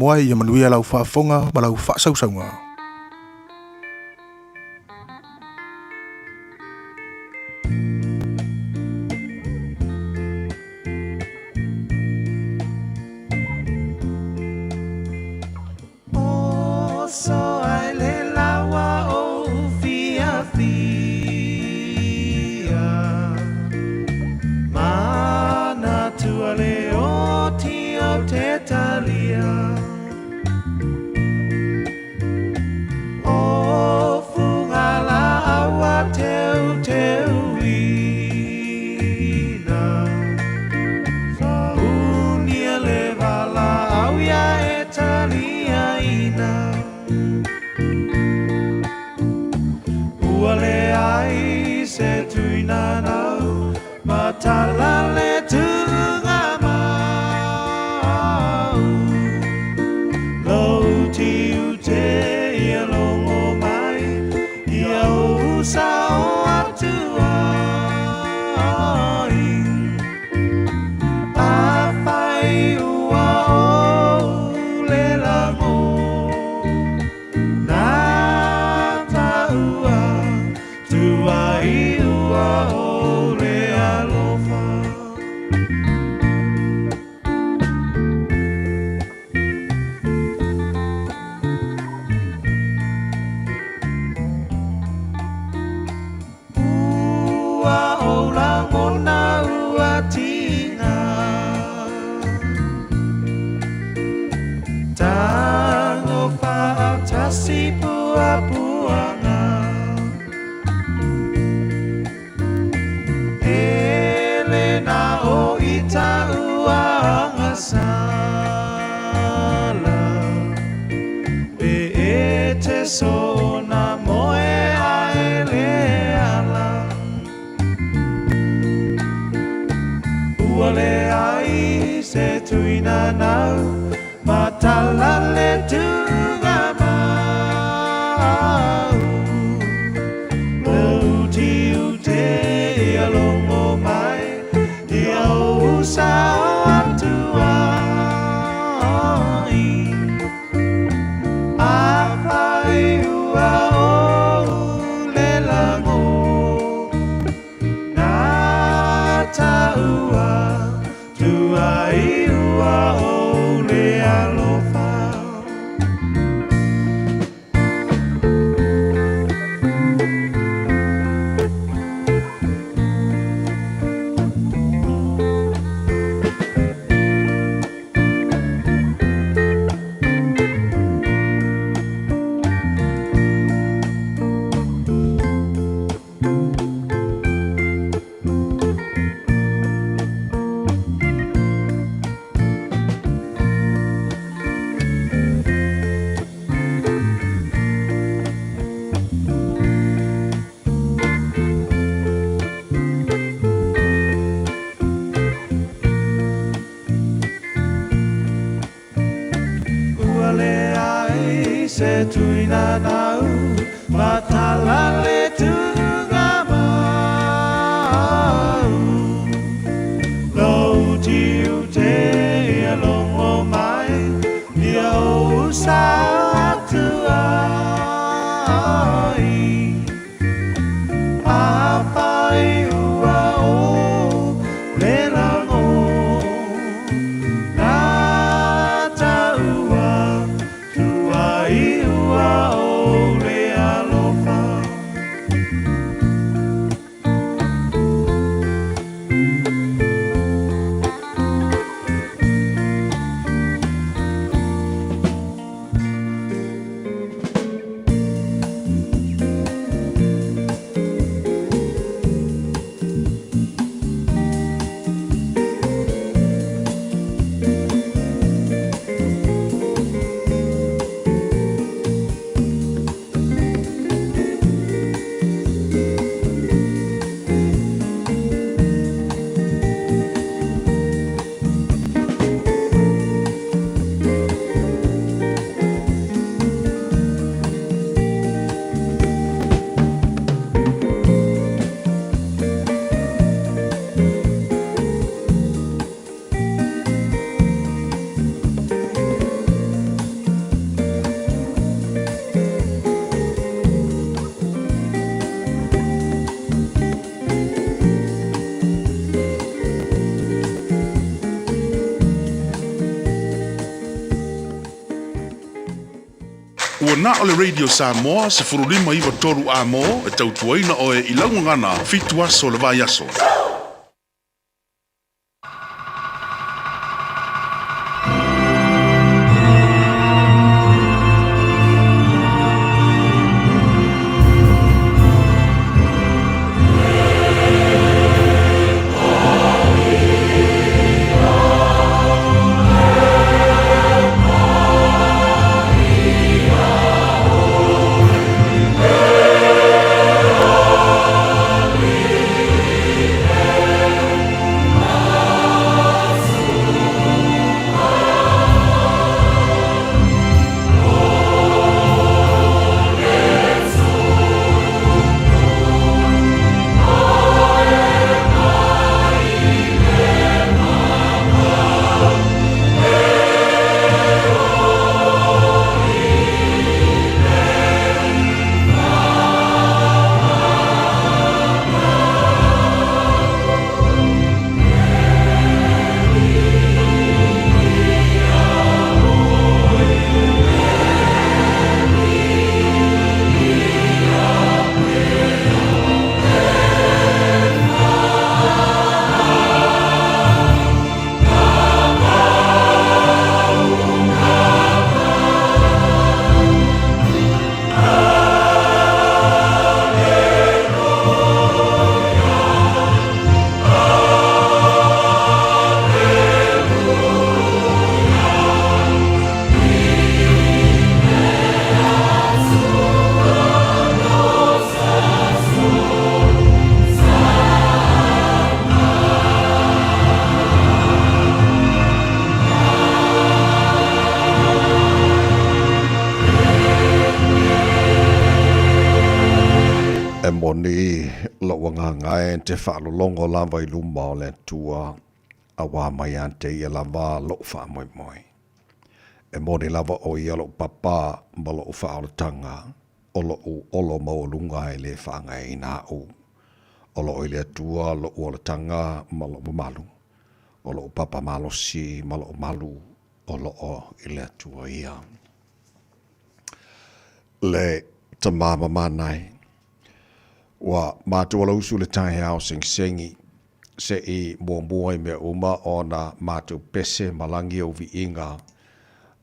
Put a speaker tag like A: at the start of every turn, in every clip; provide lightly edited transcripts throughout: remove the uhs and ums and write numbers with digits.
A: Samoa e, ia manuia lau faafofoga ma lau faasausauga.
B: Oso ai le lawa o fiafia, Manatua le oti o te talia. O funga la awa teu teuina, Saunia le vala au ia e talia ina. Ua leai se tuina nau, matala le tuga mau. Lou tiu te ia longo mai, ia o sao atu ai. A fai ua o le lago, nā tāua, tua i ua o le alofa. Ua o lagona ua tiga, Tago faatasi puapuaga. Ele na o ita ua agasala, Pe e te sona moe a e le ala. Ua leai se tuina nau, matala le tuga mau. Lou tiu te ia longo mai, ia o sao atu ai. A fai ua o le lago, Nā tāua, tua i ua o le alofa. Ua leai se tuina nau, matala le tuga mau. Lou tiu te ia longo mai, ia o sao atu ai. A fai ua o le lago, Nā tāua, tua i ua o le alofa.
C: Ua na o le Radio Samoa 15 93 Amo e tautuaina oe i lau gagana fitu aso o le vaiaso.
D: E moni lou agaga e te faalologo lava i luma o le Atua, auā mai ia te ia lava lou faamoemoe. E moni lava ʻo ia loʻu papa ma loʻu faaolataga, ʻo loʻu olo maualuga e lē faagaeaina aʻu. ʻO loʻo i le Atua loʻu olataga ma loʻu mamalu, ʻo loʻu papa malosi ma loʻu malu, ʻo loʻo i le Atua ia. Le Tama Mamanai. Ua mātua lausu le taeao segisegi se i muamua i mea uma ona mātou pese ma lagi ou viiga,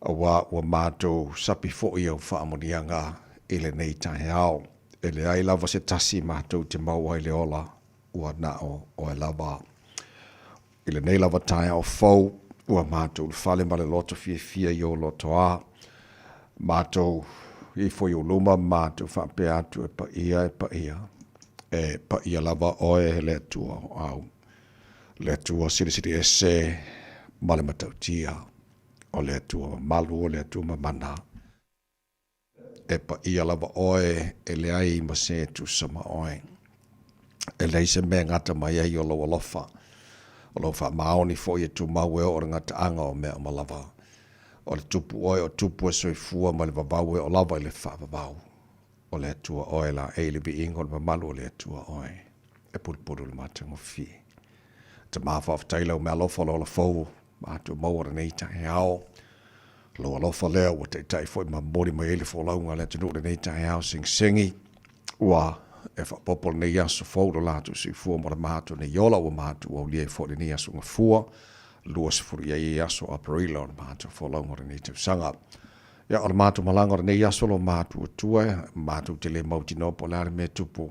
D: auā ua mātou sapi foʻi au faamanuiaga i lenei taeao. E leai lava se tasi mātou te mau ai le ola, ua naʻo oe lava. I lenei lava taeao fou, ua mātou ulufale ma le loto fiafia i ou lotoā. Mātou ifo i ou luma, mātou faapea atu e paia, e paia. E paia lava oe e le Atua o au. Le Atua silisili ese ma le matautia. O le Atua mamalu, o le Atua mamana. E paia lava oe, e leai ma se tusa ma oe. E leai se mea e gata mai ai o lou alofa. O lou faamaoni foi e tumau e oo i le gataaga o mea uma lava. O le Tupu oe o Tupu e soifua mai le vavau e oo lava i le faavavau. O le Atua oe laei le viiga o le mamalu o le Atua oe. E pulupulu le matagofie. Tama faafetai lau meaalofa o le ola fou matou maua lenei taeao. Lou alofa lea ua taitai foi ma momoli mai ai le folauga a le atunuu lenei taeao segisegi. Ua e faaopoopo lenei aso fou lo latou soifua mo le matou nei ola ua matou aulia ai foi lenei aso gafua 20 i ai aso Aperila o le matou folauga o lenei tausaga. Ia, o le matou malaga o lenei aso lo matou atua, matou te le mautinoa po o le a le mea e tupu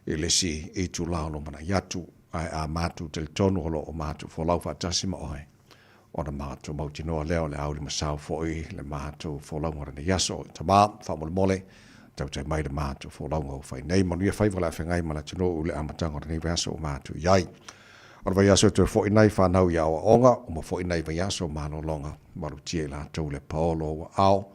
D: i le isi itula o lumanai atu, ae a matou talitonu o lo o matou folau faatasi ma oe, ona matou mautinoa lea o le a ulimasao foi le matou folauga o lenei aso. E Tama, faamolemole, tautai mai le matou folauga ua fai nei. Manuia faiva o le a feagai ma le atunuu i le amataga o lenei vaiaso ua matou i ai. O le vaiaso e toe foi nai fanau i aoaoga, uma foi nai vaiaso malologa, malutia i latou le paolo ua ao.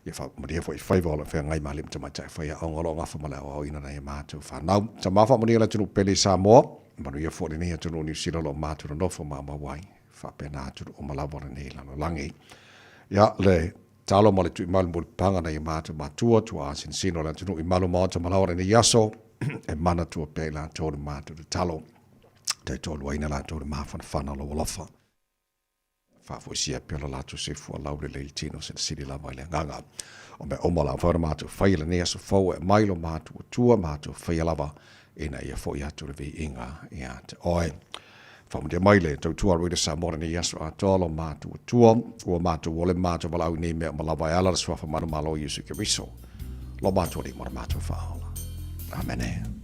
D: Ia faamanuia foi i faiva o lo o feagai ma alii ma tamaitai faiaoga o lo o gafa ma le aoaoina nai a matou fanau. Tama faamanuia le atunuu pele i Samoa, manuia foi lenei atunuu o Niu Sila o lo o matou nonofo maumau ai, faapena atunuu uma lava o lenei lalolagi. Ia, le talo ma le tuimau mulipapaga nai a matou matua, tuaa sinosino o le atunuu i malu maota ma laoa lenei aso, e manatua pea i latou le matou tatalo. Taitoluaina latou le mafanafana o lou alofa. Faafoisia pea lo latou soifua laulelei i le tino silisili lava i le agaga. O mea uma la mafai ona matou faia i lenei aso fou e aumai lo matou Atua matou faia lava ina ia foi atu le viiga ia te oe. Faamanuia mai le tautua a Radio Samoa lenei aso atoa lo matou Atua ua matou ole matou valaau i nei mea uma lava e ala le suafa manumalo o Iesu Keriso lo matou Alii ma lo matou Faaola. Amene.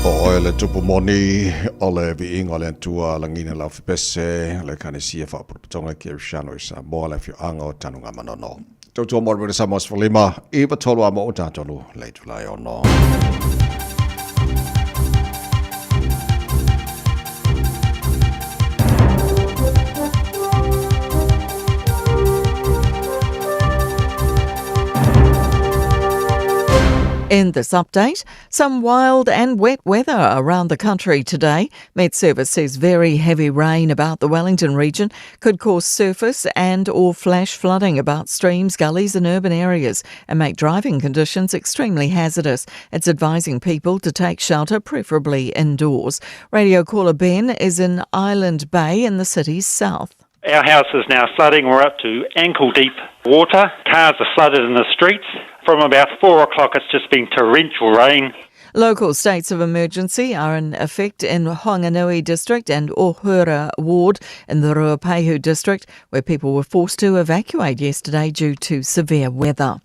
D: O oe le tupu moni o le viiga o le Atua lagina lau fepese le Ekalesia Faapotopotoga Kerisiano i Samoa le afioaga o Tanugamanono. Tautua mo le Samoa 15 9 3 a mo o tātolu le itula e ono.
E: In this update, some wild and wet weather around the country today. Met Service says very heavy rain about the Wellington region could cause surface and or flash flooding about streams, gullies and urban areas and make driving conditions extremely hazardous. It's advising people to take shelter, preferably indoors. Radio caller Ben is in Island Bay in the city's south.
F: Our house is now flooding. We're up to ankle deep water. Cars are flooded in the streets. From about 4 o'clock, it's just been torrential rain.
E: Local states of emergency are in effect in Whanganui District and Ohura Ward in the Ruapehu District, where people were forced to evacuate yesterday due to severe weather.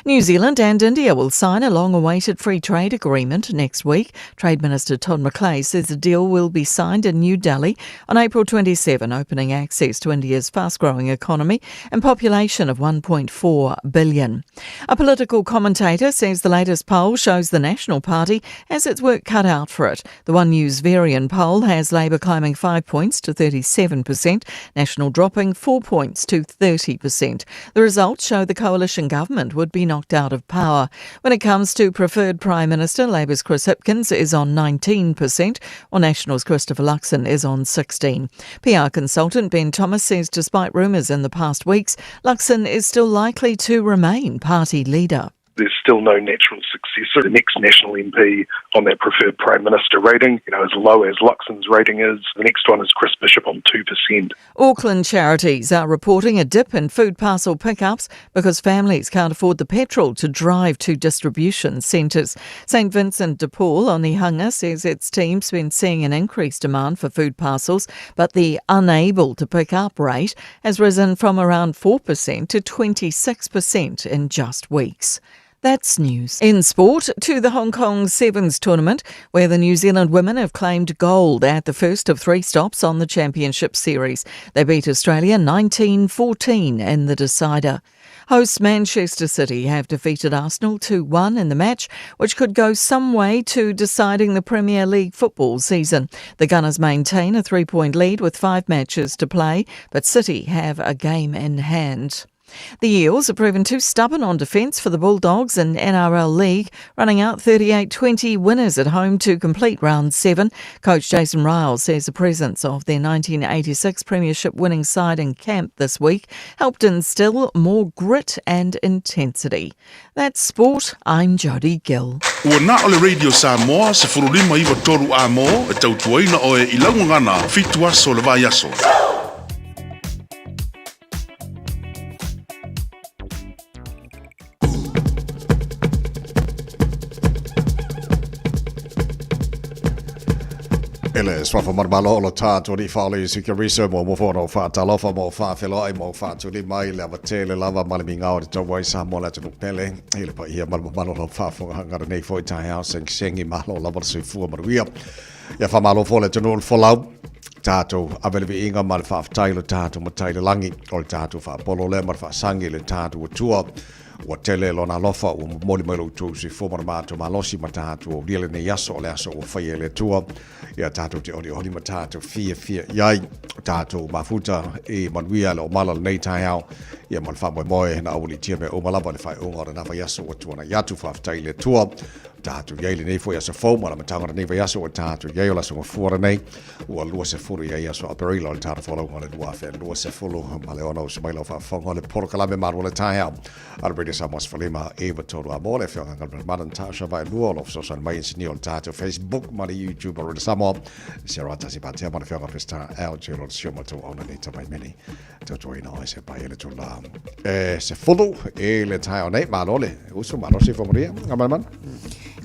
E: New Zealand and India will sign a long awaited free trade agreement next week. Trade Minister Todd McClay says the deal will be signed in New Delhi on April 27, opening access to India's fast growing economy and population of 1.4 billion. A political commentator says the latest poll shows the National Party has its work cut out for it. The One News Verian poll has Labor climbing 5 points to 37%, National dropping 4 points to 30%. The results show the coalition government would be knocked out of power. When it comes to preferred Prime Minister, Labor's Chris Hipkins is on 19%, while National's Christopher Luxon is on 16. PR consultant Ben Thomas says despite rumours in the past weeks, Luxon is still likely to remain party leader
G: there's still no natural successor. The next National MP on that preferred Prime Minister rating, you know, as low as Luxon's rating is. The next one is Chris Bishop on 2%.
E: Auckland charities are reporting a dip in food parcel pickups because families can't afford the petrol to drive to distribution centres. St Vincent de Paul on the Hunger says its team's been seeing an increased demand for food parcels, but the unable to pick up rate has risen from around 4% to 26% in just weeks. That's news. In sport, to the Hong Kong Sevens tournament, where the New Zealand women have claimed gold at the first of three stops on the Championship Series. They beat Australia 19 14 in the decider. Hosts Manchester City have defeated Arsenal 2 1 in the match, which could go some way to deciding the Premier League football season. The Gunners maintain a three point lead with five matches to play, but City have a game in hand. The Eels have proven too stubborn on defence for the Bulldogs in NRL League, running out 38-20 winners at home to complete round seven. Coach Jason Ryles says the presence of their 1986 Premiership winning side in camp this week helped instill more grit and intensity. That's sport. I'm Jodie Gill.
C: Ua na o le Radio Samoa 1593 a mo e tautuaina oe i laugagana fitu aso le vaiaso.
D: Ele swafa marmalo o lo tātou ni whaole i suka riso mo mo whono whaatalofa mo whaawheloai mo whaatuli mai le awatele lava ma le mingao te tau ai sa mo le atunu pele i le paia ma le mamalo lo whaafonga hangara nei foi tai au seng sengi malo lava le soifua manuia. Ia whamalo fo le atunu o le folau tātou ave le viiga ma le faafetai i lo tātou Matai i le lagi, o le tātou faapolo lea ma le faasangi i le tātou Atua. Ua tele lona alofa ua momoli mai lo outou soifua ma le matou malosi ma tātou aulia lenei aso, o le aso ua faia e le Atua. Ia tātou te olioli ma tātou fiafia i ai, o tātou mafuta i manuia le omala lenei taeao, ia ma le faamoemoe na aualiitia mea uma lava i le faaiuga o lena vaiaso ua tuanai atu. Faafetai i le Atua. Tātou iai lenei foi aso fou ma le amataga o lenei vaiaso ua tātou iai o le aso gafua lenei ua 20 iai aso Aperila o le tātou folauga o le 2026 ma le ono uso mai lau faafofoga o le polokalame malu o le taeao a le Radio Samoa 15 9 3 a mo le afioga Galman Natasha Vaelua o lo fesoasoani mai insinia o le tātou Facebook ma le YouTube o Radio Samoa Sarah Tasi Patea ma le afioga Krista L. J. Lo sio ma tau auna nei tamai meni tautuaina oe se pai ele tula e se fulu e le taeao nei malo le uso malo se fo maria ngamana.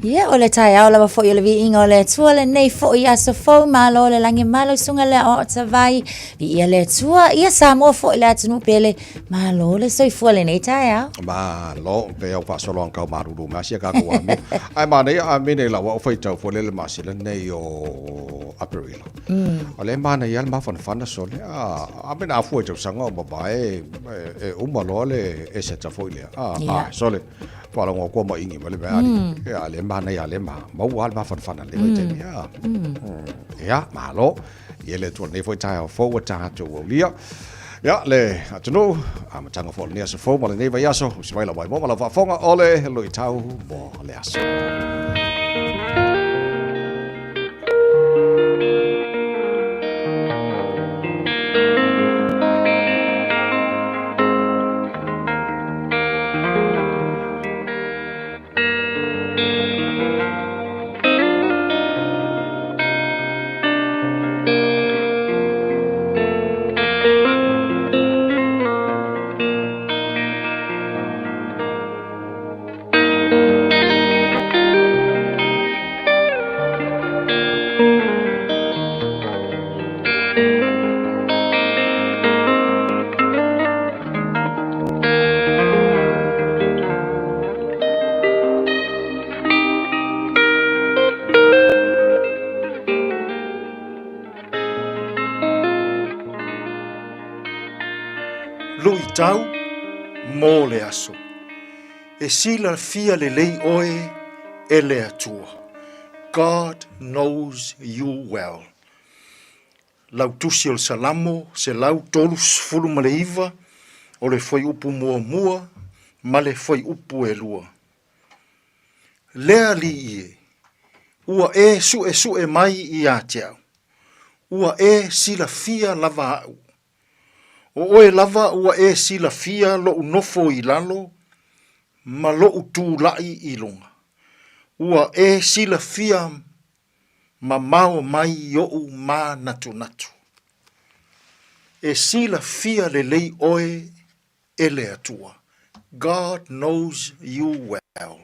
H: Ia, o le taeao lava foi o le viiga o le Atua lenei foi aso fou, malo le lagi, malo susuga le aoao tavai, viia le Atua, ia Samoa foi le atunuu pele, malo le soifua lenei taeao.
D: Malo, pe au faasologa kau malulu mai sia ka ko ami. Ai manaia amene i lau au faitau foi lele masina nei o Aperila. O le manaia le mafanafana sole. A amene a fua i tausaga o mavae e uma loa le eseta foi lea. A sole. Faalogo atu ma ingi ma le mea ali. Ia le manaia le ma maua le mafanafana le vaitaimi. A. Ia, malo. Ia le Atua lenei foi taeao fou ua tatou aulia. Ia, le atunuu, amataga foi o lenei aso fou ma lenei vaiaso, usi mai lau maimoa ma lau faafofoga o le luitau mo le aso.
I: Luitau mo le aso. E silafia lelei oe e le Atua. God knows you well. Lau Tusi o le Salamo 139, o le fuaiupu muamua ma le fuaiupu e lua. Le Alii e, ua e suesue mai ia te au, ua e silafia lava aʻu. O oe lava ua e silafia loʻu nofo i lalo ma loʻu tulai i luga. Ua e silafia mamao mai oʻu mānatunatu. E silafia lelei oe e le Atua. God knows you well.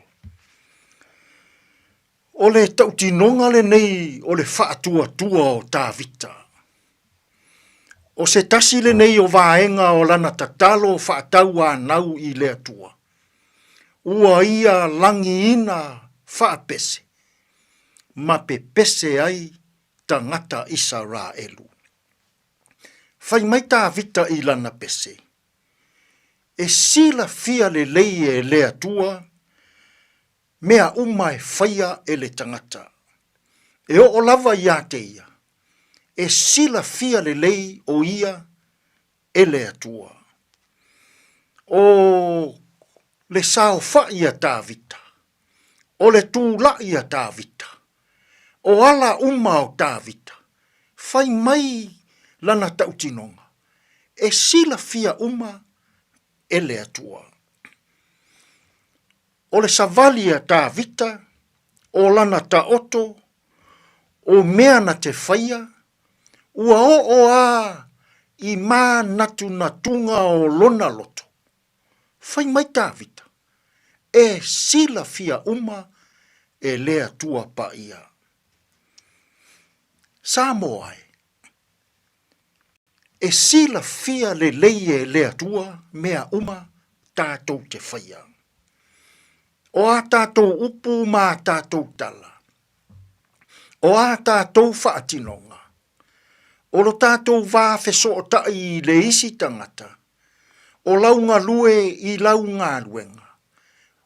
I: O le tautinoga lenei o le faatuatua o Tavita. O se tasi lenei o vaega o lana tatalo faatauanau i le Atua. Ua ia lagiina faapese ma pepese ai tagata Isaraelu. Fai mai Tavita i lana pese, E silafia lelei e le Atua mea uma e faia e le tagata. E oo lava ia te ia, e silafia lelei o ia e le Atua. O le saofaʻi a Tavita, o le tulaʻi a Tavita, o ala uma o Tavita, fai mai lana tautinoga, e silafia uma e le Atua. O le savali a Tavita, o lana taoto, o mea na te faia, Ua oo a i mānatunatuga o lona loto. Fai mai Tavita, e silafia uma e le Atua Paia. Samoa e, e silafia lelei e le Atua mea uma tātou te whaia. O a tātou upu ma a tātou tala, O ā tātou whaatinoga, o lo tātou wā whesootaʻi i le isi tangata, o lau galue i lau galuega,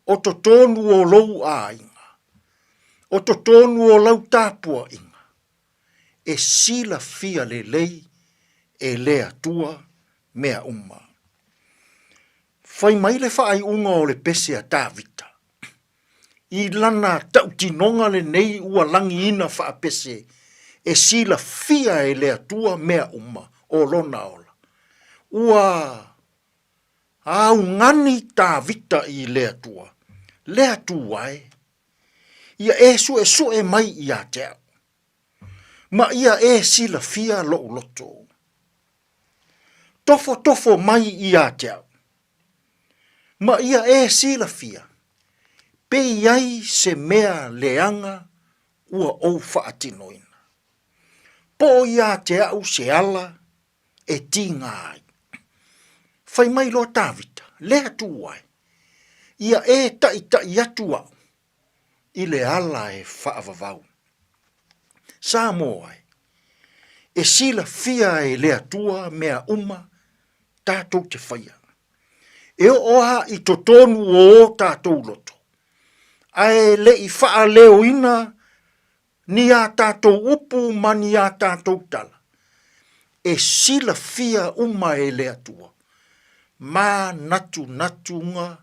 I: o totonu o lou āiga, o totonu o lau tapuaʻiga, e silafia lelei e le Atua mea uma. Fai mai le faaiuga o le pese a Tāvita, I lana tautinoga lenei ua lagiina faapese e silafia e le Atua mea uma o lona ola. Ua augani Tavita i le Atua, Le Atua e, ia e suesue mai ia te au, ma ia e silafia lou loto. Tofotofo mai ia te au, ma ia e silafia. Pe i ai se mea leaga ua ou faatinoina. Po o ia te au se ala e tiga ai. Fai mai loa Tavita, Le Atua e, ia e taʻitaʻi atu au i le ala e faavavau. Samoa e, e silafia e le Atua mea uma tatou te faia. E oo a i totonu o o tatou loto, ae le i faaleoina ni a tatou upu ma ni a tatou tala, e silafia uma e le Atua manatunatuga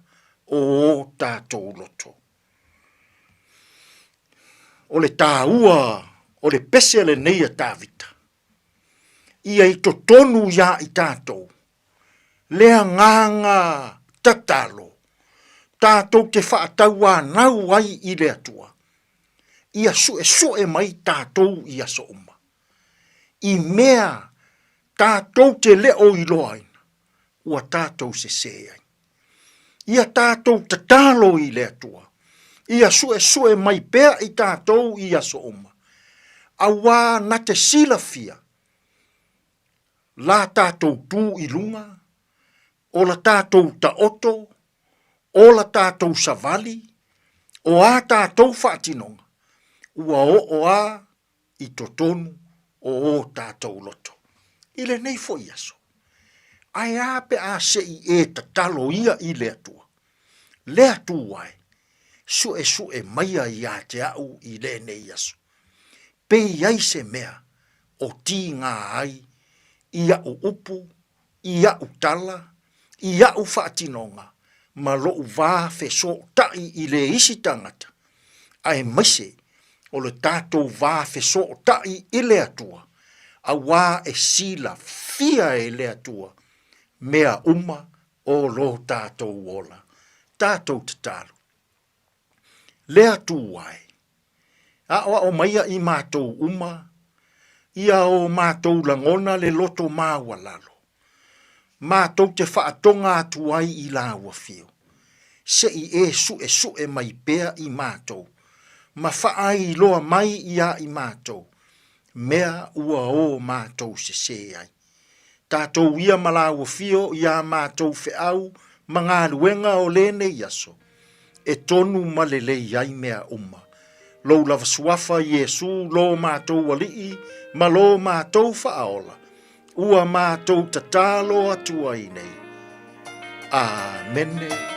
I: o o tatou loto. O le taua o le pese lenei a Tavita, ia i totonu iā i tatou le agaga tatalo tatou te faatauanau ai i le Atua, ia suesue mai tatou i aso uma, i mea tatou te le o iloaina ua tatou sesē ai. Ia tatou tatalo i le Atua, ia suesue mai pea i tatou i aso uma, auā na te silafia la tatou tu i luga, o la tatou taoto, o la tatou savali, o a tatou faatinoga, ua oo a i totonu o o tatou loto. I lenei foi aso, ae a pe a se i e tatalo ia i le Atua? Le Atua e, suesue maia ia te au i lenei aso. Pe i ai se mea o tiga ai i aʻu upu, i aʻu tala, i aʻu faatinoga ma loʻu wā fesootaʻi i le isi tagata, aemaise o le tatou wā fesootaʻi i le Atua, auā e silafia e le Atua mea uma o lo tatou ola. Tatou tatalo. Le Atua e, aʻoaʻo maia i matou uma ia o matou lagona le loto maualalo, matou te faatoga atu ai i lāua fio, se i e suʻesuʻe mai pea i matou, ma faailoa mai iā i matou mea ua o matou sesē ai. Tatou ia ma lāua fio iā matou feau ma galuega o lenei aso, e tonu ma lelei ai mea uma. Lou lava suafa Iesu lo matou Alii ma lo matou Faaola, ua matou tatalo atu ai nei. Amene.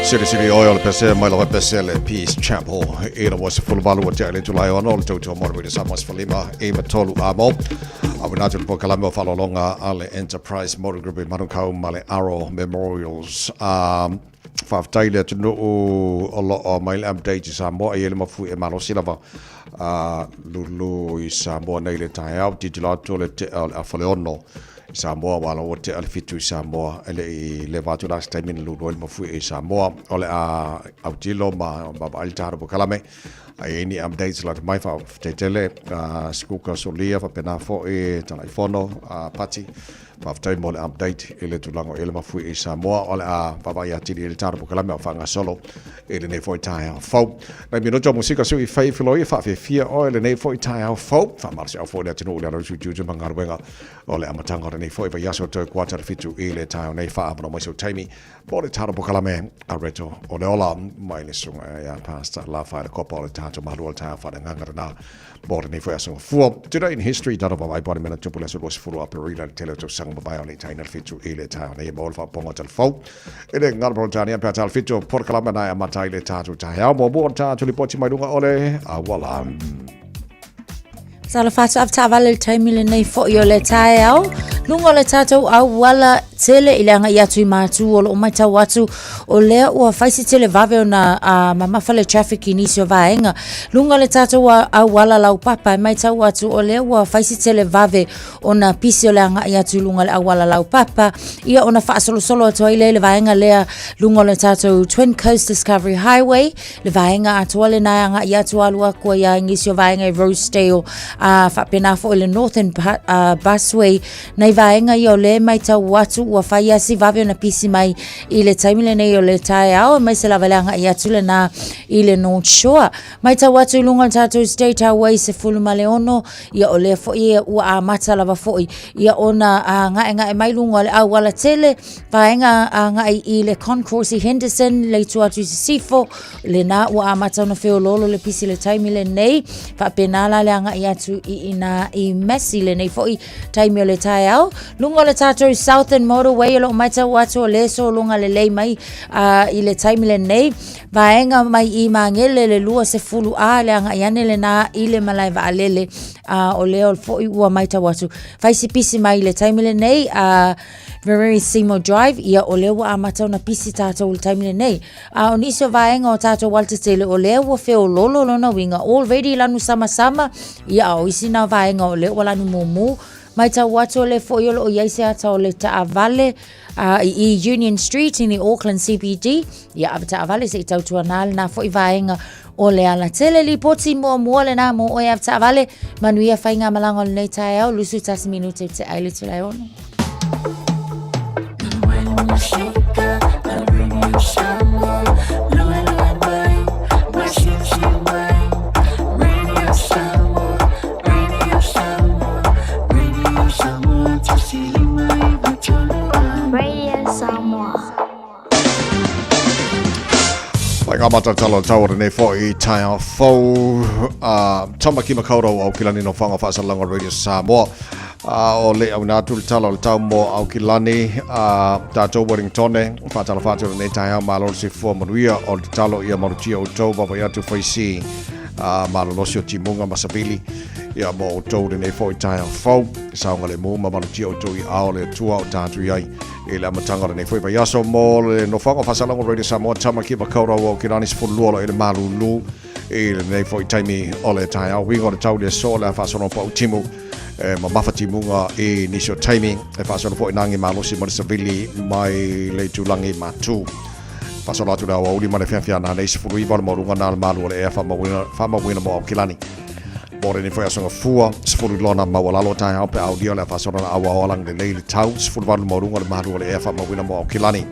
D: Silisili oe o le pese mai lava pese le Peace Chapel i la wasa fuluvalu o te le tulai ono le tautua mo le Samoa sefulima i ma tolu a mo. A wina atu le pokalame o whalolonga a le Enterprise Motor Group i Manukau ma le Aro Memorials. Faafetai le atunuu o lo o mai le update i Samoa i ele mafui e malosi lava a lulu i Samoa nei le taeao titilo atu le tea o le afa le ono i Samoa ua ua tea le fitu i Samoa e le i leva atu la se taimi na lulu ai le mafui i Samoa o le a autilo ma vaai le tatou pokalame a i ai ni updates lata mai faafetai tele Sikuka Solia faapena foi Talaifono Pati. Faafetai mo le update i le tulaga o i le mafui i Samoa. O le a vaavaai atili i le tatou pokalame o faagasolo i lenei foi taeao fou. Nai minute o musika sui fai filoi e faafiafia oe lenei foi taeao fou. Faamalosiau foi le atunuu i le alausu tiute ma galuega o le amataga o lenei foi vaiaso toe kuata le fitu i le taeao nei faaavanoa mai sau taimi mo le tatou pokalame a Reto o le ola mai le susuga ia Pastor Lafaele Kopa o le tatou malu o le taeao faaleagaga lena Mo lenei foi aso fua. Today in history, talo vavai po mena tupu le aso 20 Aperila le tele o tausaga mavae o le taina le fitu i le taeao nei e maua le faapopoga o talafou. I le gagana Peretania pe a tala fitu o polokalame na e amata ai le tatou taeao muamua o le tatou lipoti mai luga o le auala.
H: Talofa atu avetaavale le taimi lenei foi o le taeao. Luga o le tatou auala tele i le agai atu i Matu o lo o matau atu o lea ua fai se tele vave ona mamafa le traffic i nisi o vaega. Luga o le tatou auala laupapa e matau atu o lea ua fai se tele vave ona pisi o le agai atu i luga o le auala laupapa ia ona faasolosolo atu ai lea i le vaega lea luga o le tatou Twin Coast Discovery Highway le vaega atoa lena e agai atu alu aku ai i nisi o vaega i Rosedale faapena foi le Northern Busway Nai vaega ia o lea e matau atu ua fai lava si vave ona pisi mai i le taimi lenei o le taeao, aemaise lava le agai atu lena i le North Shore. Matau atu i luga o le tatou State Highway 16, ia o lea foi ua amata lava foi ia ona gaegae mai luga o le auala tele, vaega agai i le Concourse i Henderson, le itu atu i Sisifo, lena ua amata ona feoloolo le pisi i le taimi lenei, faapena la le agai atu i ina i Massey lenei foi taimi o le taeao. Luga o le tatou Southern Motorway o lo o matau atu o le sologa lelei mai i le taimi lenei. Vaega mai i Magele le 20 A le agai ane lena i le malae vaalele. O lea foi ua matau atu. Fai si pisi mai i le taimi lenei. Very Seymour Drive, ia o lea ua amata ona pisi tatou i le taimi lenei. A o nisi o vaega o tatou alatetele o lea ua feololo lona uiga already lanu samasama, ia a o isi na vaega o lea ua lanu mumu. Matau atu o lea foi o lo o i ai se ata o le taavale i Union Street in the Auckland CBD. Ia ave taavale se i tautuana lena foi vaega o le alatele. Lipoti muamua lena mo oe ave taavale. Manuia faigamalaga o lenei taeao, 21 minute i te ai le tulae ono.
J: Radio Samoa.
D: Whai ngā matatalo tau o lenei foi taeao fou Tamaki Makaurau Aukilani no Whanga Whaasalanga Radio Samoa. O le au nā tuli tala o le tau mō Aukilani tātou Wellingtone whātala whātala nei taeao mālolo se fua manuia o le talo ia marutia o tau wawa atu whaisi malolosi o timuga ma savili ia mo outou lenei foi taeao fou saoga le mu ma malutia outou i ao le Atua o tātou i ai I le amataga o lenei foi vaiaso mo le nofoaga o Faasalauga Radio Samoa Tamaki Makaurau o Kirani 12 lo i le malulu i lenei foi taimi o le taeao uiga o le tau le aso le a faasolo pau timu e mamafa timuga i nisi o taimi e faasolo foi nangi malosi ma le savili mai le itulagi matu. Faasolo atu le aoauli ma le fiafia nā nei 19 o le maualuga nā le malu o le ea faamauina mo Aukilani. Mo lenei foi aso gafua, 10 lona maualalo taeao pe aulia o le a faasolo na auao alang lelei le tau, 18 maualuga o le malu o le ea faamauina mo Aukilani.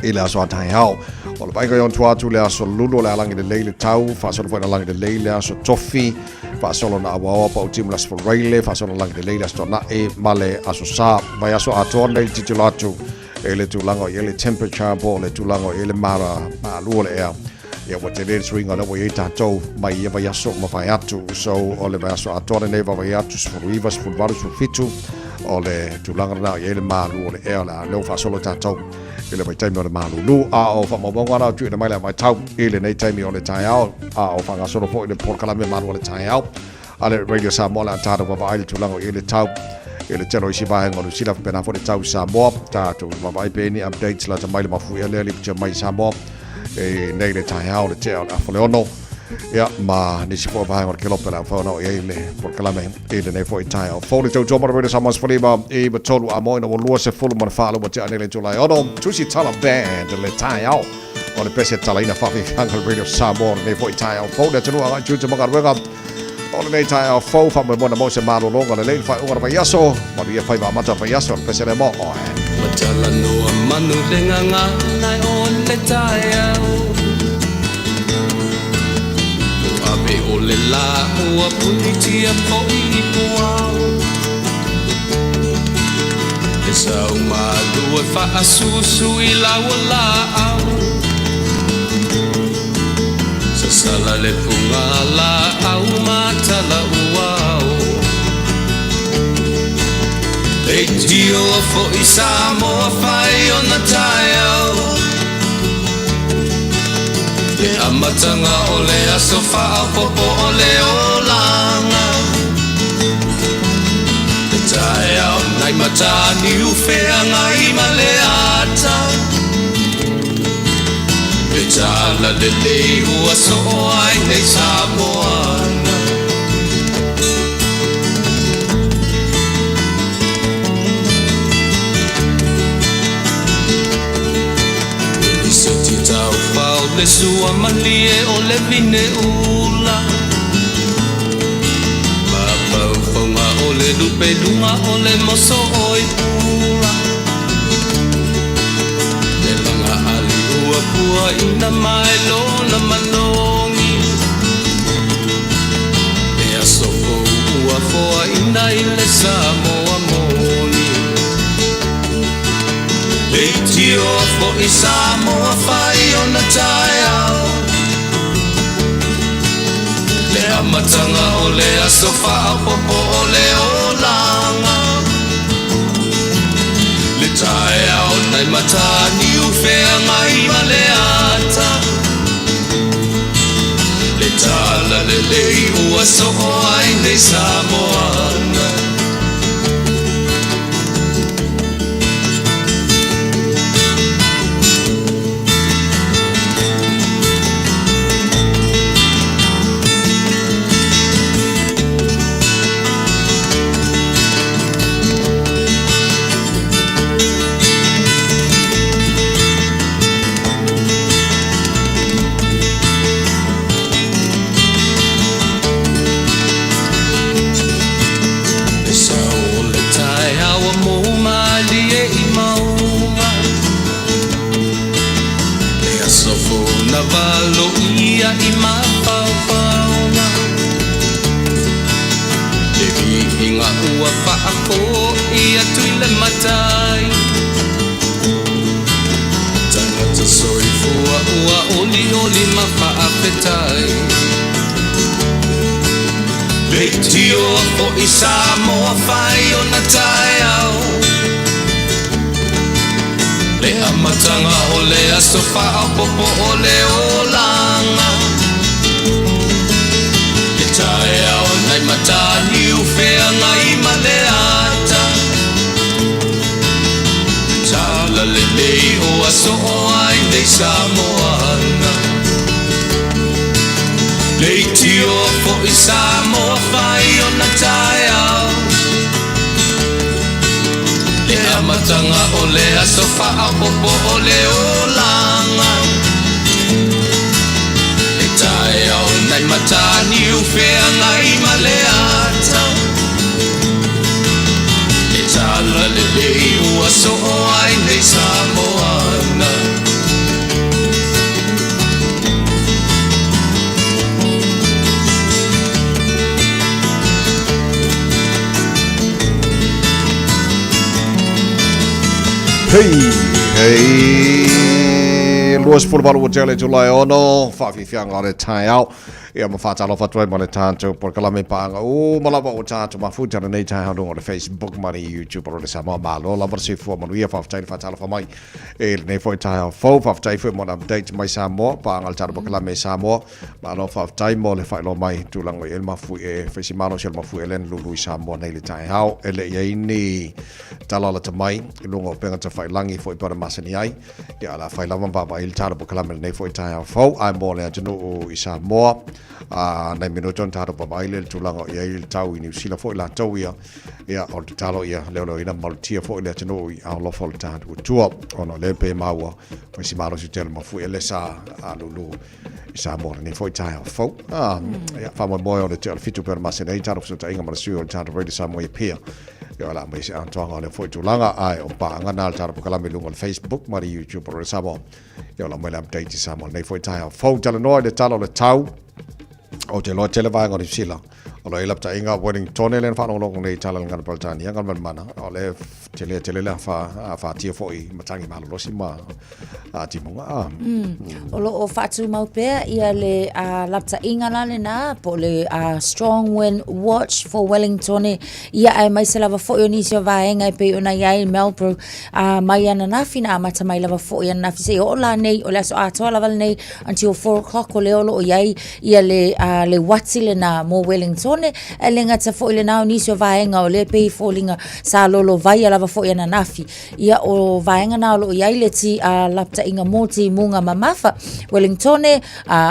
D: I le aso a taeao, o le vaaiga i ona tua atu le aso lulu o le alangi lelei le tau, faasolo foi na langi lelei le aso tofi, faasolo na auaoa pa utimu le aso faraile, faasolo na langi lelei le aso tona'i ma le aso sa. Vaiaso atoa nei le titilo atu i le tulaga o i ai le temperature po o le tulaga o i ai le mara malu o le ea. Ia ua tele le suiga lea ua i ai tatou mai ia vaiaso ma vae atu. So o le vaiaso atoa lenei vaavaai atu 19, 18, 17 o le tulaga lena o i ai le malu o le ea o le a lea ua faasolo tatou i le vaitaimi o le malulu. A o faamaumauga na o tuuina mai le vaitau i lenei taimi o le taeao, a o faagasolo foi le polokalame malu o le taeao a le Radio Samoa le a tatou vaavaai le tulaga o i ai le tau i le tele o isi vaega o Niu Sila faapena foi le tau i Samoa. Tatou vaavaai pe ni updates lata mai le mafuia lea lipotia mai i Samoa e nei le taeao le tea o le afa le ono. Ia, ma nisi foi vaega o le kelope le a mafai ona oo i ai le polokalame i lenei foi taeao fou. Le tautua mo le Radio Samoa 15 i 3 a moe na ua 24 ua tea nei le itula e ono. Tusi Tala Band le taeao o le pese talaina faafiafiaga le Radio Samoa o lenei foi taeao fou. Le atunuu agai tiute ma galuega o lenei taeao fou faamoemoe na maua se malologa lelei i le faaiuga o le vaiaso. Manuia faiva amata o le vaiaso le pese lea mo oe.
K: Matalanoa manu le gagana o le taeao Ave o le la ua punitia fo'i i puao E sau malu e faasusu i lau laau Sasala le puga laau matala uao Leitio fo'i Samoa fai ona taeao Le amataga o le aso faaopoopo o le olaga Le taeao nai Mataniu feagai ma le ata Le tala lelei ua soo ai nei Samoana Lisiti taufao le sua malie o le vine ula Mafaufauga o le lupe luga o le moso oi pula Le laga ali ua pua ina mai lona manogi Le aso fou ua foaina i le Samoa moni Leitioa fo'i Samoa fai ona taeao Le amataga o le aso faaopoopo o le olaga Le taeao nai Mataniu feagai ma le ata Le tala lelei ua soo ai nei Samoana Le sao o le taeao ua mou malie i mauga Le aso fou na valoia i mafaufauga Le viiga ua faafoi atu i le matai Tagata soifua ua olioli ma faafetai Leitioa fo'i Samoa fai ona taeao Le amataga o le aso faaopoopo o le olaga Le taeao nai Mataniu feagai ma le ata Le tala lelei ua soo ai nei Samoana Leitioa fo'i Samoa fai ona taeao Le amataga o le aso faaopoopo o le olaga Le taeao nai Mataniu feagai ma le ata Le tala lelei ua soo ai nei Samoana
D: Hei, hei, 28 ua tele Julai 6, faafiafiaga o le taeao. Ia ma faatalofa atu ai ma le tatou polokalame paaga uma lava ua tatou mafuta lenei taeao luga o le Facebook ma le YouTube o le Samoa. Malo lava le soifua manuia, faafetai le faatalofa mai i lenei foi taeao fou. Faafetai foi mo le update mai Samoa, paaga le tatou polokalame i Samoa. Malo faafetai mo le faailoa mai tulaga i ai le mafuie e fai si malosi o le mafuie lea na lulu i Samoa nei le taeao. E le i ai ni tala lata mai i luga o upega tafailagi foi pei ona masani ai. Ia, o le a fai lava ma vaavaai le tatou polokalame i lenei foi taeao fou, ae mo le atunuu i Samoa, a nai minute ona tatou vaavaai lea i le tulaga o i ai le tau i Niu Sila foi latou ia. Ia, o le tatalo ia leoleoina ma malutia foi le atunuu i aolofa o le tatou Atua, ona o lea pei e maua fai si malosi tele mafuie lea sa lulu i Samoa i lenei foi taeao fou. Ia, faamoemoe o le tea o le 7 pei ona masani ai tatou fesootaiga ma le sui o le tatou Radio Samoa i Apia. Ia, o le a aumai se atoaga o lea foi tulaga, ae o paaga na a le tatou polokalame i luga o le Facebook ma le YouTube o Radio Samoa. Ia, o le a aumai le update i Samoa i lenei foi taeao fou. Talanoa i le tala o le tau, ou te iloa tele vaega o Niu Sila. O lo o i ai lapataiga Wellingtone lea na faalogologo nei i tala i le gagana Peretania, Gamalemana, o lea tele tele le afatia foi matagi malolosi ma timuga.
H: O lo o faatumau pea ia le lapataiga la lena po o le Strong Wind Watch for Wellingtone, ia aemaise lava foi o nisi o vaega e pei ona i ai Marlborough mai ananafi na amata mai lava foi ananafi seia oo la nei o le aso atoa lava lenei until 4 o'clock o lea o lo o i ai ia le, le uati lena mo Wellingtone, ae le gata foi lena o nisi o vaega o lea e pei e foliga sa lolovaia lava foi ananafi. Ia o vaega na o lo o i ai le ti, lapataiga mo timuga mamafa Wellingtone,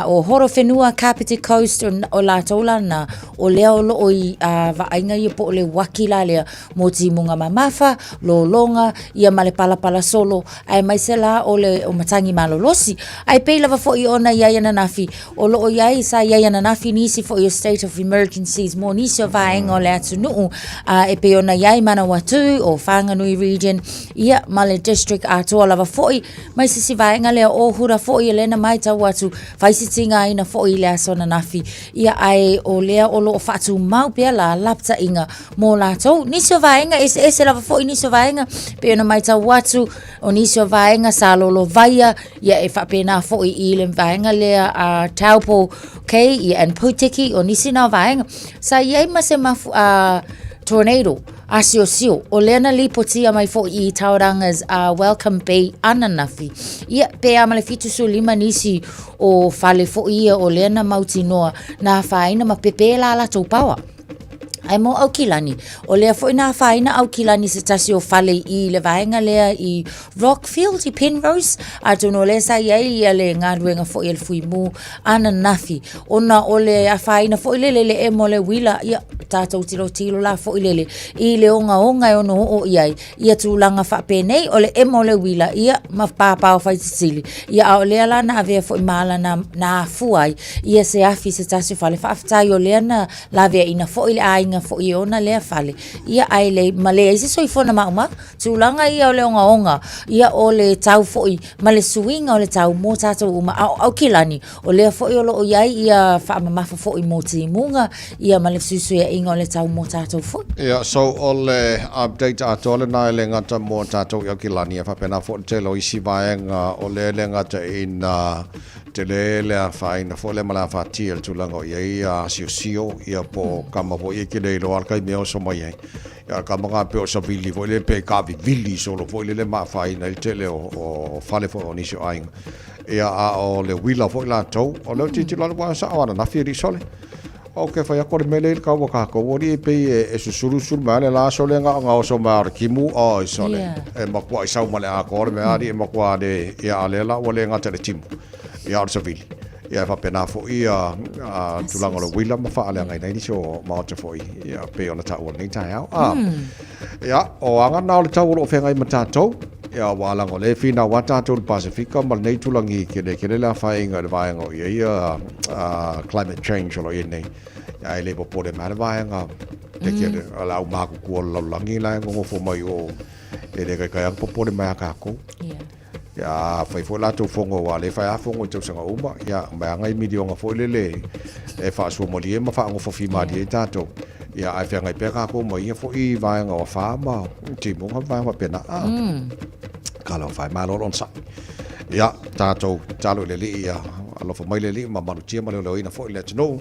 H: o Horowhenua, Kapiti Coast, o, o latou la na, o lea o lo o i vaaiga ia po o le uaki la lea mo timuga mamafa, lologa, ia ma le palapala solo, aemaise la o le o matagi malolosi. Ae pei lava foi ona i ai ananafi, o lo o i ai, sa i ai ananafi nisi foi o state of emergencies mo nisi o vaega o le atunuu, a, e pei ona i ai Manawatū, o Whanganui region, ia, ma le district atoa lava foi, mai se isi vaega lea o Hura foi, e lea na matau atu, fai si tigaina foi i le aso ananafi, ia, ae o lea o lo o faatumau pea la lapataiga mo latou. Nisi o vaega eseese lava foi nisi o vaega, pei ona matau atu, o nisi o vaega sa lolovaia, ia e faapena foi i le vaega lea a Taupo Cay ia and Putiki, o nisi na o vaega. Sa i ai ma se mafu, tornado, asiosio, o lea na lipotia mai foi i Tauranga's Welcome Bay ananafi. Ia, pe a ma le 75 nisi o fale foi ia o lea na mautinoa na afaina ma pepe la latou paoa. Ae mo Aukilani, o lea foi na afaina Aukilani se tasi o fale i le vaega lea i Rockfield, i Penrose, atonu o lea sa i ai ia le galuega foi a le Fuimu ananafi, ona o le afaina foi lele le emo o le uila, ia, tatou tilotilo la foi lele i le ogaoga e ono oo i ai ia tulaga faapenei, o le emo o le uila, ia, ma pāpā o Faititili, ia, a o lea la na avea foi ma ala na, na afua ai ia se afi se tasi o fale. Faafetai o lea na laveaiina foi le aiga foi e ona lea fale, ia, ae le, ma leai se soifua na maumau. Tulaga ia o le ogaoga, ia, o le tau foi ma le suiga o le tau mo tatou uma, a o Aukilani, o lea foi o lo o i ai ia faamamafa foi mo timuga, ia ma le fesuisuiaiga o le tau mo tatou foi.
D: Ia, so o le update atoa lena e le gata mo tatou i Aukilani, e faapena foi le tele o isi vaega o lea e le gata ina tele le afaina foi lea ma le afatia i le tulaga o i ai asiosio, ia po o kama foi ia e te le iloa lava le taimi e oso mai ai. Ia, kama ngā peo savili foi lele pe kavivili solo foi lele ma afaina ai le tele o fale foi o nisi o aiga. Ia, a o le uila foi latou, o lea ou te tilotilo atu, ua sao ananafi e alii sole. Ou ke fai atu o le mea lea i le kau a kākou, alii e pei e susulusulu mai lava le la sole na ona oso mai lava o le timu, oi sole, e matuai sau ma le atoa le mea, alii e matua le, ia a o lea la ua le gata i le timu, ia a o le savili. Ia e faapena foi ia tulaga o le uila ma faaleagaina ai nisi o maota foi, ia pei ona taua i lenei taeao. Ia, o aga na o le tau o lo o feagai ma tatou, ia aua leaga o lea e finau lava tatou i le Pasefika ma lenei tulagi kele kele le afaina i le vaega o i ai ia climate change o lo o i ai nei. Ia ae le popole mai le vaega te kele, o le au matutua o le lalolagi la e nonofo mai o e le kaikai lava popole mai ia tatou. Ia fai foi latou fono aua o lea e fai lava fono i tausaga uma, ia aumai lava nai miliona foi lele e faasuamalie ma faanofofimalie ai tatou. Ia ae feagai pea tatou ma ia foi vaega o afa ma timuga ma vaega faapena. Talofa e, malo le onosai. Ia, tatou tatalo i le Alii ia. Alofa mai le Alii ma malutia ma leoleoina foi le atunuu,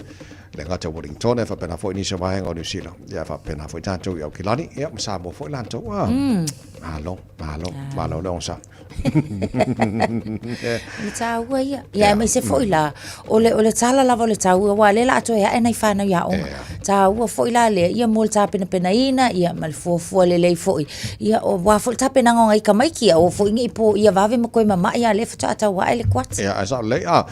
D: e le gata i Wellington ae faapena foi nisi o vaega o Niu Sila, ia faapena foi tatou i Aukilani, ia ma Samoa foi latou. Ah, malo, malo, malo le onosai.
H: Le taua ia. Ia aemaise foi la, o le, o le tala lava o le taua, aua o lea o le a toe ae nai fanau i aoga. Taua foi la lea, ia mo le tapenapenaina, ia ma le fuafua lelei foi. Ia, aua foi le tapenaga o nai tamaiti, aua foi ne i poia vave ma toe mamai a o lea faatoa tau ae le kuati.
D: Ia, ae sao lelei. Ah,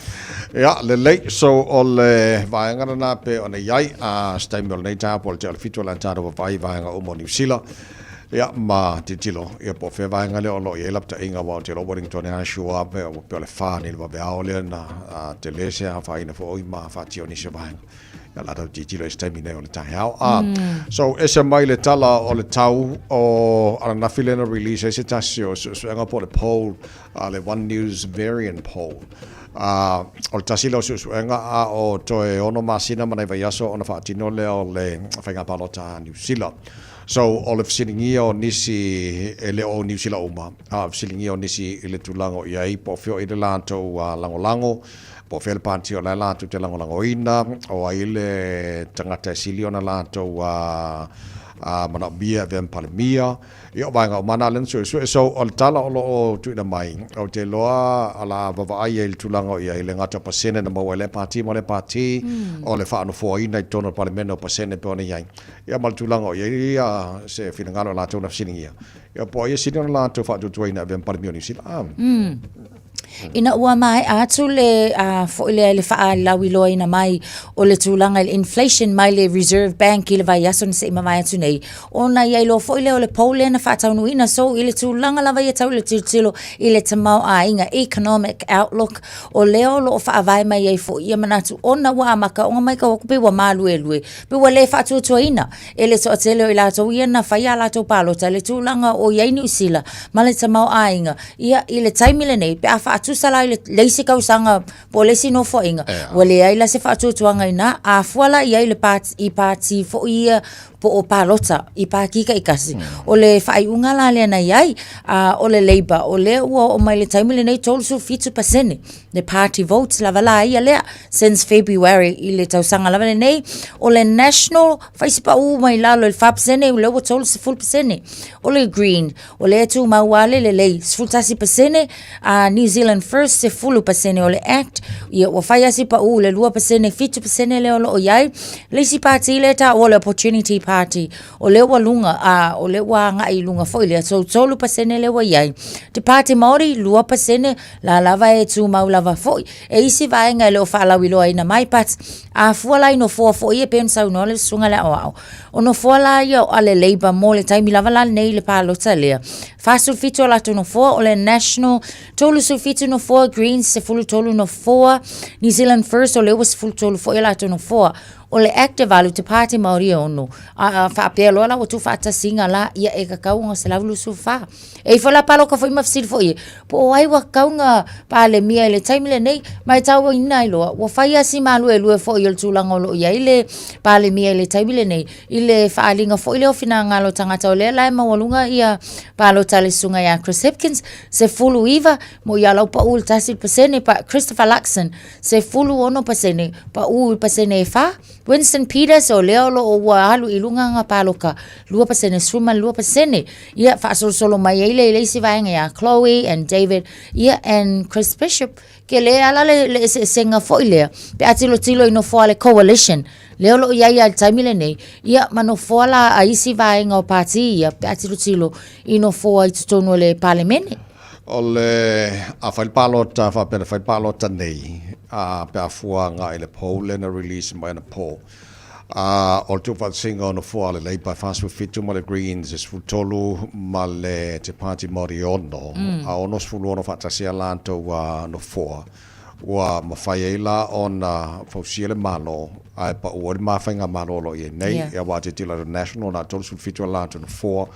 D: ia, lelei. So, o le vaega lena pei ona i ai, a se taimi o lenei taeao po o le tea o le 7 o le a tatou vaavaai i vaega uma o Niu Sila. Ia, ma tilotilo, ia po o fea vaega lea o lo o i ai lapataiga, aua ou te iloa Wellington e show up, e pei o le 4 nei i le vaveao lea na tele se afaina foi ma faatio o nisi o vaega. Ia, o le a tatou tilotilo i se taimi nei o le taeao. Ah, so, ese mai le tala o le tau o ananafi lea na release ai se tasi o suesuega po o le poll, a le One News Verian poll. A, o le tasi lea o suesuega a o toe 6 masina ma nai vaiaso ona faatino lea o le faiga palota a Niu Sila. So, o le fesiligia o nisi e le o Niu Sila uma, a o le fesiligia o nisi i le tulaga o i ai, po o fea o i le latou lagolago, po o fea le pāti o la e latou te lagolagoina, o ai le tagata e sili ona latou manaomia e avea ma Palemia. Ia, o vaega uma na lea na suesue. So, o le tala o lo o tuuina mai, ou te iloa o le a vaavaai ai i le tulaga o i ai, e le gata o pasene na maua e lea pāti ma lea pāti, o le faanofoaina i totonu o le Palemene o pasene e pei ona i ai. Ia ma le tulaga o i ai ia se finagalo o latou na fesiligia, ia po o ai e sili ona latou faatuatuaina e avea ma Palemia o Niu Sila.
H: Ina ua maea atu le a foi lea i le faalauiloaina mai o le tulaga i le inflation mai le Reserve Bank i le vaiaso na se i mavae atu nei, ona i ai loa foi lea o le poll lea na faataunuuina. So i le tulaga lava ia tau i le tilotilo i le tamaoaiga, economic outlook, o lea o lo o faavae mai ai foi ia manatu ona ua amata ona matau atu pei ua maluelue Pe ua le faatuatuaina e le toatele o i latou ia na fai a latou palota le tulaga o i ai Niu Sila ma le tamaoaiga, ia, i le taimi lenei, pe a faatusa la i le, le isi tausaga po o le isi nofoaiga, ua leai la se faatuatuaga i ina. A fua la i ai le pati, i pati foi ia po o palota i pati taitasi, o le faaiuga la lea na i ai, a, o le Labour, o lea ua oo mai i le taimi lenei 37% le party votes lava la ia lea since February i le tausaga lava lenei. O le National, fai si paʻu mai lalo i le 4%, o lea ua 30%. O le Green, o lea e tumau lava le lelei, 11%, a New Zealand First, 10%. O le Act, ia ua fai lava si paʻu i le 2%, 7% lea o lo o i ai. Le isi pati lea e taua o le Opportunity Party, o lea ua luga, a o lea ua agai i luga foi lea, so 3% lea ua i ai. Te Pāti Māori, 2%, La lava e tumau lava foi. E isi vaega e le o faalauiloaina mai, but a fua la i nofoa foi ia e pei ona saunoa le susuga i le aoao, o nofoa la ia o le Labour mo le taimi lava la lenei i le palota lea, 47 o latou nofoa, o le National 37 nofoa, Greens 13 nofoa, New Zealand First o lea ua 13 foi o latou nofoa. O le Act e 8, te Pāti Māori e 6. A, a faapea loa la ua tuufaatasiga la, ia e tatau ona 124. E ifo la paloka foi ma fesili foi e, po o ai ua tatau ona Palemia i le taimi lenei, ma e tauaina ai loa, ua fai lava si maluelue foi o le tulaga o lo o i ai le Palemia i le taimi lenei, i le faaaliga foi lea o finagalo o tagata o lea la e maualuga ia palota a le susuga ia Chris Hipkins, 19, mo ia lau pau i le 1%, pa Christopher Luxon, 16%, pau i le pasene e 4, Winston Peters, o lea o lo o ua alu i luga ana paloka, 2%, 12%. Ia, faasolosolo mai ai lea i le isi vaega ia Chloe and David, ia, and Chris Bishop. Tele lava le, le eseesega foi lea, pe a tilotilo i nofoa a le coalition, lea o lo o i ai lava i le taimi lenei, ia, ma nofoa la a isi vaega o pati ia, pe a tilotilo i nofoa i totonu o le Palemene.
D: O le a fai le palota faapea na fai le palota nei, a pe a fua agai i le poll lea na release mai anapo, a o le tuufaatasiga o nofoa a le Labour e 47 ma le Greens e 13 ma le Te Pāti Māori e 6, a 66 faatasi a latou nofoa, ua mafai ai la ona fausia le Malo. Ae pau ai le ma faigamalo o lo o i ai nei, yeah. Aua a tilotilo i le National na o le 37 o le latou nofoa,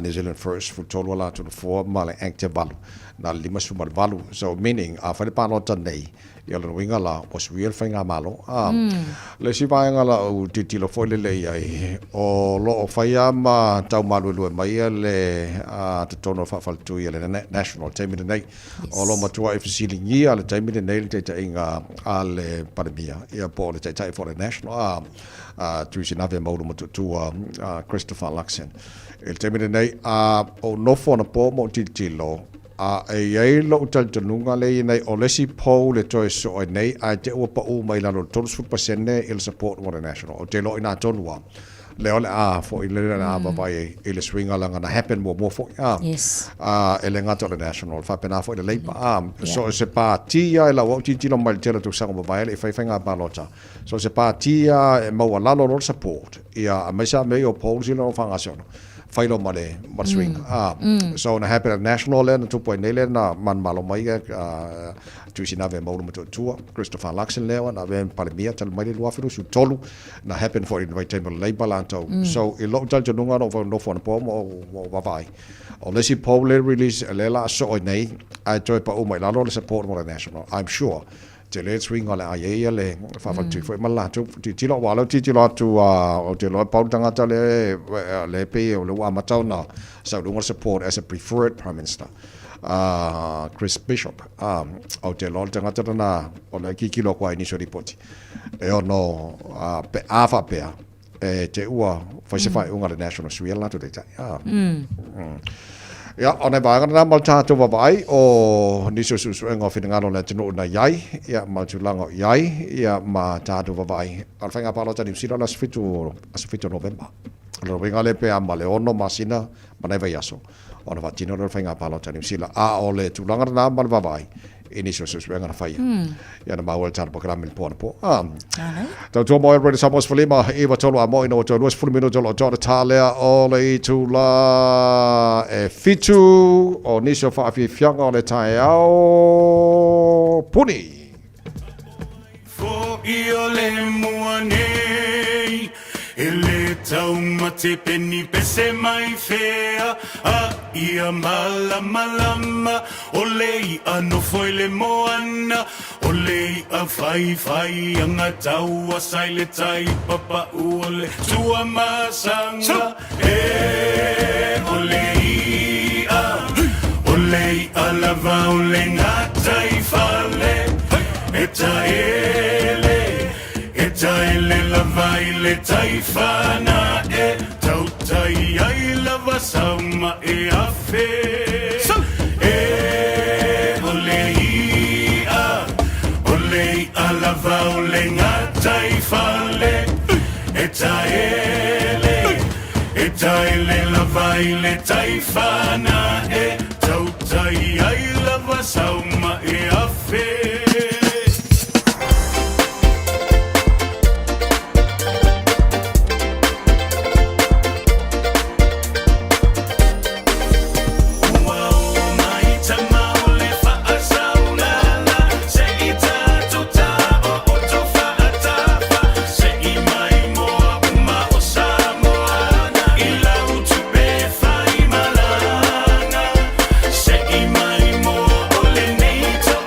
D: New Zealand First 13 o latou nofoa ma le Act e 8, na o le 58. So meaning a fai le palota nei, ia o lona uiga la ua suia le faigamalo. Le isi vaega la ou tilotilo foi lele i ai, o lo o fai lava ma tau maluelue mai le totonu o le faafaletui a le National i le taimi lenei. O lo o matuai fesiligia le taimi lenei le taitaiga a le Palemia, ia po o le taitai foi o le National, a, a Tuisinave Maulu Matuatua, a Christopher Luxon. I le taimi lenei, a ou nofo anapo ma ou tilotilo, a e i ai lou talitonuga lea i nei, o le isi poll e toe sosoo ai nei, ae te i ua pau mai i lalo o le 30% i le support mo le National. Ou te iloa i ina tonu lava. Lea o le a foi le le a vaavaai ai i le suiga leaga na happen muamua foi a.
H: Yes.
D: A e le gata o le National, faapena foi le Labour a. So o se pati lava i lau au tilotilo mai i le tele o tausaga ua mavae e le i fai faiga palota. So o se pati lava e maualalo loa le support ia aemaise lava mea ia o polls ia o lo o faagasolo fai loa ma le ma le suiga a. So na happen i le National lea na tupu ai nei lea na manumalo mai ai Tuisinave e Maulu Matuatua, Christopher Luxon lea na avea ma Palemia talu mai le 2023. Na happen foi i le vaitaimi o le Labour latou. So i lou talitonuga na ou nofo anapo ma ou vaavaai, o le isi poll lea release lea la a soo ai nei ae toe pau mai lalo le support mo le National. I'm sure tele le suiga o le a i ai ia le faafaletui foi ma le latou tilotilo aua o lea ou tilotilo atu ou te iloa e pau le tagata lea lea pei o lea ua amata ona sau i luga le support as a preferred Prime Minister. Chris Bishop. Ou te iloa o le tagata lena o lea e tilotilo atu ai i nisi o lipoti. E ono pe a faapea e te ua fai se faaiuga a le National Suia le latou taitai. Ia, o nai vaega na ma le tatou vaavaai o nisi o suesuega o finagalo o le atunuu na i ai, ia, ma le tulaga o i ai, ia, ma tatou vaavaai. O le faiga palota a Niu Sila o le aso 7, aso 7 o Novema. O lona uiga lea pe a ma le 6 masina ma nai vaiaso ona faatino lea o le faiga palota a Niu Sila. A o le tulaga lena ma le vaavaai i nisi o suesuega na faia. Ia na maua i le tatou polokalame i le po anapo. Tautua mo Radio Samoa 15 9 3 a moi no toe 20 minuto o lo o toa le tā lea o le itula e 7 o nisi o faafiafiaga o le taeao puni.
B: Fo'i o le mua nei E le taumate peni pese mai fea A ia malamalama O le i'a nofo i le moana O le i'a whaiwhai anga taua sai le tai papa'u o le Tuamasaga E o le i'a O le i'a lava o le gatai fale E taele E taele lava i le tai whana E tautai ai lava sauma e afe E o le i'a O le i'a lava o le gatai fale E taele, e taele lava i le tai whana E tautai ai lava sauma e afe. Ua o mai tama o le faasaulala Se i tatou tao o to faatafa Se i mai moa uma o Samoana I lau tupe fai malaga Se i mai moa o lenei tausaga.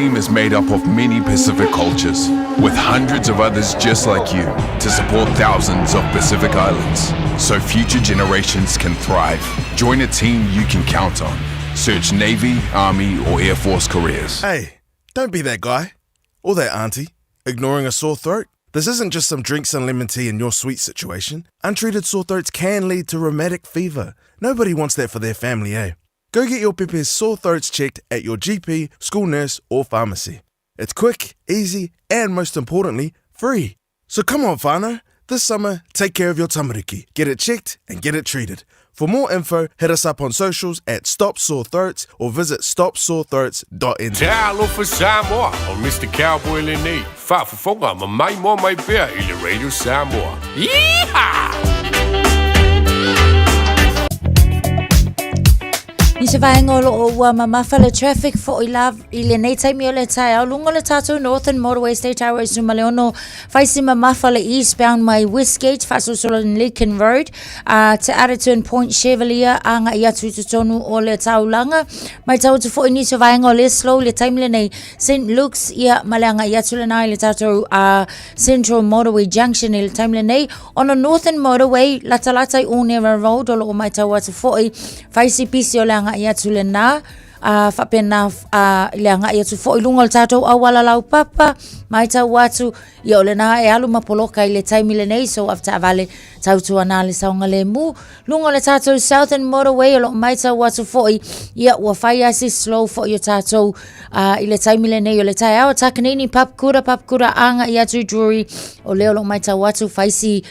L: team is made up of many Pacific cultures, with hundreds of others just like you to support thousands of Pacific Islands so future generations can thrive. Join a team you can count on. Search Navy, Army, or Air Force careers.
A: Hey, don't be that guy or that auntie ignoring a sore throat. This isn't just some drinks and lemon tea in your sweet situation. Untreated sore throats can lead to rheumatic fever. Nobody wants that for their family, eh? Go get your Pepe's sore throats checked at your GP, school nurse, or pharmacy. It's quick, easy, and most importantly, free. So come on, whānau. This summer, take care of your tamariki. Get it checked and get it treated. For more info, hit us up on socials at Stop Sore Throats or visit stopsorethroats.nz.
M: Talofa Samoa, o Mr. Cowboy lenei, faafofoga ma maimoa mai pea i le Radio Samoa. Yeehaw!
H: Nisi vaega o loo ua mamafa le traffic foi la i lenei taimi o le taeao luga o le tatou Northern Motorway State Highway 16 faisi mamafa le eastbound mai Westgate faasolosolo i Leakin Road a Te Aratern Point Chevalier agai atu i totonu o le taulaga matau atu foi nisi o vaega o le slow i le taimi lenei St Luke's ia ma le agai atu lena i le tatou Central Motorway Junction i le taimi lenei ona Northern Motorway latalata i Onera Road o loo matau atu foi faisi pisi o le agai atu lena a faapena a i le agai atu foi i luga o le tatou auala laupapa matau atu ia o lena e alu ma poloka i le taimi lenei so avetaavale tautuana le saogalemu luga o le tatou Southern Motorway o loo matau atu foi ia ua fai lava si slow foi o tatou i le taimi lenei o le taeao Takanini Papakura Papakura agai atu i Drury o lea o loo matau atu fai si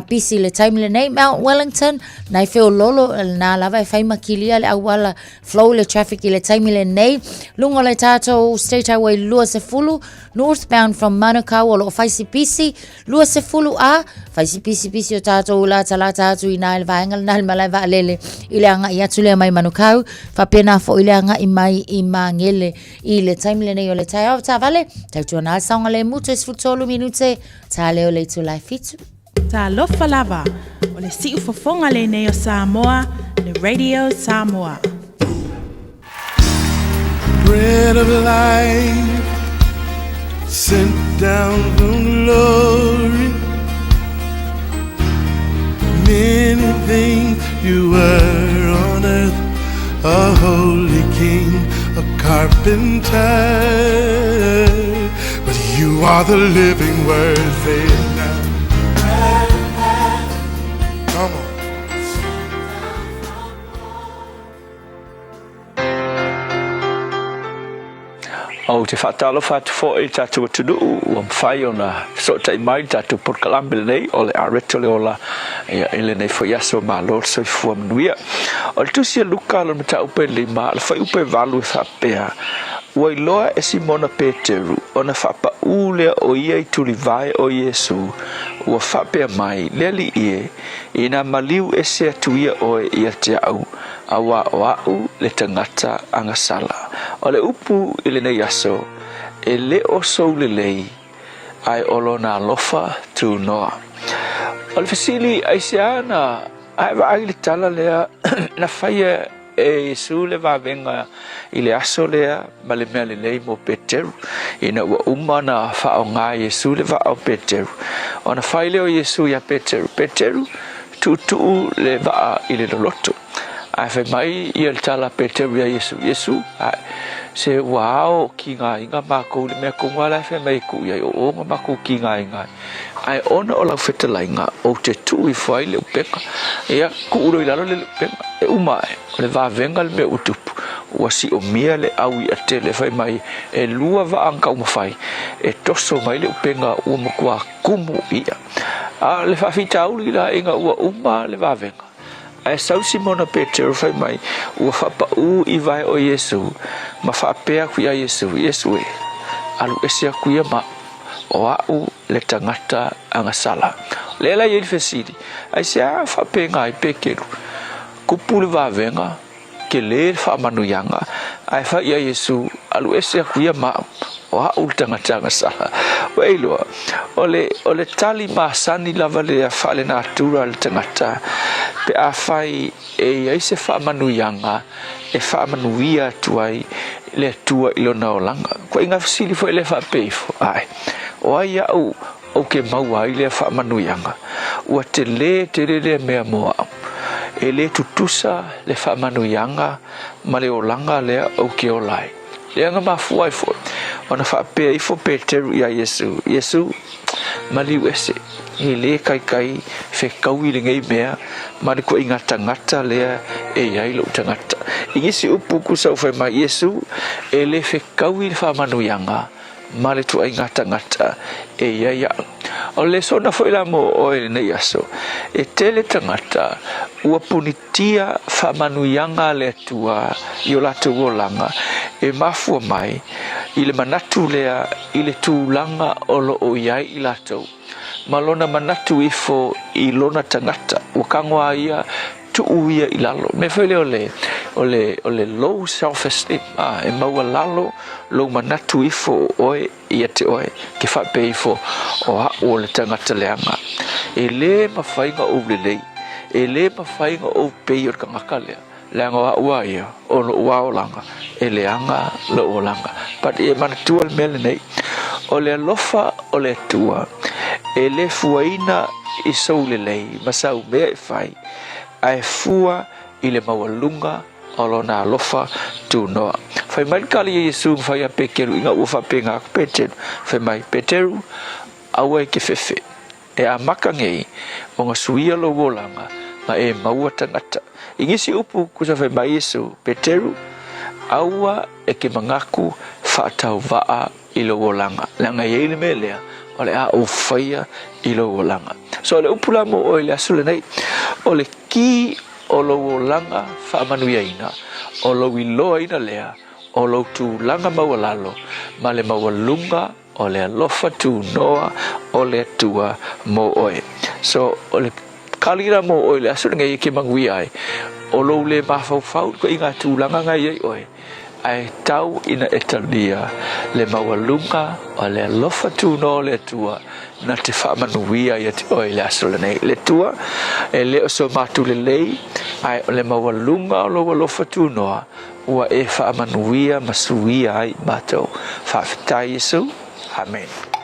H: pisi i le taimi lenei Mount Wellington nai feololo lena lava e fai ma kilia le auala flow le traffic i le taimi lenei luga o le tatou State Highway 20 northbound from Manukau o loo fai si pisi 20 a fai si pisipisi o tatou latalata atu i nā i le vaega lena i le malae vaalele i le agai atu lea mai Manukau faapena foi le agai mai i Magele i le taimi lenei o le taeao taavale tautuana le saogalemu toe 13 minute ta leo le itula e 7.
N: Talofa lava, o le siufofoga lenei o Samoa, le Radio Samoa.
B: Bread of life sent down from glory. Many things you were on earth, a holy king, a carpenter. But you are the living word, say it now. Come on.
O: Ou te faatalofa atu foi i le tatou atunuu ua mafai ona fesootai mai i le tatou polokalame lenei o le Areto le Ola ia, i lenei foi aso malo le soifua manuia. O le tusi a Luka lona mataupu e 5, le fuaiupu e 8 e faapea, Ua iloa e Simona Peteru ona faapaū lea o ia i tulivae o Iesu, ua faapea mai, Le Alii e, Ina maliu ese atu ia oe ia te au, auā o a'u le tagata agasala. O le upu i lenei aso, e le o sou lelei, ae o lona alofa tunoa. O le fesili, aisea na ae vaai i le tala lea na faia E Iesu le vavega i le aso lea ma le mea lelei mo Peteru. Ina ua uma ona faaaoga e Iesu le vaa o Peteru, ona fai lea o Iesu iā Peteru, Peteru, tuutuu le vaa i le loloto. Ae fai mai ia le tala a Peteru iā Iesu, Iesu, ae, se ua ao kigaina makou i le mea koga la e fai mai e tuu i ai, o o na makou kigaina ai. Ae ona o lau fetalaiga, ou te tuu ifo ai le upega. Ia, tuu loa i lalo le upega, e uma ae, o le vavega le mea ua tupu. Ua siomia le au i'a tele, fai mai, e lua vaa na taumafai, e toso mai le upega ua matua kumu i'a. A o le faafitauli la ina ua uma le vavega. Ae sau Simona Petero fai mai, ua faapaū i vae o Iesu, ma faapea aku iā Iesu, Iesu e, alu ese aku ia ma o a'u le tagata agasala. O lea la i ai le fesili, aisea faapega ai Peteru? Kupu le vavega, tele le faamanuiaga, ae fai iā Iesu, alu ese aku ia ma au, o a'u le tagata agasala. Ua e iloa, o le, o le tali masani lava lea faalenatura a le tagata, Pe afai e i ai se faamanuiaga e faamanuia atu ai le Atua i lona olaga. Ituaiga fesili foi lea faapea ifo, Ae, o ai aʻu ou ke maua ai lea faamanuiaga? Ua tele tele lea mea mo aʻu. E le tutusa le faamanuiaga ma le olaga lea ou ke ola ai. Lea na mafua ai foi ona faapea ifo Peteru iā Iesu, Iesu, maliu ese, e le kaikai fekaui lenei mea ma le ituaiga tagata lea e i ai lou tagata. I nisi upu tusa ua fai mai Iesu, e le fekaui le faamanuiaga ma le ituaiga tagata e i ai aʻu. O le lesona foi la mo oe i lenei aso, e tele tagata ua punitia faamanuiaga a le Atua i o latou olaga e mafua mai i le manatu lea i le tulaga o lo o i ai i latou ma lona manatu ifo i lona tagata ua tago a ia tuu ia i lalo. O le mea foi lea o le, o le, o le low self esteem, a, e maualalo lou manatu ifo o oe ia te oe, ke faapea ifo, o aʻu o le tagata leaga. E lē mafai ona ou lelei, e lē mafai ona ou pei o le tagata lea, leaga o aʻu a ia, o loʻu a olaga, e leaga loʻu olaga. But e manatua le mea lenei, o le alofa o le Atua, e lē fuaina i sou lelei ma sau mea e fai, ae fua i le maualuga o Lona alofa tunoa. Fai mai le tali a Iesu ma fai ia Peteru ina ua faapena atu Peteru, fai mai, Peteru, aua e te fefe, e amata nei ona suia lou olaga ma e maua tagata. I nisi upu tusa fai mai Iesu, Peteru, aua e te manatu faatauvaa i lou olaga, leaga e i ai le mea lea o le a ou faia i lou olaga. So o le upu la mo oe i le aso lenei, o le kī o lou olaga faamanuiaina, o lou iloaina lea o lou tulaga maualalo ma le maualuga o le alofa tunoa o le Atua mo oe. So, o le kali la mo oe i le aso lenei e ke manuia ai, o lou le mafaufau i ngā tulaga na i ai oe, Ae tau ina e talia le maualuga o le alofa tunoa o le Atua na te faamanuia ia te oe i le aso lenei. Le Atua, e le o so matou lelei, ae o le maualuga o lou alofa tunoa ua e faamanuia ma suia ai matou. Faafetai Iesu. Amene.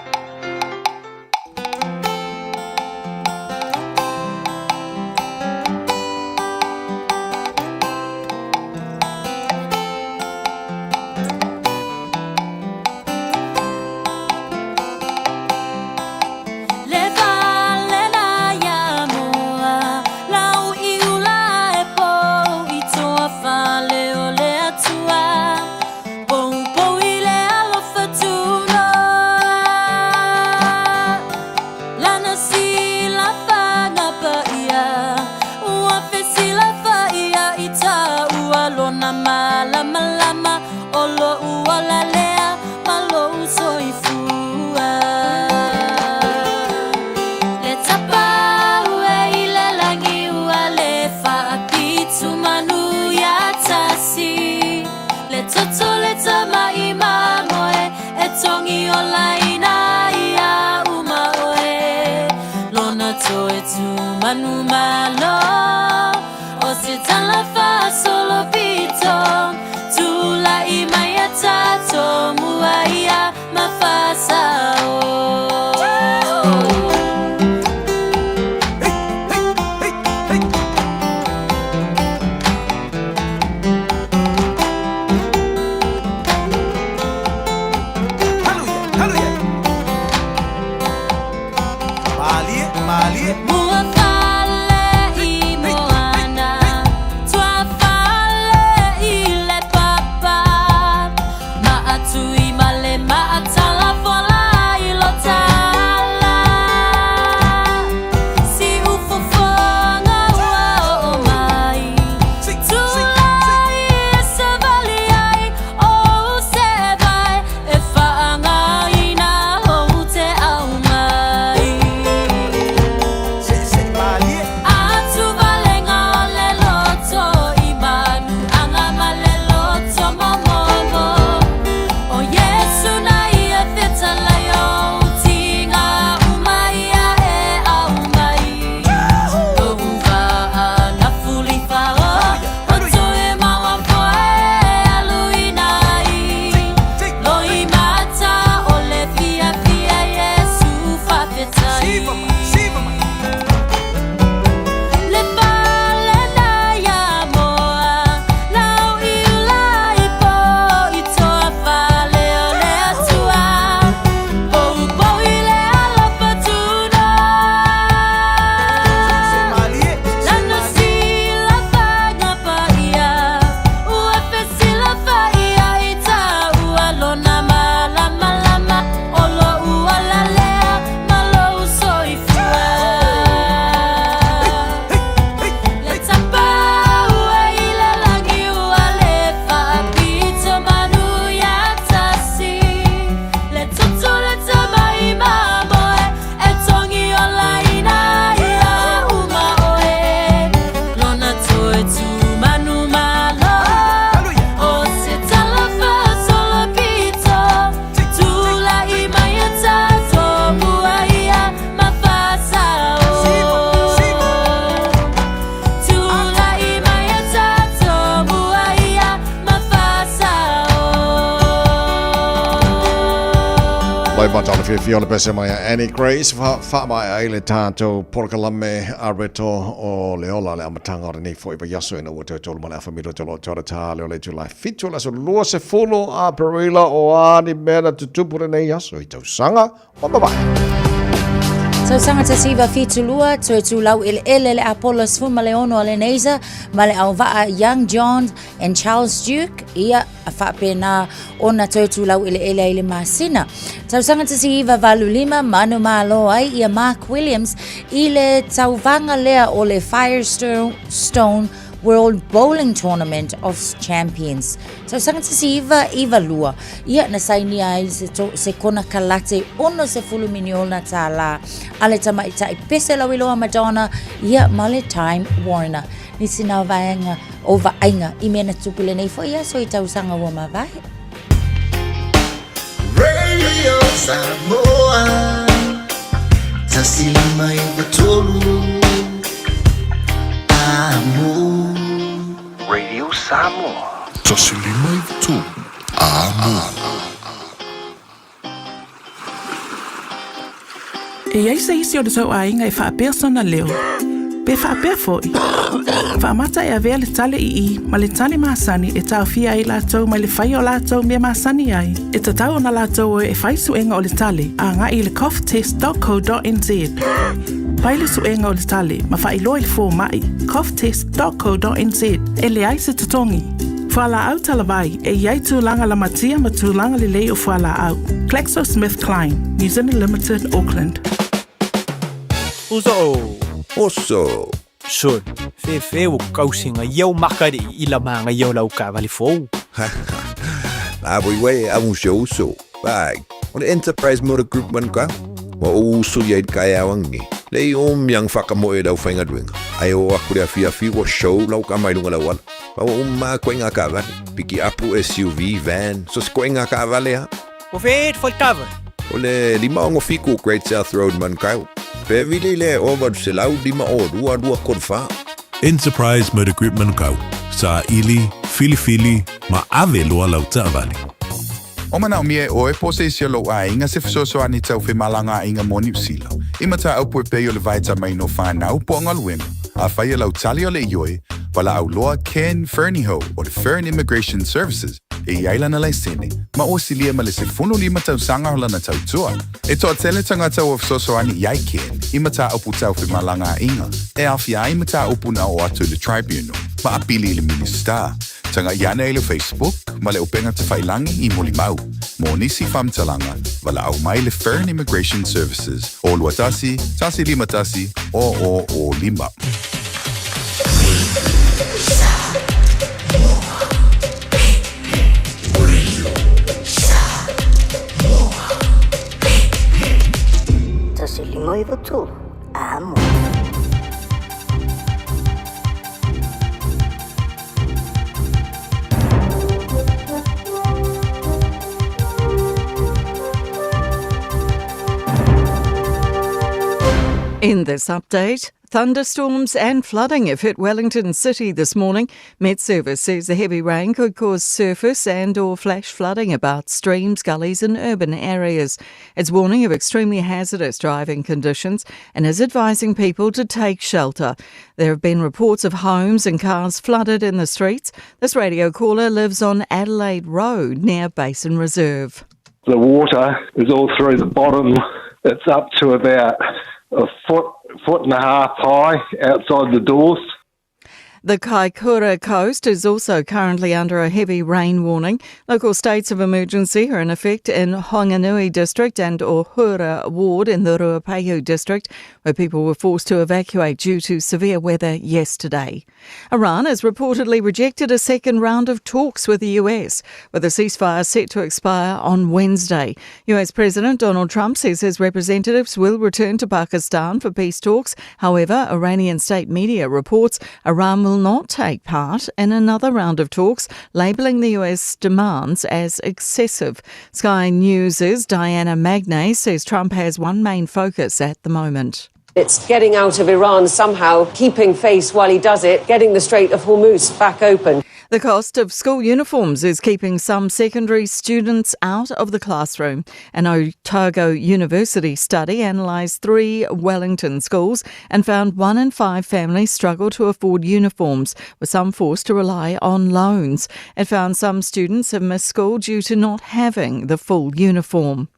D: Mai mata o le fiafia o le pese mai a Annie Grace faamaea ai le tatou polokalame a reto o le ola le amataga o lenei foi vaiaso ina ua toe tolu ma le afa minute o lo o toe ta le o le itula e fitu o le aso 20 Aperila o a ni mea na tutupu lenei aso i tausaga ua mavae.
H: Tausaga 1972, toe tūlau eleele le Apollo 16 a le NASA ma le auvaa Young John and Charles Duke, ia faapena ona toe tūlau eleele ai le masina. Tausaga 1985, manumalo ai ia Mark Williams i le tauvaga lea o le Firestone World Bowling Tournament of Champions. Tausaga 1992, ia na sainia ai se, to, se konakalate 60 miniona tālā a le tamaitai pese lauiloa Madonna ia ma le Time Warner. Nisi nā vaega o vaaiga i mea na tupu lenei foi aso i tausaga ua mavae.
P: Radio Samoa 153 Amo
Q: Radio Samoa
C: 153 Amo
N: E i ai se isi o le tou aiga e faapea sona leo, pe faapea foi, faamata e avea le tale i i ma le tale masani e taofia ai latou mai le faia o latou mea masani ai, e tatau ona latou o e fai suega o le tale agai i le coughtest.co.nz. Fai le suega o le tale ma faailoa i le fomai, coughtest.co.nz, e leai se totogi. Fualaau talavai, e i ai tulaga lamatia ma tulaga lelei o fualaau. GlaxoSmithKline, New Zealand Limited, Auckland.
R: Uso.
S: Oso.
R: Sol, fefe ua kausiga ia o makaliʻi i la magaia o lau kaavale fou.
S: La voi wei amu se uso. Vai, o le Enterprise Motor Group man ka. Ua ou uso ia i le kaeao angi. Lei o miang whakamoe lau whaingaluenga. Ai o aku le afiafi ua show lau ka mai lunga lau ala. Ma ua uma koe ngā kaavale. Piki apu, SUV, van, so se koe ngā kaavale ha.
R: O whē whai kava?
S: O le 567 Great South Road Manukau. Pe vili le 805 2 2 3 4.
T: Enterprise Motor Group Manukau, saili, filifili ma ave loa lau taavale.
U: O manaomia e ʻoe po o se isi o lou ʻaiga se fesoasoani tau femalagaaiga mo Niu Sila, i mataupu e pei o le vaitamaina o whānau po o galuega, afai e lau tali o le ioe, valaau loa Ken Fernihough o le Fern Immigration Services e i ai lana laisene, ma ua silia ma le 15 tausaga o lana tautua. E toatele tagata ua fesoasoani i ai Ken i mataupu tau femalagaaiga e aofia ai mataupu na oo atu i le Tribunal ma apili i le Minisita. Taga'i ane i le Facebook ma le upega tafailangi i Molimau. Mo nisi faamatalaga, valaau mai le Fern Immigration Services o 21 151 00 05.
E: In this update, thunderstorms and flooding have hit Wellington City this morning. Met Service says the heavy rain could cause surface and or flash flooding about streams, gullies and urban areas. It's warning of extremely hazardous driving conditions and is advising people to take shelter. There have been reports of homes and cars flooded in the streets. This radio caller lives on Adelaide Road near Basin Reserve.
V: The water is all through the bottom. It's up to about a foot, foot and a half high outside the doors.
E: The Kaikoura coast is also currently under a heavy rain warning. Local states of emergency are in effect in Whanganui district and Ohura ward in the Ruapehu district, where people were forced to evacuate due to severe weather yesterday. Iran has reportedly rejected a second round of talks with the US, with a ceasefire set to expire on Wednesday. US President Donald Trump says his representatives will return to Pakistan for peace talks. However, Iranian state media reports Iran will not take part in another round of talks, labelling the US demands as excessive. Sky News' Diana Magnay says Trump has one main focus at the moment.
W: It's getting out of Iran somehow, keeping face while he does it, getting the Strait of Hormuz back open.
E: The cost of school uniforms is keeping some secondary students out of the classroom. An Otago University study analysed three Wellington schools and found one in five families struggle to afford uniforms, with some forced to rely on loans. It found some students have missed school due to not having the full uniform.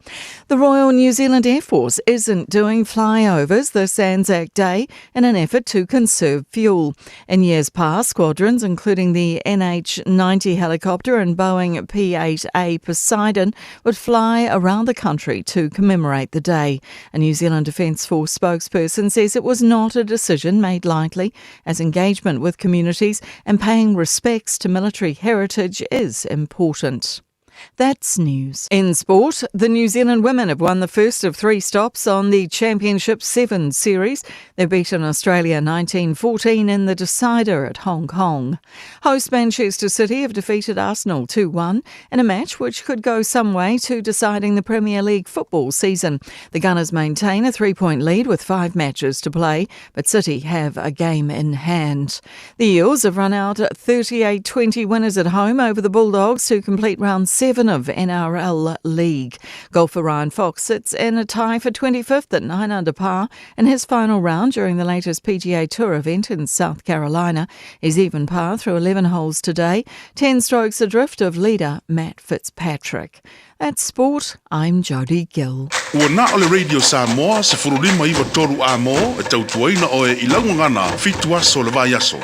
E: The Royal New Zealand Air Force isn't doing flyovers this Anzac Day in an effort to conserve fuel. In years past, squadrons, including the NH 90 helicopter and Boeing P 8A Poseidon, would fly around the country to commemorate the day. A New Zealand Defence Force spokesperson says it was not a decision made lightly, as engagement with communities and paying respects to military heritage is important. That's news. In sport, the New Zealand women have won the first of three stops on the Championship 7 series. They've beaten Australia 1914 in the decider at Hong Kong. Host Manchester City have defeated Arsenal 2 1 in a match which could go some way to deciding the Premier League football season. The Gunners maintain a three point lead with five matches to play, but City have a game in hand. The Eels have run out 38 20 winners at home over the Bulldogs to complete round 7 of NRL League. Golfer Ryan Fox sits in a tie for 25th at 9 under par in his final round during the latest PGA Tour event in South Carolina. He's even par through 11 holes today, 10 strokes adrift of leader Matt Fitzpatrick. At sport, I'm Jodie Gill.
C: Ua na o le Radio Samoa, 1593 Amo, e tautuaina oe i laugagana, fitu aso le vaiaso.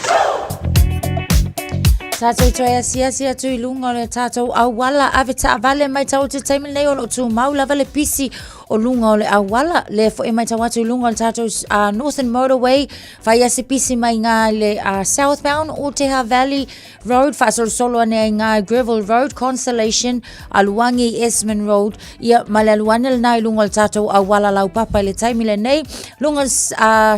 H: Tātou toe asiasi atu i lunga o le tātou auala ave taavale mai tau te taimi nei o lo tūmau lava le pisi o lunga o le auala le fo e mai tau atu i lunga o le tātou Northern Motorway whai ase pisi mai ngā le southbound o Teha Valley Road, faasolosolo ane ai ngā Greville Road, Constellation, Aluangi, Esmond Road, ia ma le alu ane lena i luga o le tatou auala laupapa i le taimi lenei, luga o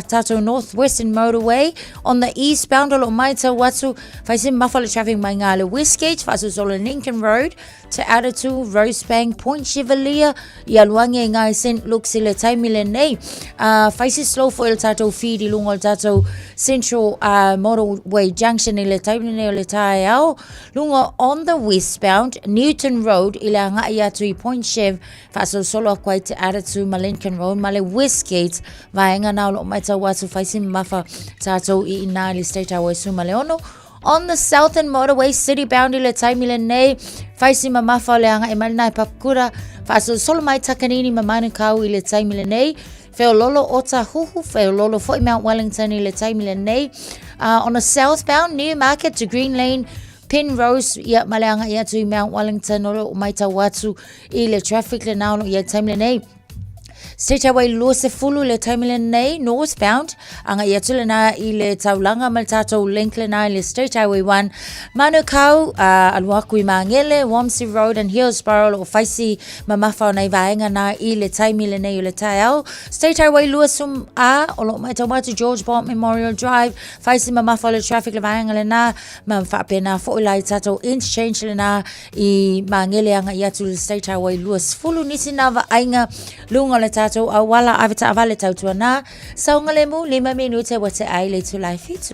H: tatou North Western Motorway, on the eastbound o lo o maitau atu, fai se mamafa le traffic mai ngā le Westgate, faasolosolo Lincoln Road, Te Aratū, Rosebank, Point Chevalier, i alu ange i ngā St Luke's i le taimi lenei. Whai se slow foi le tātou feed i lunga o le tātou Central Motorway Junction i le taimi lenei o le taeao. Lunga on the westbound, Newton Road i le angai atu i Point Chev, whaasolosolo aku ai Te Aratū ma Lincoln Road ma le Westgate, vaenga nā o loo maitau atu whai se mamafa tātou i inā i le State Highway suma le ono. On the Southern Motorway City bound i le taimi lenei, whai si mamafa o le anga e mai lena e Papakura, whaasolosolo mai Takanini ma Manukau i le taimi lenei, Wheololo Otahuhu, Wheololo foi Mount Wellington i le taimi lenei. On the southbound Newmarket to Green Lane, Penrose, ia ma le anga i atu i Mount Wellington o lo maitau atu i le traffic le nā o lo i taimi lenei. State Highway 20 le taimi lenei, northbound, anga i atu lena i le taulaga ma le tātou link lena i le State Highway 1. Manukau, alu aku i Māngere, Wamsey Road and Hillsborough lo o whaisi mamafa o nei vaenga nā i le taimi lenei o le taeao. State Highway 20 A, o lo mai tau atu George Bont Memorial Drive, whaisi mamafa o le traffic le vaenga lena, ma whaapena fo i tātou interchange lena i Māngere anga i atu le State Highway 20 nisi nā vaaiga luga o le tatou auala ave taavale tautua nā saogalemu lima minute ua te ai le itula e fitu.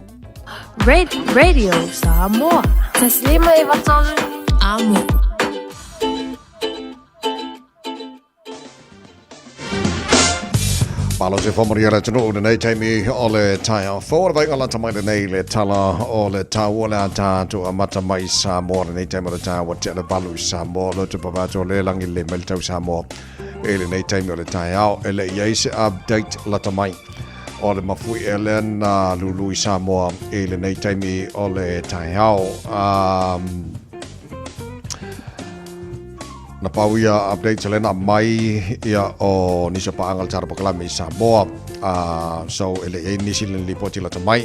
J: Radio Samoa. Taslima e vatolu. Amo.
D: Malo se whamari ara tino o nei taimi o le taeao fou. Ora vai lata mai lenei le tala o le tau o le ata atu a mata mai Samoa lenei taimi o le taeao ua tea le valu i Samoa lotu pavato le langi le mai le tau Samoa i lenei taimi o le taeao e le i ai se update lata mai o le mafui e lea na lulu i Samoa i lenei taimi o le taeao. Na pau ia update le na mai ia o nisi o paaga le tara pokalame i Samoa. So e le i ai nisi le lipoti lata mai.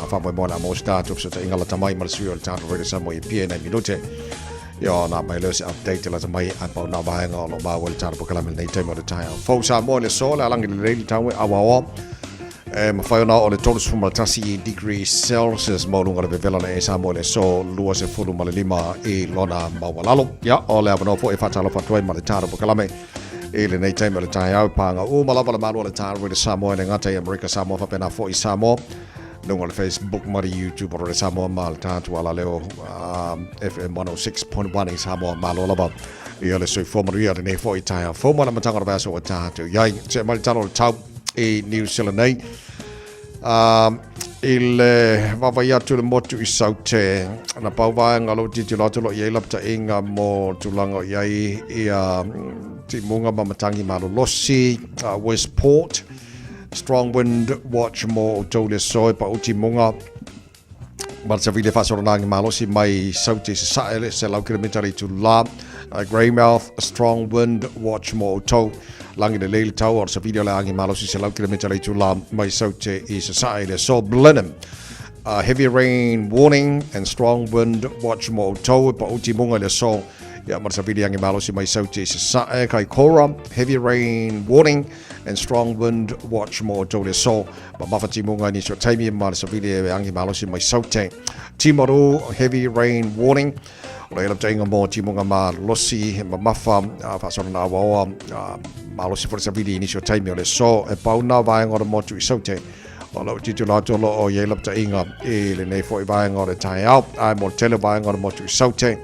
D: Faamoemoe le a maua se tatou fesootaiga lata mai ma le sui o le tara Radio Samoa i Apia i nai minute. Ia na mai lea o se update lata mai ae pau na vaega o lo o maua i le tara pokalame i lenei taimi o le taeao. Fou Samoa i le aso le alagi lelei le tau e auaoa. E mafai ona oo le 31 degrees Celsius maualuga o le vevela le e Samoa i le aso 25 i lona maualalo. Ia, o le avanoa foi e faatalofa atu ai ma le taro pokalame i lenei taimi o le taeao. Pāga uma lava le malu o le taro i le Samoa e le gata i Amerika Samoa faapena foi i Samoa. Luga o le Facebook ma le YouTube o le Samoa ma le tatou alaleo FM 106.1 i Samoa. Malo lava ia le soifua manuia lenei foi taeao fou ma le amataga o le vaiaso ua tatou i ai. Se'e mai le tala o le tau i New Zealand nei. I le vaavaai atu i le motu i Saute, na pau vaega o lou tilotilo atu o lo o i ai lapataiga mo tulaga o i ai ia timuga ma matagi malolosi, Westport, Strong Wind Watch mo outou le aso e pau timuga ma le savili e faasolonagi malosi mai Saute i Sasae le 100 kilometre le itula. Greymouth, Strong Wind Watch mo outou. Lagi lelei le tau o le savili o le agi malosi 100 kilometre le itula mai Saute i Sasae le aso. Blenheim, Heavy Rain Warning and Strong Wind Watch mo outou e pau timuga i le aso. Ia ma le savili agi malosi mai Saute i Sasae. Kaikoura, Heavy Rain Warning and Strong Wind Watch mo outou le aso. Mamafa timuga i nisi o taimi ma le savili e agi malosi mai Saute. Timaru, Heavy Rain Warning. O le laptainga mo timuga malosi mamafa faasolana awaoa malosi foi le savili i nisi o taimi o le aso. E pau na vaega o le motu i Saute. O lou tilotilo atu o lo o i ai lapataiga i lenei foi vaega o le taeao. Ae mo le tele o vaega o le motu i Saute,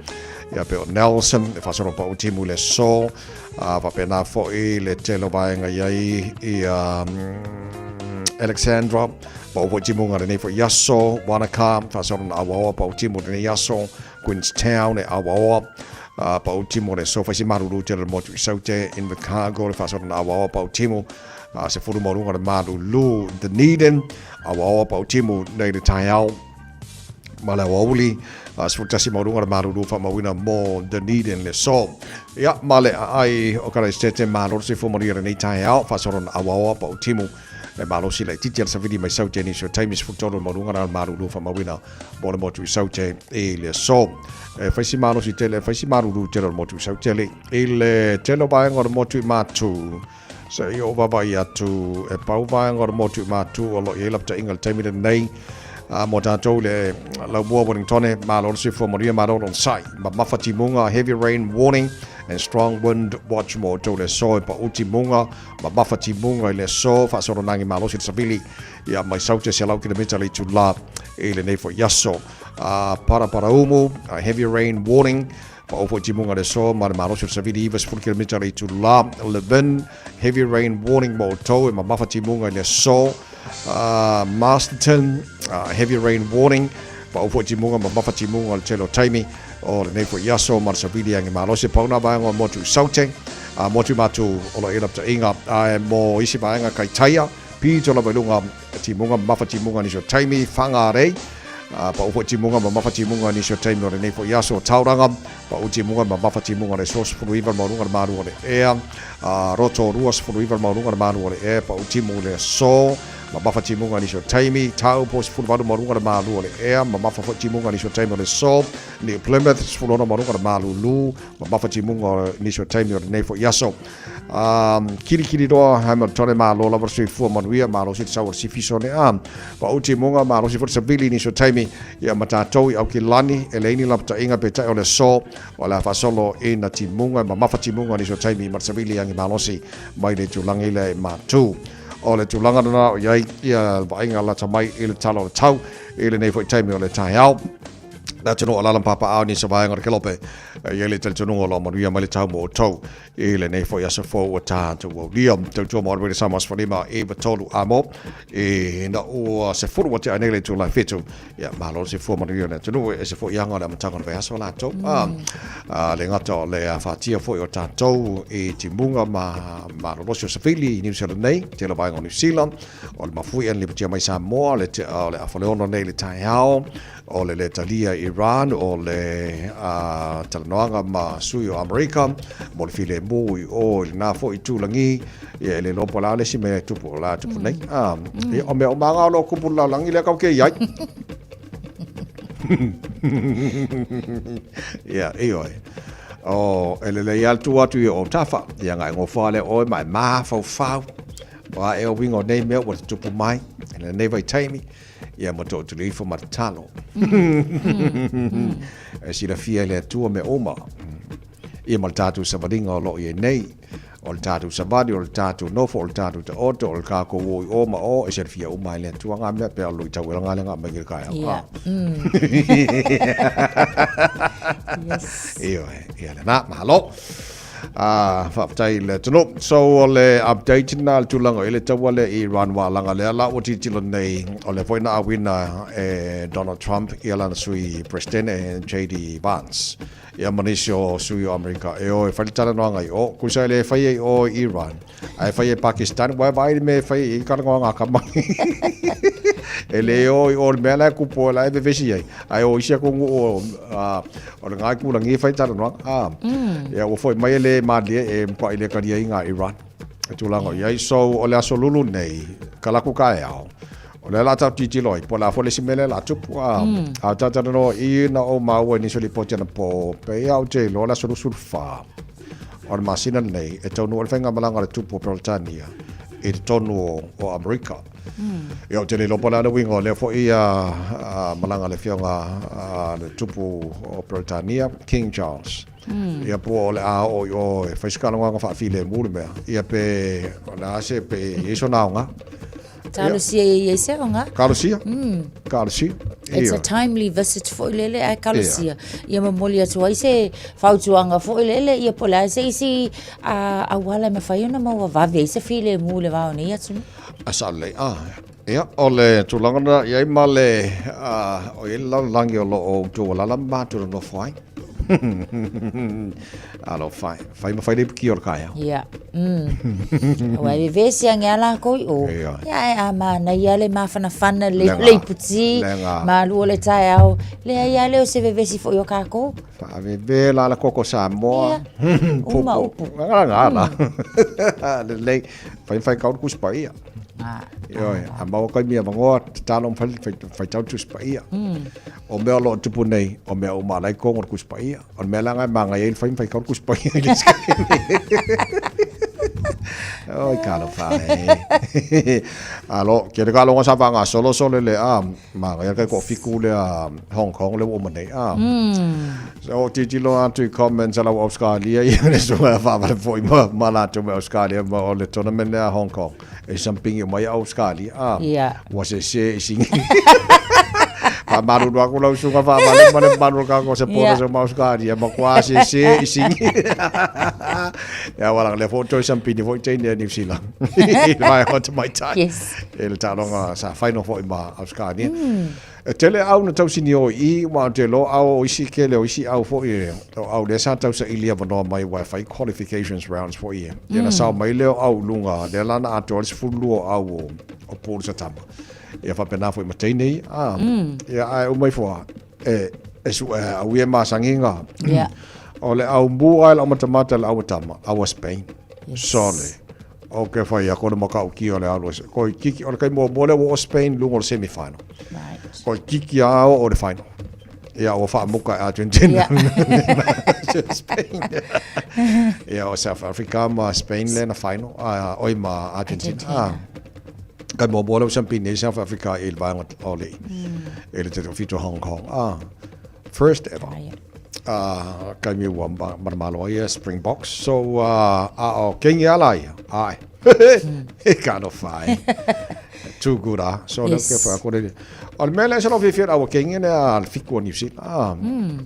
D: ia pei o Nelson, e faasolo pau timu i le aso, a faapena foi le tele o vaega i ai ia Alexandra, pau foi timuga lenei foi aso, Wanaka, faasolo na awaoa pau timu lenei aso, Queenstown e awaoa, pau timu le aso, faisi malulu tele le motu i Saute, Invercargill, le faasolo na awaoa pau timu, 10 ma luga le malulu Dunedin, awaoa pau timu nei le taeao ma le aoauli, 11 ma luga le malulu faamauina mo Dunedin le aso. Ia, ma le aai o Karaisete malo le soifua manuia lenei taeao, faasolo na awaoa pau timu le malosi laitiiti a le savili mai Saute nisi o taimi 13 ma luga le malulu faamauina mo le motu i Saute i le aso. E fai si malosi tele, e fai si malulu tele o le motu i Saute i le tele o vaega o le motu i Matu. Se i ou vaavaai atu e pau vaega o le motu i Matu o lo o i ai lapataiga i le taimi lenei mo tatou le laumua Wellingtone, malo le soifua manuia, malo le onosai. Mamafa timuga, heavy rain warning and strong wind watch mo outou le aso e pau timuga, mamafa timuga i le aso, faasolonagi malosi le savili ia mai Saute 100 kilomita le itula i lenei foi aso. Paraparaumu, heavy rain warning, Pau foi timuga le aso ma le malosi o le savili 90 kilomita le itula. Levin, heavy rain warning mo outou e mamafa timuga i le aso. Masterton, heavy rain warning. Pau foi timuga mamafa timuga o le tele o taimi o lenei foi aso ma le savili agi malosi. Pau nā vaega o motu i Saute, motu i Matu o lo o i ai lapataiga. Ae mo isi vaega Kaitaia, pito lava i luga Timuga, mamafa timuga nisi o taimi, Whangarei, pau foi timuga, mamafa timuga nisi o taimi o lenei foi aso, Tauranga, pau timuga, mamafa timuga le aso, 19 le maualuga le malu o le ea, Rotorua, 19 le maualuga le malu o le ea, pau timu le aso, mamafa timuga nisi o taimi, Taupo, 18 maualuga le malu o le ea, mamafa foi timuga nisi o taimi o le aso, New Plymouth, 16 maualuga le malulu, mamafa timuga nisi o taimi o lenei foi aso. Kirikiriroa, Hamilton, malo lava le soifua manuia, malosi le sau o le sifiso ne a. Pau timuga, malosi foi le savili nisi o taimi, ia ma tatou i Aukilani, e leai ni lapataiga peitai o le aso, o le a faasolo i na timuga, e mamafa timuga nisi o taimi ma le savili agi malosi mai le itulagi lea i Matu. O le tulaga lena o i ai ia vaaiga lata mai i le tala o le tau i lenei foi taimi o le taeao. Le atunuu o alaala ma papaaao nisi o vaega o le kelope, e i ai le talitonuga o lo o manuia mai le tau mo outou. I lenei foi aso fou ua tatou aulia. Tautua mo Already Samoa 15 i 3 amo ina ua 10 ua tea nei le itula e 7. Ia, malo le soifua manuia o le atunuu e ese foi aga o le amataga o le vaiaso latou. Le gata o le afatia foi o tatou i timuga ma malolosi o savili i New Zealand nei, tele o vaega o New Zealand, o le mafuie na lipotia mai Samoa, le tea o le afa o le 6 nei i le taeao, O le lē talia i Iran o le talanoaga ma sui o Amerika mo le filemu i o i lena foi itulagi, ia e le iloa po o le a le isi mea e tupu o le a tupu nei. Ia o mea uma lava o lo o kupu i le lalolagi lea kau ke i ai. Ia, ioe. O, e lelei lava le tuu atu i o autafa, ia ona e nofo lava lea o oe ma e mafaufau, o a ea uiga o nei mea ua tutupu mai i lenei vaitaimi. Ia ma tootuli ifo ma tatalo. E silafia e le Atua mea uma. Ia ma le tatou savaliga o lo o i ai nei. O le tatou savali, o le tatou nofo, o le tatou taoto, o le kākou o i o ma o, e silafia uma e le Atua ngā mea, pea o luitau e la ngā lenga mai ki le kaeao.
H: Yeah. Yes.
D: Ioe, ia lena, mahalo. Ah, faafetai i le atunuu. So o le update na le tulaga i le taua lea i Iran wa laga lea la ua tilotilo nei o lea foi na auina e Donald Trump ia lana sui President e JD Vance ia ma nisi o sui o Amerika e o e fai le talanoaga i o kusa e le fai ai o i Iran ae fai e Pakistan wa vai le mea e fai i talanoaga a kama e le o i o le mea la e kupu la e vevesi ai ae o isi atunuu o, o le ngai kulagi e fai talanoaga a ia ua foi mai e le malie e matuai le talia ai ngā Iran e tulaga o i ai so o le aso lulu nei ka laku kaeao o lea la tau tilotilo ai po o le a foi le isi mea lea la tupu a a o talanoa i na ou maua i nisi o lipoti anapo pei a ou te iloa le aso 24 o le masina lenei e taunuu ai le faigamalaga a le tupu o Peretania i totonu o Amerika. Ia, ou te le iloa po o le a le uiga o lea foi malaga a le Afioga a le Tupu o Peretania, King Charles. Ia, po o le a oo i o e fai se talanoaga faafilemu le mea. Ia, pe o le a se, pe i ai sona aoga.
H: Talosia ia i ai se aoga.
D: Talosia? Talosia.
H: It's a timely visit foi lele ae talosia. Ia momoli atu ai se fautuaga foi lele, ia po o le a se isi auala e mafai ona maua vave ai se filemu i le va o nei atunuu.
D: A sao lelei, a. Ia, o le tulaga lena i ai ma le, o i ai le lalolagi o lo o tuualala ma matou nonofo ai. Alofa e, fai ma fai le ipuki o le kaeao.
H: Ia, Aua e vevesi age a lākou i o.
D: Ia.
H: Ia, ae a manaia le mafanafana le,
D: Lega.
H: le iputi,
D: Lega.
H: malu o le taeao. Leai a lea o se vevesi foi o kākou.
D: Faaveve la le koko Samoa.
H: Ia, uma upu.
D: Ngā la. Lelei. Fai fai kau le Tusi Paia. Ioe, a maua koe mea mangoa, tatalo ma fai, fai, fai tau le Tusi Paia. O mea o lo o tupu nei, o mea uma ala i kongo le Tusi Paia. O le mea la ngai magai ai le fai ma fai kau le Tusi Paia i le isi Oi, talofa e. Alo, ke le kaloga sa faagasolo sole le a, Manaia kai ko fiku le a Hong Kong le ua uma nei. Ah. So tilotilo atu i comments a lau Australia ia le suaga e faavale foi ma ma latou mai Australia ma o le tournament lea a Hong Kong e sampingi uma ai Australia. Ah.
H: Yeah.
D: Ua sese i singi. Faamalulu aku lau susuga faavale ma le mamalu o le kākou supporters yeah. o Australia ma kua sese i singi. Ia wala le foi toi sampini foi teine a New Zealand. I le vaega o tamaitai.
H: Yes.
D: E le taaloga sa final foi ma Australia. E tele au na tausini o i i, wa te lo au o isi kele o isi au foi e, o au lea sa tausaili avanoa mai wa e fai qualifications rounds foi e. Ia na sao mai lea o au i luga, lea la na atoa le 12 o au o, o Paul Satama. Ia faapena foi ma teine ia. Ah, Ia ae uma ifo a, e, e su, e, au ia masagiga.
H: Yeah.
D: O le au mua e lau matamata le au tama, au a Spain. Yes. Sole. O ke whai a kona makaukia o le alu. Ko i kiki, o le kai mua lea ua o Spain lunga o le semi-final.
H: Right.
D: Ko i kiki a o o le final. Ia, ua whaamuka e Argentina.
H: Yeah.
D: Spain. Ia, o South Africa ma Spain le na final. A, oi ma Argentina.
H: Argentina.
D: Ah. Kai mua lea ua sampini ai South Africa i le vaega o le, i le te whitu Hong Kong. Ah, first ever. Uh, kai mi ua manamalo ai ia Springboks. So, uh, a o kengi ala ia. Ai. E ka no whai. Too good, ah. So, yes. ke whai kore. O le mea lea sa lo fiafia au kengi ne a le fiku o New Zealand. Ah,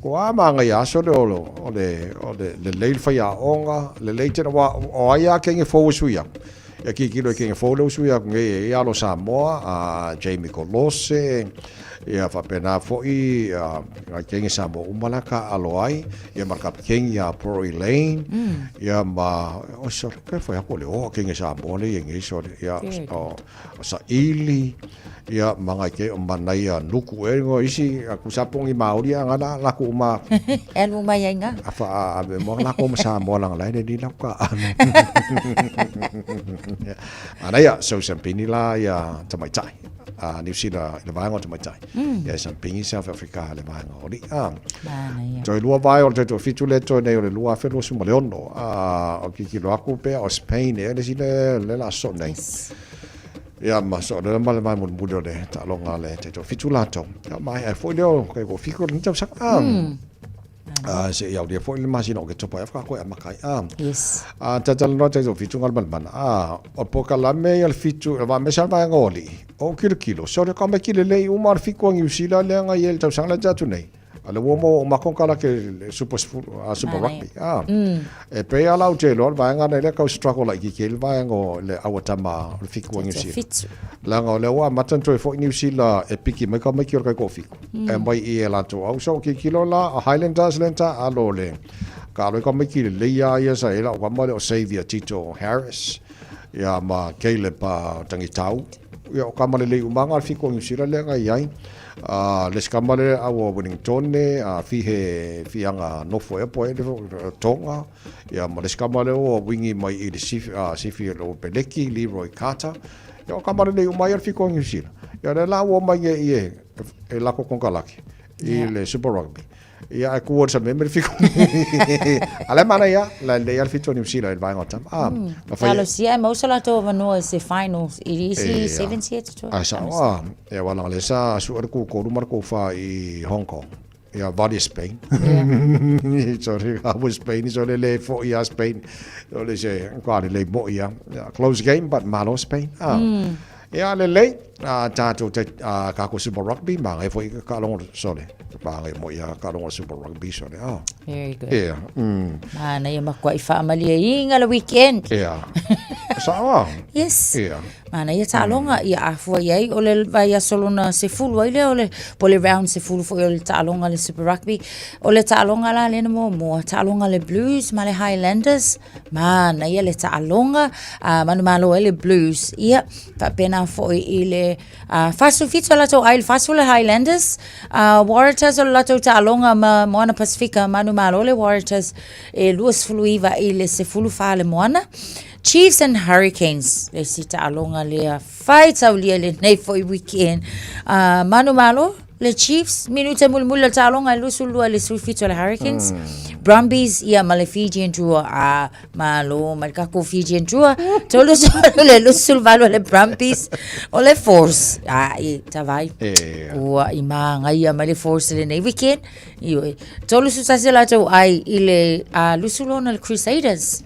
D: Ko a maanga ia aso le o le, o le, o le, le lei le whai a onga, le lei tena wa, o ai a kengi fō sui aku. Ia kikilo e kengi fō le sui aku ngei e alo Samoa, a Jamie Kolose, Ia faapena foi ngai kenge Samoa uma la ka alo ai, ia ma le kapikeni ia Pori Lane, ia ma, oi sole, ke whai ako le oa kenge Samoa le ia ngei sole, ia o, o Saili, ia ma ngai ke o manai a nuku e ngo isi, a kusapongi Māori a ngana la ku uma.
H: E alu mai ai ngā.
D: A wha a me mo la ko ma Samoa langa lai le ni lau ka anu. Ana ia, so sampini la ia tamaitai. a Niu Sila i le vaega o tamaitai. Ia e sampingi South Africa i le vaega o alii. A.
H: Manaia.
D: Toe lua vae o le 37 le toe nei o le 2026. A, o kikilo aku pea o Spain ea le isi le, le la so nei.
H: Yes.
D: Ia ma so le ma le vae mulimuli o le taaloga a le 37 latou. Ia mai ai foi lea o kai ko fiku o le tausaga. A. A se i aulia foi le masina o Oketopa e whakako e amakai. A,
H: Yes.
D: a tatala noa te fitu ngā mana. A, o pokalame i al fitu, va me sa vaenga o alii. O kilo kilo, so le kame ki le lei uma al fiku angi usila le anga i el tausanga le tatu nei. A le uomo o makon kala ke le super, super rugby. A, e pe ala o te loa, vaenga nei le kau struggle la ki ke le vaenga o le awatama o le fiku angi usila. Langa o le ua matan toe foi New Zealand e piki mai ka mai ki o le kai ko fiku. E mai i e latou au so ki kilo la a Highlanders le ta alo le ka alo ka mai ki le leia ia sa e la o ka mai o Xavier Tito Harris ia ma Caleb Tangitau ia o ka male le umanga al fiko New Zealand le ngai ai a le ska male a o Wellington a fihe fianga nofo e po e le tonga ia ma le ska male o wingi mai i le sifi a sifi o Peleki Leroy Carter ia o ka male le umai al fiko New Zealand ia le la o mai i e e lako kokalaki i le Super Rugby. Ia e kuo sa me fiku. Ale mana ia la le ia fitu ni usila il vaenga tam. Ah,
H: ma fai. Talo sia mo sa la to vanoa se finals i isi sevens ia to.
D: Ah sa ah, e wala le sa su ar ku ko rumar ko fa i Hong Kong. Ia vali Spain. Sorry, I was Spain, so le le fo ia Spain. So le se ko le mo ia. Close game but malo Spain. Ah. Ia lelei, a tātou te a kako Super Rugby, mā ngai foi ka longo sole. Mā ngai mo ia ka longo Super Rugby sole. Oh.
H: Very good.
D: Yeah.
H: Māna ia makua i whaamalia inga le weekend.
D: Yeah. Sawa.
H: Yes.
D: Yeah.
H: Māna ia taaloga ia afua i ai o le vaiaso lona sefulu ai lea o le po le round sefulu foi o le taaloga le Super Rugby. O le taaloga la lena muamua, taaloga le Blues ma le Highlanders. Mānaia le taaloga, a manumalo ai le Blues. Ia, faapena foi i le 47 o latou ai le 40 le Highlanders, Waratahs o le latou taaloga ma Moana Pasifika, manumalo le Waratahs e 29 i le 14 le Moana. Chiefs and Hurricanes, le isi taaloga lea faitaulia i lenei foi weekend. Manumalo le Chiefs, minute mulimuli le taaloga e 22 i le 17 o le Hurricanes. Brumbies ia ma le Fijian Drua a malo ma le kako Fijian Drua. 30 le 28 le Brumbies o le Force. A i tavai. Ua i māngaia mai le Force lenei weekend. Ioe. 31 latou ai i le 26 le Crusaders.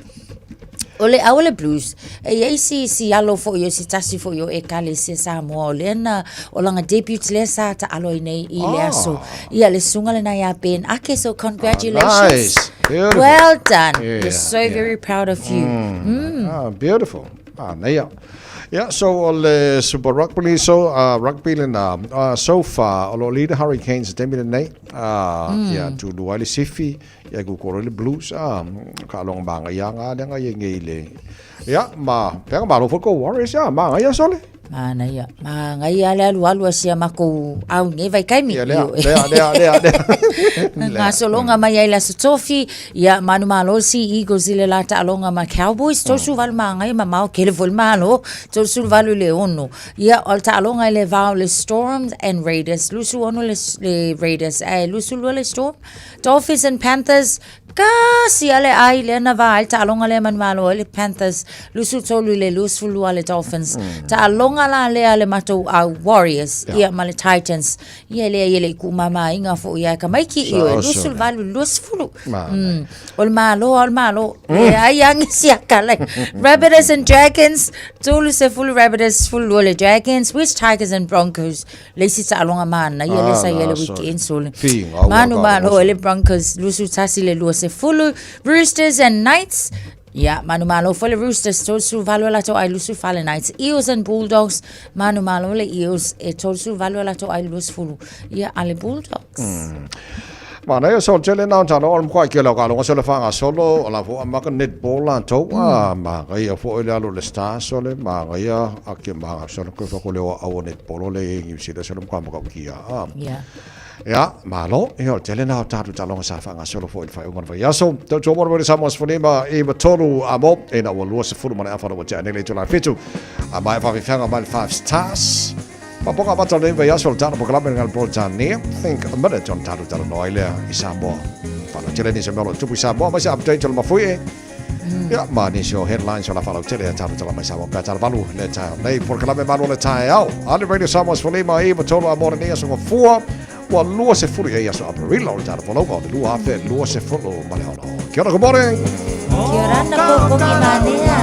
H: O le au o le Blues, e i ai si, si alo foi o se tasi foi o Ekalesia Samoa o lea na, o lana debut lea sa taalo ai nei i le aso. Ia, le susuga lena ia Ben Ake, so congratulations.
D: Ah, nice. Beautiful.
H: Well done.
D: Yeah,
H: We're so
D: yeah.
H: very proud of you.
D: Ah, beautiful. Ah, nei Yeah, so o le Super Rugby, so rugby lena, so far, o lo lead Hurricanes e taimi lenei, ia, tūlua ai le sifi, Ia ku koro le blues a ka long banga ia nga le nga ye nge le. Ia ma pega ma lo fo ko Warriors ia ma nga ia sole.
H: Mana ia. Ma nga ia le alu alu asia mako au nge vai kaimi.
D: Ia lea lea lea lea lea.
H: Nga solonga mai ai la sotofi ia manu malo si Eagles ile la taaloga ma Cowboys 38 ma ngai ma mao kele foi malo 38 le ono ia o le taaloga i le va o le Storms and Raiders 26 le, le Raiders ae 22 le Storm Dolphins and Panthers, kasi a le ai lea na va ai le taaloga lea manumalo ai le Panthers, 23 i le 22 le Dolphins. Taaloga la lea le matou au Warriors, ia ma le Titans. Ia lea ia le i kuumamāiga foi ia e tamaiti, ioe, 28 i le 20. O le Malo a o le Malo. E ai agi si akala. Rabbitohs and Dragons, 30 Rabbitohs, 12 le Dragons, West Tigers and Broncos, Le isi taaloga manaia lea sa i ai le weekend sole. Manu malo ai le Broncos 21 le 20, Roosters and Knights Ia, manu malo foi le Roosters, 38 a latou ai 24 le Knights. Eels and Bulldogs, manu malo le Eels, e 38 a latou ai 20. Ia, a le Bulldogs.
D: Manaia so tele na talo o mkwa ke la ka longa so le fanga solo o la fo amaka netball la to a ma ga ia fo ile alo le star so le ma ga ia a ke ma so le ko fo le o au netball le ngi si le so le mkwa mka ki a
H: Yeah.
D: Ya, malo, ia o tele na tatu talonga sa fanga solo fo ile fa unga fa yaso to to mo le Samoa sfonema e matolu amo e na ua lua sefulu ma le afa ua tea nei le itula fitu a mai fa fifanga mai le five stars Mapoka mata le vaiaso o le tana pokalame ngal Britania. Think a minute on tatu tala noa i lea i Samoa. Whanau tele nisi o mea o lo tupu i Samoa. Mai se update o le mafui e. Ia, ma nisi o headlines o la whanau tele a tatu tala mai Samoa. Pea tala valu le tae nei. Polokalame malu o le tae ao. Ale Radio Samoa sfolima i matolo a mora nia songa fua. Ua 20 i aso Aperila o le tala folauga o le 2026. Kia ora, good morning!
H: Kia ora na koukou ki Manea.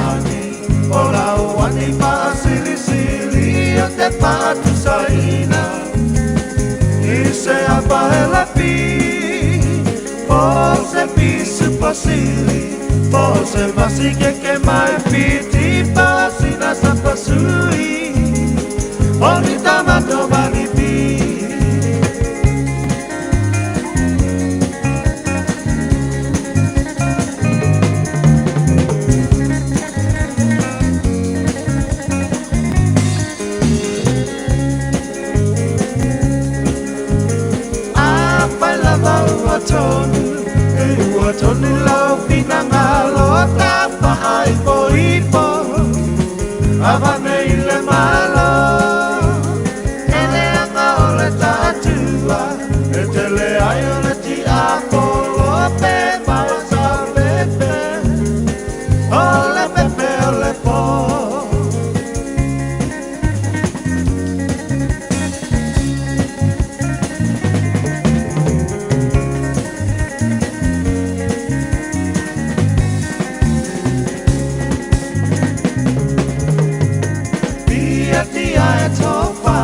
P: O lauani faasilisili o te faatusaina I se apa e lapi Po se pisu pasili Po se vasikeke mai piti Pasina sa pasui O ni tamato malipi Afai lava ua tonu E ua tonu lau finagalo Tafaaipoipo Avane i le Malo E leaga o le taatua E tele ai o le tiapolo Pe maua sa pepe O le pepe o le po. Piatia e tofa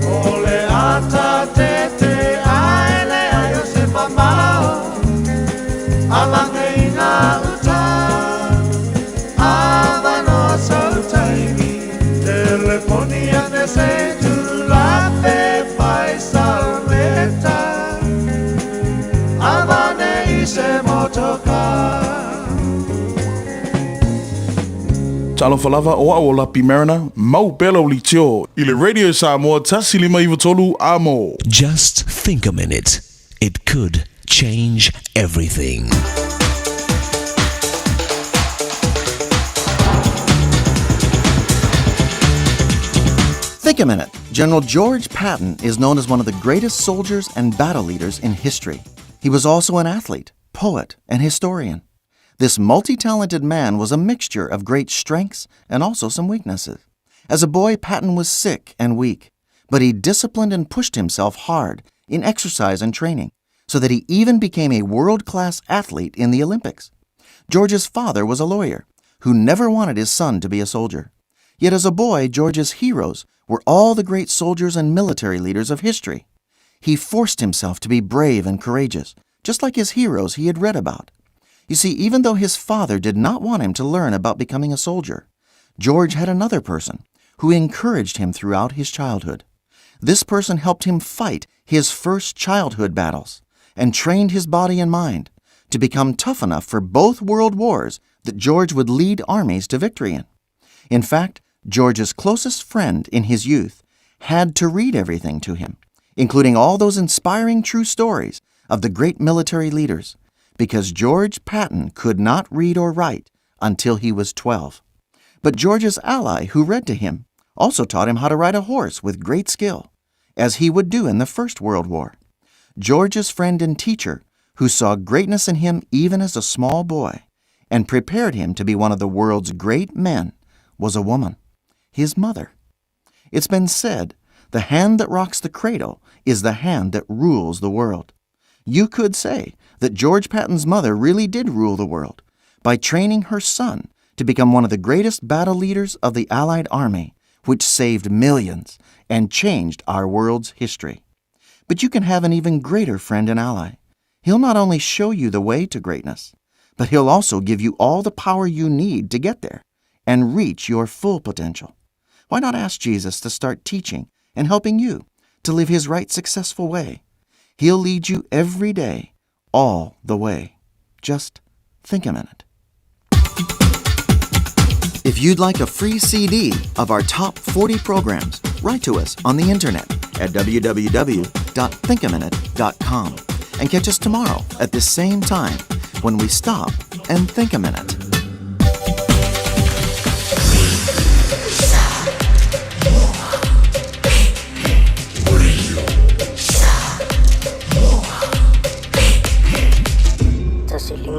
P: O le ata tete Ae leai o se mamao Alange i ngā uta Avanoa sou taimi Teleponi ane se tulape Fai sau leta Avane i se motoka.
C: Talofa lava, o au o Lapi Mariner, mau pea lau litio i le Radio Samoa 1593 Amo.
F: Just think a minute, it could change everything.
G: Think a minute. General George Patton is known as one of the greatest soldiers and battle leaders in history. He was also an athlete, poet, and historian. This multi talented man was a mixture of great strengths and also some weaknesses. As a boy, Patton was sick and weak, but he disciplined and pushed himself hard in exercise and training so that he even became a world class athlete in the Olympics. George's father was a lawyer who never wanted his son to be a soldier. Yet as a boy, George's heroes were all the great soldiers and military leaders of history. He forced himself to be brave and courageous, just like his heroes he had read about. You see, even though his father did not want him to learn about becoming a soldier, George had another person who encouraged him throughout his childhood. This person helped him fight his first childhood battles and trained his body and mind to become tough enough for both world wars that George would lead armies to victory in. In fact, George's closest friend in his youth had to read everything to him, including all those inspiring true stories of the great military leaders, because George Patton could not read or write until he was 12. But George's ally, who read to him, also taught him how to ride a horse with great skill, as he would do in the First World War. George's friend and teacher, who saw greatness in him even as a small boy and prepared him to be one of the world's great men, was a woman, his mother. It's been said the hand that rocks the cradle is the hand that rules the world. You could say that George Patton's mother really did rule the world by training her son to become one of the greatest battle leaders of the Allied Army, which saved millions and changed our world's history. But you can have an even greater friend and ally. He'll not only show you the way to greatness, but he'll also give you all the power you need to get there and reach your full potential. Why not ask Jesus to start teaching and helping you to live his right, successful way? He'll lead you every day, all the way. Just think a minute. If you'd like a free CD of our top 40 programs, write to us on the internet at www.thinkaminute.com and catch us tomorrow at the same time when we stop and think a minute.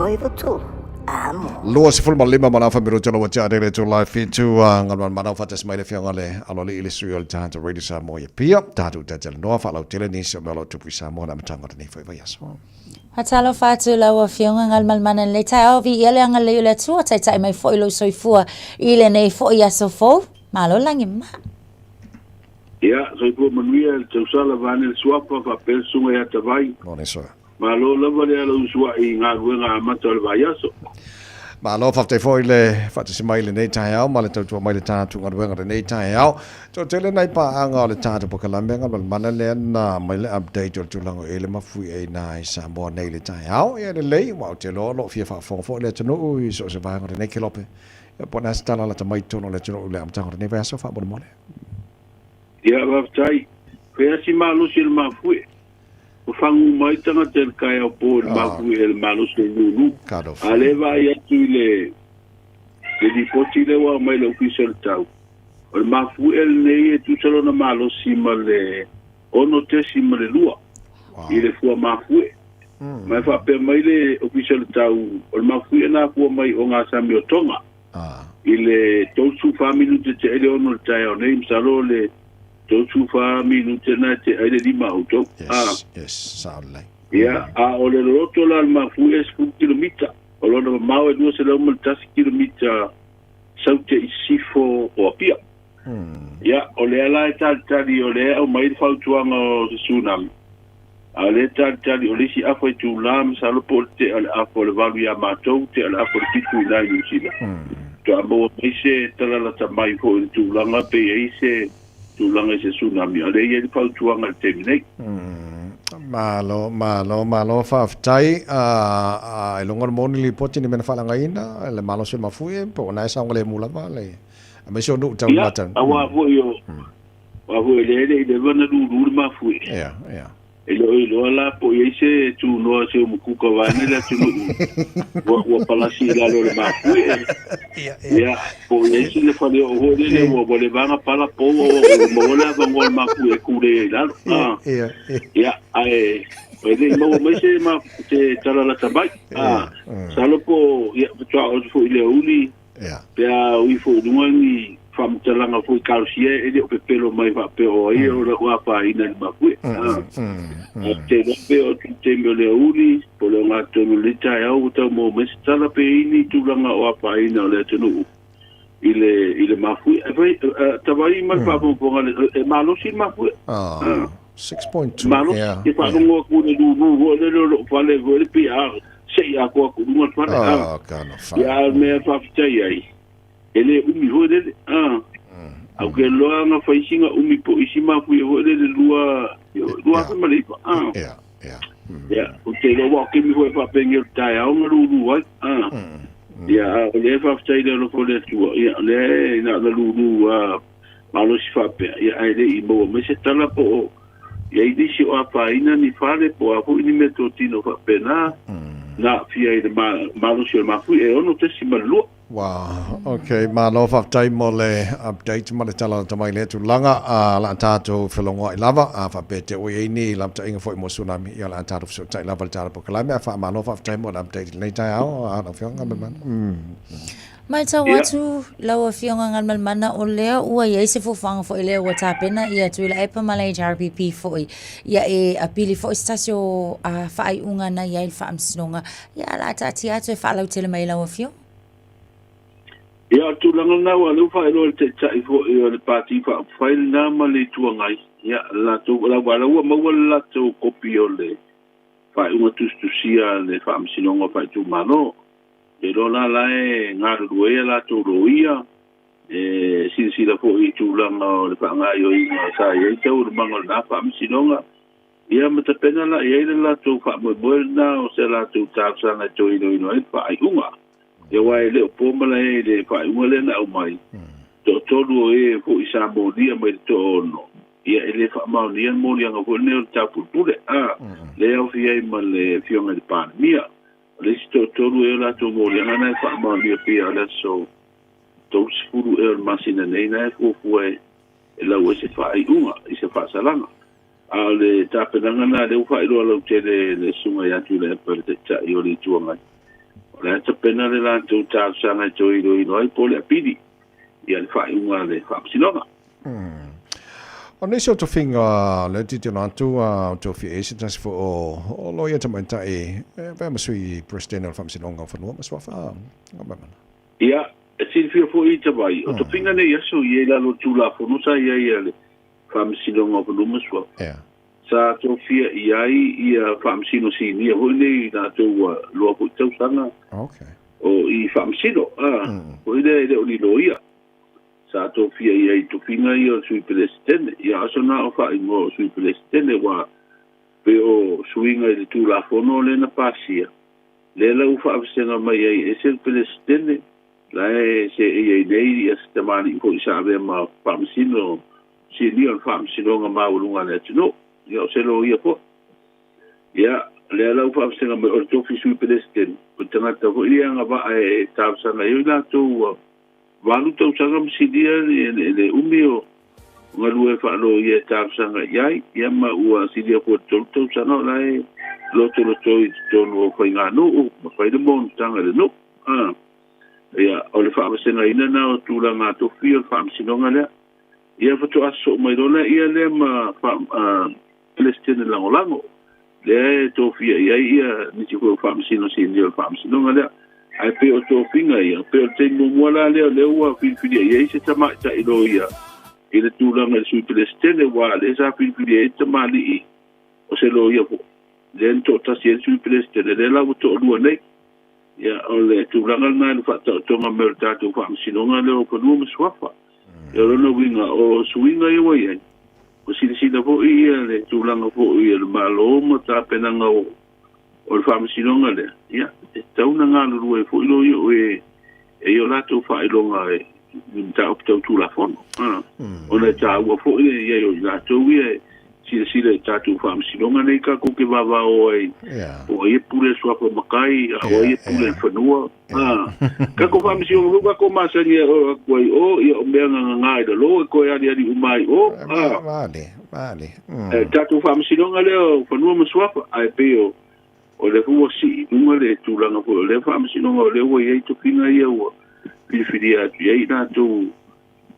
W: 1593.
H: Samoa.
D: 25 ma le afa minute ua tea nei le itula e 7 Galumalemana ua faatasi mai le Afioga i le Aloalii le sui o le tatou Radio Samoa i Apia. Tatou talatalanoa faalautele nisi o mea o lo o tupu i Samoa i le amataga o lenei foi vaiaso.
H: Faatalofa atu i lau Afioga Galumalemana i lenei taeao, viia le agalelei o le Atua, taitai mai foi lou soifua i lenei foi aso fou. Malo lagi ma.
I: Ia, soifua manuia le tausala vaeane le suafa faapea le susuga ia Tavai.
D: Morning sir.
I: Malo lava le ala usuai i galuega amata o le vaiaso.
D: Malo, faafetai foi le faatasi mai i lenei taeao ma le tautua mai i le tatou galuega i lenei taeao. Toatele nai paaga o le tatou polokalame Galumalemana lea na aumai le update o le tulaga o i ai le mafuie i ina i Samoa nei i le taeao. Ia lelei, aua ou te iloa o lo o fia faafofoga foi le atunuu i so o se vaega o lenei kelope. Ia po o le a se tala lata mai i totonu o le atunuu i le amataga o lenei vaiaso faamolemole.
I: Ia, faafetai. Fai lava si malosi o le mafuie. Ua fagu uma ai tagata i le taeao po i le mafuie i le malosi o le lulu. A o lea e vaai atu i le le lipoti lea ua aumai e le Ofisa o le Tau, o le mafuie lenei e tusa lona malosi ma le 6.2 i le fua mafuie. Ma e faapea mai le Ofisa o le Tau, o le mafuie na afua mai ogasami o Tonga i le 34 minute te ai le 6 i le taeao nei, masalo o le 34 minute na e tea ai le 5 a outou.
D: Yes, yes, sao lelei.
I: Ia, a o le loloto la o le mafuie e 10 kilomita, o lona mamao e 201 kilomita saute i sisifo o Apia. Ia, o lea la e talitali, o lea e aumai le fautuaga o se tsunami, a o lea e talitali o le isi afa itula, masalo po o le tea o le afa o le 8 ia matou, tea o le afa o le 7 i ina i Niu Sila. Faatoa maua mai se tala lata mai foi i le tulaga pe i ai se tulaga i se tsunami, a o lea e i ai le fautuaga i le taimi nei.
D: Malo, malo, malo, faafetai. A, ailoga o le moni lipoti ni mea na faalagaina, le malosi o le mafuie, po o na e saogalemu lava le, aemaise o nuu tau
I: Ia, aua foi o, aua foi o lea e le i leva ona lulu le mafuie.
D: Ia, ia.
I: E le o iloa la po o i ai se tunoa o se umukuka vaeane le atunuu ua, ua palasi i lalo o le mafuie. Ia, po o i ai sina faleoo foi lele ua, ua leva ona pala pou ua, ua maua le avanoa o le mafuie e kule ai i lalo. Ah. Ia, ae e le i maua mai se, ma, se tala lata mai. Ah, masalo po, ia, faatoa oo atu foi i le aoauli, Pe a ui foi i luga ni faamatalaga foi talosia e le o pepelo mai faapea o ai o lau afaina i le mafuie. Ae te iloa pe oo atu i le taimi o le aoauli po o le ogatotonu o lenei taeao ua tau maua mai se tala pe i ai ni tulaga o afaina o le atunuu i le i le mafuie. Ae fai, tavai ma le faafogafoga e malosi le mafuie.
D: 6.2,
I: Malosi, e faalogo atu i le lulu foi lele o lou fale foi le pei a sei atoa atu i luga le fale.
D: Oh, talofa.
I: Ia, a o le mea e faafetai ai, e le umi foi lele. Ae ou te iloa na fai sina umi po o isi mafuie foi lele 2009. Ia, ou te iloa aua o taimi foi faapenei o le taeao na lulu ai. Ia, a o lea e faafetai i le alofa o le Atua, ia, o lea e na ona lulu lava malosi faapea, ia, ae le i maua mai se tala po o i ai nisi o afaina ni fale po o a foi ni meatotino faapena na aafia i le malosi o le mafuie e 6.2.
D: Wow, ok, malo faafetai mo le update ma le tala lata mai i lea tulaga. A o le a tatou felogoai lava, a faapea te ua i ai ni lapataiga foi mo tsunami, ia o le a tatou fesootai lava i le tala polokalame. Ae faamalo faafetai mo le update i lenei taeao, lau Afioga Galumalemana.
H: Matau atu lau Afioga Galumalemana o lea ua i ai se fuafuaga foi lea ua tapena ia Tuilaepa ma le HRPP foi ia e apili foi se tasi o faaiuga na i ai le Faamasinoga. Ia o le a taatia atu e faalautele mai lau Afioga.
I: Ia, o le tulaga lena aua o lea ua faailoa e le Taitai foi o le Pati Faaupufai lena ma le Itu Agai, ia, le latou, aua o la ua maua le latou kopi o le faaiuga tusitusia a le Faamasinoga Faaitumalo. Te iloa la la e galulue ai a latou loia, e silasila foi i tulaga o le faagaoioiga sa i ai taualumaga o lena faamasinoga, ia ma tapena la i ai le latou faamoemoe lena o se latou talosaga e toe iloilo ai le faaiuga. Ia aua e le o po malae i le faaiuga lea na aumai, toatolu o e foi sa molia mai le toaono, ia e le faamaonia le moliaga foi lenei o le taupulepule, a, lea e aofia ai ma le Afioga i le Palemia. O le isi toatolu ea o latou moliaga na e faamaonia pea o le aso 30 ea o le masina nei na e fuafua e lau ai se faaiuga i se faasalaga. A o le tapenaga na lea ua faailoa lautele e le Susuga ia Tuilaepa le Taitai o le Itu Agai. O le a tapena le latou talosaga e toe iloilo ai po o le apili ia le faaiuga a le Faamasinoga.
D: O nisi o tofiga o lea tilotilo atu o tofia ai se tasi foi o loia tamaitai e avea ma sui Peresetene o le Faamasinoga o Fanua ma Suafa.
I: Ia, e silafia foi i Tavai, o tofiga nei aso i ai lalo o le Tulafono sa i ai a le Faamasinoga o Fanua ma Suafa. Sa tofia i ai ia Faamasino Sinia foi nei i latou ua loa foi tausaga o i Faamasino, foi lea e le o ni loia. Sa tofia i ai i tofiga ia o Sui Peresetene. Ia aso na o faaigoa o Sui Peresetene ua pei o suiga i le Tulafono lea na pasia, lea la ua faavasega mai ai e ese le Peresetene, la e seei ai nei ia se tamalii foi sa avea ma Faamasino Sinia o le Faamasinoga Maualuga a le atunuu. Ia o se loia foi. Ia, lea la ua faavasega mai o le tofi Sui Peresetene, o le tagata foi ia agavaa e talosaga ai o i latou ua 8 tausaga ma silia le umi o galue faaloia e talosaga i ai, ia ma ua silia foi i le 3 tausaga o la e lotoloto i totonu o faiganuu ma fai le monotaga i le nuu. Ia, o le faavasegaina lena o tulaga tofi o le faamasinoga lea. Ia faatoa sosoo mai loa lea lea ma Peresetene Lagolago, lea e tofia i ai ia nisi foi o Faamasino Sinia o le Faamasinoga lea. Ae pei o tofiga ia, pei o le taimi muamua la lea o lea ua filifilia i ai se tamaitai loia i le tulaga i le Sui Peresetene, aua lea sa filifilia i ai le tamalii o se loia foi, lea na toatasi ai le Sui Peresetene, lea la ua toalua nei. Ia, o le tulaga lena i le faataotoga mai o le tatou Faamasinoga lea o Fanua ma Suafa. Ia, o lona uiga, o suiga ia ua i ai, ua silasila foi ia le tulaga foi o le Malo ma tapenaga o le Faamasinoga lea, ia, e tatau ona galulue ai foi loia o e e i o latou faailoga i mataupu tau Tulafono. Ona e taua foi le i ai o i latou ia e silasila i tatou faamasinoga nei tatou te vavao ai, o ai e pule le suafa matai, a o ai e pule le fanua. Tatou faamasinoga foi tatou masani e o atu ai o, ia o mea gagana i lalo e toe aliali uma ai o. Tatou faamasinoga lea o fanua ma suafa, ae pei o o lea foi ua sii i luga le tulaga foi o lea faamasinoga o lea ua i ai tofiga ia ua filifilia atu i ai i latou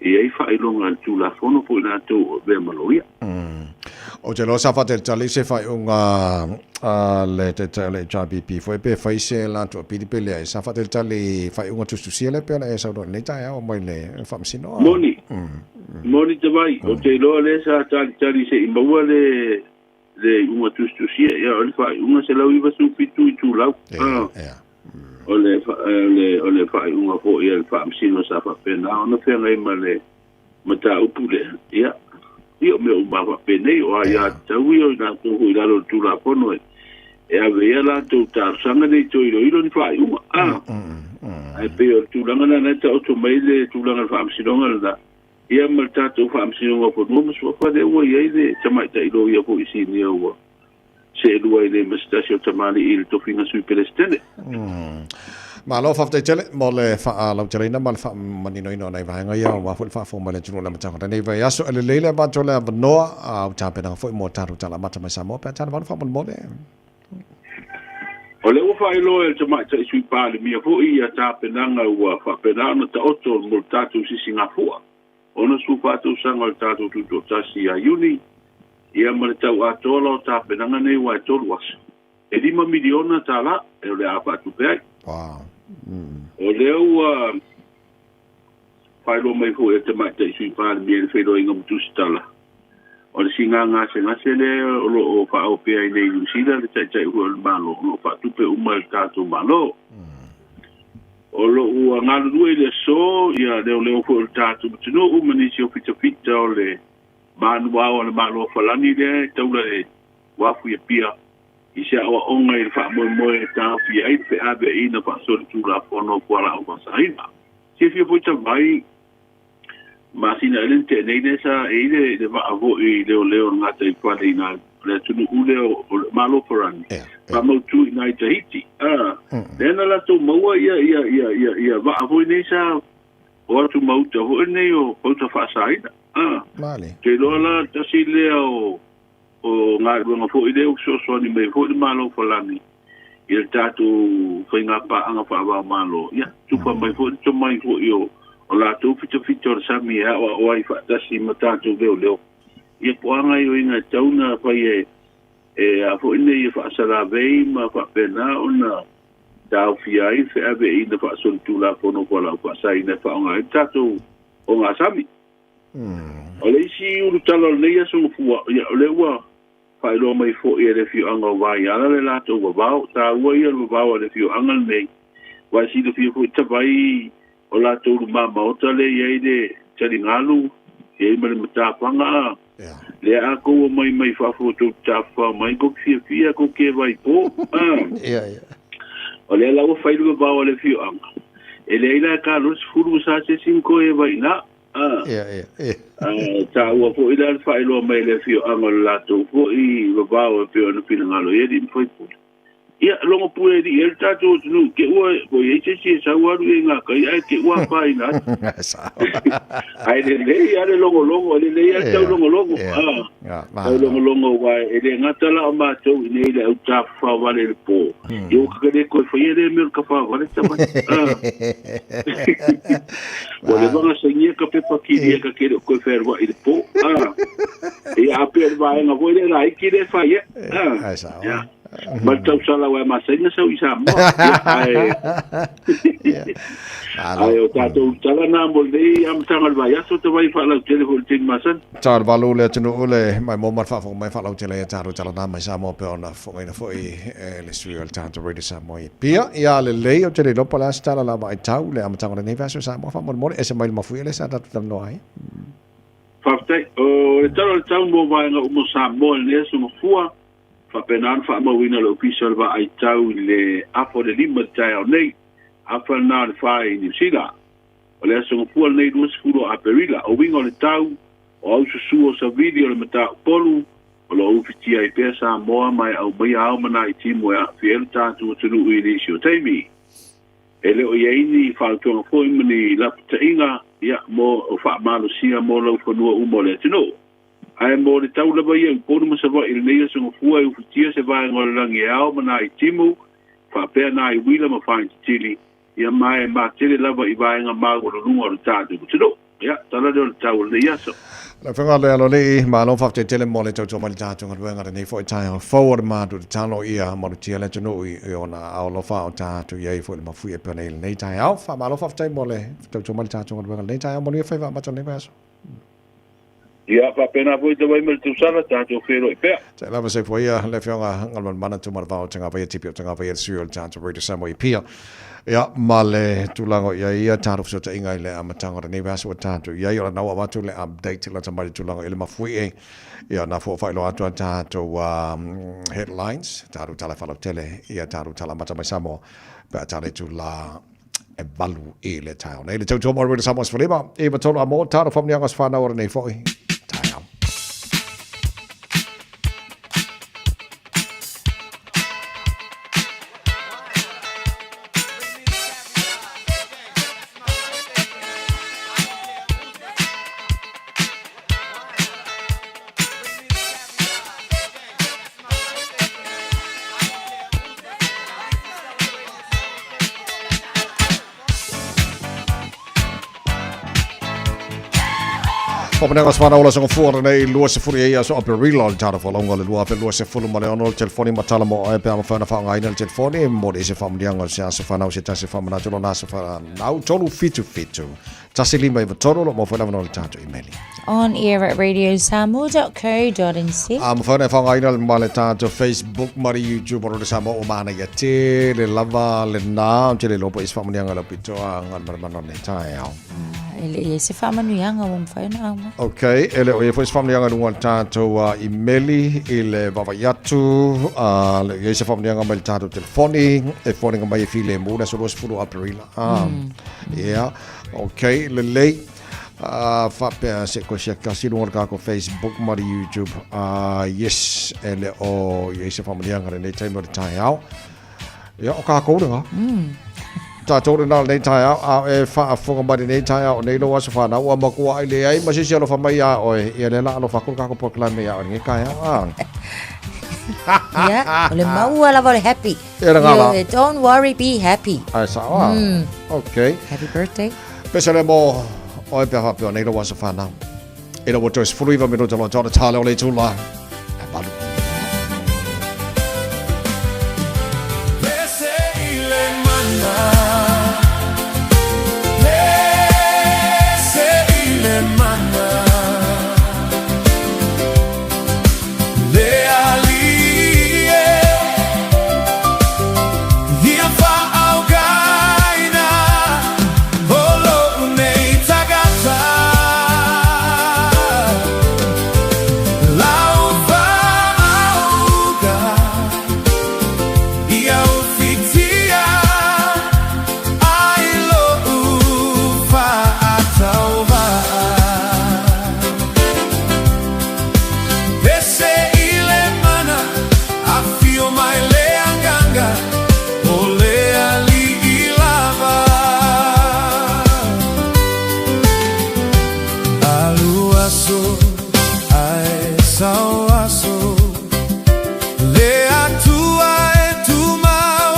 I: e i ai faailoga a le Tulafono po o i latou o avea ma loia.
D: Ou te iloa sa faatalitali se faaiuga a le Taitai o le HRPP foi pe fai se latou apili pe leai. Sa faatalitali i faaiuga tusitusia lea pei ona e saunoa i lenei taeao mai le Faamasinoga.
I: Moni. Moni te vai. Ou te iloa lea sa talitali se i maua le le iuga tusitusia, ia o le faaiuga 197 itulau. O le, o le faaiuga foi a le Faamasino sa faapena ona feagai ma le mataupu lea, ia, ia o mea uma lava faapenei, o aiatatau ia o i latou foi i lalo o le Tulafono e ave ai a latou talosaga nei toe iloilo ni faaiuga. Ae pei o le tulaga lena e taoto mai le tulaga o le Faamasinoga lena, Ia ma le tatou Faamasinoga o Fanua ma Suafa lea ua i ai le tamaitai loia foi sinia ua seelua ai nei ma se tasi o tamalii i le tofiga Sui Peresetene.
D: Malo faafetai tele mo le faalauteleina ma le faamaninoina o nai vaega ia aua foi le faafofoga mai le atunuu i le amataga o lenei vaiaso. E lelei le avatu o le avanoa a o tapenaga foi mo tatou tala amata mai Samoa pe a tala valu faamolemole.
I: O lea ua faailoa e le Tamaitai Sui Palemia foi ia tapenaga ua faapena ona taoto mo le tatou sisigafua 64 tausaga o le tatou Tutoatasi ia Iuni, ia ma le tau atoa la o tapenaga nei aua e tolu aso. E $5 miliona e o le a faatupe ai. O lea ua faailoa mai foi e le Tamaitai Sui Palemia i le feiloaiga ma Tusitala, o le siga gasegase lea o lo o faaopea ai nei i Niu Sila le Taitai foi o le Malo, o lo o faatupe uma e le tatou Malo. O lo o ua galulue i le aso ia leoleo foi o le tatou atunuu ma nisi o fitafita o le manuao a le Malo o Falani lea e taula i le uafu i Apia i se aoaoga i le faamoemoe e taofia ai le feaveaiina faasolitulafono o fualaau faasaina. Silafia foi talu ai masina ea le na tea nei lea sa i ai le vaa foi leoleo o le gataifale i na le atunuu lea o le Malo Farani faamautu i na i Tahiti. Lea na latou maua ia ia ia ia ia vaa foi nei sa o atu ma uta foi nei o pauta faasaina. Te iloa la tasi lea o galuega foi lea ua fesoasoani mai foi le Malo Falani. i le tatou faigapaaga faava-o-Malo, ia, tufa mai foi le tomai foi o o latou fitafita o le sami e aoao ai faatasi ma tatou leoleo. Ia po o a gaoioiga e tatau ona fai e e a foi nei e faasalavei ma faapena ona taofia ai le feaveaiina faasolitulafono o fualaau faasaina e faaaoga ai le tatou ogasami. O le isi ulutala o lenei aso Gafua, ia, o lea ua faailoa mai foi e le afioaga o Vaiala le latou vavao. Taua ia o le vavao a le afioaga lenei, aua e silafia foi tavai o latou luma maota lea e i ai le taligalu, e i ai ma le matafaga a. Lea a kou omai mai fafo tou te tafafao mai, kou te fiafia, kou te vai po. O lea la ua fai le vavao a le afioaga, e leai la e talo le 10 ma sa se isi na toe vai i ina. Taua foi la le faailoa mai e le afioaga o le latou foi vavao e pei ona finagalo i ai alii ma faipule. Ia, logo pule alii ai le tatou atunuu, te ua po i ai se isi e sau alu i ai gakai ae te ua afaina atu. Ae lelei lava le logologo, e lelei lava le taulogologo. Taulogologo aua e le gata la o matou i inei i le au tafafao vale i le po, ia ua ka le toe faia lea mea o le tafao vale tama. Ua leva ona sainia ka pepa kilia ka te le o toe fealuai i le po. Ia a pei o le vaega foi lea laiti lea e fai ai. Ia. Ma le tausala aua e masani ona sau i Samoa. Ia, ae ae o tatou tala na mo lenei amataga o le vaiaso te vai faalautele foi i le taimi masani.
D: Tala valu le atunuu le maimoa ma le faafofoga mai faalautele ai a tatou tala na mai Samoa pei ona fofogaina foi e le sui o le tatou Radio Samoa i Apia. Ia lelei ou te le iloa po o le a se tala la vaitau le amataga o lenei vaiaso i Samoa faamolemole ese mai le mafuie lea sa tatou talanoa ai.
I: Faafetai. O le tala o le tau mo vaega uma o Samoa i lenei aso Gafua, faapena ona faamauina e le Ofisa o le Vaai Tau i le afa o le 5 i le taeao nei, afa lena o le 4 i Niu Sila. O le aso Gafua lenei 20 o Aperila, o uiga o le tau, o aususu o savili o le mataupolu, o lo o ufitia ai pea Samoa ma e aumaia ao ma nai timu e aafia ai lo tatou atunuu i nisi o taimi. E le o i ai ni fautuaga foi ma ni lapataiga ia mo o faamalosia mo laufanua uma o le atunuu. Ae mo le tau lava ia i Upolu ma Savaii i lenei aso Gafua e ufitia se vaega o le lagi e ao ma nai timu, faapea nai uila ma faaititili, ia ma e matele lava i vaega maualuluga o le tatou atunuu. Ia, tala lea o le tau o lenei aso.
D: Lau Afioga le Aloalii, malo faafetai tele mo le tautua mai le tatou galuega lenei foi taeao fou o le matou tatalo ia malutia le atunuu i ona aao alofa o tatou i ai foi le mafuie pea nei lenei taeao. Faamalo faafetai mo le tautua mai le tatou galuega lenei taeao. Manuia faiva amata o lenei vaiaso.
I: Ia, faapena foi te vai ma le tausala, tatou feiloai pea.
D: Te lava se foi ia le Afioga Galumalemana Tumalevao Tagavaia Tipi o Tagavaia le sui o le tatou Radio Samoa i Apia. Ia, ma le tulaga o i ai ia tatou fesootaiga i le amataga o lenei vaiaso ua tatou i ai, o lena ua avatu le update lata mai le tulaga i le mafuie. Ia, na fua faailoa atu a tatou headlines, tatou tala faalautele, ia tatou tala amata mai Samoa pe a tala itula e 8 i le taeao nei. Le tautua mo Radio Samoa 15, 9 tolu a mo, talo whamunianga o se whanau o lenei foi. Taeao. Papanega o Sefana Ola Songa Fua lenei 20 e ia so Aperila o le tara whalonga le 2026 ma le ono le telefoni ma tala mo oe pe a mawhai ona whaongaina le telefoni mo le ese whamunianga o se aso whanau se tasi whamanatu lo nasa whanau tolu fitu fitu tasi lima iwa tolu lo mawhai lava no le tatou imeli.
H: On air at radiosamoa.co.nz.
D: A mawhai ona e whaongaina le ma le tatou Facebook ma le YouTube o le Samoa o mana ia te le lava le nā te le lopo i se whamunianga lau pitoa ngan maramana o nei taeao.
H: E le i ai se faamanuiaga ua mafai ona au mai.
D: Ok, e le o i ai foi se faamanuiaga i luga o le tatou imeli i le vaavaai atu, le o i ai se faamanuiaga mai le tatou telefoni, e foliga mai e filemu le aso 20 o Aperila. Yeah, ok, lelei. Faapea se koe siaki i luga o le tatou Facebook ma le YouTube. Yes, e le o i ai se faamanuiaga i lenei taimi o le taeao. Ia, o kākou lena. Tātou lena lenei taeao, a e faafofoga mai lenei taeao, o nei lou aso whanau, ua matua ai leai ma se isi alofa mai iā oe, ia lea la alofa atu le kākou polokalame iā oe lenei taeao, a.
H: Ia, o le maua lava o le happy.
D: Ia le gala.
H: Ioe, don't worry, be happy.
D: Ai sao a. Okay.
H: Happy birthday.
D: Pese le mo oe pea whapea nei rawa sa whanau. Ina ua toe 19 minuta loa tona tale o le itula. E malu.
B: Pese i le mana. Pese i le mana. Le alii e ia faaugaina o lou nei tagata. Lau faauga ia ufitia ai lou faatauvaa. Pese i le mana, afio mai le Agaga, o le Alii lava. Alu aso, ae sau aso, le Atua e tumau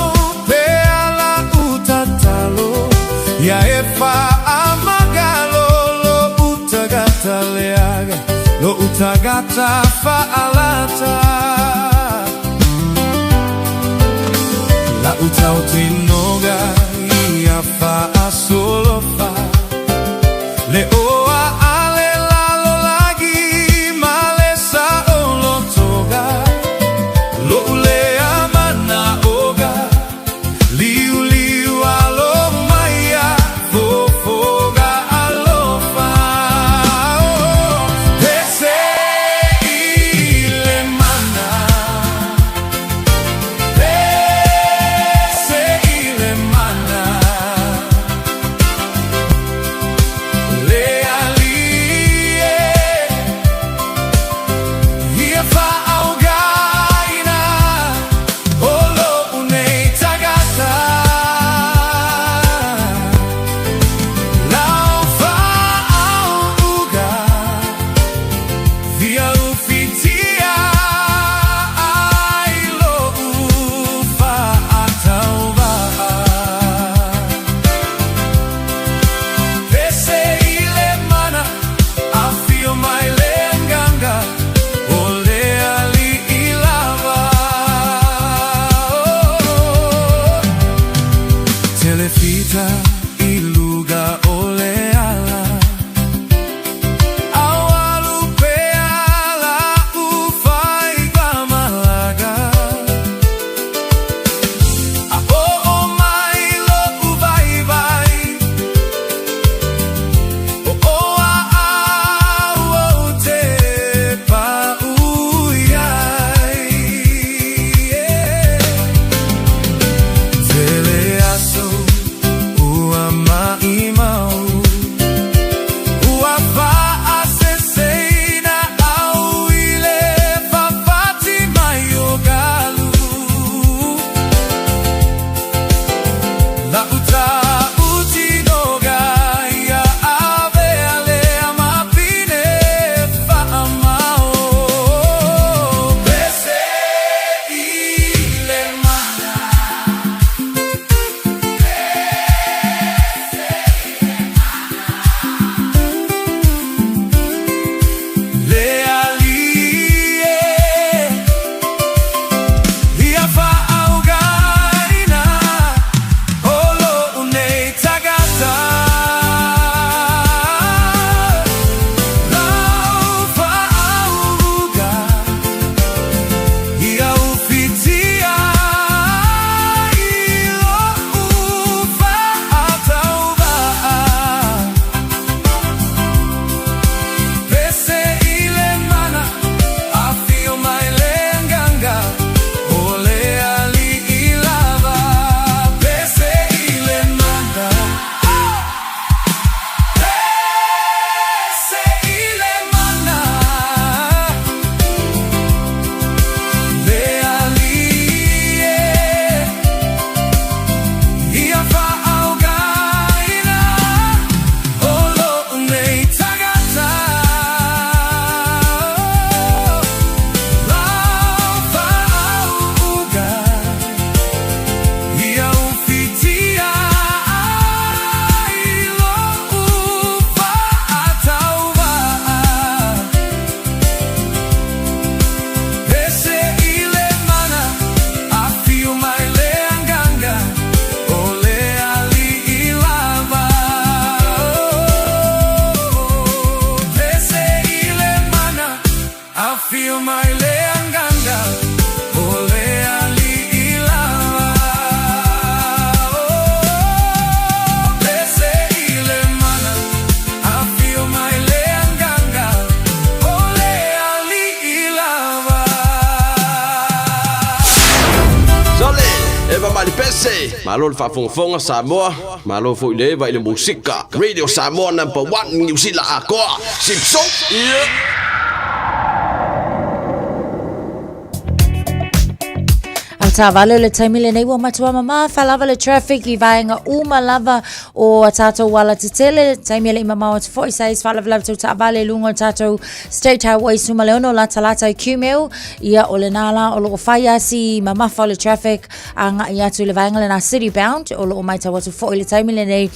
B: pea la'u tatalo, ia e faamagalo lo'u tagata leaga, lo'u tagata fa'alata. La'u tautinoga ia fa'asolofa, le oa a le lalolagi ma le sa'olotoga, lo'u lea mana'oga, liuliu alo mai ia fofoga alofa. Oh, pese i le mana. Pese i le mana. Le Alii e ia faaugaina o lou nei tagata. Lau faauga ia ufitia ai lou faatauvaa. Pese i le mana, afio mai le Agaga, o le Alii lava. Oh. Telefita i luga o le ala, Aualu pea la'u faiva malaga. A oo mai lo'u vaivai, O o a au ou te pa'u i ai. Yeah. Tele aso ua
K: Eva mai le pese. Malo le faafogafoga Samoa. Malo foi le Eva i le musika. Radio Samoa number 1 Niu Sila atoa. Sipso. Yeah.
H: A taavale o le taimi lenei ua matua mamafa lava le traffic i vaega uma lava o a tātou ala tetele. Taimi e le i mamao atu foi sa is faalavelave tau taavale i luga o le tātou State Highway 16 latalata i Kumeu. Ia o lena la o loo fai a si mamafa o le traffic agai atu i le vaega lena City Bound o loo matau atu foi i le taimi lenei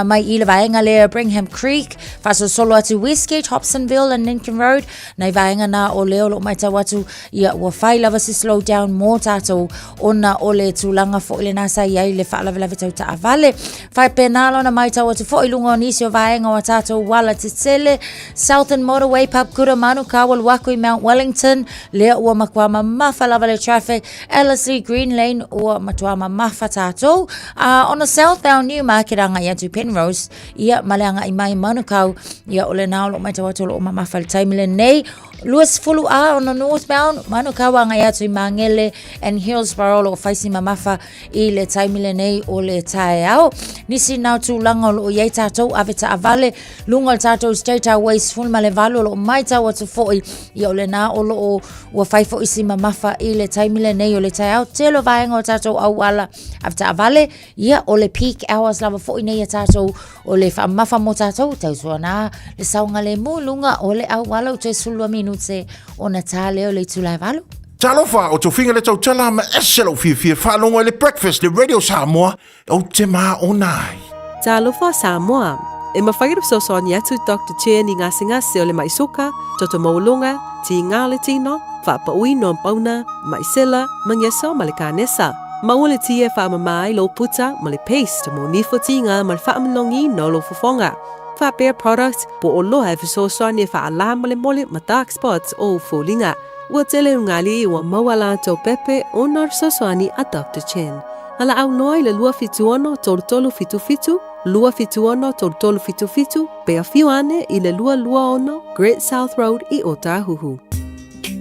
H: mai i le vaega lea Brigham Creek faasolosolo atu Westgate, Hobsonville and Lincoln Road nai vaega na o lea o loo matau atu ia ua fai lava se slow down mo tātou ona o le tulaga foi lena sa i ai le faalavelave tau taavale. Faapena lona matau atu foi i luga o nisi o vaega o a tātou ala tetele Southern Motorway, Papakura, Manukau, alu aku i Mount Wellington, lea ua matua mamafa lava le traffic, Ellerslie, Green Lane, ua matua mamafa tātou. On the southbound Newmarket agai atu Penrose, ia ma le agai mai Manukau, ia o lena o loo matau atu o loo mamafa i le taimi lenei. 20 A on the northbound, Manukau agai atu i Mangere and Hillsborough o loo fai si mamafa i le taimi lenei o le taeao. Nisi nā o tulaga o loo i ai tātou ave taavale, luga o le tātou State Highway 18 o loo matau atu foi, ia o lena o loo ua fai foi si mamafa i le taimi lenei o le taeao. Tele o vaega o tātou auala ave taavale, ia o le peak hours lava foi nei a tātou o le faamamafa mo tātou, tautuana le saogalemu i luga o le auala o toe 12 minute ona tā lea o le itula e 8.
C: Talofa, o tofiga le tautala ma ese lou fiafia faalogo i le Breakfast le Radio Samoa, ou te māona ai.
L: Talofa Samoa! E mafai ona fesoasoani atu Doctor Chen i gasegase o le mai suka, toto maualuga, tiga o le tino, faapauina o pauna, mai sela, mageso ma le kanesa. Maua le ti e faamama ai lou puta ma le paste mo nifo tiga ma le faamalogiina o lou fofoga. Faapea product po o loa e fesoasoani e faalā molemole ma dark spots o ou foliga. Ua tele ugali ua maua latou pepe ona o le fesoasoani a Doctor Chen. Valaau loa i le 276 3377, 276 3377, pe afio ane i le 226 Great South Road i Ōtāhuhu.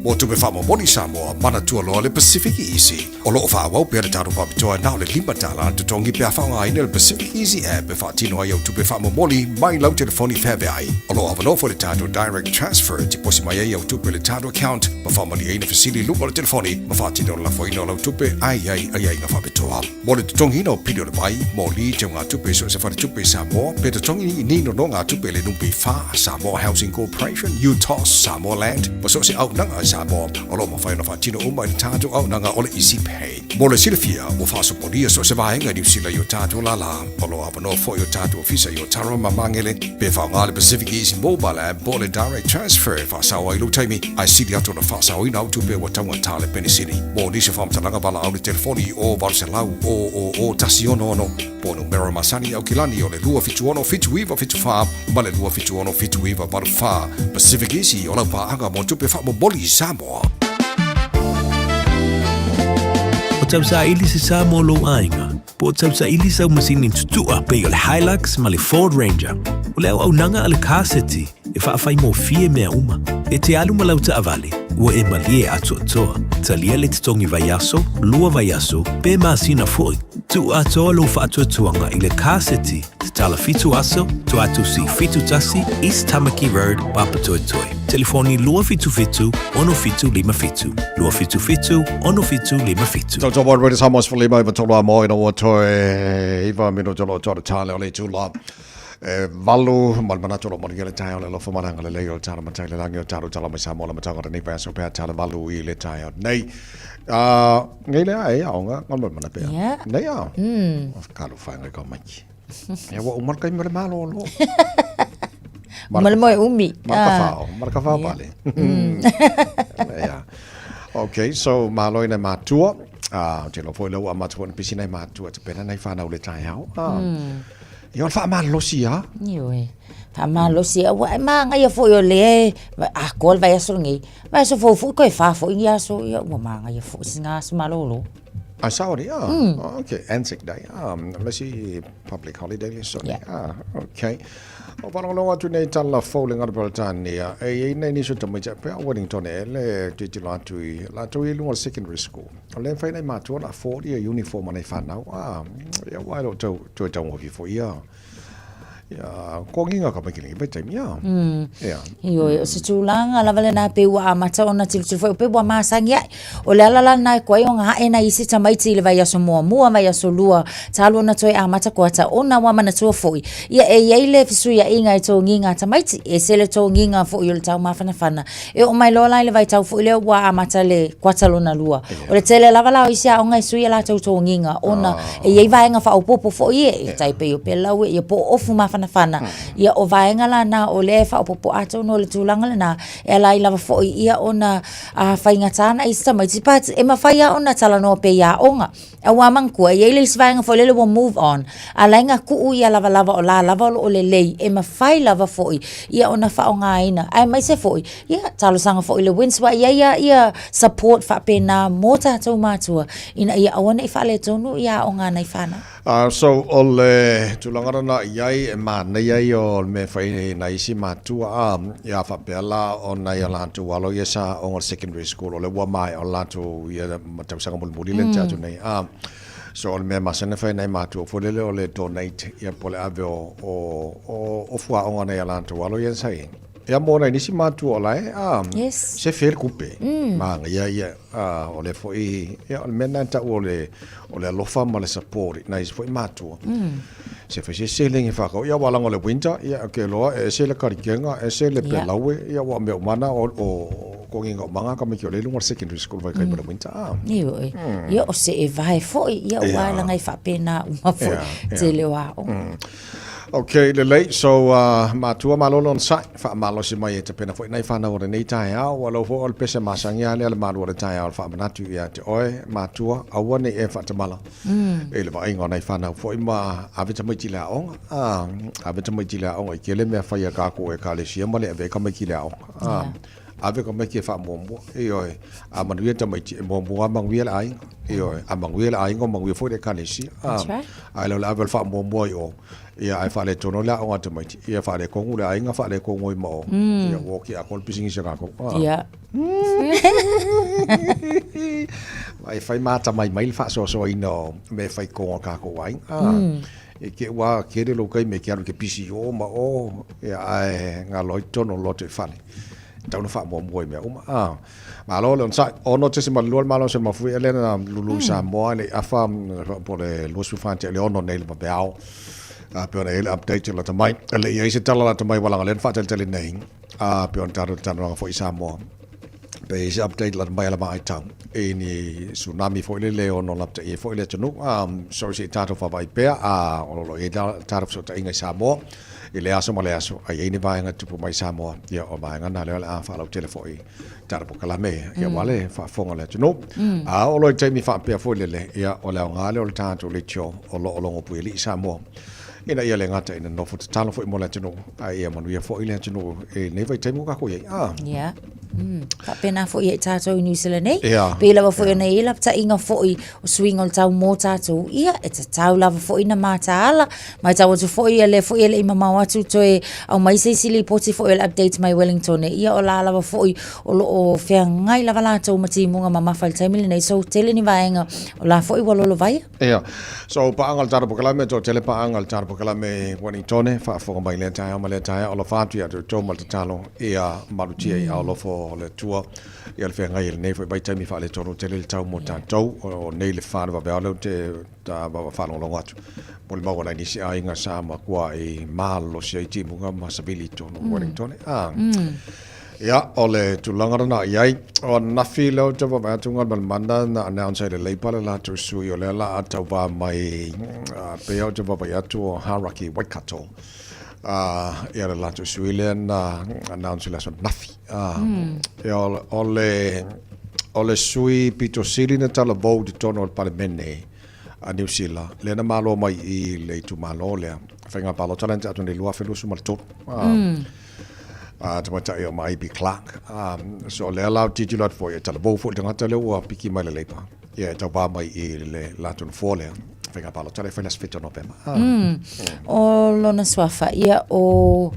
D: Mo tupe faamomoli Samoa, manatua loa le Pacific Easy. O lo o faaauau pea le tatou faapitoa na o le $5 le totogi pe a faaaogaina le Pacific Easy app e faatino ai au tupe faamomoli mai lau telefoni feaveai. O lo o avanoa foi le tatou Direct Transfer e tiposi mai ai au tupe i le tatou account ma faamalieina fesili i luga o le telefoni ma faatino le lafoina o lau tupe ae i ai aiaiga faapitoa. Mo le totogiina o pili o le vai, moli, teugatupe i so o se faletupe i Samoa, pe totogi i ni nonogatupe i le NPF, Samoa Housing Corporation, UTOS, Samoa Land, ma so o se auaunaga i Samoa, o lo o mafai ona faatino uma i le tatou auaunaga o le Easy Pay. Mo le silafia, ua faasopolia so o se vaega i Niu Sila i o tatou lālā. O lo o avanoa foi o tatou ofisa i Otara ma Magele, pe faaaoga le Pacific Easy Mobile App po o le Direct Transfer e faasao ai lou taimi, ae sili atu ona faasaoina au tupe ua taugata le penisini. Mo nisi o faamatalaga valaau le telefoni i o 800 000 166 po o numera masani i Aukilani o le 276 7974 ma le 276 7984. Pacific Easy o lau paaga mo tupe faamomoli i Samoa.
T: O tausaili se sa mo lou aiga, Po o tausaili sau masini tutua pei o le Hilux ma le Ford Ranger. O le auaunaga a le Car City e faafaigofie mea uma. E te alu ma lau taavale, ua e malie atoatoa. Talia le totogi vaiaso, lua vaiaso, pe masina foi. Tuu atoa lou faatuatuaga i le Car City, tatala 7 aso, Tuatusi 71, East Tamaki Road, Papatoetoe. Telefoni 277 6757, 277 6757.
D: Tau tau mai Samoa se lima iwa tolu a mo ina ua toe iwa minuta lo toa tale o le itula e valu ma le manatu o lo manuia le taeao le alofa ma le agalelei o le tala matai le lagi o tatou tala mai Samoa le amataga o lenei vaiaso pea tale valu i le taeao nei. Nei le a e aonga ngā mana pea.
H: Yeah.
D: Nei a. Kalu whainga ka maiki. E ua uma le taimi o le malōlō.
H: Uma le moe umi.
D: Maraka whao, maraka whao pale. Yeah. Okay, so malo ina mātua. Te lo foi lau a matua na pisi nei mātua te pena nei whanau le taeao. Ia o le whaamalosi a.
H: Ioe. Whaamalosi a. Ua e māngaia foi o le e atoa le vaiaso lenei. Vaiaso fou foi toe whā foi ni aso. Ia ua māngaia foi si ngā aso malōlō.
D: A sao ni, ah. Oh, okay, Anzac Day. Ah, le isi public holiday le so ni. Ah, okay. O whalongolongo atu nei tala fou le ngaro Peretania. E i nei ni so tamaiti a pea Wellington e le tilotilo atu i latou i lunga o le secondary school. O le mawhai nei mātua na afford ia uniform a nei whanau. Ah, ia wai lo tau, toe taungofi fo ia. Ia, ko nginga ka mai ki lengi vaitaimi, ia. Ia.
H: Ioe, o se tulaga lava lenā pei ua amata ona tilotilo foi, pei ua masani ae. O le ala la lenā e koai ona ae nai isi tamaiti i le vaiaso muamua, vaiaso lua, talu ona toe amata koata ona ua manatua foi. Ia, e i ai le fesuiaiga e togiga a tamaiti, e ese le togiga foi o le taumafanafana. E oo mai loa la i le vaitau foi lea ua amata le kuata lona lua. O le tele lava la o isi aoga e sui a latou togiga ona e i ai vaega faaopoopo foi e, e tai pei o pelaue, ia po o ofu mafanafana. Ia o vaega la na o lea e faaopoopo atonu o le tulaga lena e ala ai lava foi ia ona faigata na isi tamaiti but e mafai lava ona talanoa pea i aoga. Aua manatua, e i ai le isi vaega foi lele ua move on, a laina tuu ia lavalava o la lava o lo o lelei, e mafai lava foi ia ona faaaogaina, aemaise foi, ia, talosaga foi i le WINZ, aua e i ai lava ia support faapena mo tatou matua, ina ia aua ne i faaletonu ia aoga a nai fanau.
D: So, o le tulaga lena i ai, e manaia ia o le mea e fai ai nai isi matua, a, ia faapea la o nai a latou alo ia sa aoga i le secondary school, o lea ua maea o latou ia ma tausaga mulimuli lea na tea atu nei. A, so o le mea masani ona fai e nai matua foi lele o le donate ia po o le ave o, o, o, o fuaoga nei a latou alo ia sa i ai. Ia mo nai nisi matua o la e, a,
H: Yes.
D: se fē le kupe. Mānaia ia, a, o lea foi, ia o le mea lena e tau o le, o le alofa ma le support i nai isi foi matua. Se fai se seleni e whakau, ia aua leaga o le winter, ia ke loa, e ese le karikega, ese le pelaue, ia ua mea uma na o, o, ko nginga o manga ka miki o le lunga o le secondary school vai kai ma le winter. Ah.
H: Ioe. Ia o se e vae foi, ia ua yeah. langa i whaapena uma foi, tele o aoga.
D: Okay, lelei. So, matua malolo ona sai, faamalosi mai e tapena foi nai whanau o lenei taeao. Ua lau foi o le pese masangi a lea le malu o le taeao o le faamanatu ia te oe, matua, aua nei e faatamala. I le vaaiga o nai whanau foi ma ave tamaiti i le aoga. Ave tamaiti i le aoga i tele mea fai a kākou ekalesia ma le ave ai tamaiti i le aoga. Ave tamaiti e faamuamua. Ioe, a manuia tamaiti, e muamua lava manuia le aiga. Ioe, a manuia le aiga, ua manuia foi le ekalesia.
H: That's right.
D: Ae le o le ave o le faamuamua i o, ia ae faaletonu le aoga a tamaiti, ia faaletonu le aiga, faaletonu ai ma o. Ia ua oti atoa le pisinisi a kākou.
H: Ia.
D: E fai matamai mai le faasoasoaina o mea e fai i totonu o kākou aiga. E ke ua kele lou taimi e ke alu i ke pisi i o ma o, ia ae galo ai totonu o le loto i fale. E tatau ona faamuamua i mea uma. Malo le onosai. 6.2 le malosi o le mafuie lea na lulu i Samoa i le afa po o le 24 tea i le 6 nei le vaveao. A pei ona i ai le update o lata mai. E le i ai se tala lata mai ua laga lea na faatalitali nei. A pei ona tatou talanoaga foi i Samoa. Pe i ai se update lata mai a le vaaitau i ni tsunami foi lele ono lapataia ai foi le atunuu. So se i tatou vaavaai pea, a o lo o i ai tatou fesootaiga i Samoa i le aso ma le aso, a i ai ni vaega e tupu mai i Samoa, ia o vaega na lea o le a faalautele foi i tatou polokalame, ia aua le faafofoga a le atunuu. A oo loa i taimi faapea foi lele, ia o le aoga lea o le tatou leitio o lo o logo puialii Samoa, ina ia le gata ina nofo tatalo foi mo le atunuu, a ia manuia foi le atunuu i lenei vaitaimi ua tatou i ai. A.
H: Ia. Faapena foi ia i tatou i New Zealand nei. Ia. Pei lava foi ona i ai lapataiga foi o suiga o le tau mō tatou, ia, e tatau lava foi ona mataala. Matau atu foi ia lea foi e le i mamao atu toe aumai se isi lipoti foi o le update mai Wellington e ia o la lava foi o lo o feagai lava latou ma timuga mamafa i le taimi lenei. So, tele ni vaega o la foi ua lolovaia.
D: Ia. So, paaga o le tatou polokalame, toatele paaga o le tatou polokalame Wellington, faafofoga mai lea taeao ma lea taeao, alofa atu ia te outou ma le tatalo ia malutia i aao alofa o le Atua ia le feagai i lenei foi vaitaimi faaletonu tele le tau mo tatou, o nei le fa le vaveao lea ou te faalogologo atu. Molimau a nai nisi aiga sa matua i malolosi ai timuga ma savili i totonu o Wellington. Ah. Ia, o le tulaga lena i ai. O ananafi lea ou te vaavaai atu Galumalemana na announce ai le Labour le latou sui o lea la a tauva mai pei ou te vaavaai atu o Hauraki Waikato. Ia le latou sui lea na announce i le aso ananafi. Ia o le sui pito sili na talavou i totonu o le Palemene a Niu Sila, lea na malo mai i le itumalo lea. Faiga palota lea na tea atu nei 2023. Tamaitai o Maibi Clark. So o lea la ou tilotilo atu foi, e talavou foi le tagata lea ua piki mai le Labour. Ia, e tauvā mai i le latou nofoa lea, faiga palota lea e fai le aso 7 o Novema. Ah.
H: O lona suafa, ia o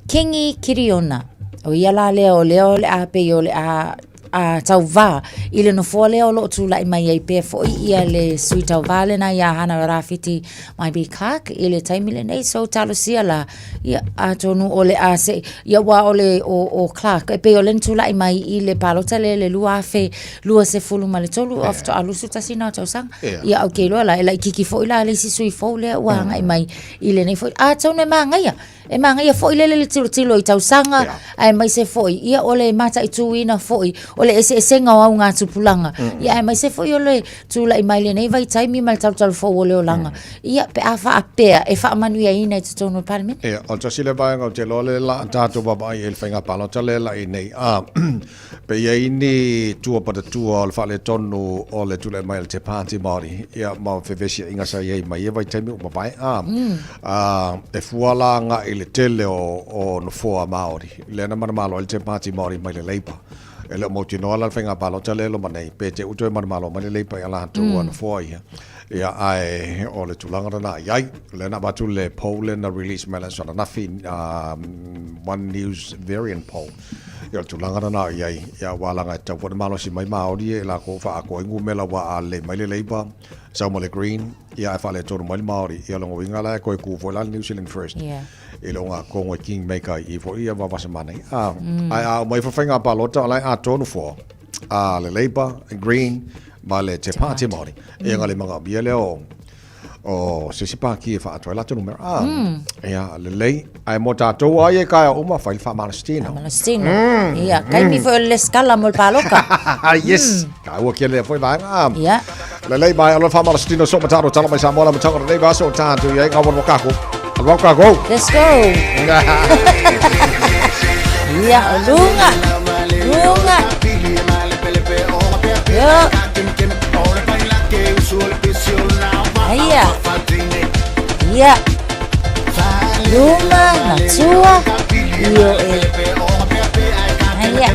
H: Kingi Kiriona. O ia la lea o lea o le a pei o le a a tauvā i le nofoa lea o lo o tula'i mai ai pea fo'i ia le sui tauvā lena iā Hana Rāwhiti Maipi Clark i le taimi lenei. So talosia la, ia atonu o le a se, ia ua o le o, o Clark e pei o lea na tula'i mai i le palota lea i le 2023 o faatoa 21 na o tausaga. Ia ou te iloa la e laitiiti foi la le isi sui fou lea ua agai mai i lenei foi. Atonu e magaia E manaia foi lele le tilotilo i tausaga, yeah. aemaise foi ia o le mataituina foi o le eseesega o augatupulaga, ia aemaise foi o le tulai mai lenei vaitaimi ma le talutalu fou o le olaga, ia pe a faapea e faamanuiaina i totonu o le Palemene.
D: Ia, o le tasi lea vaega ou te iloa lea la a tatou vaavaai i ai i le faiga palota lea la i nei, a pe i ai ni tua patatua o le faaletonu o le tulai mai o le Te Pāti Māori, ia, ma fevesiaiga sa i ai mai ia vaitaimi ua mavae, a, a, e fua la agai i le tele o, o nofoa Māori, lea na manumalo ai le Te Pāti Māori mai le Labour. E le o mautinoa la le faiga palota lea e loma nei, pe te i ua toe manumalo mai le Labour i a latou nofoa ia. Ia, ae o le tulaga lena i ai. Lea na avatu le poll lea na release mai le aso ananafi, One News Variant Poll. Ia, o le tulaga lena i ai. Ia, aua leaga e tatau foi ona malosi mai Māori e latou faaatoa ai numera aua a lelei mai le Labour, sau ma le Green, ia ae faaletonu mai le Māori. Ia, o lona uiga la e toe tu foi la le New Zealand First.
H: Yeah.
D: I le ogatotonu e kingmaker i i foi ia vavasa manai. Ae a oo mai foi faiga palota o la e atoa nofoa a le Labour, Green, ma le Te Pāti Māori. Ia nga le manaomia lea o o se isi pāti e faaatoa ai latou numera. Ah, ia, lelei. Ae mo tātou ai e kaea uma, fai le faamalositino.
H: Faamalositino. Ia, taimi foi o le lesitala mo le pāloka.
D: Yes. Taua tele lea foi vaega. Ah.
H: Ia.
D: Lelei mai, alofa faamalositino so mataro tala mai Samoa la matanga lenei vaaso o tātou i ai ngā wanu kako. Alu au kākou.
H: Let's go. Ia, o lunga. Lunga. Yo. Aia. Ia. Luma, natua. Io e. Aia.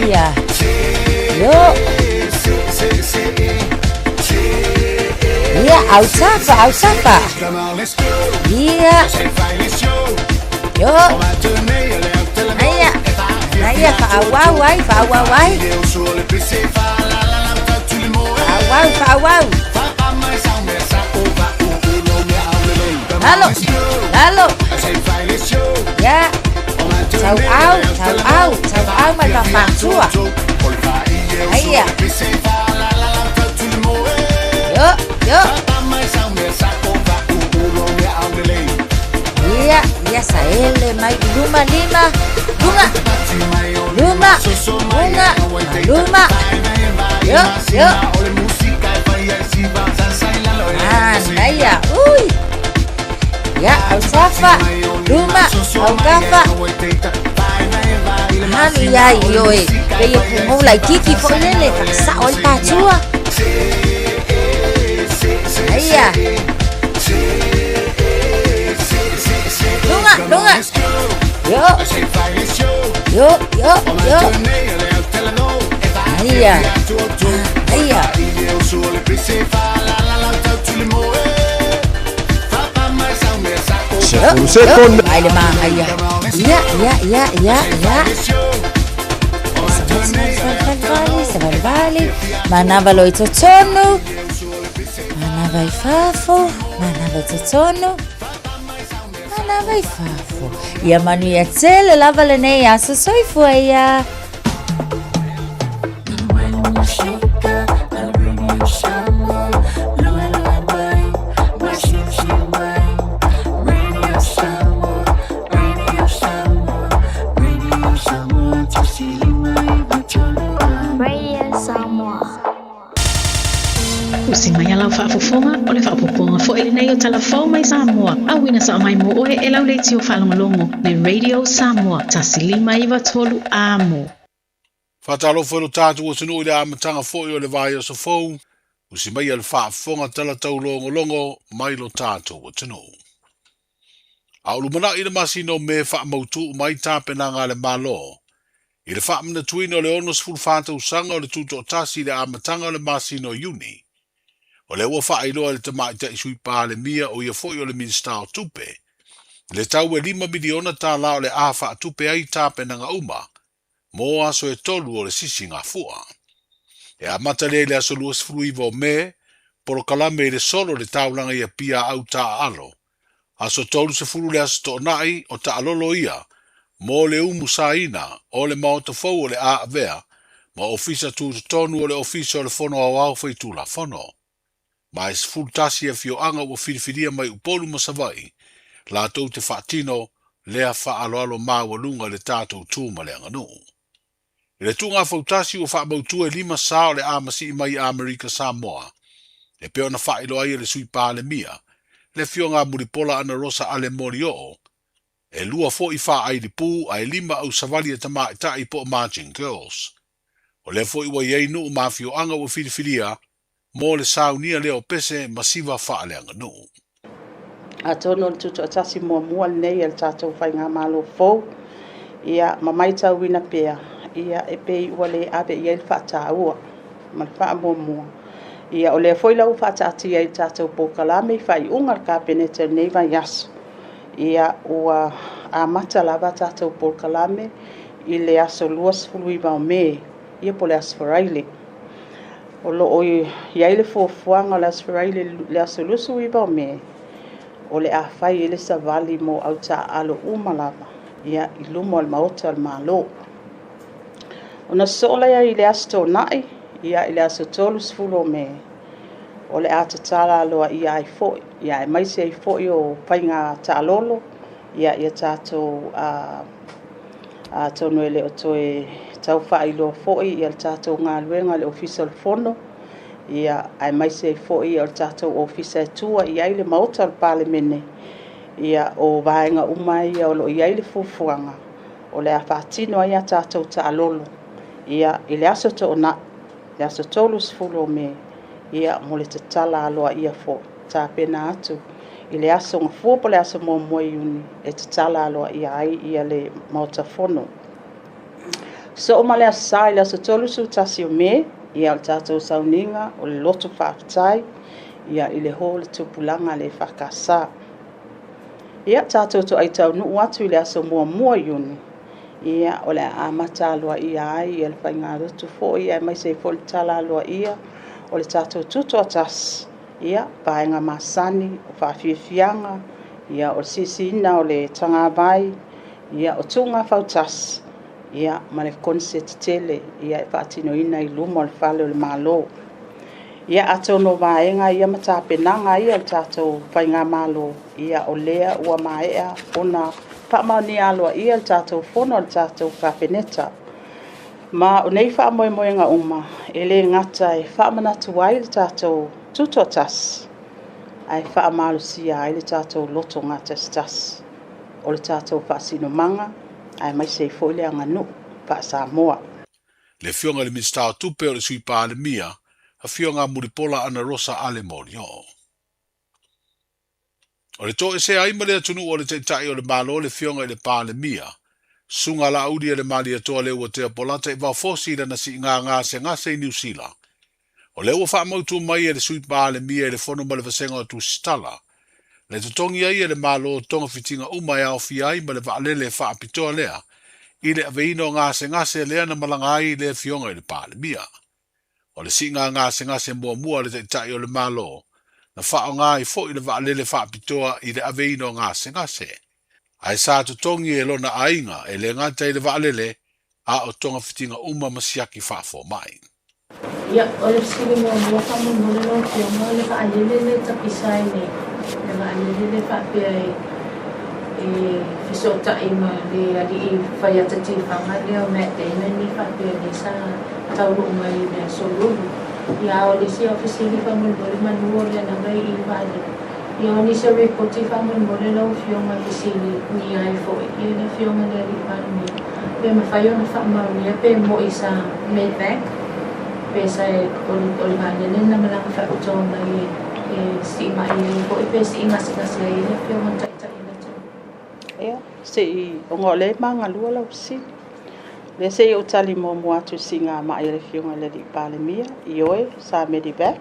H: Ia. Yo. Ia, autafa, autafa. Ia. Yo. Aia. Aia, whaawau ai, whaawau ai. Whaawau, whaawau. Lalo, lalo. Ia. Tau au, tau au, tau au mai whawhātua. Aia. Yo, yo. Ia, ia saele mai luma lima. Lunga. Luma, lunga, luma. Yo, yo. Manaia. Ui. Ia, autafa, luma, aukafa. Hanu ia i oe. Pei e pumou laitiiti foi lele, faasao ai patua. Aia. Lunga, lunga. Yo. Yo, yo, yo. Aia. Aia.
D: Sekone.
H: Ai le magaia. Ia, ia, ia, ia, ia. Savalivali, savalivali. Manava loa i totonu. Manava i fafo. Manava i totonu. Manava i fafo. Ia manuia tele lava lenei aso soifua ia.
J: Radio Samoa.
A: Usi mai a lau faafofoga, o le faaopoopoga foi lenei o Tala Fou mai Samoa, auina sao mai mo oe e lau leitio faalogologo le Radio Samoa 1593 Amo.
C: Faatalofa i lo tatou atunuu i le amataga foi o le vaiaso fou, usi maia le faafofoga tala taulogologo mai lo tatou atunuu. A o lumanai le masina o Me faamautu uma ai tapenaga a le Malo. I le faamanatuina o le 64 tausaga o le Tutoatasi i le amataga o le masina o Iuni, o lea ua faailoa e le Tamaitai Sui Palemia o ia foi o le Minisita o Tupe, le tau e $5 miliona tala o le a faatupe ai tapenaga uma mo aso e tolu o le sisigafua. E amata lea i le aso 29 o Me, polokalame i le solo i le taulaga i Apia a au taaalo, aso 30 le Aso Toonai o taalolo ia mo le umusaina o le Maota Fou o le a avea ma Ofisa Tutotonu o le Ofisa o le Fono Aoao Faitulafono. Ma e 11 afioaga ua filifilia mai Upolu ma Savaii latou te faatino lea faaaloalo maualuga i le tatou tu ma le aganuu. I le tuuga fautasi ua faamautu e lima sa o le a masii mai i Amerika Samoa, e pei ona faailoa ai e le Sui Palemia, le Afioga a Mulipola Anarosa Ale Molioo, e lua foi faailipū ae lima ausavali a tamaitai po o Marching Girls. O lea foi ua i ai nuu ma afioaga ua filifilia mo le saunia lea o pese ma siva faaleaganuu.
N: Atonu o le tutoatasi muamua lenei a le tatou faigamalo fou, ia, ma matauina pea, ia, e pei ua le ave i ai le faataua ma le faamuamua. Ia, o lea foi la ua faataatia i le tatou polokalame i faaiuga a le Kapeneta i lenei vaiaso, ia, ua amata lava tatou polokalame i le aso 29 o Me, ia po o le Aso Faraile. O lo o i ai le fuafuaga o le Aso Faraile le aso 29 o Me, o le a fai ai le savali mo au taaalo uma lava ia, i luma o le Maota o le Malo. Ona sosoo lea i le Aso Toonai, ia, i le aso 30 o Me, o le a tatala aloaia ai foi, ia, aemaise ai foi o faiga taalolo, ia, ia tatou a, Atonu e le o toe tau faailoa foi ia le tatou galuega i le Ofisa o le Fono, ia, aemaise ai foi o le tatou Ofisa e tua i ai le Maota o le Palemene, ia, o vaega uma ia o lo o i ai le fuafuaga o le a faatino ai a tatou taalolo, ia, i le Aso Toonai, le aso 30 o Me, ia, mo le tatala aloaia foi, tapena atu i le aso Gafua po o le aso 1 o Iuni e tatala aloaia ai ia le Maota Fono. Soo ma le Aso Sa i le aso 31 o Me, ia o le tatou sauniga o le loto faafetai ia i le hō o le tupulaga a le EFKS. Ia tatou toai taunuu atu i le aso 1 o Iuni, ia o le a amata aloaia ai ia le faigalotu foi aemaise ai foi le tala aloaia o le tatou tutoatasi. Ia, vaega masani, o faafiafiaga, ia, o le siisiina o le tagavai, ia, o tuuga fautasi, ia, ma le koneseti tele, ia, e faatinoina i luma o le fale o le Malo. Ia, atonu o vaega ia ma tapenaga ia o le tatou faigamalo, ia, o lea ua maea ona faamaonia aloaia le tatou fono a le tatou Kapeneta. Ma o nei faamoemoega uma, e le gata e faamanatu ai le tatou tutoatasi, ae faamalosia ai le tatou loto gatasitasi o le tatou faasinomaga, aemaise ai foi le aganuu faa-Samoa.
C: Le Afioga i le Minisita o Tupe o le Sui Palemia, Afioga Mulipola Anarosa Ale Molioo. O le toesea ai ma le atunuu o le Taitai o le Malo le Afioga i le Palemia, Susuga Laauli e le Malietoa Leuatea Polata i Vaofosi i lana siiga gasegase i Niu Sila. O lea ua faamautu mai e le Sui Palemia i le Fono ma le Vasega o Tusitala, le totogi ai e le Malo togafitiga uma e aofia ai ma le vaalele faapitoa lea i le aveina o gasegase lea na malaga ai le Afioga i le Palemia. O le siiga gasegase muamua a le Taitai o le Malo, na faaaoga ai foi le vaalele faapitoa i le aveina o gasegase, ae sa totogi e lona aiga e le gata i le vaalele a o togafitiga uma ma siaki faafomai.
M: Ia, o le fesili muamua faamolemole lau Afioga, o le vaalele lea e tapisa ai nei, le vaalele lea faapea e e fesootai ma le alii faiata tifaga lea o Matt Damon lea faapea lea sa taunuu mai i le aso Lulu. Ia, a o le isi au fesili faamolemole manu o lea lava e i i le vaalele. Ia, o nisi o ripoti faamolemole lau Afioga e fesiligia ai foi ia le Afioga i le Alii Palemia, pe mafai ona faamaonia pe moi sa Medevac, pe sa e, o le, o le vaalele na malaga faapitoa mai e, e sii mai ai foi pe sii gasegase ai le Afioga i le Taitai o le atunuu.
N: Ia, se i, ona o lea e magalua lau fesili.
O: Lea se i ou tali muamua atu i siigamai a le Afioga i le Alii Palemia, ioe, sa Medevac.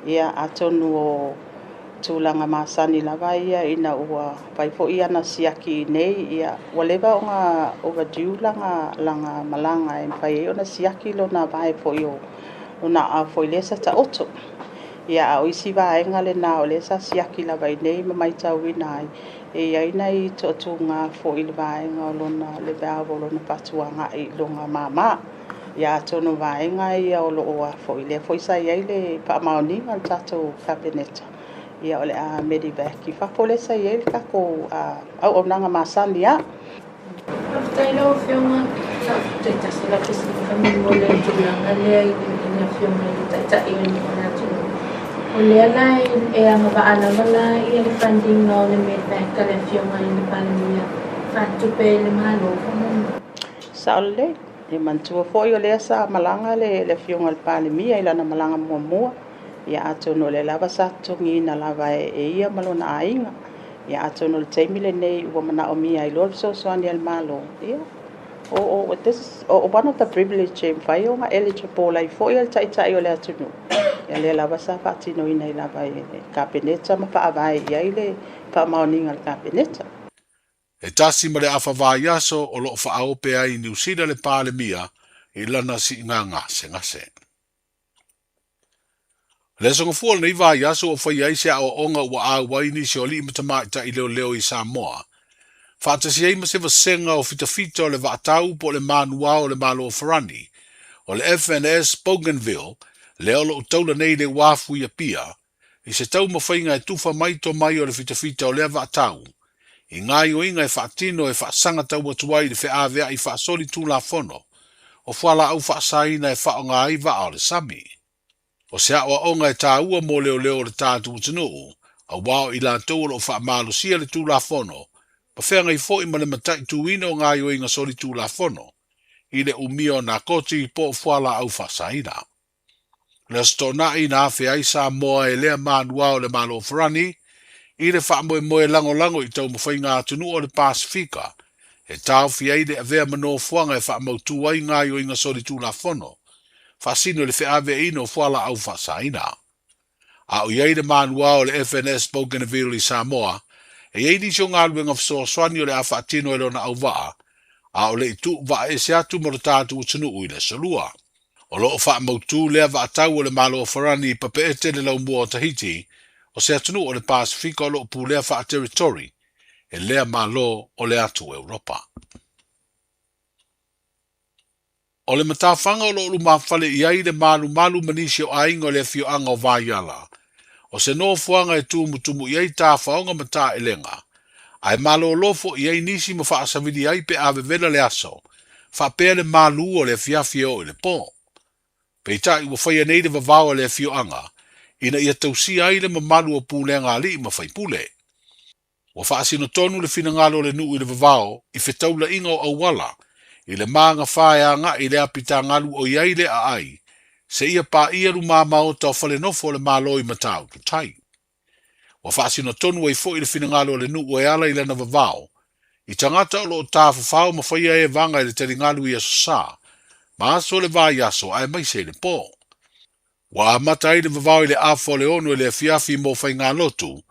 O: Ia, atonu o tulaga masani lava ia ina ua fai foi ana siaki i inei, ia, ua leva ona overdue lana, lana malaga e mafai ai ona siaki lona vae foi o lona aao foi lea sa taoto. Ia, a o isi vaega lena o lea sa siaki lava i inei ma matauina ai, e i ai nai toatuga foi i le vaega o lona, le valve o lona fatuagai i lona māmā. Ia atonu o vaega ia o lo o a foi, lea foi sa i ai le faamaoniga a le tatou Kapeneta, ia o le a medevac i fafo lea sa i ai le tatou auaunaga masani lava.
M: Faafetai lau Afioga. Faafetai lau fesili faamolemole i le tulaga lea i le Afioga i le Taitai o le atunuu. O lea la e agavaa lava la ia le funding o le Medevac a le Afioga i le Palemia faatupe e le Malo faamolemole.
O: Sao lelei. E manatua foi o lea sa malaga le Afioga i le Palemia i lana malaga muamua. Ia atonu o lea lava sa totogiina lava e ia ma lona aiga. Ia atonu o le taimi lenei ua manaomia ai loa le fesoasoani a le Malo, ia, o, o, this is o, one of the privilege e mafai ona eligible ai foi le Taitai o le atunuu. Ia lea lava sa faatinoina ai lava e le Kapeneta ma faavae i ai le faamaoniga a le Kapeneta.
C: E tasi ma le afa vaiaso o lo o faaope ai i Niu Sila le Palemia i lana siiga gasegase. Le aso gafua o lenei vaiaso ua faia ai se aoaoga ua auai nisi o alii ma tamaitai leoleo i Samoa, faatasi ai ma se vasega o fitafita o le vaatau po o le manuao o le Malo o Farani, o le FNS Bougainville, lea o lo o taula nei i le uafu i Apia, i se taumafaiga e tufa mai tomai o le fitafita o lea vaatau, i gaoioiga e faatino e faasaga tau atu ai i le feaveai faasoli tulafono o fualaau faasaina e faaaoga ai vaa o le sami. O se aoaoga e taua mo leoleo o le tatou atunuu, aua o i latou o lo o faamalosia le Tulafono ma feagai foi ma le mataituina o gaoioiga solitulafono i le umia o nakoti po o fualaau faasaina. O le Aso Toonai na afe ai Samoa e lea manuao o le Malo o Farani i le faamoemoe lagolago i taumafaiga atunuu o le Pasefika e taofi ai le avea ma nofoaga e faamautu ai gaoioiga solitulafono faasino i le feaveaiina o fualaau faasaina. A o i ai le manuao o le FNS Bougainville i Samoa, e i ai nisi o galuega fesoasoani o le a faatino e lona auvaa, a o le i tuu vaaese atu ma lo tatou atunuu i le Aso Lua. O lo o faamautu lea vaatau o le Malo o Farani i Papeete le laumua o Tahiti, o se atunuu o le Pasefika o lo o pulea faateritori e lea Malo o le atu Europa. O le matafaga o lo o lumafale i ai le malumalu ma nisi o aiga o le afioaga o Vaiala, o se nofoaga e tumutumu i ai tafaoga ma taelega, ae malolo foi i ai nisi ma faasavili ai pe a vevela le aso, faapea le malu o le afiafi e oo i le po. Peitai ua faia nei le vavao a le afioaga ina ia tausia ai le mamalu o pulega alii ma faipule. Ua faasino tonu le finagalo o le nuu i le vavao i fetaulaiga o auala i le magafa e agai i le apitagalu o i ai le aai seia paia lumamaota o falenofo o le Malo i Matautu Tai. Ua faasino tonu ai foi le finagalo o le nuu e ala i lana vavao i tagata o lo o tafafao ma faia evaga i le taligalu i Aso Sa ma aso o le vaiaso aemaise i le po. Ua amata ai le vavao i le afa o le 6 i le afiafi mo faigalotu,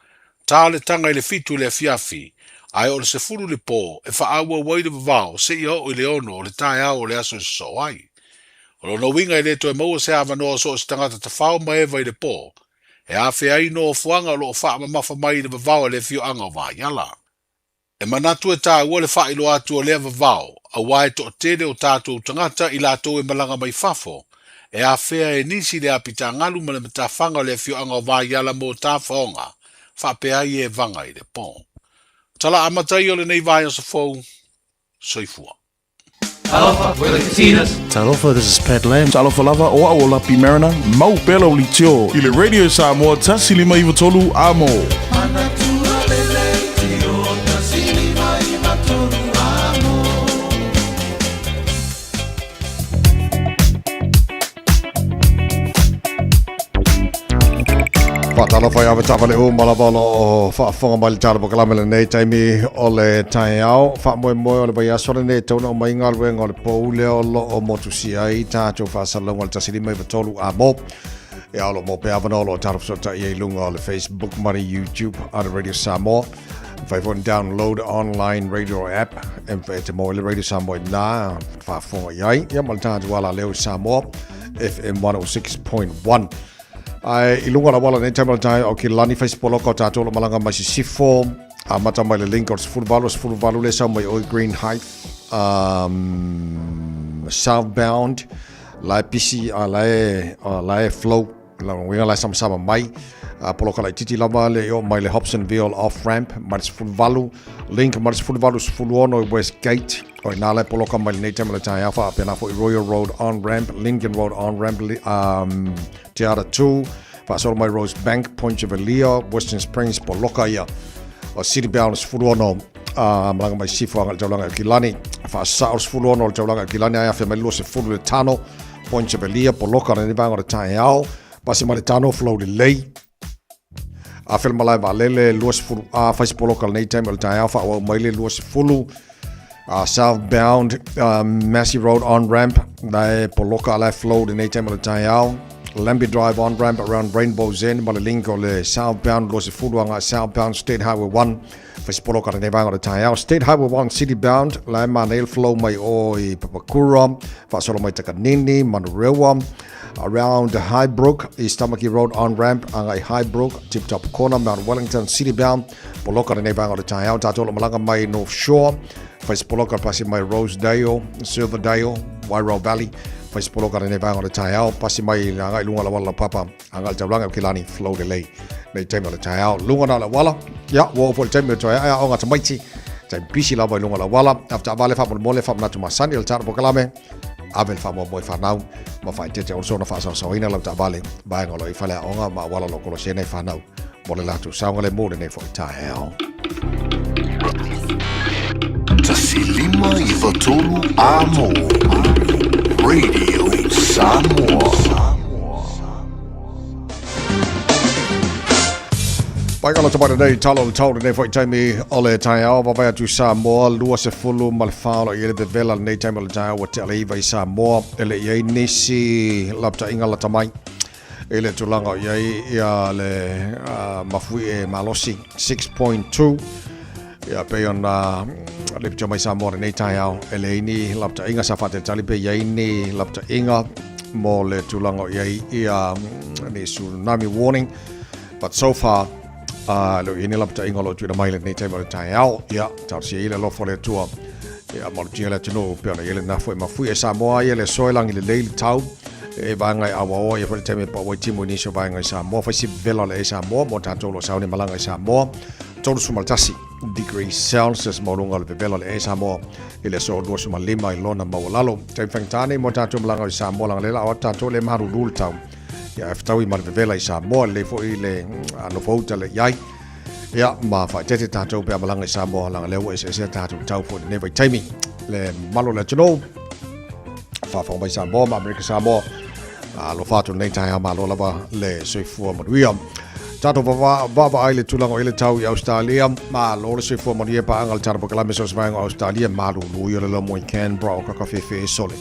C: ta le taga i le 7 i le afiafi, ae o le 10 le po e faaauau ai le vavao seia oo i le 6 o le taeao o le aso e sosoo ai. O lona uiga e le toe maua se avanoa o so o se tagata tafao ma eva i le po, e afea ai nofoaga o lo o faamamafa mai i le vavao a le afioaga o Vaiala. E manatu e taua le faailoa atu o lea vavao, aua e toatele o tatou tagata i latou e malaga mai fafo, e afea e nisi le apitagalu ma le matafaga o le afioaga o Vaiala mo tafaoga, faapea ai evaga i le po. Tala amata ia o lenei vaiaso fou. Soifua.
Q: Talofa, we're the Katinas.
W: Talofa, this is Pat Lam.
X: Talofa lava, o au o Lapi Mariner, mau pea lau leitio i le Radio Samoa 1593 Amo.
P: Manatua le leitio 1593 Amo.
D: Faatalofa i avetaavale uma lava o lo o faafofoga mai i le tatou polokalame i lenei taimi o le taeao. Faamoemoe o le vaiaso lenei e tatau ona uma ai galuega o le pou lea o lo o motusia ai tatou faasalalauga o le 1593 amo. Ia o lo o maua pea avanoa o lo o tatou fesootai ai i luga o le Facebook ma le YouTube a le Radio Samoa. Mafai foi ona download online radio app e mafai e te maua ai le Radio Samoa i ina faafofoga i ai. Ia ma le tatou alaleo i Samoa FM 106.1. Ae i luga o le auala nei taimi o le taeao o Kilani fai se poloka o tatou o lo o malaga mai Sisifo amata mai le link o le 18 18 le sau mai o i Green Height southbound la e pisi a la e la e flow la uiga la e samasama mai a poloka laititi lava le i oo mai le Hobsonville off ramp mai le 18 link mai le 18 16 i Westgate O i nā la e poloka mai lenei taimi o le taeao faapena foi Royal Road on ramp, Lincoln Road on ramp, Te Ara 2, faasolo mai Rose Bank, Point Chevalier, Western Springs, poloka ia. O City Bound 16, malaga mai Sifo aga i le taulaga i Kilani, faasao 16 o le taulaga i Kilani ai afea mai 20 le tano, Point Chevalier, poloka lenei vaega o le taeao, pasi mai le tano, flow lelei. Afe le malae vaalele 20 a fai se poloka lenei taimi o le taeao faaauau mai le 20 southbound Massey Road on ramp la e poloka la e flow lenei taimi o le taeao Lambie Drive on ramp around Rainbow's End ma le link o le southbound 20 agai southbound State Highway 1 fai se poloka lenei vaega o le taeao State Highway 1 city bound la e manaia le flow mai o i Papakura faasolo mai Takanini Manurewa Around Highbrook, East Tamaki Road on ramp, agai Highbrook, Tip Top Corner, Mount Wellington, City Bound, poloka lenei vaega o le taeao, tatou o lo o malaga mai North Shore, fai se poloka pasi mai Rosedale, Silverdale, Wairau Valley, fai se poloka lenei vaega o le taeao, pasi mai agai luga o le auala laupapa, agai le taulaga o Kilani, flow lelei nei taimi o le taeao, luga na o le auala, ia, ua oo foi le taimi o toe ae aoga tamaiti, taimi pisi lava i luga o le auala, avetaavale faamolemole faamanatu masani o le tatou polokalame, Ave le faamoemoe fanau ma faaeteete o sona faasaosaoina lau taavale vaega o lo o i faleaoga ma auala o lo o kolosi ai nai fanau mo le latou saogalemu lenei foi taeao.
R: 1 5 9 3 Amo Radio Samoa.
D: Pai ka lata mai lenei tala o le tau lenei foi taimi o le taeao vaavaai atu i Samoa 24 o lo o i ai le vevela lenei taimi o le taeao ua tea le iva i Samoa e le i ai nisi lapataiga lata mai i le tulaga o i ai ia le mafuie malosi 6.2 Ia pei ona lipoti mai Samoa lenei taeao e leai ni lapataiga sa faatalitali pe i ai ni lapataiga mo le tulaga o i ai ia ni tsunami warning but so far le o i ai ni lapataiga o lo o tuuina mai lenei taimi o le taeao. Ia talosia ia le alofa o le Atua ia malutia le atunuu pei ona i ai lena foi mafui e Samoa ia le aso e lagi lelei le tau e vaega e auaoa ia foi le taimi e pau ai timu i nisi o vaega i Samoa fai si vela o le e Samoa mo tatou o lo o sauni malaga i Samoa 31 degrees Celsius maualuga o le vevela o le ea i Samoa i le aso 25 i lona maualalo. Taimi faigata nei mo tatou malaga i Samoa leaga lea la o atu tatou le malulu le tau. Ia e fetaui ma le vevela i Samoa lelei foi le nofouta le iai. Ia ma faaeteete tatou pe a malaga i Samoa leaga lea ua eseese tatou tau foi lenei vaitaimi. Le mamalu o le atunuu faafofoga mai Samoa ma Amerika Samoa. Alofa atu lenei taeao malo lava le soifua manuia. Tatou vaavaai le tulaga o i le tau i Australia. Malo le soifua manuia paaga le tatou polokalame so o se vaega o Australia malulu ia le lomo i Canberra o kakafefe e sole.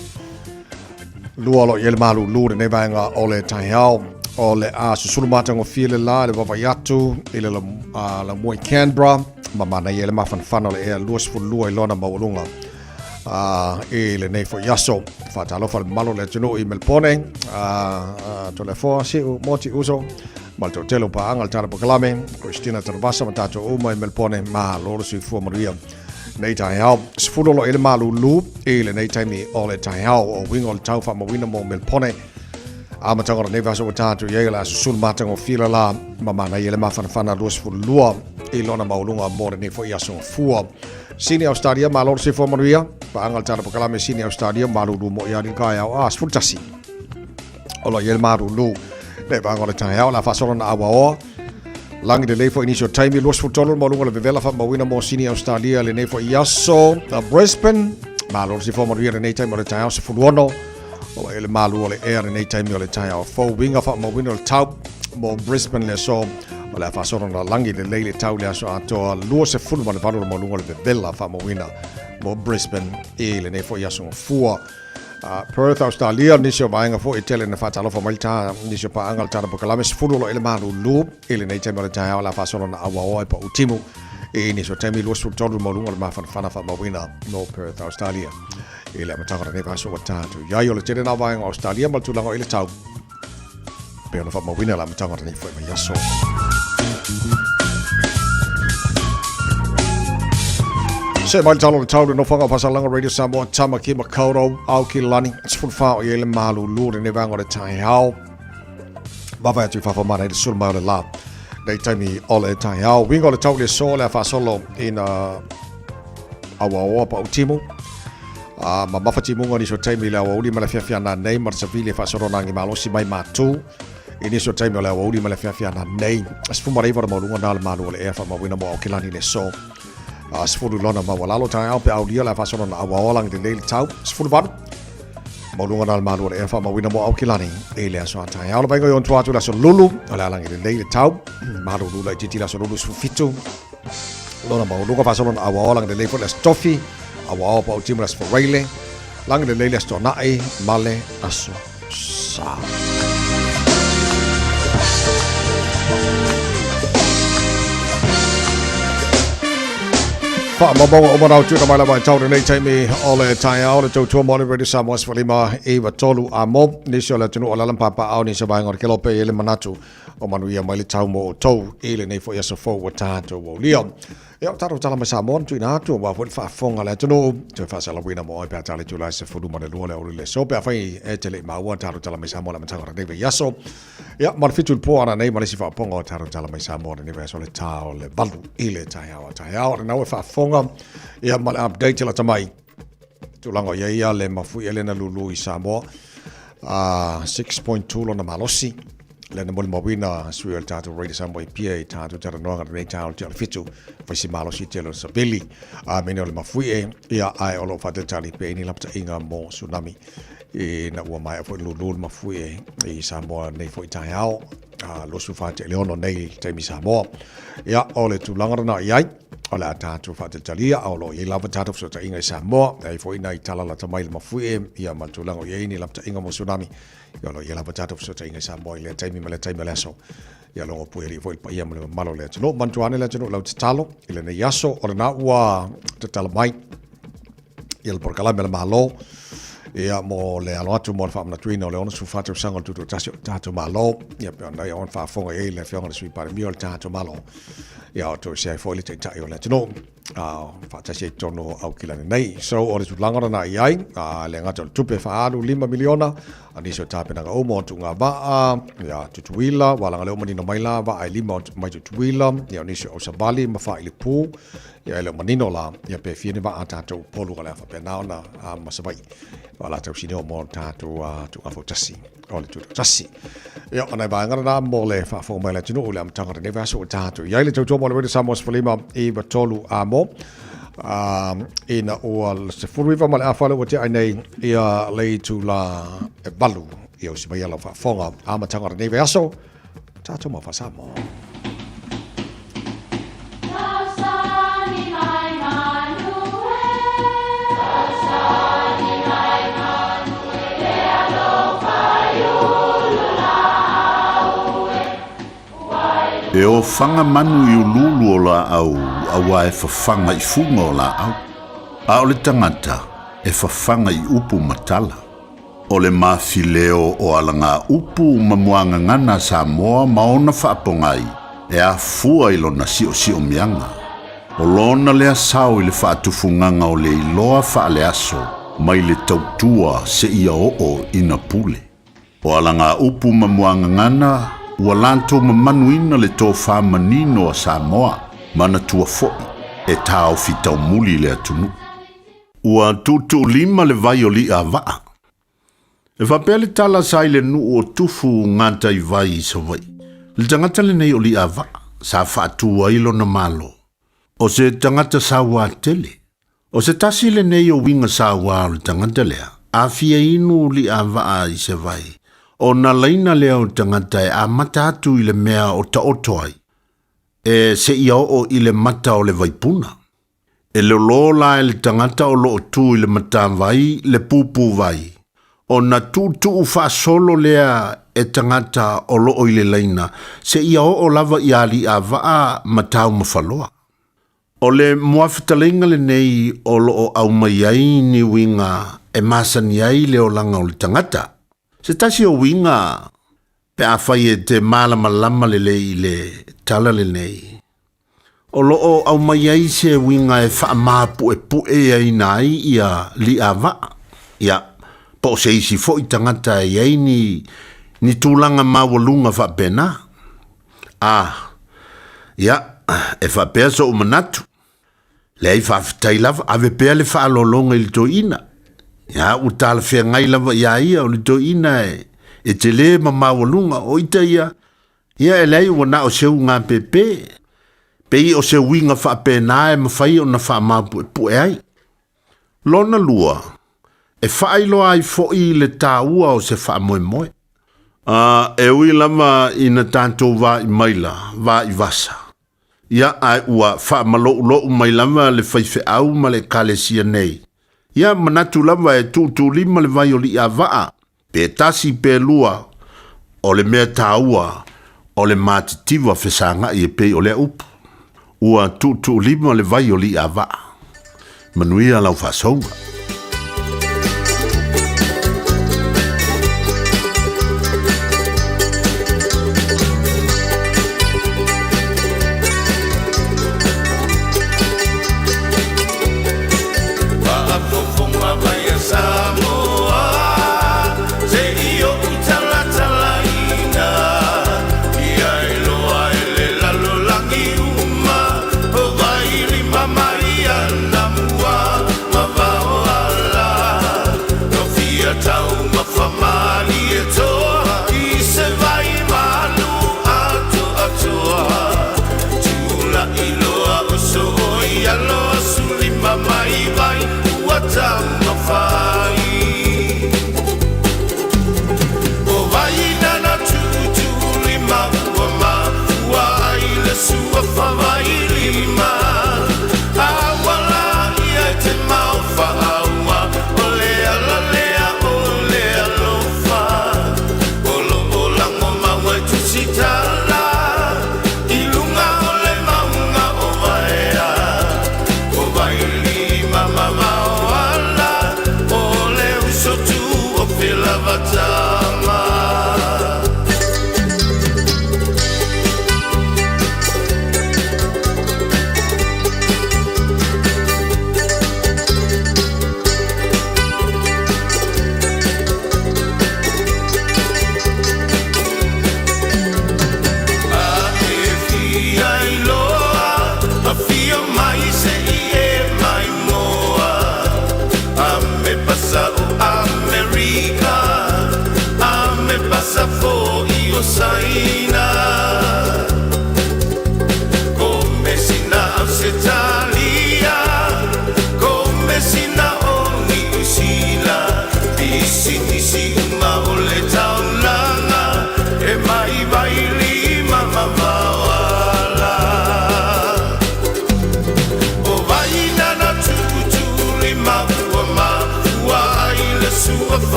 D: Lua lo i le malulu lenei vaega o le taeao o le a susulu matagofie le la le vaavaai atu i le laumua i Canberra ma manaia le mafanafana o le ea 22 i lona maualuga i lenei foi aso. Faatalofa le mamalu o le atunuu i Melbourne, Toleafoa, Siu, Moti, Uso, ma le toatele o paaga le tala polokalame, Christina Talavasa ma tatou uma i Melbourne, malo le soifua manuia nei taeao. 10 o lo i le malulu i lenei taimi o le taeao o uiga o le tau faamauina mo Melbourne. Amataga o lenei vaiaso ua tatou i ai o le a susulu matagofie le la ma manaia le mafanafana 22 i lona maualuga mo lenei foi aso gafua. Sini Australia, malo le soifua manuia. Paaga le tala polokalame Sini Australia, malulu mo i ali taeao a 11. O lo o i ai le malulu le vaega o le taeao, o le a faasolo na auaoa. Lagi lelei foi nisi o taimi, 23 le maualuga o le vevela faamauina mo Sini Australia lenei foi aso. Brisbane, malo le soifua manuia lenei taimi o le taeao 16. O lo o i ai le malu o le ea lenei taimi o le taeao fou. Uiga faamauina o le tau. mo Brisbane le aso o le a faasolo na lagi lelei le tau le aso atoa 28 le maualuga o le vevela faamauina mo Brisbane i lenei foi aso gafua. Perth, Australia, nisi o vaega foi e tele na faatalofa mai le tā, nisi o paaga o le tala pokalame, 10 o lo o i le malūlū i lenei taimi o le taeao o le a faasolo na auaoa e pau timu i nisi o taimi 23 le maualuga o le mafanafana faamauina mo Perth, Australia. I le amataga o lenei vaiaso ua tatou i ai o le tele na vaega o Australia ma le tulaga o i le tau pei ona faamauina le amataga o lenei foi vaiaso. Se mai le talo le tau le nofoaga o Faasalanga Radio Samoa, Tamaki Makaurau, Aoki Lani, 14 o i ai le malūlū lenei vaega o le taeao. Vavae atu i fafo mana i le sulu mai o le la. Nei taimi o le taeao. Winga o le tau le so le a faasolo ina auaoa pa utimu. A ma mafa timuga nisi o taimi le aoauli ma le afiafi ana nei ma le savili e faasolo nagi malosi mai mātū. I nisi o taimi o le aoauli ma le afiafi ana nei. 19 le mauluga na le malu o le ea faamauina mo Aokelani le so. A 10 lona maualalo taeao pe aulia le a faasolo na auaoa langi lelei le tau. 18 Mauluga na le malu o le ea faamauina mo Aokelani i le aso a taeao. Le vaaiga i ona tua atu le aso Lulu o le a lagi lelei le tau. Malulu laitiiti le aso Lulu 17 lona maualuga faasolo na auaoa lagi lelei foi le aso Tofi. Auaoa pa utimu le aso Faraile. Lagi lelei le aso Toanai ma le aso Sa. Faamaumauga uma na tuuina mai lava i tau lenei taimi o le taeao le tautua mo le Radio Samoa 15 93 a mo nisi o le atunuu o le ala papaao nisi o vaega o le kelope i le manatu o manuia mai le tau mo outou i lenei foi aso fou ua tatou aulia. Ia, o tatou tala mai Samoa na tuuina atu aua foi le faafofoga a le atunuu, toe faasalauina mo oe pe a tali itula e 12 le aoauli le aso pe afai e te le i maua tatou tala mai Samoa i le amataga o lenei vaiaso. Ia, ma le 7 i le po ana nei ma le isi faaopoopoga o tatou tala mai Samoa lenei vaiaso le tā o le 8 i le taeao a taeao. O lena ua faafofoga ia ma le update lata mai tulaga o i ai ia le mafuie lea na lulu i Samoa. 6.2 lona malosi. Lea na molimauina sui o le tatou Radio Samoa i Apia i tatou talanoaga lenei taeao i le 6:30 fai si malosi tele o le savili. A mene o le mafuie, ia ae o lo o faatalitali pea i ni lapataiga mo tsunami. Ina ua maea foi lulu le mafuie i Samoa nei foi taeao, a 24:06 nei taimi Samoa. Ia, o le tulaga lena i ai, o le a tatou faatalitalia, a o lo o i ai lava tatou fesootaiga i Samoa, e ai foi nai tala lata mai le mafuie, ia ma le tulaga o i ai ni lapataiga mo tsunami, ia o lo o i ai lava tatou fesootaiga i Samoa i lea taimi ma lea taimi o le aso. Ia logo pui alii foi le paia ma le mamalu o le atunuu. Manatua ane le atunuu lau tatalo i lenei aso, o lena ua tatala mai ia le polokalame a le Malo ia mo le alo atu mo le faamanatuina o le 64 tausaga o le tutoatasi o le tatou Malo ia pe ona ia ona faafofoga i ai le afioga i le Sui Palemia o le tatou Malo ia o toesea ai foi le Taitai o le atunuu a faatasi ai totonu o Aukilani nei. So o le tulaga lena i ai, a le gata o le tupe faaalu 5 miliona, a nisi o tapenaga uma o tuuga vaa, ia Tutuila, ua laga lea ua manino mai la vaa e 5 mai Tutuila, ia o nisi o Ausavali ma Faailipu, Ia e le o manino la, ia pe fia ni vaa a tatou Upolu o le a faapena ona ma Savaii o la tausinio mo tatou tuuga fautasi o le tutoatasi. Ia, o nai vaega lena mo le faafofoga mai le atunuu i le amataga o lenei vaiaso ua tatou i ai le tautua mo le Radio Samoa 15 93 a mo ina ua 19 ma le afa le ua tea ai nei ia le itula e 8 ia usi mai lau faafofoga amataga o lenei vaiaso Tatou mau faa-Samoa.
R: E ofaga manu i uluulu o laau auā e fafaga i fuga o laau, a o le tagata e fafaga i upu ma tala. O le mafileo o alagaupu ma muagagana a Samoa ma ona faapogai e afua i lona siosiomiaga. O lona lea sao i le faatufugaga o le iloa faaleaso mai le tautua seia oo ina pule. O alagaupu ma muagagana ua latou mamanuina le tofa manino a Samoa, manatua foi e taofi taumuli le atunuu. Ua tuutuulima le vai o Li'avaa. E faapea le tala sa i le nuu o Tufu Gataivai i Savaii, le tagata lenei o Li'avaa sa faatu ai lona malo. O se tagata sauā tele. O se tasi lenei o uiga sauā o le tagata lea, a fia inu Li'avaa i se vai. Ona laina lea o le tagata e amata atu i le mea o taoto ai, e seia oo i le mata o le vaipuna. E lolo la e le tagata o lo o tu i le matavai le pupuvai, ona tuutuu faasolo lea e tagata o lo o i le laina seia oo lava i Aliivaa ma Taumafaloa. O le muafetaleiga lenei o lo o aumai ai ni uiga e masani ai le olaga o le tagata. Se tasi o uiga pe afai e te malamalama lelei i le tala lenei, o lo o aumai ai se uiga e faamapuepueina ai ia Liavaa, ia, po o se isi foi tagata e i ai ni, ni tulaga maualuga faapena. A, ia, e faapea so'u manatu, leai faafetai lava, ave pea le faaaloaloga i le toeaina. Ia, ua talafeagai lava iā ia, o le toeaina e, e tele ma maualuga, o ita ia, ia e leai ua na o se ugapepe, pei o se uiga faapena e mafai ona faamaupuepue ai. Lona lua, e faailoa ai foi le taua o se faamoemoe. A, e ui lava ina tatou vaai maila, vaai vasa, ia, ae ua faamaloulou mai lava le faifeau ma le Ekalesia nei, ia, manatu lava e tuutuulima le vai o Li'avaa, pe tasi pe lua, o le mea taua o le matitiva fesagai e pei o lea upu, ua tuutuulima le vai o Li'avaa. Manuia lau faasouga.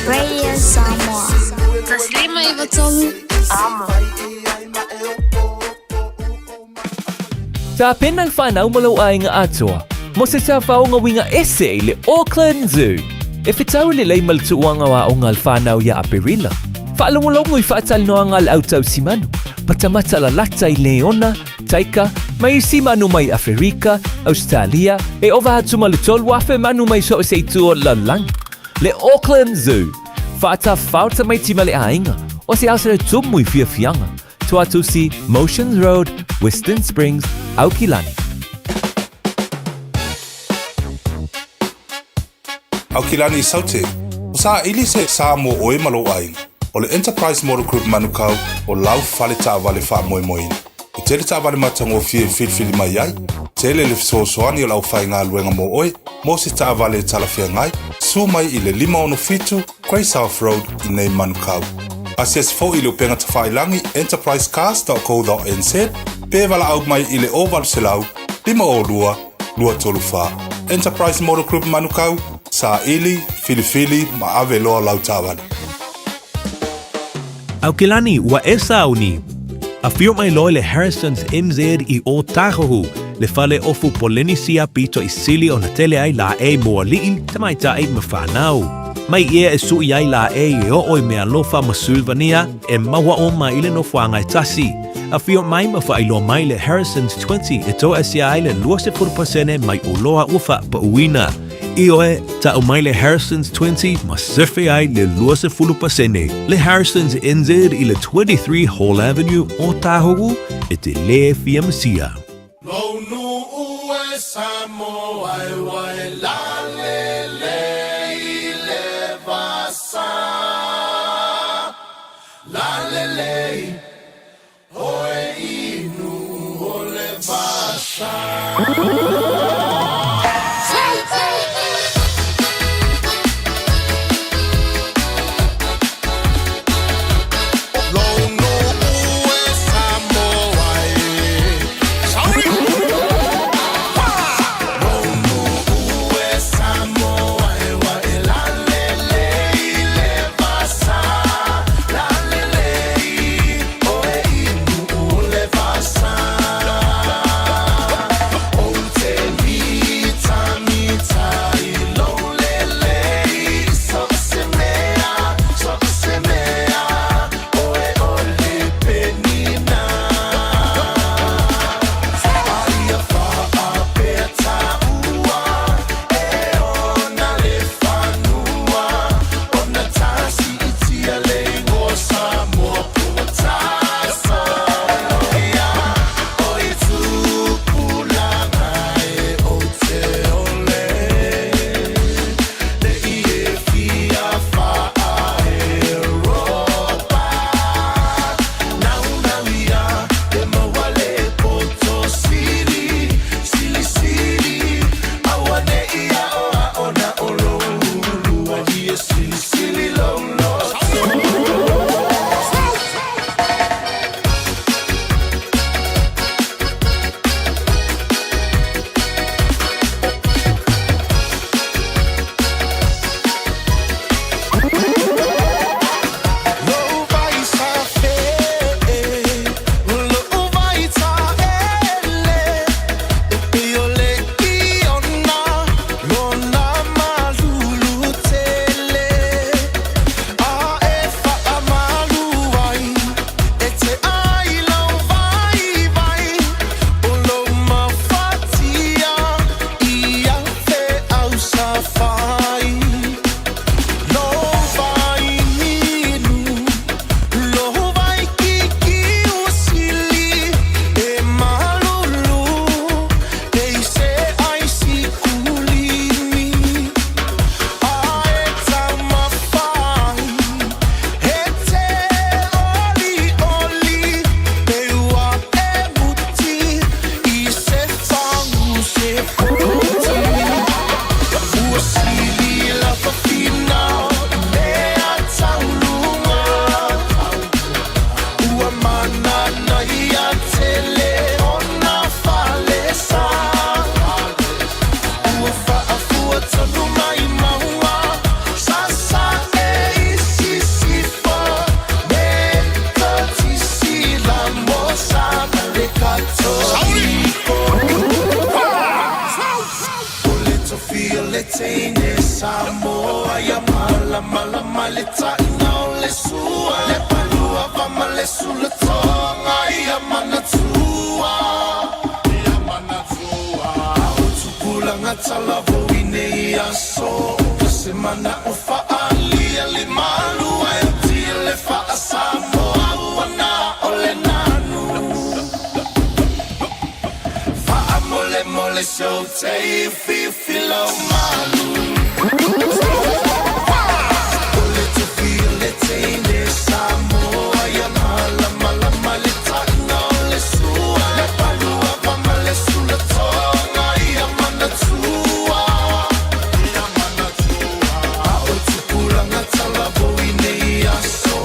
J: Radio Samoa. 153 Amo.
T: Tapena le whanau ma lou aiga atoa mo se tafaoga uiga ese i le Auckland Zoo. E fetau lelei ma le tuuaga o aoga a le whanau ia Aperila. Faalogologo i faatalanoaga a le au tausimanu, matamata lalata i leona, taika, ma isi manu mai Aferika, Ausetalia, e ova atu ma le 3,000 manu mai so o se itu o le lalolagi. Le Auckland Zoo, faatafao tamaiti ma le aiga, o se aso e tumu i fiafiaga, Tuatusi, Motions Road, Western Springs, Aukilani.
X: Aukilani i Saute, o saili se sa mo oe ma lou aiga. O le Enterprise Motor Group Manukau o lau fale taavale faamoemoeina. E tele taavale matagofie e filifili mai ai, tele le fesoasoani o le aufaigaluega mo oe mo se taavale e talafeagai, susu mai i le 567 Grey South Road i nei Manukau. Asiasi foi i le upega tafailagi enterprisecars.co.nz pe valaau mai i le 0800 502 234. Enterprise Motor Group Manukau, saili, filifili ma ave loa lau taavale.
T: Aukilani, ua e sauni. Afio mai loa le Harrison's NZ i Ōtāhuhu, le fale ofu Polenisia pito i sili ona tele ai laʻei mo aliʻi, tamaitai ma whanau. Mai ia e suʻi ai laʻei e oo i mealofa ma Sulvania e maua uma i le nofoaga e tasi. Afio mai ma faailoa mai le Harrison's 20 e toasia ai le 20% mai oloa ua faapauina. Ioe, ta'u mai le Harrison's 20 ma sefe ai le 20%. Le Harrison's NZ i le 23 Hall Avenue, Ōtāhuhu, e te lē fia masia.
P: Lou nuu e Samoa e wai lalele i le vasa. Lalele oe i nuu o le vasa. Lou nuu e Samoa e. Sauli! Lou nuu e Samoa e wai lalele i le vasa. Lalele oe i nuu o le vasa. Ou te malamalama le taʻina o le sua le palua va ma le sulatoga ia manatua ia manatua o tupulaga talavou i nei aso ka se manaʻo faaalia le malua e tia le faasamoa ua na o le nanu faamolemole seu tei fifi lau malu o le tufi o le teine Samoa ia malamalama le taʻina o le sua le palua va ma le sulatoga ia manatua ia manatua a o tupulaga talavou i nei aso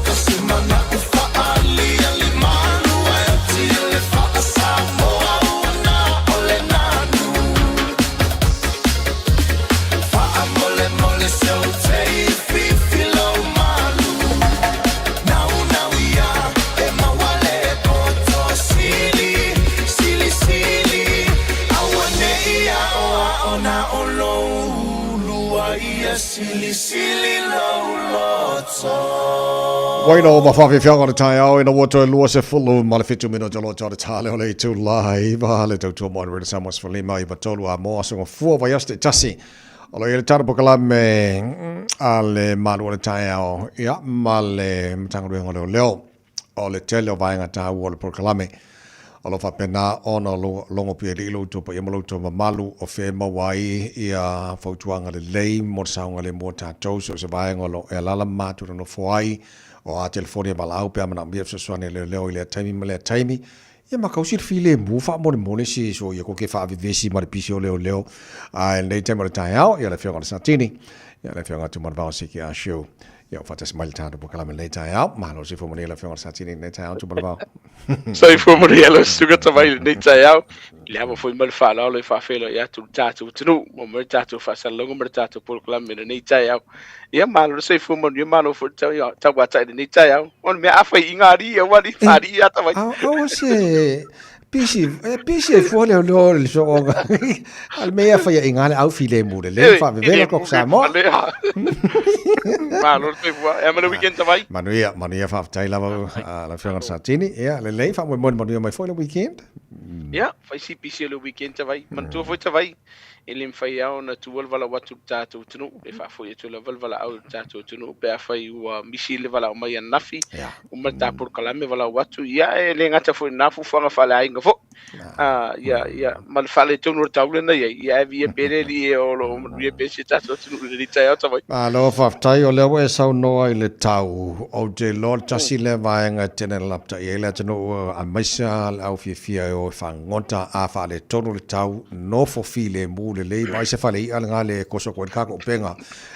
P: ka se manaʻo faaalia le malua e tia le faasamoa ua na o le nanu faamolemole seu tei fifi lau malu naunau ia e mauale poto sili sili sili aua nei aʻoaʻo na o lou ulua ia silisili lou loto.
D: Waino ma whawhiwhianga o le tai au ina woto e lua se fulu ma le 7 minuta lo tau te tale o le itu lai va le tautua mo rere Samoa sefulima iva tolu a moa songa fua vai aste tasi. O lo i le tara pokalame a le malu o le tai au ia ma le matangaluenga o leo leo o le tele o vaenga tāua o le polokalame. O lo whapena ona longo pia li ilo uto pa ia malo uto mamalu o whe mawai ia fautuanga le lei mo le saunga le mua tātou so se vaenga o lo e alala mātu no foai o a telefoni e walau pe amana mia fesoasoani leo leo i lea taimi ma lea taimi. Ia makausi le file mu wha mole mole si so ia ko ke wha vevesi ma le pisi o leo leo. A e nei taimi o le tai ao, ia le whionga le Satini, ia le whionga tu manavao se ki a show. Ia o whatas mai le tātou pokalame nei tai ao. Mahalo se fua manuia le whionga le Satini nei tai ao tu manavao.
S: Soifua manuia lau susuga tavai i lenei taeao. I le ava foi ma le faaaloalo e faafeiloai atu i le tatou atunuu mo mai le tatou faasalalauga ma le tatou polokalame i lenei taeao. Ia malo le soifua manuia, malo foi le tau tauatai i lenei taeao. O le mea a fai i ngā alii aua alii whārii a tawai.
D: Aua se pisi, e pisi e fua leo leo le soonga. Al mea whai i ngā le au file mu le le wha vevela kok Samoa.
S: Malo le soifua. E ama le weekend tawai.
D: Manuia, manuia whawhtai lava la whionga Satini. Ia, le lei wha moe manuia mai foi le weekend.
S: Ia, whai si pisi o le weekend tawai. Manatua foi tawai. E le mawhai ao na tu valalau atu le tātou atunuu, e faafoi atu le valalau i le tātou atunuu, pe afai ua misi le valaau mai ananafi, uma le tā polokalame valaau atu, ia e le gata foi lena fuafuaga faaleaiga foʻi. Ia, ia, ma le faaletonu o le taula na iai, ia e viia pea le alii e o loo manuia pea si o tatou atunuu i lenei taeao tawai.
D: Malo faafetai o lea ua e saunoa i le tau o te iloa le tasi lea vaega e tele lapta i ai le atunuu aemaise lava le au fiafia e o e fagota a faaletonu le tau nofo filemu lelei vaai se fale i'a lena le koso atu ai le tatou upega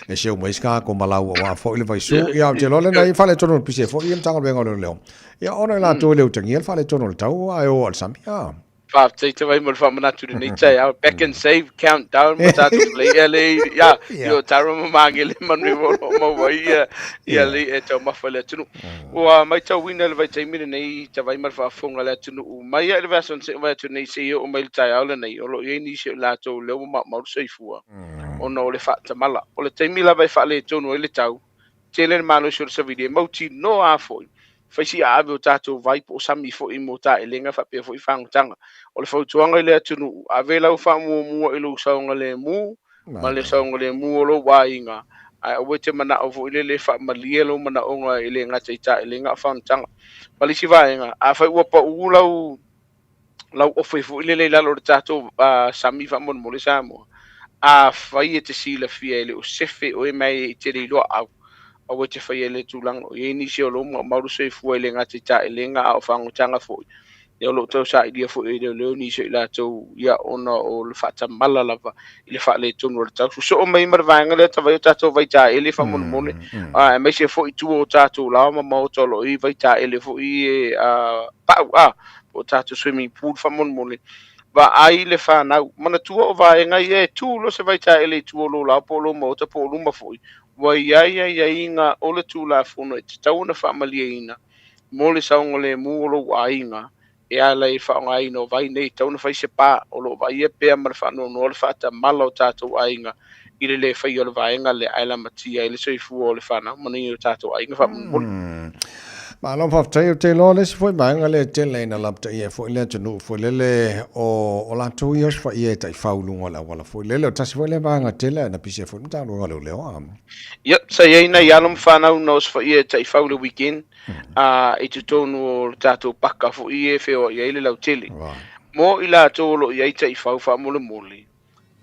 D: e seu mai ai se tatou malau aua foi le vaisu. Ia ou te iloa lena i faaletonu o le pisi ai foi ia Matagaluega o Leoleo. Ia ona i latou e le utagia le faaletonu o le tau ae o i le sami. A.
S: Faafetai te vai mo le faamanatu i lenei taeao. Back and save, count down ma tatou fale ia le ia i o taro ma magele manu o lo o maua ai ia ia le e taumafa i le atunuu. Ua maitauina le vaitaimi lenei te vai ma le faafofoga a le atunuu mai ia i le vaiaso na seʻi mai atu nei seia oo mai i le taeao lenei o lo o i ai nisi o i latou lea ua maumau le soifua ona o le faatamala. O le taimi lava e faaletonu ai le tau, tele le malosi o le savili e mautinoa lava foi fai si aave o tatou vai po o sami foi mo taelega faapea foi fagotaga. O le fautuaga i le atunuu, ave lau faamuamua i lou saogalemu ma le saogalemu o lou aiga, ae aua e te manao foi lele e faamalie lou manaoga e le gata i taelega a o fagotaga. Ma le isi vaega, afai ua pau lau lau ofe foi lele i lalo o le tatou sami faamolemole Samoa, afai e te silafia e le o sefe oe mai e te le iloa au, aua e te faia i le tulaga o i ai nisi o lou maumau le soifua e le gata i taelega a o fagotaga foi. Ia o loo tausailia foi e leoleo nisi o i latou ia ona o le faatamala lava i le faaletonu o le tau. Sosoo mai ma le vaega lea tavai o tatou vaitaele faamolemole, aemaise foi tua o tatou laoa ma maota o loo i ai vaitaele foi e pau po o tatou swimming pool faamolemole. Vaai le fanau, manatua o vaega ia e tu loa se vaitaele i tua o lou lao po o lou maota po o luma foi, ua i ai aiaiga o le Tulafono e tatau ona faamalieina mo le saogalemu o lou aiga e ala i le faaaogaina o vai nei, e tatau ona fai se pa o lo o vaaia pea ma le faanoanoa le faatamala o tatou aiga i le lē faia o le vaega lea ae lamatia ai le soifua o le fanau ma nai o tatou aiga faamolemole.
D: Malo faafetai, ou te iloa le isi foi vaega lea e tele ina lapataia ai foi le atunuu foi lele o, o latou ia osofaia e taifau i luga o le auala foi lele. O tasi foi lea vaega tele ae na pisi ai foi le Matagaluega o Leoleo. A.
S: Yep, sa i ai nai alo ma fanau na osofaia e taifau i le weekend i totonu o le tatou paka foi e feoai ai le lautele. Mo i latou o lo o i ai taifau faamolemole,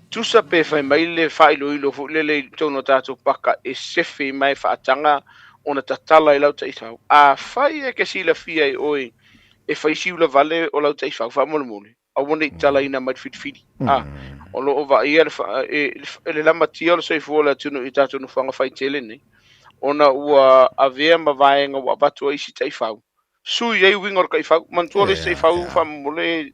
S: Tusa pe fai mai le faailoilo foi lele i totonu o tatou paka e sefe ma e faataga ona tatala i lau taifau. Afai e ke silafia e oe e fai siula vale o lau taifau faamolemole, aua ne i talaina mai le filifili. A, o lo o vaaia le, e, le lamatia o le soifua o le atunuu i tatou nofoaga faitele nei, ona ua avea ma vaega ua avatu ai isi taifau sui ai uiga o le taifau. Manatua le isi taifau faamolemole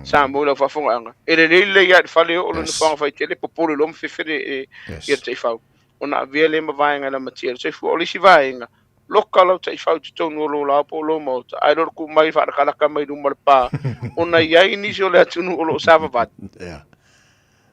S: Samoa i lau faafofogaaga. E lelei lelei lava i le fale oo le nofoaga faitele, popole loa ma fefe le ia le taifau. Ona avea lea ma vaega e lamatia ai le soifua. O le isi vaega, loka lau taifau i totonu o lou lao po o lou maota, ae le o le tuu mai faalakalaka mai luma o le pa, ona e i ai nisi o le atunuu o lo o savavali.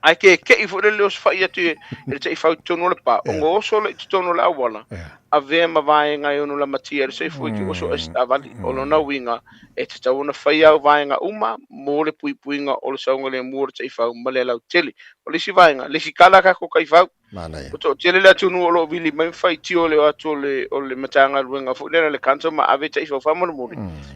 S: Ae keke'i foi lele osofai atu e le taifau i totonu o le pa, ona oso lea i totonu o le auala, avea ma vaega e ono lamatia ai le soifua i te oso ai se taavale. O lona uiga, e tatau ona fai au vaega uma mo le puipuiga o le saogalemu o le taifau ma le lautele. O le isi vaega, lesitala tatou taifau. Ua toatele le atunuu o lo o vili mai ma faitio le o atu o le, o le Matagaluega foi lea le council ma ave taifau faamolemole.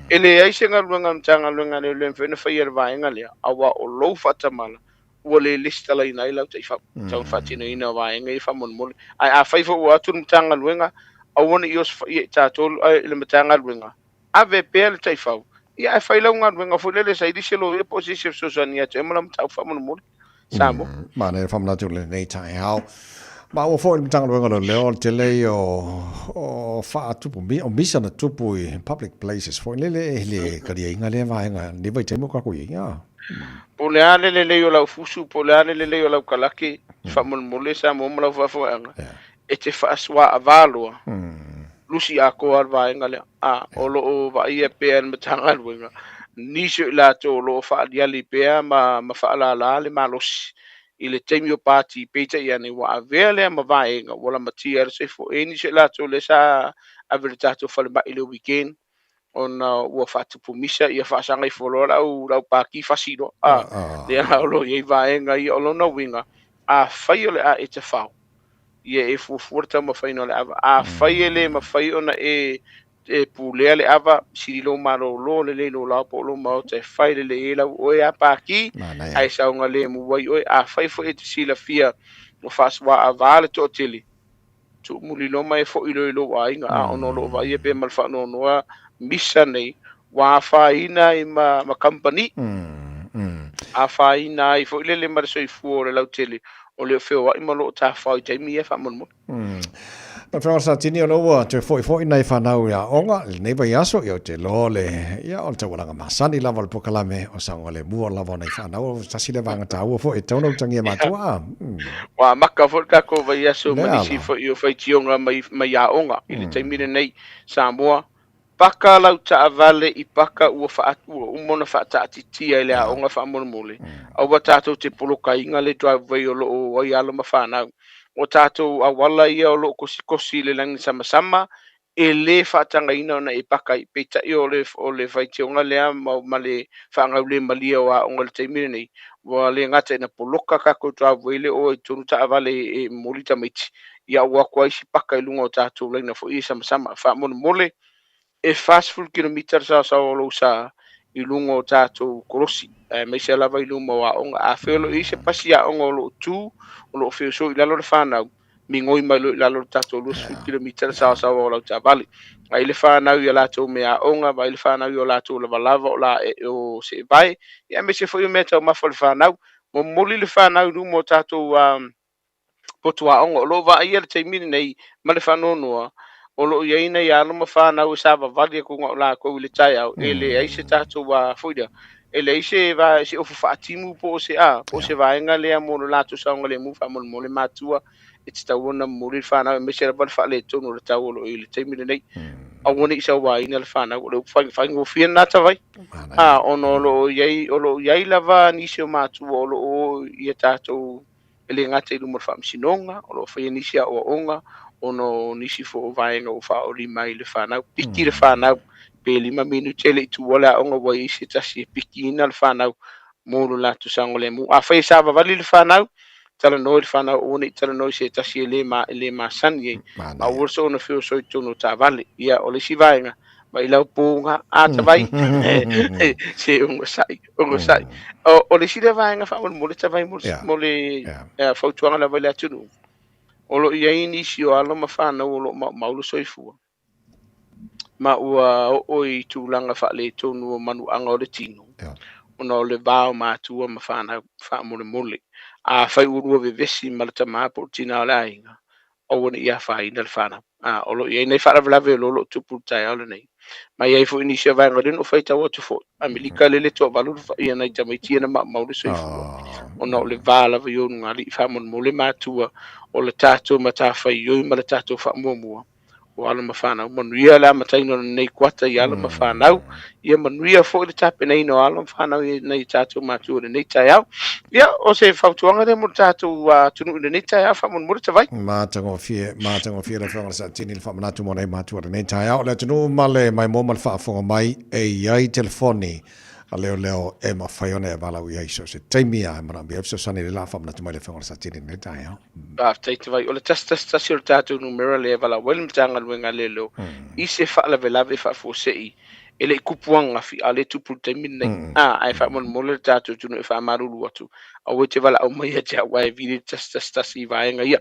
S: E leai se galuega a le Matagaluega a Leoleo e mafai ona faia i le vaega lea, aua o lou faatamala ua le lesitalaina ai lau taifau. Tau faatinoina o vaega ia faamolemole. Ae afai foi ua atu le Matagaluega, aua ne i osofaia i tatou i le Matagaluega, ave pea le taifau, ia ae fai lau galuega foi lele saili se loia po o se isi e fesoasoani ia te oe ma lau mataupu faamolemole. Samoa.
D: Manaia le faamanatu i lenei taeao. Maua foi le Matagaluega o Leoleo o le tele ia o faatupu, o misa na tupu i public places foi lele e le taliaina lea vaega i lenei vaitaimi o tatou i ai.
S: Po o le a le lelei o lau fusu, po o le a le lelei o lau kalake, faamolemole Samoa ma lau faafoeaga, e te faasuaava loa, lusi atoa le vaega lea. A, o lo o vaaia pea e le Matagaluega nisi o i latou o lo o faaaliali pea ma faalala le malosi i le taimi o pati, peitai ane ua avea lea ma vaega ua lamatia ai le soifua. E i ai nisi o i latou lea sa ave i le tatou falemai i le weekend ona ua faatupu misa, ia faasaga ifo loa le au pati fasi loa. A, lea o lo o i ai vaega ia. O lona uiga, afai o le a e tafao, ia e fuafua le taumafaiina o le ava. Afai e le mafai ona e e pulea le ava, sili lou malōlō lelei lou lao po o lou maota e fai lelei ai lau oe a pākī, ae saogalemu ai oe. Afai foi e te silafia ua faasuaava le toatele, tuumuli loa ma e foi loa i lou aiga, a ona o lo o vaaia pea ma le faanoanoa misa nei, ua afaina ai ma, ma kamupani, afaina ai foi lele ma le soifua o le lautele o le o feoai ma lo o tafao i taimi ia faamolemole.
D: Lau Afioga Satini, o lea ua toe foi foi nai fanau i aoga i lenei vaiaso, ia ou te iloa o le, ia, o le taualaga masani lava o le polokalame o saogalemu lava o nai fanau, o tasi lea vaega taua foi e tatau ona utagia e matua.
S: Ua amata foi le tatou vaiaso ma nisi foi o faitioga mai, mai aoga i le taimi lenei. Samoa, paka lau taavale i paka ua faa, ua uma ona faataatitia i le aoga faamolemole, aua tatou te polokaina le driveway o lo o ai alo ma fanau. O tatou auala ia o lo o kosikosi i le lagi samasama, e le faatagaina ona e paka ai. Peitai o le, o le faitioga lea ma, ma le faagaulemalie o aoga i le taimi lenei, ua le gata ina poloka tatou driveway le o ai totonu taavale e momoli tamaiti, ia ua atu ai si paka i luga o tatou laina foi ia samasama. Faamolemole, e 40 kilomita le saosaoa o lou sa i luga o tatou kolosi, aemaise lava i luma o aoga. Afai o lo o i ai se pasi aoga o lo o tu, o lo o feosoi i lalo le fanau, migoi mai loa i lalo o le tatou 20 kilomita le saosaoa o lau taavale. Vaai le fanau i a latou meaaoga, vaai le fanau i o latou lavalava o la o seevae, ia aemaise foi o meataumafa a le fanau. Momoli le fanau i luma o tatou potu aoga. O lo o vaaia le taimi lenei ma le faanoanoa, o lo o i ai nai alo ma fanau e savavali atu na o latou i le taeao, e leai se tatou foi lea, e leai se va, se ofu faatimu po o se a, po o se vaega lea mo lo latou saogalemu faamolemole matua e tatau ona momoli le fanau, aemaise lava le faaletonu o le tau o lo o i le taimi lenei. Aua ne i sauaina le fanau, o le upu faigofie lena tavai. A, ona o lo o i ai, o lo o i ai lava nisi o matua o lo o i a tatou. E le gata i luma o le Faamasinoga, o lo o faia nisi aoaoga ona o nisi foi o vaega ua faaolima ai i le fanau. Piki le fanau pe 5 minute e le i tuua le aoga ua i ai se tasi e pikiina le fanau mo lo latou saogalemu. Afai e savavali le fanau, talanoa i le fanau aua ne i talanoa i se tasi e le ma e le masani ai, ma aua le soona feoso i totonu o taavale. Ia, o le isi vaega, mai lau pūga a tavai se ogasai ogasai. O le isi lea vaega faamolemole tavai mo mo le fautuaga lava i le atunuu. O lo o i ai nisi o alo ma fanau o lo o maumau le soifua ma ua oo i tulaga faaletonu o manuaga o le tino, ona o le va o matua ma fanau. Faamolemole, afai ua lua vevesi ma le tamā po o le tinā o le aiga, aua ne i afaina le fanau. A, o lo o i ai nai faalavelave o lo o tupu i le taeao lenei. Ma e i ai foi nisi o vaega o lea na ou faitau atu foi, Amerika lele toavalu ia nai tamaiti ia na maumau le soifua, ona o le va lava i ulugalii. Faamolemole matua, o le tatou matafaioi ma le tatou faamuamua o alo ma fanau. Manuia le amataina o lenei kuata i alo ma fanau. Ia manuia foi le tapenaina o alo ma fanau i nai tatou matua i lenei taeao. Ia, o se fautuaga lea mo le tatou atunuu i lenei taeao, faamolemole Tavai.
D: Matagofie, matagofie le Afioga i le Saatini i le faamanatu mo nai matua i lenei taeao. Le atunuu ma le maimoa ma le faafofoga mai e i ai telefoni a leoleo e mafai ona e valaau i ai so o se taimi a e manaomia ai fesoasoani i le la faamanatu mai le Afioga i le Saatini i lenei taeao.
S: Faafetai Tavai. O le 111 o le tatou numera lea e valaau ai le Matagaluega a Leoleo i se faalavelave faafuasei e le i tupu ananafi, a o lea e tupu i le taimi lenei. A, ae faamolemole le tatou atunuu e faamalulu atu, aua e te valaau mai ia te au aua e vili le 111 i vaega ia.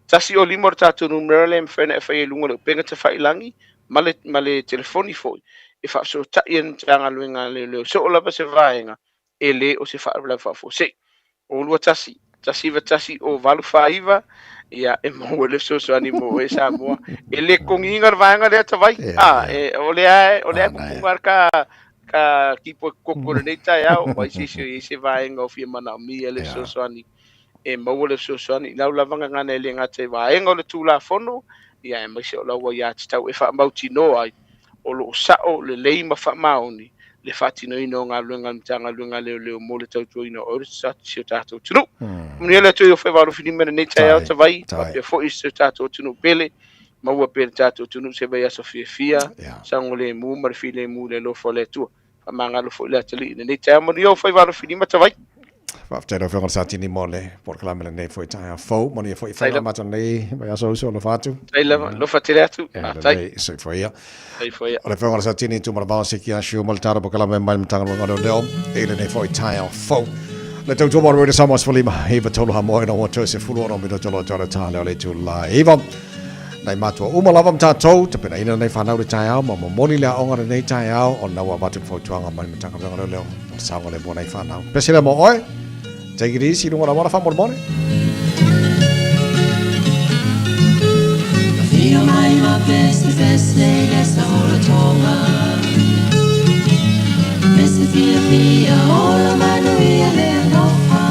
S: 105 o le tatou numera lea e mafai ona e faia i luga o le upega tafailagi ma le, ma le telefoni foi e faafesootai ai le Matagaluega a Leoleo so o lava se vaega e le o se faalavelave faafuasei. O 21 191 o 849, ia e maua le fesoasoani mo oe Samoa. E le totogiina le vaega lea Tavai. A, e, o lea o lea pupunga ka ka kipo koko lenei taeao, mai se isi o i ai se vaega o fia manaomia le fesoasoani. E maua le fesoasoani i lau lava gagana e le gata i vaega o le Tulafono, ia aemaise o lau aiatatau e faamautinoa ai o lo o sao lelei ma faamaoni le faatinoina o galuega a le Matagaluega a Leoleo mo le tautuaina o si o tatou atunuu. Manuia le Atua i ou faiva alofilima i lenei taeao Tavai, faapea foi i si o tatou atunuu pele. Maua pea e le tatou atunuu se vaiaso fiafia, saogalemu ma le filemu i le alofa o le Atua. Faamagalo foi le atalii i lenei taeao. Manuia ou faiva alofilima Tavai.
D: Faafetai lau Afioga i le Satini mo le polokalame lenei foi taeao fou. Manuia foi faiva matou lenei vaiaso uso alofa atu.
S: Tai lava, alofa tele atu. Faafetai.
D: Lelei, soifua ia. Soifua ia. O le Afioga i le Satini Tumalavao Seki Ashu mo le tala polokalame mai le Matagaluega o Leoleo i lenei foi taeao fou. Le tautua mo le Radio Samoa 15 iva tolu Hamoa ina ua toe 16 minute loa toe le tā leo le itula 9. Nai matua uma lava ma tātou, tapenaina lenei whanau le taeao, ma momoli le aoga lenei taeao, ona ua avatu le fautuaga mai le Matagaluega o Leoleo, o le saogalemu o nai whanau. Pese lea mo oe, take it easy, lunga la wala faamolemole.
E: Fia mai ma pese pese le sa tonga. Pese fia fia ola manuia le alofa.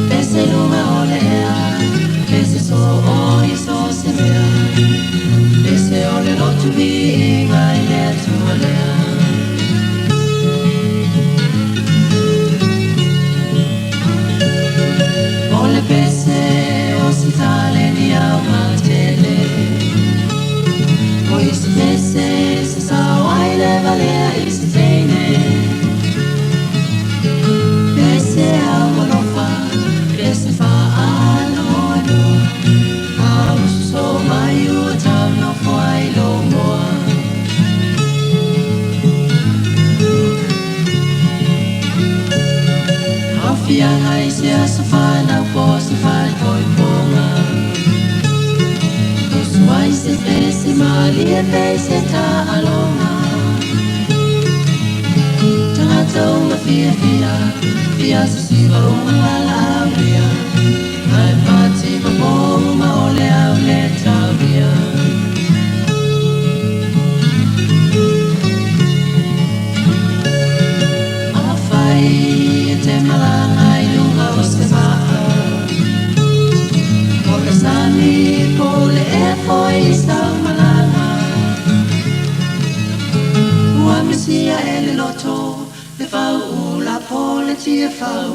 E: Pese lunga o le ea, pese so o i so se mea. Pese o le lotu vi inga i le atua lea. O le pese o se tale ni au matele. O i se pese se sao ai le valea i se teine. Pese au alofa, pese wha aloaloa. Au so mai ua tau nofo ai lo moa. Haufianga i se aso whanau po se whai poi ponga. Tosu ai se pese malie pese ta alonga. Tangata uma fia fia, fia susiva uma wala auria. Ai pati ma po uma o le au le tauria. Afai e te malanga i lunga o se maa. O le sami po le ea foi i sau malanga. Ua misia e le loto, le fau ula po le tia fau.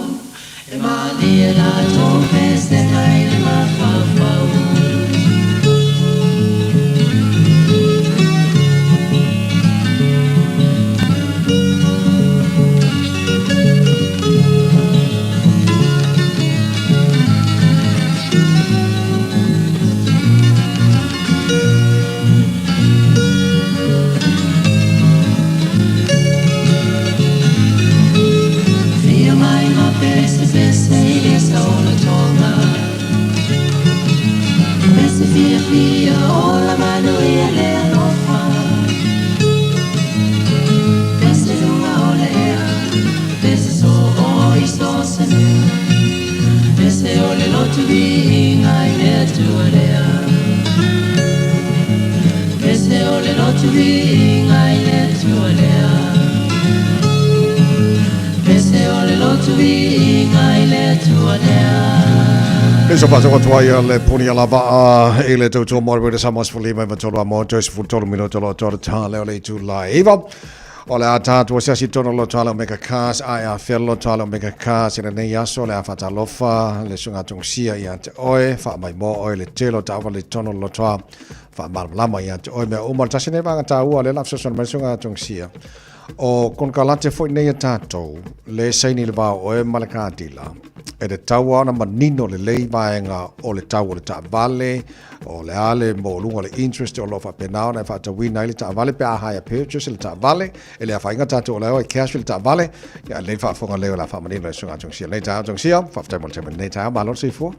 E: E malie la tou pesega i le mafaufau. Fia mai ma pesepese i le saolotoga. Pese fiafia ola manuia le alofa. Pese luga o le ea, pese soo i so o se mea. Pese o le lotu viiga i le Atua lea. Pese o le lotu viiga i le Atua lea. Pese o le lotu viiga i le Atua lea.
D: E so whātau atu ai le puni a lava a i le tautua mo le Samoa 15 i matolu a mo 13 minuta lo tōra tā leo le itu lai iwa. O le a tātua se asi tono lo tala o mega cars, ai a felo tala o mega cars i lenei aso le a whatalofa le sunga tungsia i a te oe, wha mai mo oe le telo ta le tono lo toa, wha malamalama i a te oe mea uma le tasi nei vanga tā ua le lafsoson mai sunga tungsia. O konokalate foi nei a tatou, le saini le va o oe ma le katila, e tatau lava ona manino lelei vaega o le tau o le taavale, o le a le maualuga o le interest o lo o faapena ona e faatauina ai le taavale pe a hire purchase le taavale, e le afaina tatou o la e o e cash le taavale, ia lelei le faafofoga lelei o le a faamanino e Susuga Tongisia lenei taeao. Tongisia, faafetai mo le taimi o lenei taeao, malo le soifua.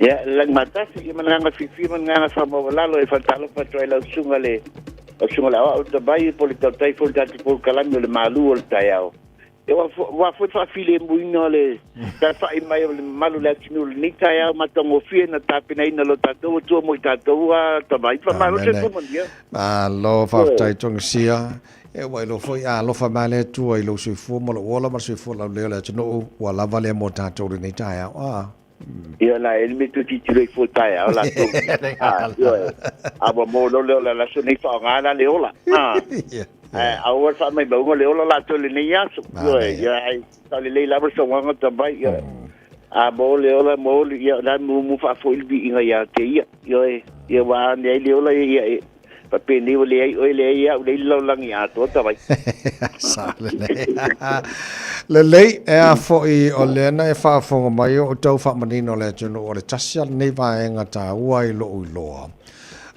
I: Ia, le lagimatasi, ia ma le agaga fiafia ma le agaga faamaualalo e faatalofa atu ai lau susuga le lau susuga le Aoao Tabai po o le tautai foi o le tatou polokalame o le malu o le taeao. Ia, ua ua foi le faafilemuina o le tafai mai o le mamalu o le atunuu i lenei taeao matagofie na tapenaina e lo tatou Atua mo i tatou a Tabai. Faamalo
D: Amene.
I: soifua manuia.
D: Malo, faafetai Tongisia. E ua iloa foi a alofa mai le Atua i lou soifua ma lou ola ma le soifua laulelei o le atunuu, ua lava lea mo tatou i lenei taeao. Ah.
I: Ia la e le tu titilo i fua taeao latou. Ah, ioe. A ua maua loa le ola i le aso nei faaaoga la le ola. Ah. Ae aua le faamaumauga le ola latou i lenei aso. Ioe, ia ai saolelei lava le saunoaga tamai. Ioe. A maua le ola, maua le, ia la mumu faafoi le viiga ia te ia. Ioe, ia ua ane ai le ola ia e Faapenei ua leai oe, leai au, leai le lalolagi atoa tavai.
D: Sa lelei. Lelei, e a foi o lea na e faafofoga mai o tau faamanino le atunuu o le tasi a lenei vaega taua i lou iloa.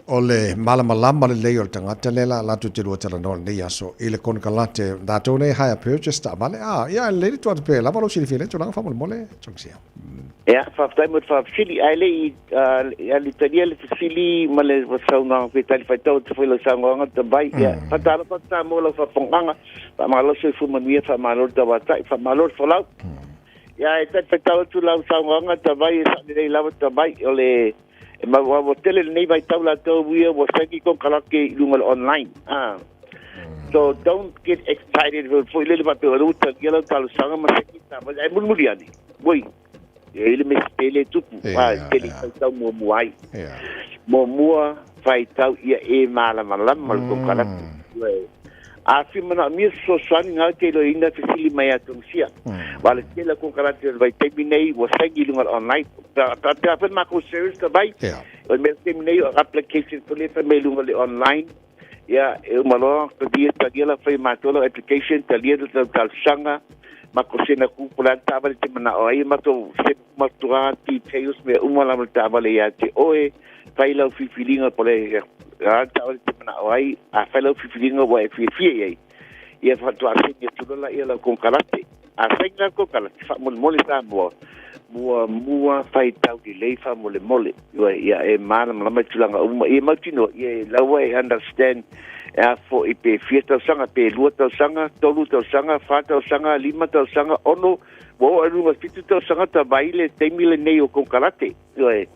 D: O le malamalama lelei o le tagata lea la latou te lua talanoa lenei aso i le konekarate latou nei hire purchase taavale. Ah, ia e lelei le tuu atu pea lava lou silafia i lea tulaga faamolemole, Tongisia.
I: Ia, faafetai mo le faafesili. Ae le i alu talia le fesili ma le saunoaga pe talifuaitau atu foi lau saunoaga Tabai. Ia, faatalofa atu Samoa i lau faafofogaaga. Faamalo le soifua manuia, faamalo le tauatai, faamalo le folau. Ia, e talifuaitau atu lau saunoaga Tabai, e sao lelei lava Tabai, o le e maua tele lenei vaitau latou ia ua saini konekarate i luga o le online. So don't get excited foi lele faapea o lea ua talia lau talosaga ma saini taavale, ae mulimuli ane. Oi, e i ai le mea sese e tupu, a e tele i faitau muamua ai. Muamua faitau ia e malamalama le konekarate. A fia manaomia se fesoasoani na te iloiloina fesili mai ia Tongisia. Aua o le tele o konekarate o le vaitaimi nei ua saini i luga o le online. Pea foi le matou service ka vai, o le mea taimi nei o application foi lea e fai mai i luga o le online. Ia, e uma loa, talia, talia la fai matou lau application, talia le lau talosaga, matou send atu po o le a le taavale e te manao ai, matou send matua details mea uma lava le taavale ia te oe, fai lau filifiliga po o le a le taavale e te manao ai, a fai lau filifiliga ua e fiafia i ai, ia faatoa saini atu loa laia lau konekarate. A saini lau konekarate, faamolemole Samoa, muamua faitau lelei faamolemole. Ioe, ia e malamalama i tulaga uma, ia mautinoa, ia e laua e understand e a foi pe fia tausaga, pe 2 tausaga, 3 tausaga, 4 tausaga, 5 tausaga, 6, ua oo i luga 7 tausaga tavai le taimi lenei o konekarate. Ioe,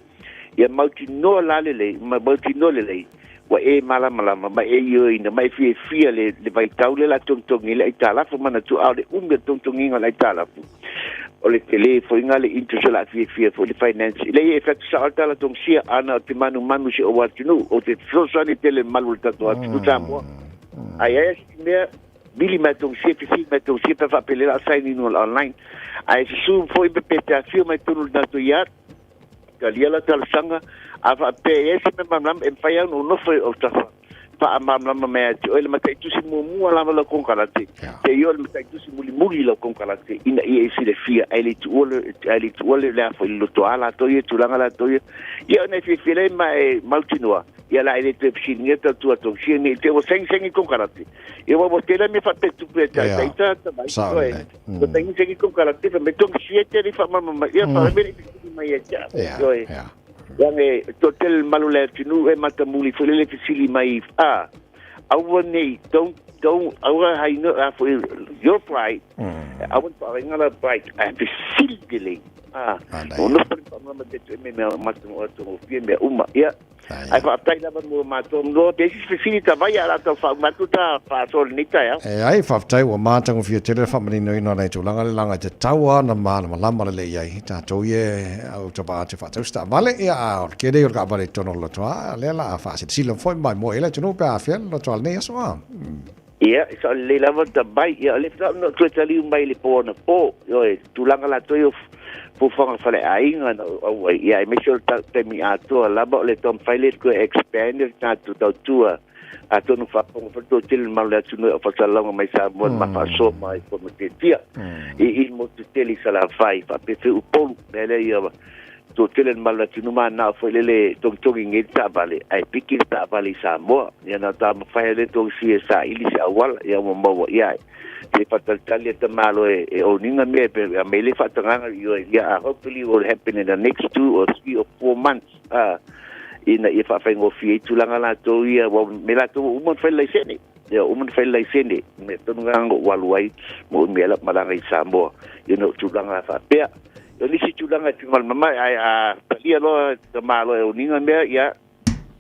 I: ia mautinoa la lelei, ma mautinoa lelei, ua e malamalama ma e ioeina ma e fiafia le, le vaitau lea o le a togitogi ai le aitalafu. Manatua, a o le umi o le togitogiga o le aitalafu, o le tele foi lena le interest o le a fiafia foi le finance. Leai, e fai atu sao le tala togisia, ana ou te manumanu i si ou atunuu, ou te fesoasoani tele i le malu o le tatou atunuu Samoa. A i ai si mea, Vili mai togisia fesili mai togisia pe a faapea o lea o le a sign in online. Ae susu foi pe te afio mai totonu o le tatou yard, talia lau talosaga, a faapea e i ai se mea malamalama e mafai lava ona ou nofo i autafa faamalamalama mai ia te oe le mataitusi muamua lava lau konekarate, seia oo le mataitusi mulimuli lau konekarate ina ia e silafia ae le i tuua le ae le i tuua le a foi le lotoa latou ia tulaga latou ia. Ia ona e fiafia lea ma e mautinoa ia la e le toe fesiligia tautua togisia nei te ua sagisagi konekarate. Ia ua ua tele mea faapea tupu e taita tamai.
D: Sao lelei.
I: Ua sagisagi konekarate fai mai togisia te le faamalamalama mai. Ia fai mai le fesili mai ia te au. Ioe. Leaga e toatele le malu o le atunuu e matamuli foi lele fesili mai a aua nei don't don't aua hai no a foi your pride aua ne faavainga lau pride ae fesili lelei a o nofo le faamalamalama te tu e me mea matagofie mea uma ia. Ae faafetai lava mo matou noa pe isi fesili ta vai a la tau faauma atu ta faasoa i lenei taeao.
D: E ai, faafetai ua matagofie tele le faamaninoina o nei tulaga le laga i te tau a na malamalama lelei ai tatou ia au tavaa te faatausi taavale ia a o le tele ia o le taavale i totonu o le lotoa a lea la a faasilasila foi mai moe ai le atunuu pe a afea le lotoa lenei aso a.
I: Ia, e sao lelei lava ta mai. Ia, o le faatoa ona ou toe taliu mai i le po anapo, ioe, tulaga latou ia o fuafuaga faleaiga na ou auai, ia, aemaise o le taimi atoa lava o le taumafai lea e toe expand le tatou tautua, atonu faafofoga foi le toatele o le malu o le atunuu e au faasalalauga mai Samoa ma faasoa mai Ponoketia i i motu tele i Salafai, faapea foi Upolu, mea lea ia toatele le malu o le atunuu manao foi lele e togitogi nei le taavale ae piki le taavale i Samoa. Ia na taumafai lea togisia e saili se auala ia ua maua ia se faatalitali a tamalo e oniga mea pe a mei le faatagaga ioe ia hopefully will happen in the next 2 or 3 or 4 months ina ia faafaigofie ai tulaga latou ia ua me latou ua uma ona fai le laisene ia uma ona fai le laisene mea tonu lena na ou alu ai ma ou mea lau malaga i Samoa ia na o tulaga faapea. O nisi tulaga e fimalama ae a talia loa ta Malo e oniga mea, ia,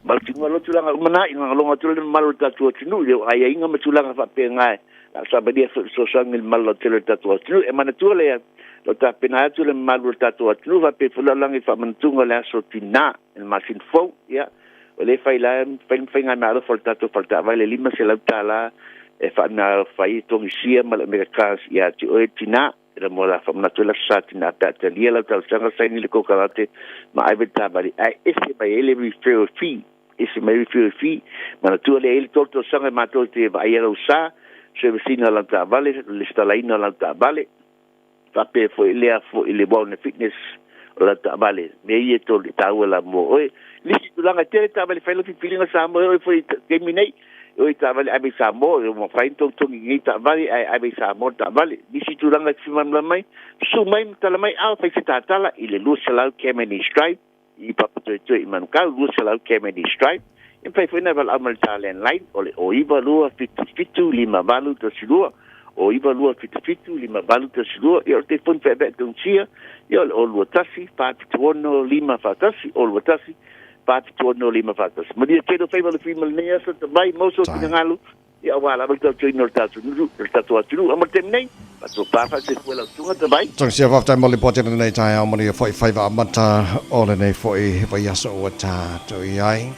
I: mautinoa loa tulaga uma na, ina logo atu le mamalu o le tatou atunuu i le aiaiga ma tulaga faapena e la savalia foi fesoasoani i le mamalu lautele o le tatou atunuu. E manatua lea, o lo o tapena atu le mamalu o le tatou atunuu faapea foi lalolagi i le faamanatuga o le aso Tinā i le masina fou, ia, o lea e fai la, fai le faigameaalofa o le tatou faletaavale e $500 e faameaalofa ai e togisia ma le Omega Cars ia te oe Tinā. Ina mo la faamanatu ai le Aso Sa Tinā pe a talia lau talosaga saini le kokarate ma ave le taavale ae ese mai ai le referral fee ese mai referral fee manatua lea e i ai le 3 tausaga e matou te vaaia lau sa service ina o lau taavale lesitalaina o lau taavale faapea foi lea foi le wellness fitness o lau taavale mea ia e tolu e taua la mo oe nisi tulaga e tele taavale fai lau filifiliga Samoa e oe foi i taimi nei Oi taavale ave i Samoa, ua mafai ona togitogi nei taavale ae ave i Samoa le taavale. Nisi tulaga e te fimalamalama ai, susu mai ma tala mai a fai se tatala i le 200 Cavendish Drive i Papatoetoe i Manukau, 200 Cavendish Drive. E mafai foi ona e valaau mai i le ta landline o le 092 77 58 12, 092 77 58 12, ia o le telefoni feaveai togisia, ia o le 021 476 541, 021 476 541. Manuia tele o faiva o le fui ma lenei aso, tamai mau sou finagalo, ia aua lava le tautuaina o le tatou nuu, le tatou atunuu. A mo le taimi nei, faatopa faasoifua lau susuga, tamai.
D: Tausia faafetai mo le lipoti o lenei taeao, manuia foi faiva amata o lenei foi vaiaso ua tatou i ai.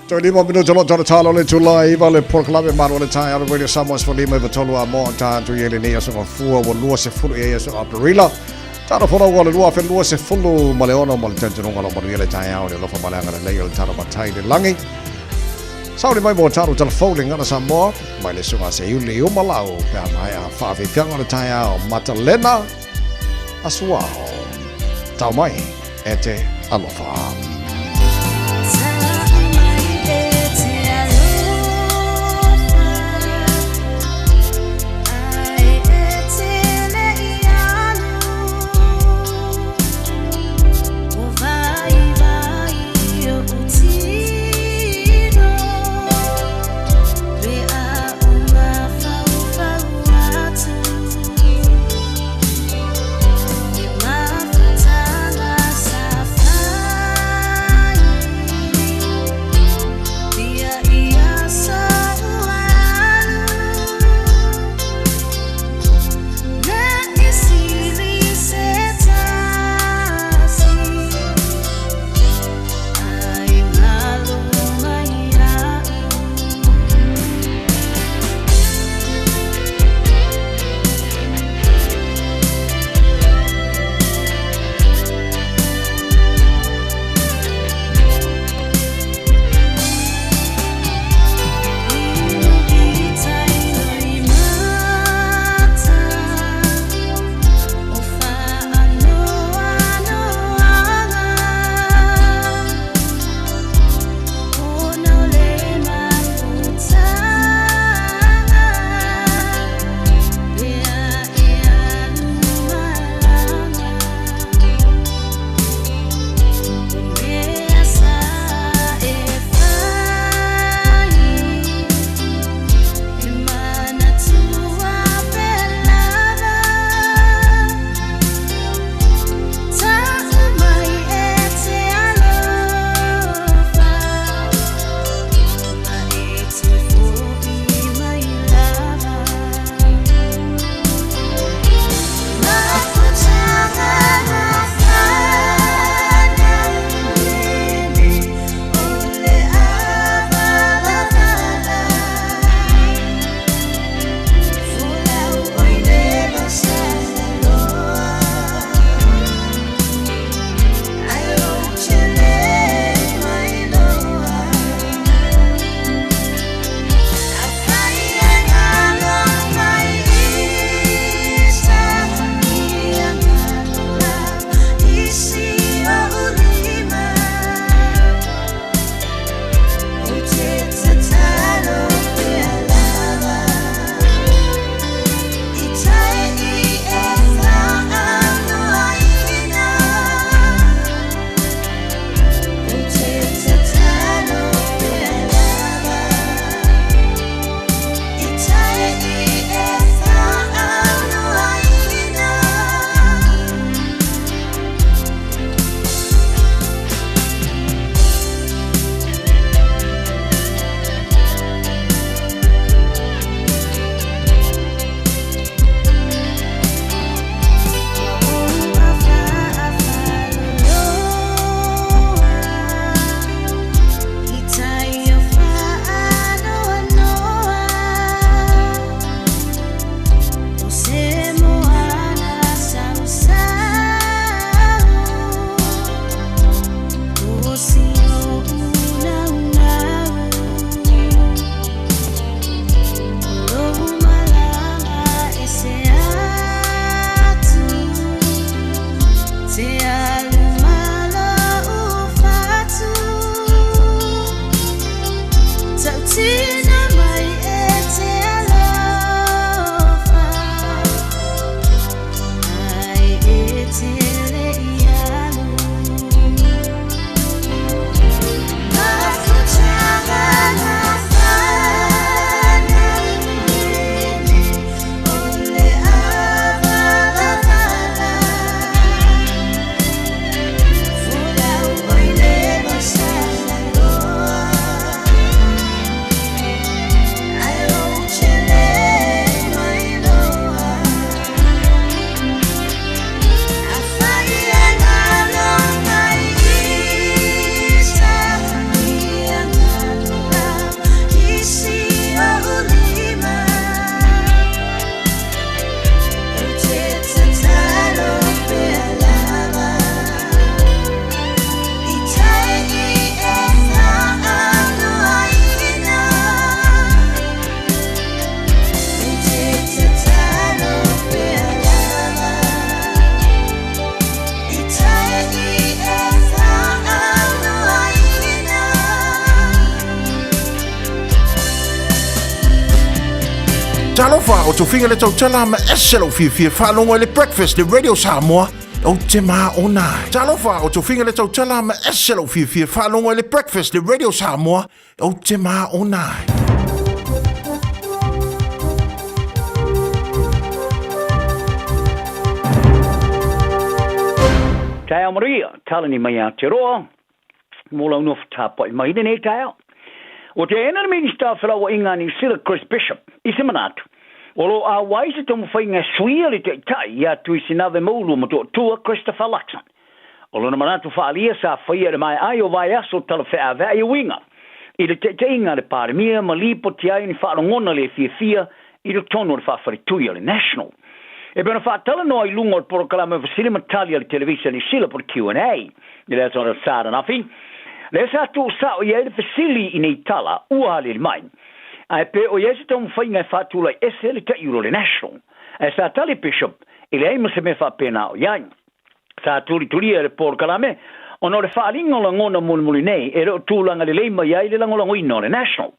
D: Toe 5 minuta lo tala tala o le itula e 9 le polokalame malu o le taeao le Radio Samoa 15 93 a moa tatou i ai lenei aso gafua ua 20 i ai aso Aperila. Tala folau o le 2026 ma le ono ma le talitonuga lo manuia le taeao le alofa ma le agalelei o le tala matai le lagi. Sauli mai mo talo tala fou le ngana Samoa mai le suga se iuli uma lau pe a mai a whaawhiwhianga o le taeao Matalena Asuaho. Tau mai e te alofa.
R: o Tofiga le tautala ma ese lou fiafia faalogo i le Breakfast le Radio Samoa ou te maona ai. Talofa o Tofiga le tautala ma ese lou fiafia faalogo i le Breakfast le Radio Samoa ou te maona ai.
F: Taeao manuia, talani mai Aotearoa, mō lau nofo tāpae mai i lenei taeao. Ua teena le Minista o Felauaiga a Niu Sila Chris Bishop i se manatu, o lo o ʻauai se taumafaiga e suia le Taitai ia Tuisinave Moulua Motootua Christopher Luxon. O lona manatu faaalia sa faia i le maea ai o vaiaso talafeaveai e uiga i le taitaiga a le Palemia ma lipoti ai ni faalogona le fiafia i totonu o le faafaletui a le National. E pei ona faatalanoa i luga o le polokalame o fesili ma tali a le televisa a Niu Sila po o le Q&A i le aso Sa ananafi, lea sa tuusao i ai le fesili i nei tala ua aliali mai, ae pe o i ai se taumafaiga e faatulai ese le taiulu o le National. Ae sa tali Bishop, e leai ma se mea faapena o i ai. Sa tulitulia e le polokalame ona o le faaaliga o lagona mulimuli nei e le o tulaga lelei mai ai le lagolagoina o le National.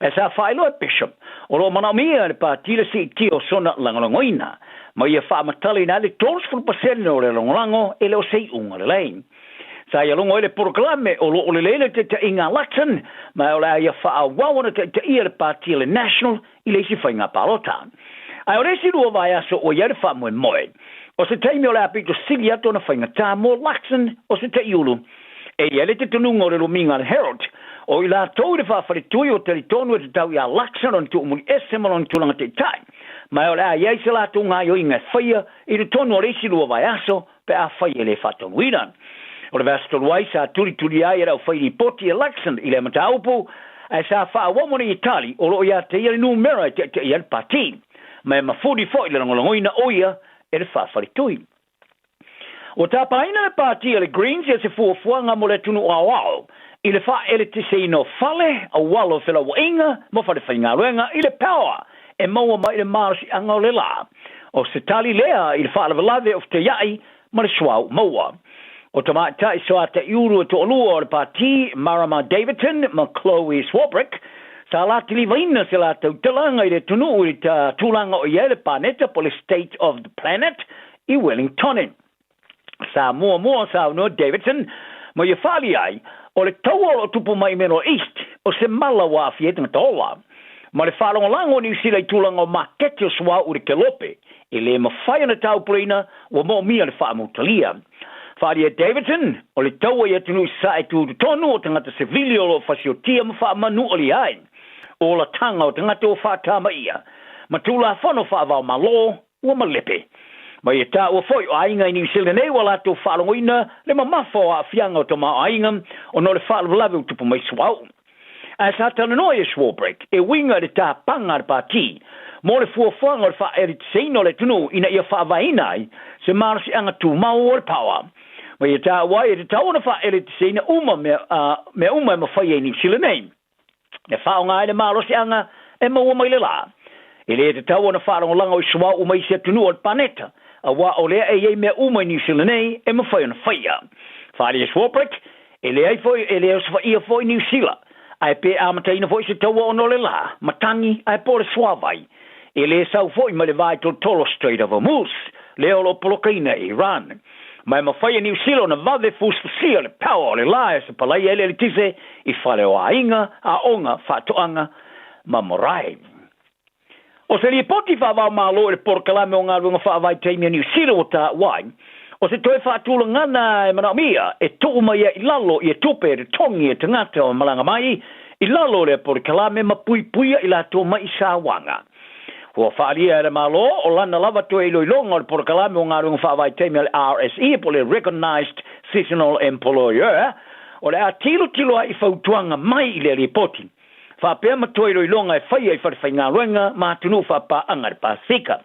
F: Ae sa faailoa e Bishop o lo o manaomia e le Pati le siitia o sona lagolagoina ma ia faamatalaina ai le 30% o le lagolago e le o se iuga lelei. Sa ia logo ai le polokalame o lo o lelei le taitaiga a Lutton ma o le a ia faaauau ona taitaia le Pati a le National i le isi faiga palota. Ae o le isi lua vaiaso ua i ai le faamoemoe, o se taimi o le a pito sili atu ona faigata mo Luxon o se taiulu. E i ai le talitonuga o le lumiga a le Herald, o i latou i le faafaletui ua talitonu e tatau iā Luxon ona tuumuli ese ma lona tulaga taitai, ma o le a i ai se latou gaoioiga e faia i totonu o le isi lua vaiaso pe afai e le faataunuina. O le vaiaso talu ai sa tulitulia ai e le aufailipoti e Luxon i lea mataupu, ae sa faaauau ma nei tali o lo o ia te ia le numera e taitaia ai le pati, ma e mafuli foi le lagolagoina o ia e le faafaletui. Ua tapaina le pati a le Greens ia se fuafuaga mo le atunuu aoao i le faaeletiseina o fale, auala o felauaiga ma fale faigaluega i le power e maua mai i le malosiaga o le lā. O se tali lea i le faalavelave o fetaiai ma le suauu maua. O tamaitai soataiulu e toalua o le pati, Marama Davidson ma Chloe Swarbrick, sa latilivaina se latou talaga i le atunuu i le tulaga o i ai le paneta po o le State of the Planet i Wellingtone. Sa muamua saunoa Davidson ma ia faaali ai, o le taua o lo o tupu mai i Middle East, o se mala ua aafia ai tagata ola. Ma le faalagolago o Niu Sila i tulaga o maketi o suauu i le Kelope, e le mafai ona taupuleina ua moomia le faamautalia. Faaali e Davidson, o le taua i atunuu i sasae tutotonu o tagata sevili o lo o fasiotia ma faamanualia ai olataga o tagata ua faatamaia ma Tulafono faava-o-Malo ua malepe. Ma ia taua foi o aiga i Niu Sila nei ua latou faalogoina le mamafa o aafiaga o tamaoaiga ona o le faalavelave ua tupu mai suauu. Ae sa talanoa ia Swarbrick e uiga i le tapaga a le Pati mo le fuafuaga o le faaelitiseina o le atunuu ina ia faavaeina ai se malosiaga tumau o le power. Ma ia taua ai e tatau ona faaelitiseina uma mea uma e mafai ai Niu Sila nei. E faaaoga ai le malosiaga e maua mai le lā. E le tatau ona faalagolago i suauu mai isi atunuu o le paneta, auā o lea e i ai mea uma i Niu Sila nei e mafai ona faia. Faaalia Swarbrick, E leai foi, e le osofaia foi Niu Sila, ae pe amataina foi se taua ona o le lā, matagi, ae po o le suavai. E le sau foi mai le va i tolotolo Strait of Hormuz, lea o lo o polokaina e Iran. Ma e mafai e Niu Sila ona vave fusifusia le power o le la e sapalaia ai le eletise i fale o aiga, aoga, faatoaga ma marae. O se lipoti faava-o-Malo i le polokalame o galuega faavaitaimi a Niu Sila ua taua ai, o se toe faatulagana e manaomia e tuu mai ai i lalo ia tupe e totogi e tagata o malaga mai i lalo o lea polokalame ma puipuia i latou mai i sauaga. Ua faaalia e le Malo o lana lava toe iloiloga o le polokalame o galuega faavaitaimi a le RSE po o le Recognised Seasonal Employer o le a tilotilo ai i fautuaga mai i lea lipoti faapea ma toe iloiloga e faia i falefaigaluega ma atunuu faapaaga i le Pasefika.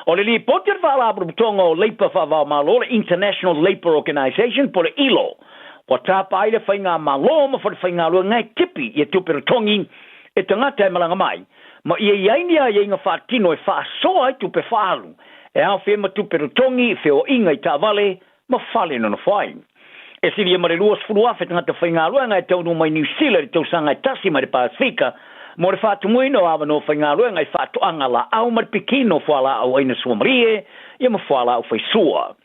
F: O le lipoti a le Faalapotopotoga o Leipa Faava-o-Malo, le International Labour Organisation, po o le ilo, ua tapa ai le faigamalo ma falefaigaluega e tipi ia tupe totogi e tagata e malaga mai, ma ia i ai ni aiaiga faatino e faasoa ai tupe faaalu, e aofia ai ma tupe totogi, feoaiga i taavale ma fale nonofo ai. E silia ma le 20,000 tagata faigaluega e taunuu mai Niu Sila i le tausaga e tasi mai le Pasefika, mo le faatumuina o avanoa faigaluega i faatoaga laau ma le pikina o fualaau aina suamalie ia ma fualaau faisua.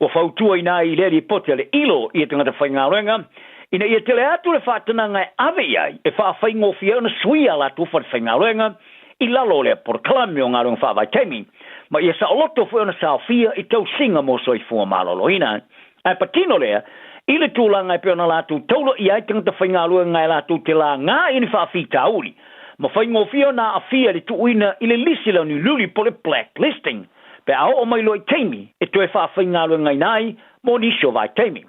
F: Ua fautuaina ai i lea lipoti a le ilo ia tagata faigaluega ina ia tele atu le faatanaga e ave i ai e faafaigofie ai ona suia a latou falefaigaluega i lalo o lea polokalame o galuega faavaitaimi ma ia saoloto foi ona saofia i tausiga mo soifua maloloina. Ae patino lea i le tulaga e pei ona latou taula i ai tagata faigaluega e latou te lagā i ni faafitauli ma faigofie ona aafia i le tuuina i le lisi launiuliuli po o le black listing pe a oo mai loa i taimi e toe faafaigaluegaina ai mo nisi o vaitaimi.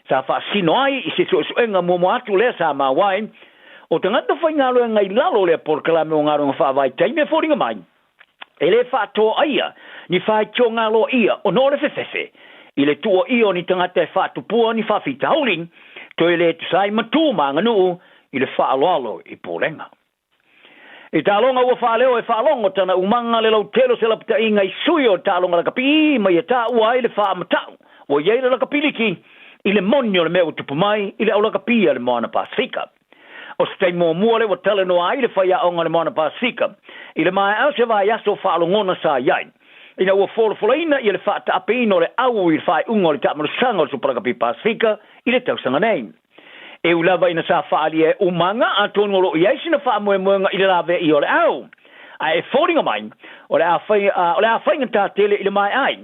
F: Sa faasino ai i se suesuega muamua atu lea sa maua ai o tagata faigaluega i lalo o lea polokalame o galuega faavaitaimi e foliga mai e lē faatoaia ni faitioga aloaia ona o le fefefe i le tuuaia o ni tagata e faatupua ni faafitauli toe lē tusa ai ma tu ma aganuu i le faaaloalo i pulega. I taaloga ua faaleo e faalogo tana umaga le lautele o se lapataiga i sui o le taaloga lakapi ma ia taua ai le faamatau ua i ai le lakapiliki i le moni o le mea ua tupu mai i le aulakapi a le Moana Pasefika. O se taimi muamua lea ua talanoa ai le faiaoga o le Moana Pasefika i le maea o se vaiaso faalogona sa i ai ina ua folafolaina ia le faataapeina o le au i le faaiuga o le taamalosaga o le Supalakapi Pasefika i le tausaga nei. E ui lava ina sa faaalia e Umaga atonu o lo o i ai sina faamoemoega i le laveia o le au, ae e foliga mai o le a fai, o le a faigata tele i le maea ai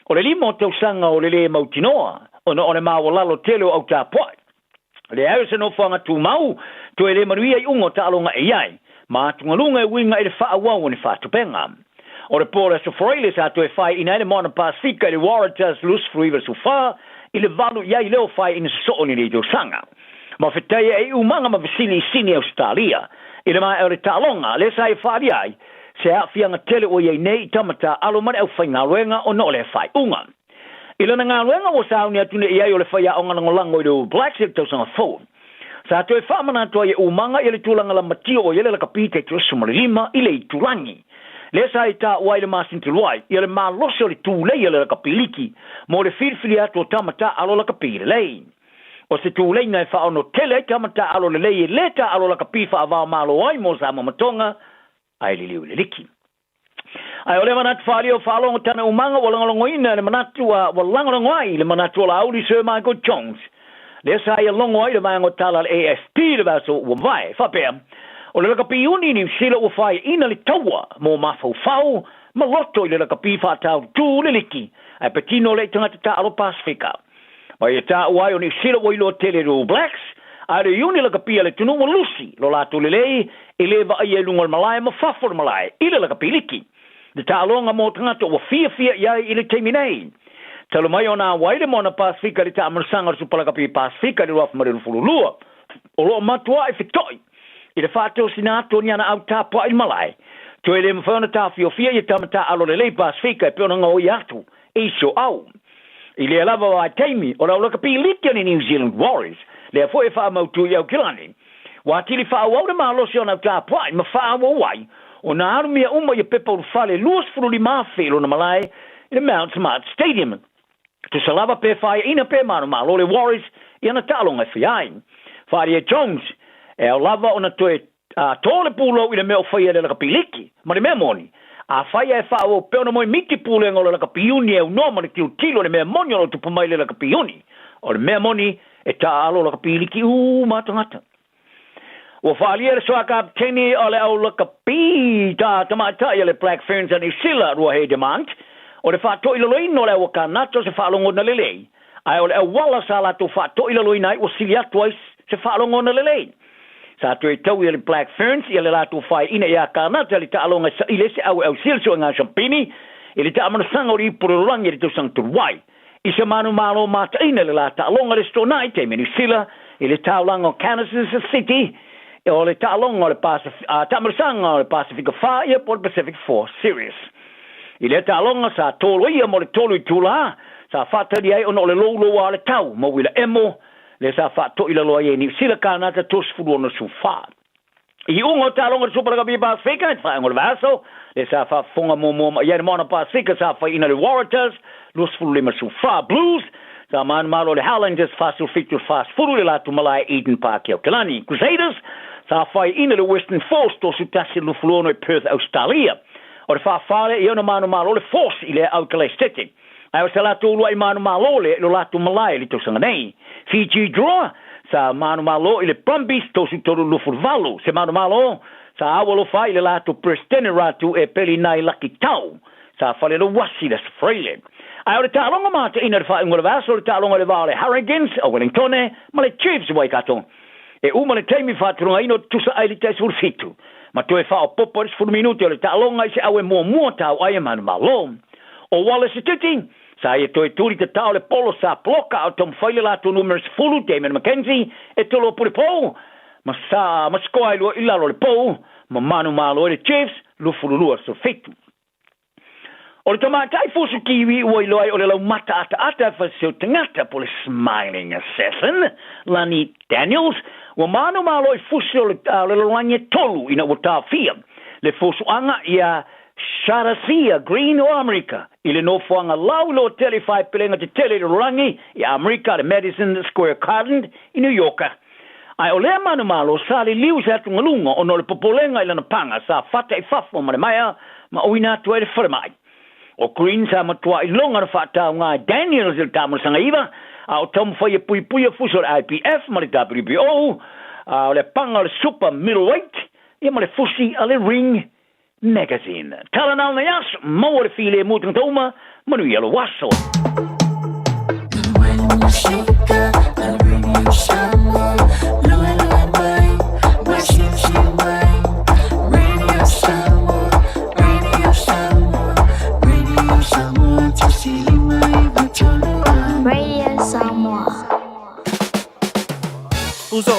F: o le lima o tausaga o le lē mautinoa ona o le maualalo tele o au tapuai. Leai o se nofoaga tumau, toe lē manuia iuga o taaloga e i ai, ma atugaluga e uiga i le faaauau o ni faatupenga. O le po o le Aso Faraile sa toe faeaina ai le Moana Pasefika i le Waratahs 29-14 i le valu i ai lea o faeaina sosoo i lenei tausaga. Ma fetaia e iumaga ma fesili i Sini Ausetalia i le maea o le taaloga lea sa ia faaalia ai se aafiaga tele ua i ai nei i tama taaalo ma le aufaigaluega ona o lea faaiuga. I lana galuega ua sauni atu nei i ai o le faiaoga lagolago i le All Blacks i le tausaga fou. Sa toe faamanatu ai e Umaga ia le tulaga lamatia ua i ai le lakapi tai 35 i le itulagi. Lea sa i taua ai le masina talu ai ia le malosi o le tulei a le lakapi liki mo le filifili atu o tama taaalo lakapi lelei. O se tuleiga e faaono tele ai tama taaalo lelei e lē taaalo lakapi faavaomalo ai mo Samoa ma Tonga ae liliu i le liki. Ae o lea manatu faaalia o faalogo tana umaga ua lagolagoina e le manatu a ua lagolago ai le manatu o Laauli Sir Michael Jones lea sa ia logo ai le vaega o tala a le AFP i le vaiaso ua mavae. Faapea, o le lakapi iuni i Niu Sila ua faaiaina le taua mo mafaufau ma loto i le lakapi faatautū le liki ae patino le tagata taaalo Pasefika. Ma ia taua ai o Niu Sila ua iloa tele i le All Blacks, ae o le iuni lakapi a le atunuu ua lusi lo latou lelei e lē vaaia i luga o le malae ma fafo o le malae i le lakapi liki. Le taaloga mo tagata ua fiafia i ai i le taimi nei. Talu mai ona auai le Moana Pasefika i le taamalosaga o le Supalakapi Pasefika i le 2022, o lo o matuaʻi fetoʻi i le faatosina atu o ni ana au tapuai i le malae. Toe lē mafai ona taofiofia ia tama taaalo lelei Pasefika e pei ona gaoia atu e isi o au. I lea lava vaitaimi, o le aulakapi liki a le New Zealand Warriors, lea foi e faamautu i Aukilani, ua atili faaauau le malosi o ana au tapuai ma faaauau ai ona alu mea uma ia pepa ulufale 25,000 i lona malae i le Mount Smart Stadium. Tusa lava pe faaiaina pe manumalo le Warriors i ana taaloga e fai ai. Faaalia Jones, e ao lava ona toe tō le pulou i le mea o faia e le lakapi liki, ma le mea moni, afai ae faaauau pea ona moemiti pulega o le lakapi iuni e aunoa ma le tilotilo i le mea moni o lo o tupu mai i le lakapi iuni, o le mea moni e taaalo lakapi liki uma tagata. Ua faaalia le soa kapeteni o le au lakapi tā tamaitai a le Black Ferns a Niu Sila, Ruahei Demant, o le faatoilaloina o le au a Kanata o se faalogona lelei, ae o le auala sa latou faatoilaloina ai ua sili atu ai se faalogona lelei. Sa toe taui e le Black Ferns ia le latou faaiina iā Kanata le taaloga e saili ai se au e ausia le suega siampini i le taamanasaga o le ipu lalolagi i le tausaga talu ai. I se manumalo mataina le la taaloga le Stornai taimi Niu Sila i le taulaga o Kansas City o le taaloga o le taamanasaga o le Pasefika 4 ia po o le Pacific 4 Series. I lea taaloga sa toloia mo le tolu itulā sa faatali ai ona o le louloua o le tau ma uila emo lea sa faatoilalo ai e Niu Sila Kanata 36 14. I iuga o taaloga o le Super Rugby Pasefika i te faaiuga o le vaiaso, lea sa faafofoga muamua mai ai le Moana Pasefika sa faiaina le Waratahs 25-14, Blues sa manumalo le Highlanders 47-40 i le latou malae Eden Park i Aokelani. Crusaders Sa faiaina le Western Force 31 26 i Perth, Ausetalia. O le fāfā lea ia ona manumalo le Force i lea au Kalaisete. Ae o se latou uluai manumalo lea i lo latou malae i le tausaga nei. Fiji Drua sa manumalo i le Brumbies 33 28. Se manumalo sa au alofa ai i le latou Peresetene Ratu Epeli Nai Laki Tau sa falelauasi i le Aso Faraile. Ae o le taaloga mataina i le faaiuga o le vaiaso o le taaloga i le va o le Hurricanes o Wellingtone ma le Chiefs o Waikato. E uma le taimi faatulagaina o tutusa ai le 17 ma toe faaopoopo ai le 10 minute o le taaloga i se aue muamua tauai e manumalo. O Wallace Titi, sa ia toe tuli tatao le polo sa poloka a o taumafai le latou numera 10 Damien McKenzie e toloa pule pou ma sa ma sikoa ai lua i lalo o le pou ma manumalo ai le Chiefs 22-17. O le tamaitai fusu kiwi ua iloa ai o le laumata ataata e fasi o tagata po o le smiling assassin, Lani Daniels, ua manumalo i fusi o le lalolagi e tolu ina ua taofia le fusuaga iā Shadasia Green o Amerika i le nofoaga lauiloa tele i faepelega tetele i le lalolagi i Amerika le Madison Square Garden i New Yorka. Ae o lea manumalo sa liliu i se atugaluga ona o le popolega i lana paga sa fata i fafo ma le maea ma auina atu ai i le falemai. O Green sa matua iloga na faatauga e Daniels i le taamulasaga iva, a o taumafai e puipuia fusi o le IBF ma le WBO, a o le paga o le Super Middleweight ia ma le fusi a le Ring Magazine. Tala na o nei aso, maua le filemu tagata uma, manuia lou aso.
J: Radio Samoa.
G: Uso.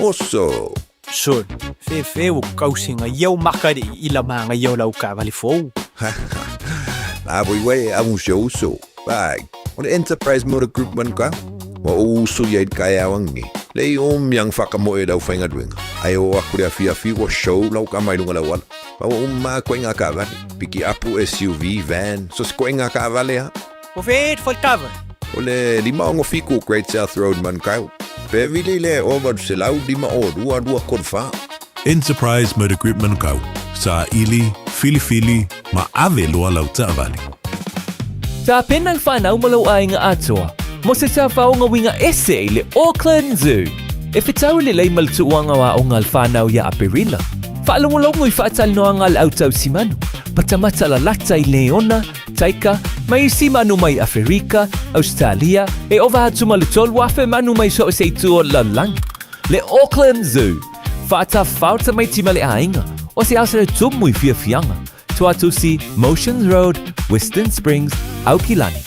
U: Oso.
G: Sol, fefe ua kausi nga iau maka le ila ma nga iau lau kaavale fou.
U: La voi wei a un show so. Bai, o le Enterprise Motor Group man ka. Wa o usu ia i kai awangi. Le i om yang whakamoe lau whainga duenga. Ai o aku le afi afi wa show lau ka mai lunga lau ala. Ma wa umma koe ngā kaavale. Piki apu SUV, van, so se koe ngā kaavale ha.
G: O fe e whaitava.
U: O le 5 o Great South Road Manukau. Pe vili le o 805 o 2 2 3 4.
T: Enterprise Motor Group Manukau, saili, filifili ma ave loa lau taavale.
V: Tapena le fanau ma lou aiga atoa mo se tafaoga uiga ese i le Auckland Zoo. E fetau lelei ma le tuuaga o aoga a le fanau iā Aperila. Faalogologo i faatalanoaga a le au tausimanu, matamata lalata i leona, taika, ma isi manu mai Aferika, Ausetalia, e ova atu ma le 3,000 manu mai so o se itu o le lalolagi. Le Auckland Zoo, faatafao tamaiti ma le aiga, o se aso e tumu i fiafiaga, Tuatusi, Motions Road, Western Springs, Aukilani.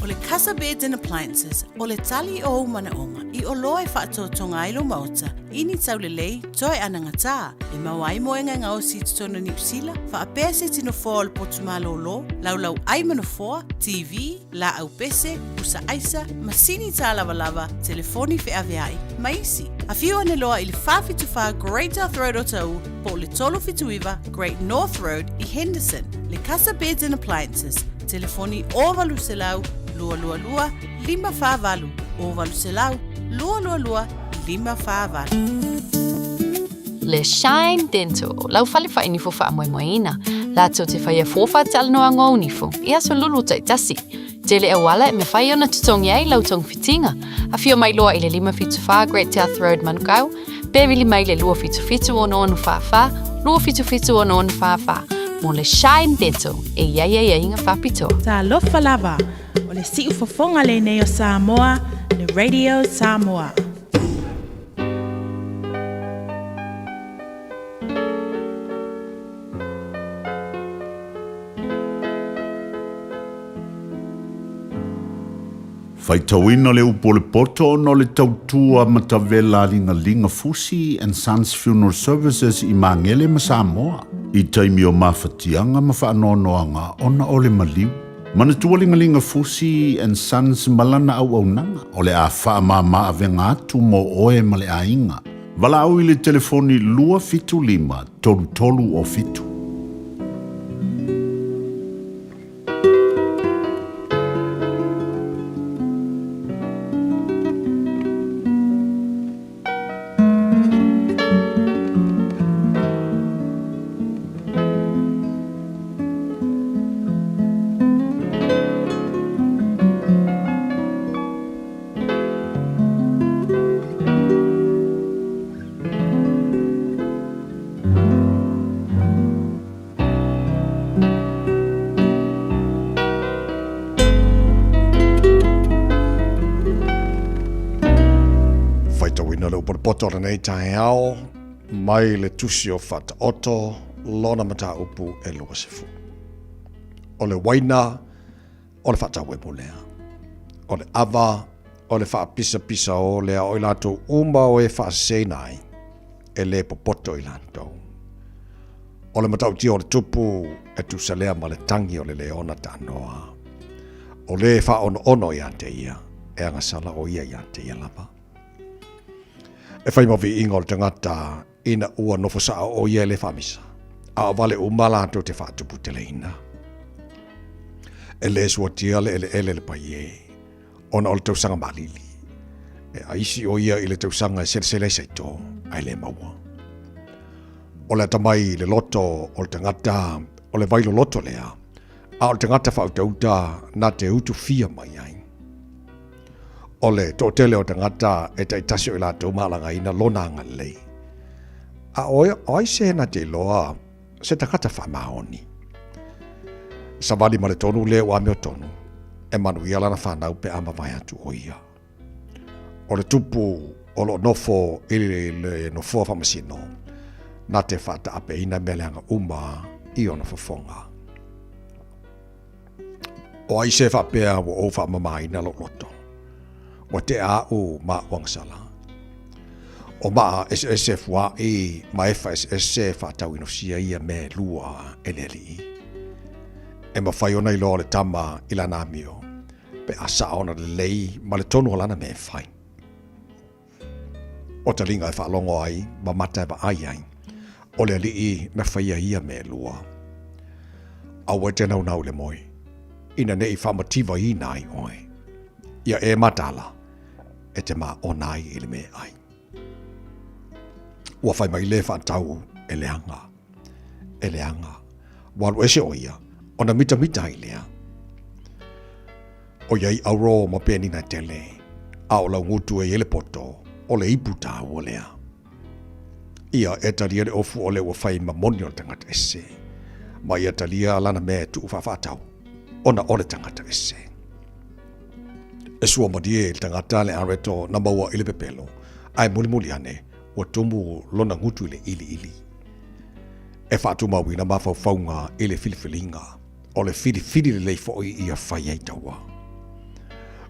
N: O le Casa Beds and Appliances, o le tali o ou manaoga i oloa e faatoatoga ai lou maota i ni taulelei toe anagatā, e maua ai moega e gaosi i totonu o Niu Sila, faapea se tino foa o le potu malōlō, laulau ai ma nofoa, TV, laau pese, pusa aisa, masini tālavalava, telefoni feaveai, ma isi. Afio ane loa i le 474 Great South Road o Taʻu po o le 379 Great North Road i Henderson. Le Casa Beds and Appliances, telefoni 0800 222 548, 0800 222 548.
W: Le Shine Dental, lau fale faainifo faamoemoeina, latou te faia fua faatalanoaga o nifo i aso lulu taitasi. Tele auala e mafai ona totogi ai lau togafitiga. Afio mai loa i le 574 Great South Road Manukau, pe vili mai le 277 6644, 277 6644 mo le Shine Dental e i ai aiaiga faapitoa.
N: Talofa lava, o le siufofoga lenei o Samoa, le Radio Samoa.
R: Faitauina le upu o le poto ona o le tautua matavela a Ligaliga Fusi and Sons Funeral Services i Magele ma Samoa i taimi o mafatiaga ma faanoanoaga ona o le maliu. Manatua Ligaliga Fusi and Sons ma lana auaunaga o le a faamama avega atu mo oe ma le aiga. Valaau i le telefoni 275 33 o 7.
D: poto o lenei taeao mai le tusi o Faataoto lona mataupu e 20. O le uaina o le faatauemu lea. O le ava o le faapisapisa o lea o i latou uma o e faaseseina ai, e lē popoto i latou. O le matautia o le tupu e tusa lea ma le tagi o le leona taanoa. O lē faaonoono ia te ia, e agasala o ia ia te ia lava. E fai ma viiga o le tagata ina ua nofo saʻo o ia e lē faamisa, a o vale uma latou te faatuputeleina. E lē suatia le eleele le paie, ona o le tausaga malili. E aisi o ia i le tausaga e selesele ai saito, ae le maua. O le atamai i le loto o le tagata, o le vai loloto lea, a o le tagata faautauta na te utufia mai ai. O le toatele o tagata e taitasi o i latou malagaina lona agalelei. A o ai se na te iloa se tagata faamaoni. Savali ma le tonu le ua amiotonu, e manuia lana fanau pe a mavae atu o ia. O le tupu o loo nofo i le nofoa faamasino, na te faataapeina mea leaga uma i ona fofoga. O ai se faapea ua ou faamamaina lou loto? Ua tea aʻu ma aʻu agasala. O maa eseese fuaʻi ma efa eseese faatauinosia ia mea e lua e le alii. E mafai ona iloa o le tama i lana amio, pe a saʻa ona lelei ma le tonu o lana mea e fai. O taliga e faalogo ai ma mata e vaai ai, o le alii na faia ia mea e lua. Aua e te naunau i le moe, ina ne i faamativaina ai oe. Ia e mataala, e te maona ai i le mea e ai. Ua fai mai le faatau e leaga, e leaga. Ua alu ese ʻo ia, ona mitamita ai lea. ʻOiai auro ma penina e tele, a o lau gutu e i ai le poto, o le ipu tāua lea. Ia e talia le ofu ʻole ua fai ma moni o le tagata ese, ma ia talia lana mea e tuu faafaatau, ona o le tagata ese. E sua malie i le tagata le areto na maua i le pepelo, ae mulimuli ane ua tumu lona gutu i le iliili. E faatumauina mafaufauga i le filifiliga, o le filifili lelei foi ia fai ai taua.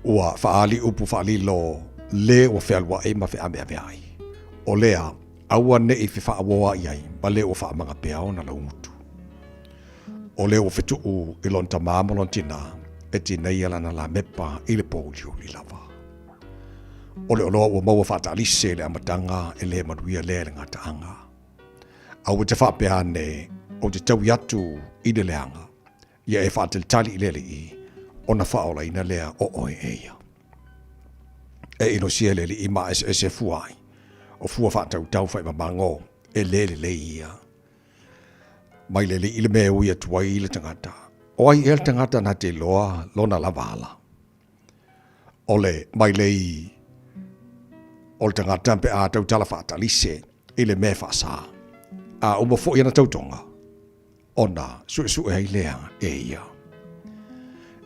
D: Ua faaali upu faalilo le ua fealuai ma feaveaveai. O lea, aua ne i fefaauoa i ai ma le ua faamaga pea ona laugutu. O le ua fetuu i lona tamā ma lona tinā, e tineia lana lamepa i le pōuliuli lava. O le oloa ua maua faataalise i le amataga e le manuia lea i le gataaga. Aua te faapea ane ou te taui atu i le leaga, ia e faatalitali i le Alii, ona faaolaina lea o oe e ia. E inosia e le Alii ma eseese fua ai, o fua faatautau faimamago e le lelei ia. Mai le Alii le mea e ui atu ai i le tagata, o ai ea le tagata na te iloa lona lava ala? O le mailei o le tagata pe a tautala faatalise i le mea faasā, a uma foi ana tautoga, ona suesue ai lea e ia.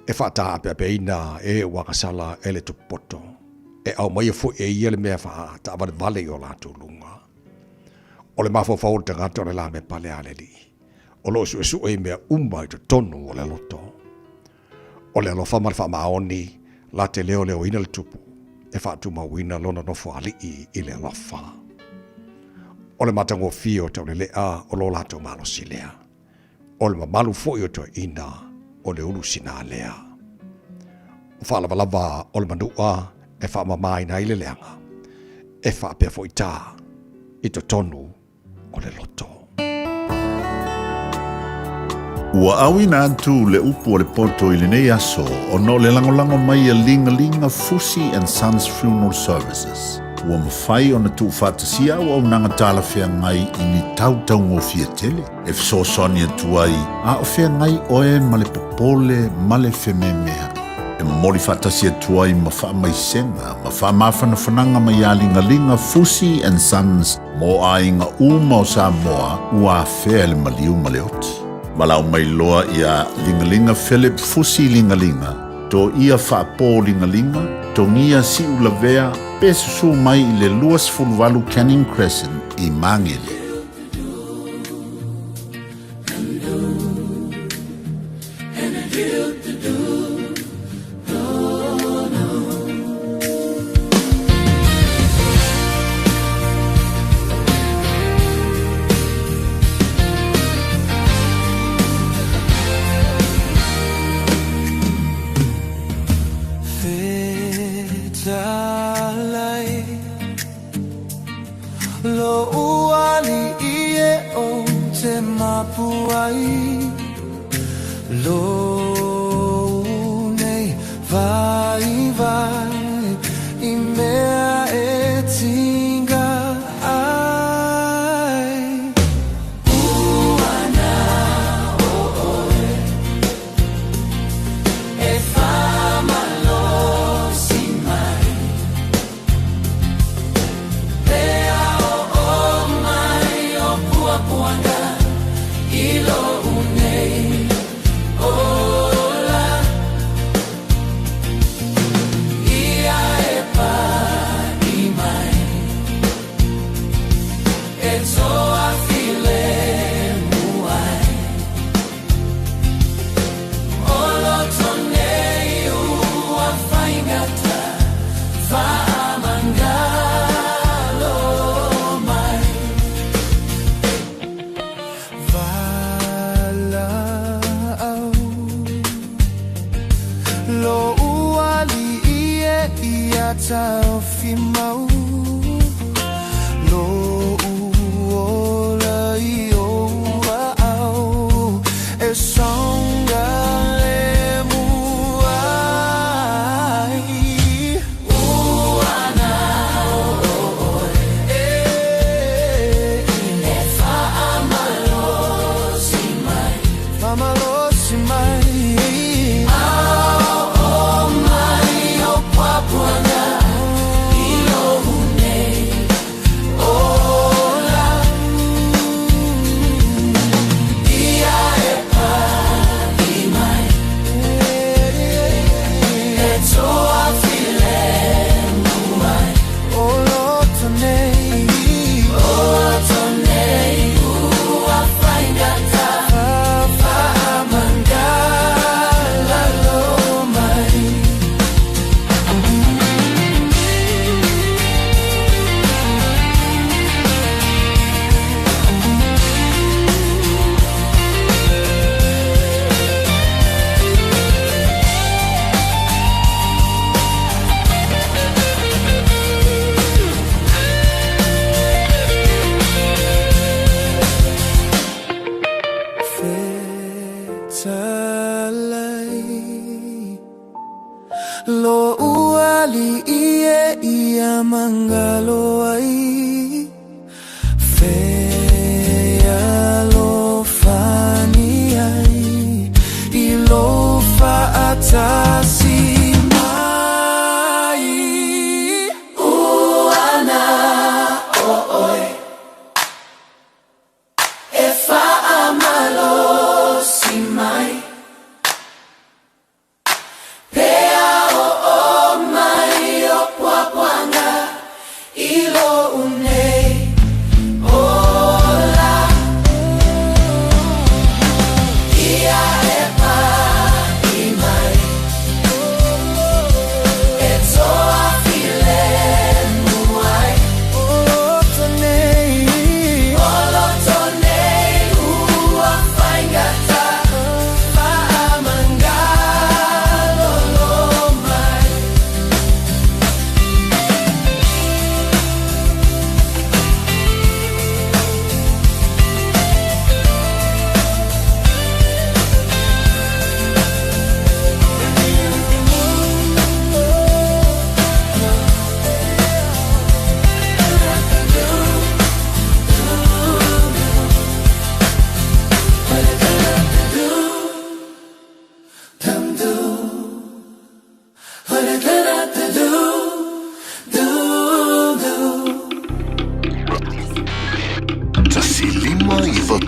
D: E faataapeapeaina e ua agasala e le tupu poto, e aumaia foi e ia le mea faataavalevale i o latou luga. O le mafaufau o le tagata o le lamepa le a le alii, o lo o suesue i mea uma i totonu o le loto. O le alofa ma le faamaoni la te leoleoina le tupu e faatumauina lona nofo alii i le alofa. O le matagofie o Taulelea o lo latou malosi lea. O le mamalu foi o toeaiina o le ulu sina lea. O faalavalava o le manua e faamamaina ai le leaga, e faapea foi ta i totonu o le loto.
R: Ua auina atu le upu o le poto i lenei aso ona o le lagolago mai a Ligalinga Fusi and Sons Funeral Services. Ua mafai ona tuufaatasia auaunaga talafeagai i ni tau taugofie tele e fesoasoani atu ai a o feagai oe ma le popole ma le fememeaʻi. E momoli faatasi atu ai ma faamaisega ma faamafanafanaga mai ia Ligaliga Fusi and Sons mo aiga uma o Samoa ua afea e le maliu ma le oti. Valaau mai loa iā Ligaliga Philip Fusi Ligaliga, Toia Faapo Ligaliga, Togia Siulavea pe susu mai i le 28 Canning Crescent i Magele.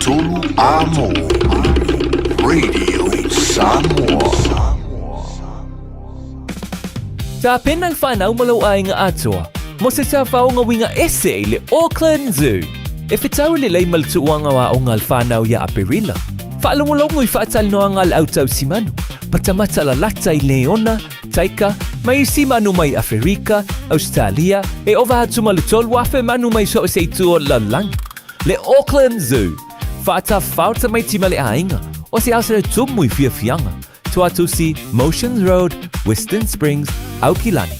R: 105 Amo Radio Samoa.
V: Tapena le fanau ma lou aiga atoa mo se tafaoga uiga ese i le Auckland Zoo. E fetau lelei ma le tuuaga o aoga a le fanau iā Aperila. Faalogologo i faatalanoaga a le au tausimanu, matamata lalata i leona, taika, ma isi manu mai Aferika, Ausetalia, e ova atu ma le 3,000 manu mai so o se itu o le lalolagi. Le Auckland Zoo, faatafao tamaiti ma le aiga, o se aso e tumu i fiafiaga, Tuatusi, Motions Road, Western Springs, Aukilani.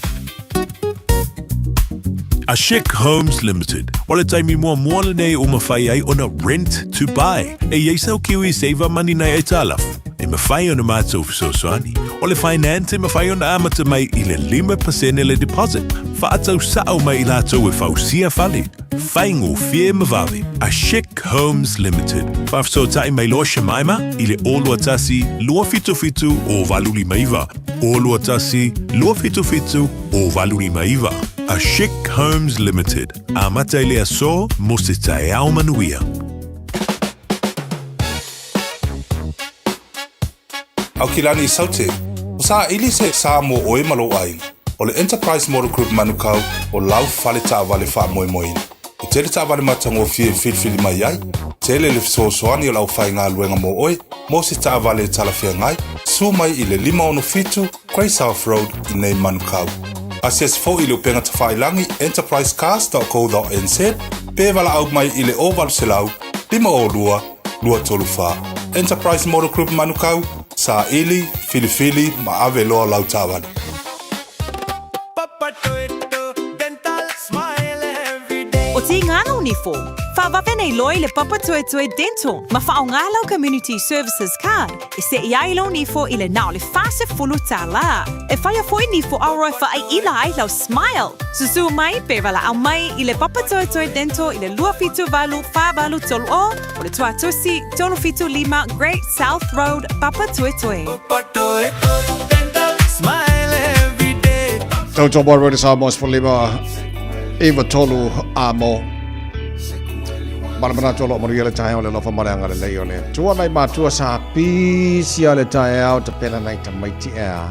T: A Chic Homes Limited, o le taimi muamua lenei ua mafai ai ona rent to buy. E i ai sau Kiwi Saver Money nai aitalafu, e mafai ona matou fesoasoani. O le finance e mafai ona amata mai i le 5% le deposit, faatau sao mai i latou e fausia fale. Faigofie ma vave. A Chic Homes Limited. Faafesootai mai loa Shemaima i le 021 277 0859. 021 277 0859. A Chic Homes Limited. Amata i le aso mo se taeao manuia.
X: Aukilani Saute, o saili se sa mo oe ma lou aiga. O le Enterprise Motor Group Manukau o lau fale taavale faamoemoeina. E tele taavale matagofie e filifili mai ai, tele le fesoasoani o le aufaigaluega mo oe mo se taavale e talafeagai, susu mai i le 567 Grey South Road i nei Manukau. Asiasi foi i le upega tafailagi enterprisecars.co.nz pe valaau mai i le 0800 502 234. Enterprise Motor Group Manukau, saili, filifili ma ave loa lau taavale.
B: O Tīngana o Nifo, whawawe nei loa i le Papatoetoe Dental ma whaonga lau Community Services Card e seʻi ai lou nifo i le na o le $40. E whaia foi nifo auro e whaaila ai lau smile. Susu mai pe valaau mai i le Papatoetoe Dental i le 278 4830 o le Tuatusi 375 Great South Road, Papatoetoe.
D: Tautua mo Radio Samoa 15 iva tolu a mo. Mana manatu o loo manuia le taeao le alofa ma le agalelei o le Atua nai matua sa pisi a le taeao tapena nai tamaiti ea.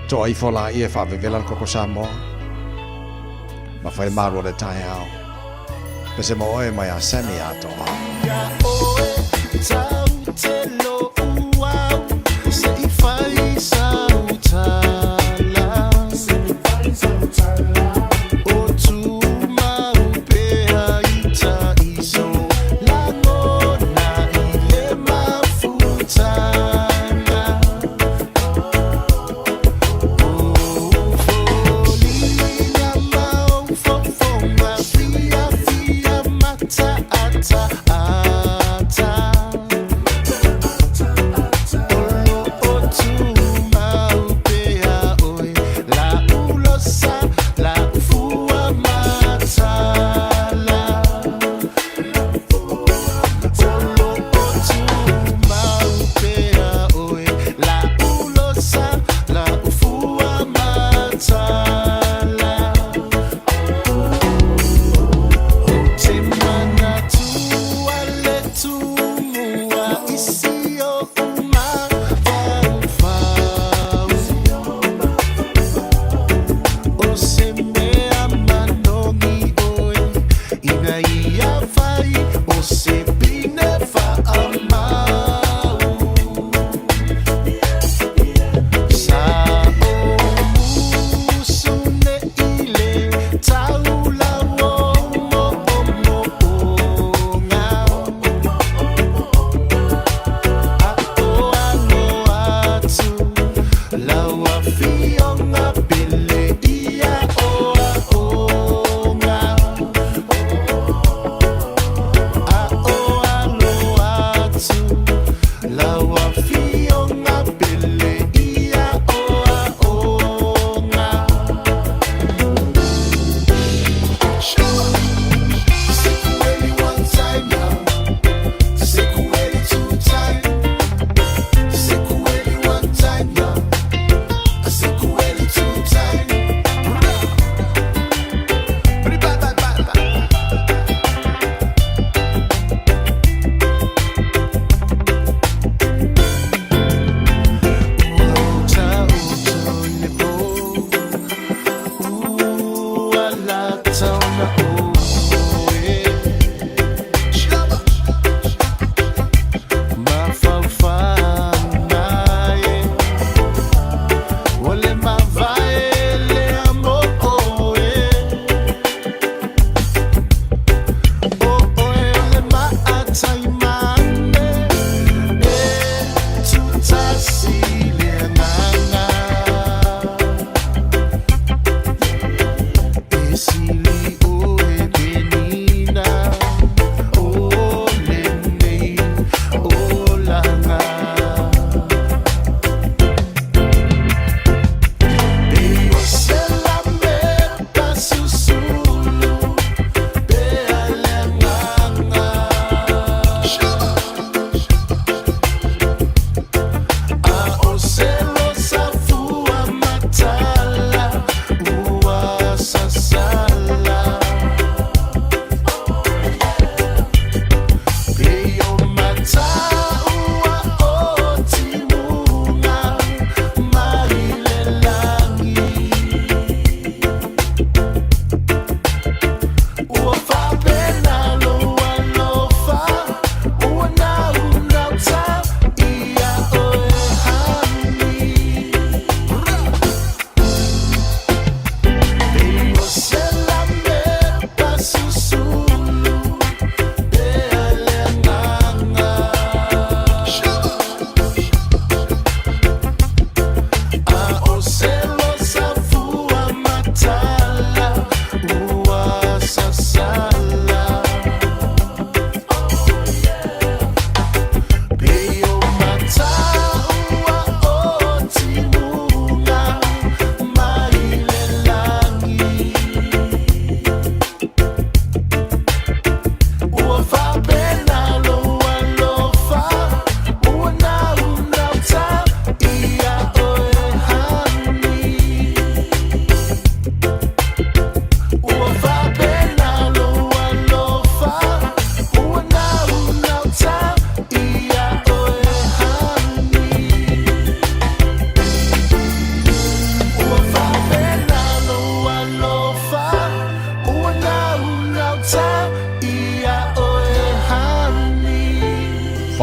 D: Toa ifo la ia e faavevela le koko Samoa. Ma fai le malu o le taeao. Pese mo oe mai a Sammy atoa.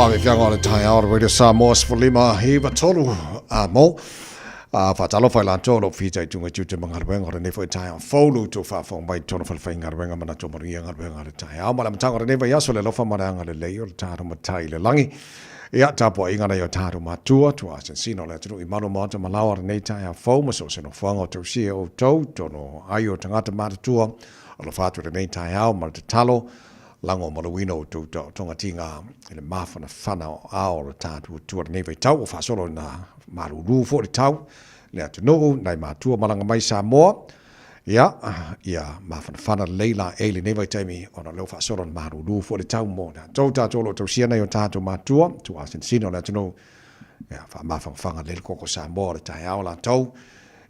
D: Faafefiaga o le taeao o le Radio Samoa 15 9 3 a mo. A faatalofa i latou o lo o fitaituga i tiute ma galuega o lenei foi taeao fou lo outou faafofoga mai i totonu o falefaigaluega ma latou manuia galuega o le taeao. Ma le amataga o lenei vaiaso le alofa ma le agalelei o le tatou Matai i le lagi. Ia, tapuaiga nai o tatou matua, tuaasinsina o le atunuu i malu maota ma laoa lenei taeao fou ma so o se nofoaga o tausia e outou, totonu o aio o tagata matutua, alofa atu i lenei taeao ma le tatalo, lago maluina outou taotoga tiga i le mafanafana o ao o le tatou Atua lenei vaitau ua faasolo ina malulu foi le tau le atunuu nai matua malaga mai Samoa. Ia, ia mafanafana lelei la e i lenei vaitaimi ona o lea ua faasolo ina malulu foi le tau mo tatou, tatou o lo o tausia nai o tatou matua, tuasinsina o le atunuu. Ia, faamafanafana lelei le koko Samoa o le taeao latou.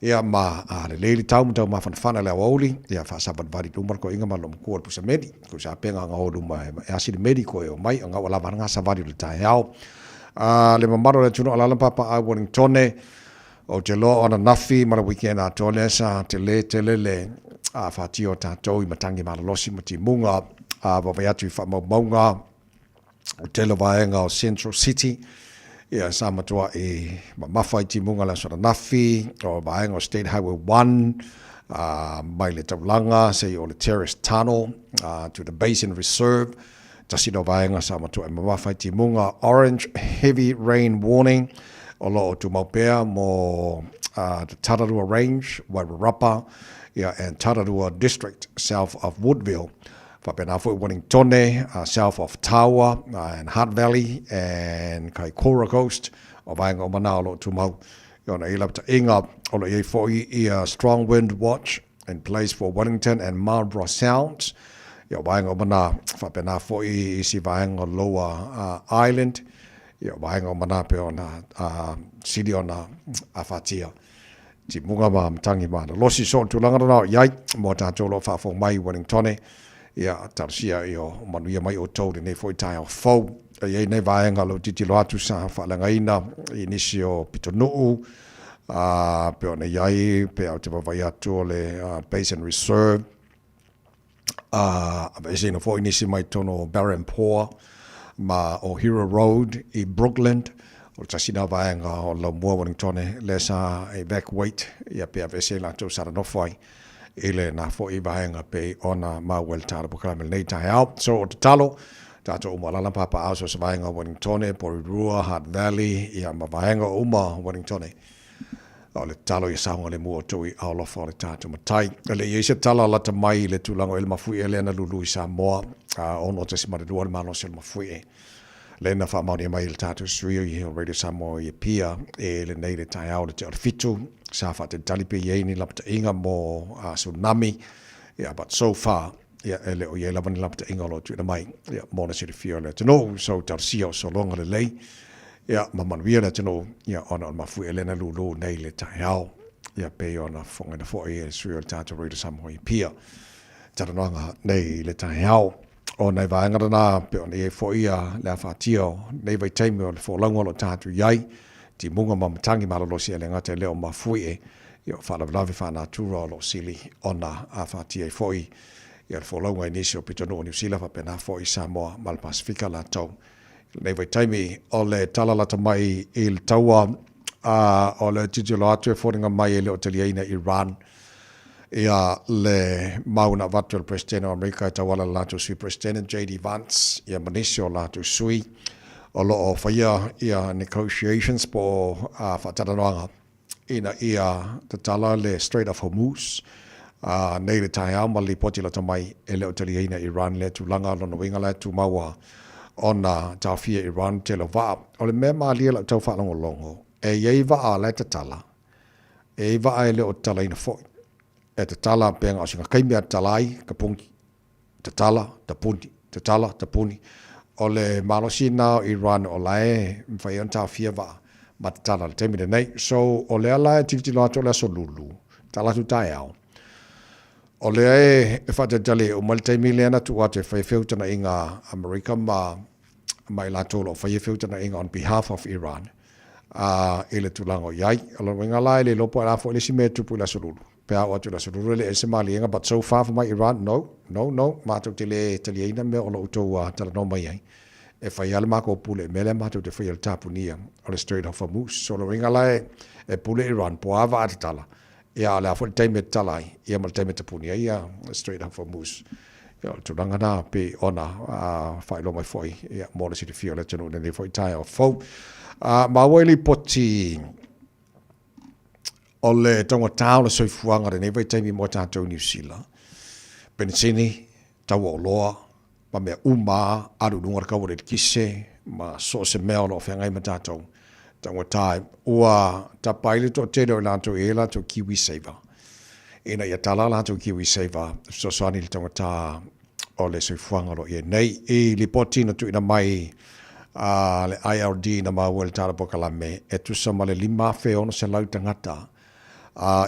D: Ia, ma a lelei le tau ma tau mafanafana le aoauli, ia faasavalivali i luma le koiga ma lomukua o le pusa meli. Ko sa penga nga o luma e asi le meli ko e o mai, nga ua lava nga savali o le taeao. A le mamalu o le atunuu alala papa a Wellingtone, o te loa o ananafi ma le weekend atoa lea sa tele tele le a whatia o tātou i matangi malolosi ma timuga a vavai atu i whaamaumauga o tele vaega o Central City ia sa matua i mamafa i timuga le aso ananafi o vaega o State Highway 1 mai le taulaga sei o le Terrace Tunnel to the Basin Reserve tasi no vaega sa matua i mamafa i timuga. Orange heavy rain warning o lo o tumau pea mo the Tararua Range, Wairarapa ia and Tararua District south of Woodville. Faapena foi Wellingtone, south of Tawa and Hutt Valley and Kaikoura Coast, o vaega uma na o lo o tumau i ona ilapataʻiga. O lo o i ai foi ia Strong Wind Watch in place for Wellington and Marlborough Sounds, ia o vaega uma na. Faapena foi isi vaega o Lower Island, ia o vaega uma na pei ona sili ona afatia. Timuga ma matangi ma lolosi. So o le tulaga lena o i ai mo tatou o lo o faafofoga mai i Wellingtone, ia talosia i o manuia mai outou lenei foi taeao fou. E i ai nei vaega o lo o tilotilo atu sa faaleagaina i nisi o pitonuu, a pei ona i ai pe a ou te vaavaai atu o le Basin Reserve, a aveeseina foi nisi mai totonu o Berhampore ma o Hero Road i Brookland, o le tasi lena vaega o le laumua Wellingtone lea sa evacuate ia pe aveese ai latou sa nonofo ai i lena foi vaega pei ona maua i le tala polokalame i lenei taeao. So o tatalo, tatou uma alala papaau so se vaega o Wellingtone, Porirua, Hutt Valley ia ma vaega uma o Wellingtone. O le tatalo ia saogalemu outou i aolofa o le tatou Matai. E le i ai se tala lata mai i le tulaga o ele mafuie lea na lulu i Samoa, a 6.2 le malosi o le mafuie. Lea na faamaonia mai e le tatou sui o Radio Samoa i Apia e lenei le taeao le tea o le 7, sa faatalitali pe i ai ni lapataiga mo tsunami, yeah, but so far, yeah, e le o i ai lava ni lapataiga o lo o tuuina mai, yeah, mo le silafia o le atunuu. So talosia o sologa lelei, Ia, ma manuia le atunuu, ia, ona o le mafuie lea na lūlū nei le taeao, ia, pei ona fofogaina foi e le sui o le tatou Radio Samoa i Apia, talanoaga nei i le taeao. O nai vaega lena, pei ona i ai foi ia le afatia o nei vaitaimi o le folauga o lo o tatou i ai, timuga ma matagi malolosi e le gata i lea o mafuie, ia, o faalavelave faanatura o lo o sili ona afatia ai foi ia le folauga i nisi o pitonuu o Niu Sila faapena foi Samoa ma le Pasefika latou. Lenei vaitaimi, o le tala lata mai i le taua, a o le tilotilo atu e foliga mai e le o taliaina Iran ia le mau na avatu e le Peresetene o Amerika e tauala i le latou Sui Peresetene JD Vance ia ma nisi o latou sui o lo o faia ia negotiations po o faatalanoaga ina ia tatala le Strait of Hormuz a nei le taeao ma le lipoti lata mai e le o taliaina Iran lea tulaga. Lona uiga la e tumau ona taofia Iran tele o vaa. O le mea malie lau tau faalogologo, e i ai vaa la e tatala, e i ai vaa e le o tatalaina foi. E tatala pe na o sina taimi a tatala ai tapuni, tatala, tapuni, tatala, tapuni. O le malosi lena o Iran o la e mafai ai ona taofia vaa ma tatala i le taimi lenei. So o lea la e tilotilo atu o le aso Lulu, tatala atu taeao. O lea e faatalitali e uma le taimi lea na tuu atu e fai feutagaiga a Amerika ma ma i latou o lo o faia feutagaiga on behalf of Iran i le tulaga o i ai. O lona uiga la e le iloa po o le a foi le isi mea e tupu i le aso Lulu. Pe a oo atu i le aso Lulu e le ese maliega but so far for my Iran, no, no, no, matou te le taliaina mea o lo o outou talanoa mai ai. E fai lava le makou pule i mea lea matou te faia i le tapunia o le Strait of Hormuz. So o le uiga la e pule Iran po o a vaa tatala, ia a o le a foi le taimi e tatala ai, ia ma le taimi e tapuni ai ia Strait of Hormuz. Ia o le tulaga na pei ona faailoa mai foi ia mo le silafia o le atunuu i lenei foi taeao fou. Maua i lipoti o le taugata o le soifuaga i lenei vaitaimi mo tatou i Niu Sila, penisini, tau o oloa, ma mea uma lava, alu i luga le tau o le eletise ma so o se mea o lo o feagai ma tatou taugata. Ua tapa ai le toatele o i latou e i ai latou KiwiSaver ina ia tala latou KiwiSaver e fesoasoani i le taugata o le soifuaga o lo o i ai nei. I lipoti na tuuina mai a le IRD na maua i le Tala Polokalame, e tusa ma le 5,600 tagata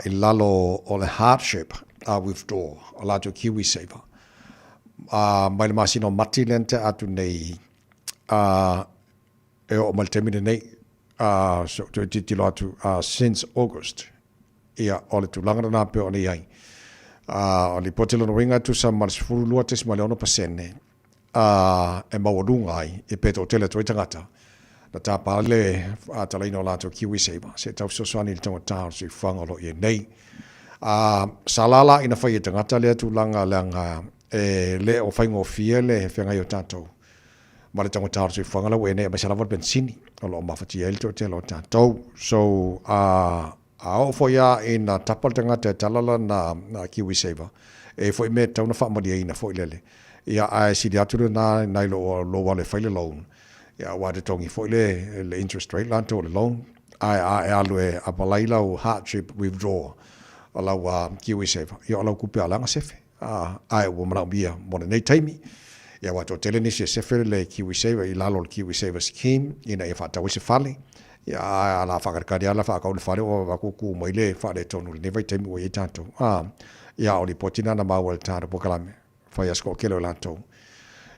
D: i lalo o le hardship withdraw o latou KiwiSaver mai le masina o Mati lea na tea atu nei e oo mai le taimi lenei, so toe tilotilo atu since August. Ia, o le tulaga lena pei ona i ai. O le lipoti lona uiga e tusa ma le 12.6% e maualuga ai e pe toatele atu ai tagata na tapa le talaiina o latou KiwiSaver se i tau fesoasoani i le taugata o le soifuaga o lo o i ai nei. Sa lala ina fai e tagata lea tulaga leaga e le o faigofie le feagai o tatou ma le taugata o le soifuaga la ua i ai nei aemaise lava le penisini o lo o mafatia ai le toatele o tatou. So, a oo foi lava ina tapa le tagata e tala lana KiwiSaver, e i ai foi mea e tatau ona faamalieina foi lele. Ia, ae sili atu lena nai lo lou alu e fai le loan, ia aua e totogi foi le interest rate latou o le loan, ae a e alu e apalai lau hardship withdraw o lau KiwiSaver, ia o lau tupe lava leaga sefe, ae ua manaomia mo lenei taimi. Ia aua e toatele nisi e sefe le KiwiSaver i lalo o le KiwiSaver scheme ina ia faatau ai se fale, Ia, a la faakalikali lava la faatau le fale ua tutu mai le faaletonu i lenei vaitaimi ua i ai tatou. A, ia, o lipoti na na maua i le tatou polokalame, fai lava si toatele o latou,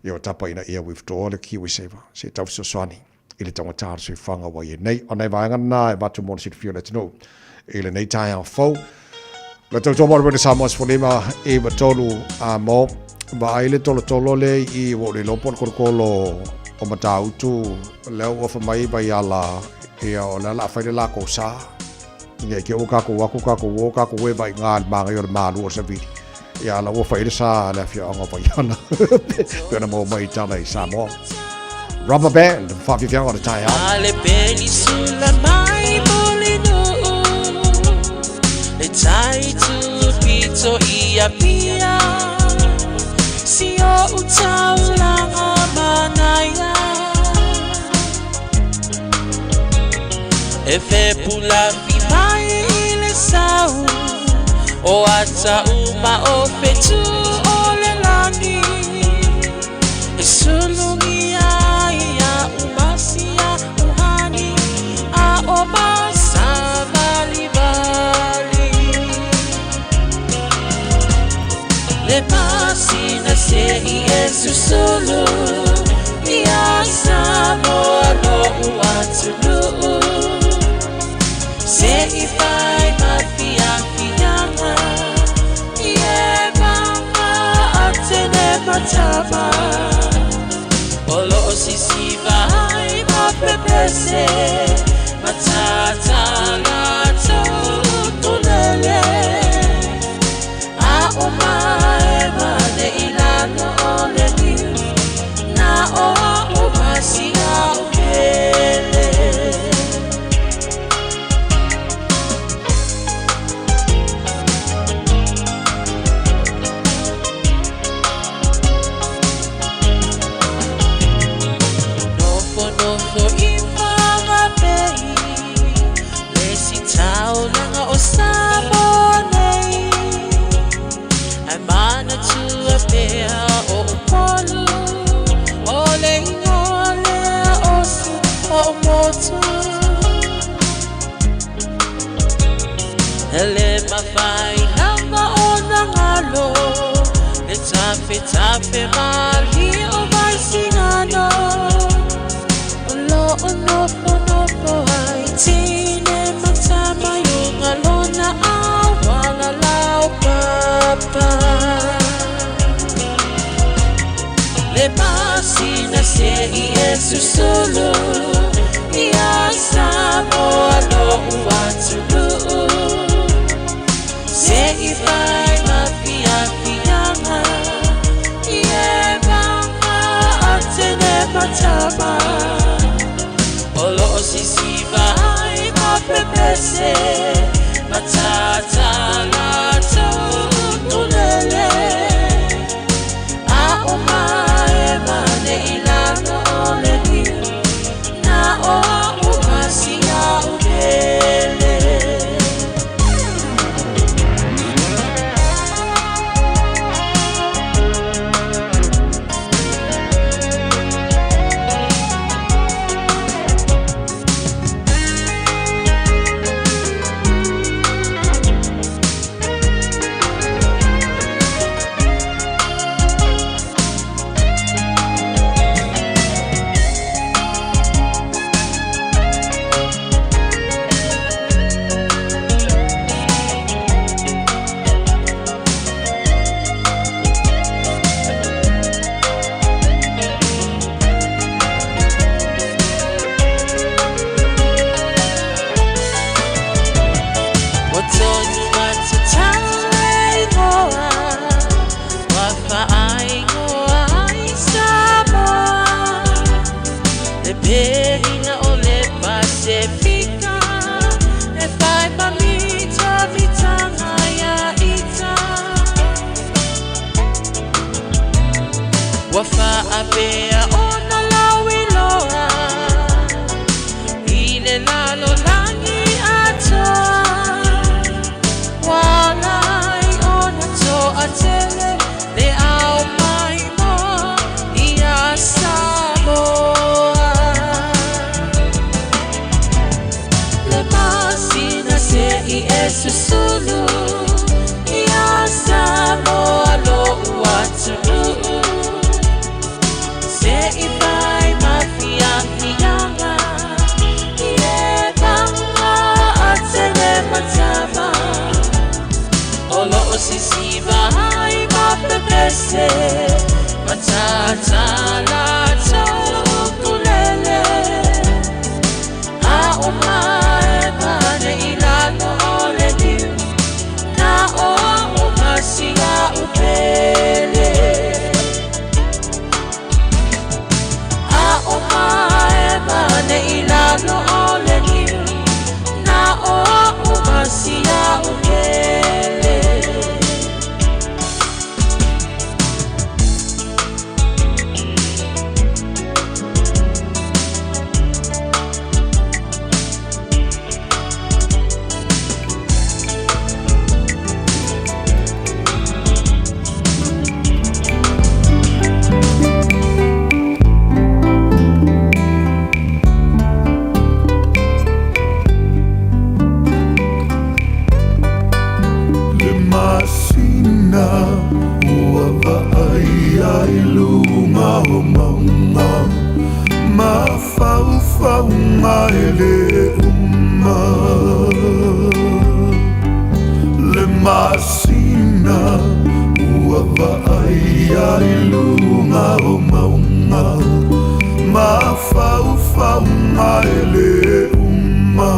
D: ia ua tapa ina ia withdraw le KiwiSaver se i tau fesoasoani i le taugata o le soifuaga ua i ai nei. O nai vaega na e avatu mo le silafia o le atunuu i lenei taeao fou. Le tautua mo le Wene Samoa 15 i 3 a mo vaai le tolotolo le i ua le iloa po o le kolokolo o Matautu lea ua fa mai Vaiala ia o le ala fai le lākou sa ina i te ua kākou aku kākou o kākou e vai ngā le māngai o le mālu o le savili ia ala ua fai le sa le afioaga o Vaiala pe ona maua mai i tala i Samoa. Rubber Band, whawhiwhianga o le taeao.
E: Ale penisula mai molinuu Le tai tu pito i Apia Si o utaulanga manaia E fepula fi mai i le sau O ata uma o fetu o le lani E sulugia ia umasia uhani A o masavalivali Le masina se i e susulu Ia Samoa lo'u atunuu Se i fai ma fiafiaga I e mama a tene matama O lo'o sisiva ai ma pepese Matata latou utulele A o mae mane i lalo o le niu Na o a'u masia o pele. Nofonofo i Whanganui Le sitaulaga o Samoa nei Ae manatua pea o Upolu O le ingoa lea o si ou motu E le mafai lava ona galo Le tafetafe malie o Vaisigano O lo o nofonofo ai Tine ma tama i uga lona auala laupapa Le masina. masina se i e susulu Ia Samoa lo'u atunuu Se i fai ma fiafiaga I e maga atene matama O loo sisiva ai ma pepese Matata latou ukulele A o mae mane i lalo o le niu Na o a'u ma si a'u pele. Ua tonu matatau le igoa Ua faaigoa ai Samoa Le perina o le Pasefika E fai ma mitamitanga ia ita Ua faapea ona lauiloa I le lalolagi atoa Ua ala ai ona toatele Le ao maimoa ia Samoa Le masina se i e susulu Ia Samoa lo'u atunuu Se i fai ma fiafiaga I e maga atele matama O loo sisiva ai ma pepese Matata latou ukulele A o mae mane i lalo o le niu Na o a'u ma si a'u pele A o mae mane i lalo o le niu Na o a'u ma si a'u pele.
R: Le masina ua vaaia i luga o mauga Mafaufauga e lē uma Le masina ua vaaia i luga o mauga Mafaufauga e lē uma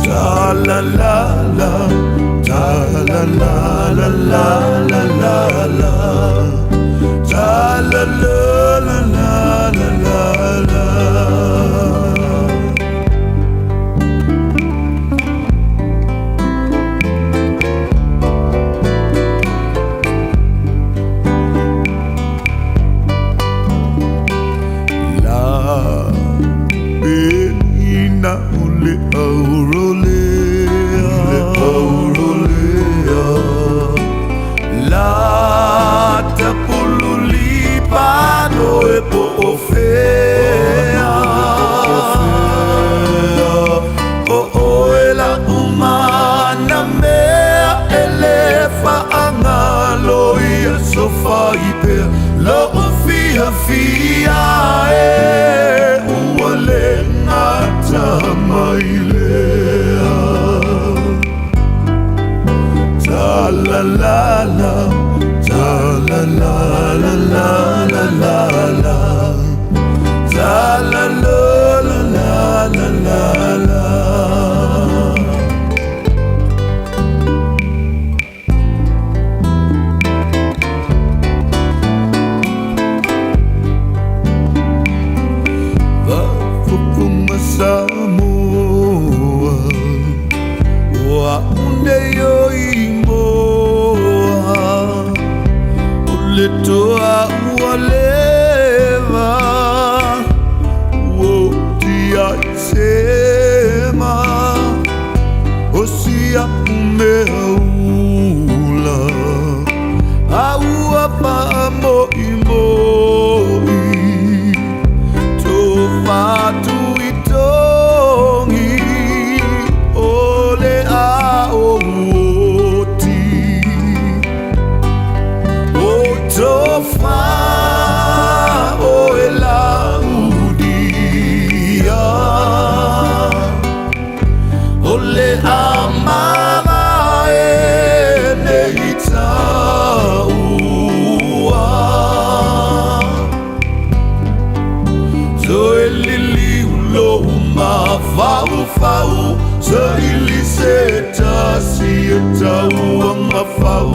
R: Ta la la la, ta la la la la la la la, ta la la la la la la la. La pelina o le aurolea, le aurolea. La tapululi pano e po o fea. O oe la umana mea e le faagalo ia sofai pea Lo'u fiafia e ua le gata mai lea Ta la la la, ta la
P: la la la la la la la. Ta la la la la la la la. Vafofoga Samoa, ua une o imoa, o le toa ua leva, ua tia i sema, o sia umea ula, a ua faamoimo'i, to fatu i togi, o le ao oti. O tofa o e laudia, o le amava e nei taua. So e lili ulo ma fau fau, sa ili se tasi e taua ma fau,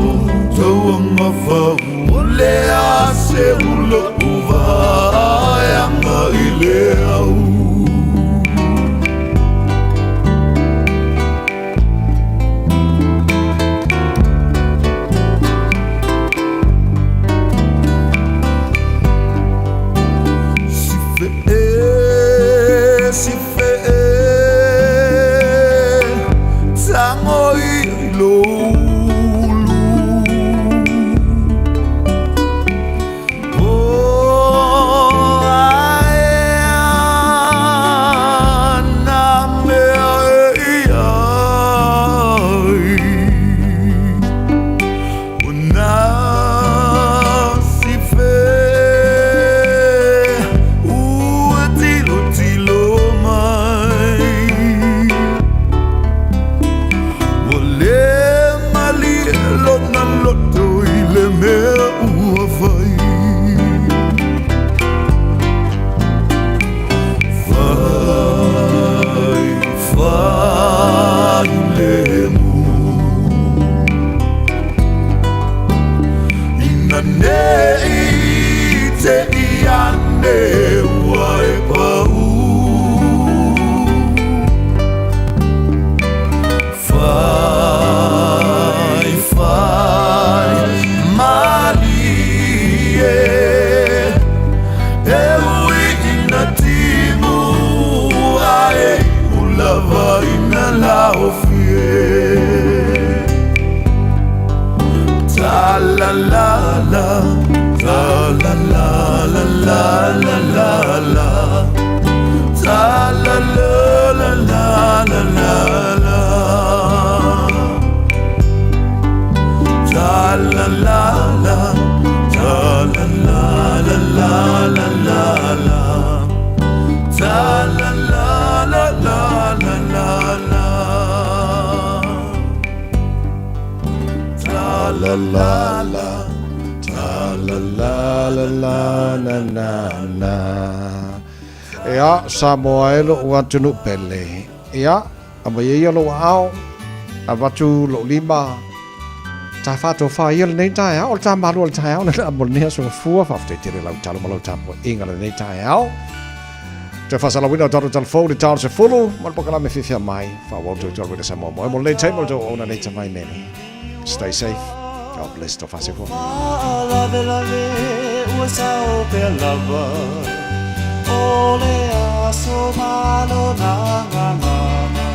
P: taua ma fau. O le a se ulo uva anga i le au. Si fe e, si fe e, tango i lo ulu. O ae ana mea e iai, o nā si fe, ua tilo tilo mai. Ua le malie lona loto i le mea ua fai. Fai, fai le mu. Ina nei te iane ua e pau. Fai, fai, malie, e ui ina timu ae ulava ina laofie. Ta la la la, ta la la la la la la la. Ta la la la la la la la. Ta la la la, ta la la la la la la la. Ta la la la la la la la. Ta la la la, ta la la
D: la la na na na. Ia, Samoa e lou atunuu pele. Ia, aumai ai ia lou aao, avatu lou lima, ta faatofa ia lenei taeao, o le tamalua o le taeao lena mo lenei aso gafua, faafetai tele lau talo ma lau tapuaiga lenei taeao. Toe faasalauina o tatou talafou i le ta o le 10 ma le polokalame fiafia mai, faaauau le toe taualuina Samoa mo e mo lenei taimi o le tou auauna nei tamai mele. Stay safe. God bless. Tofa soifua.
P: Faalavelave ua sao pea lava o le aso ma lona gagana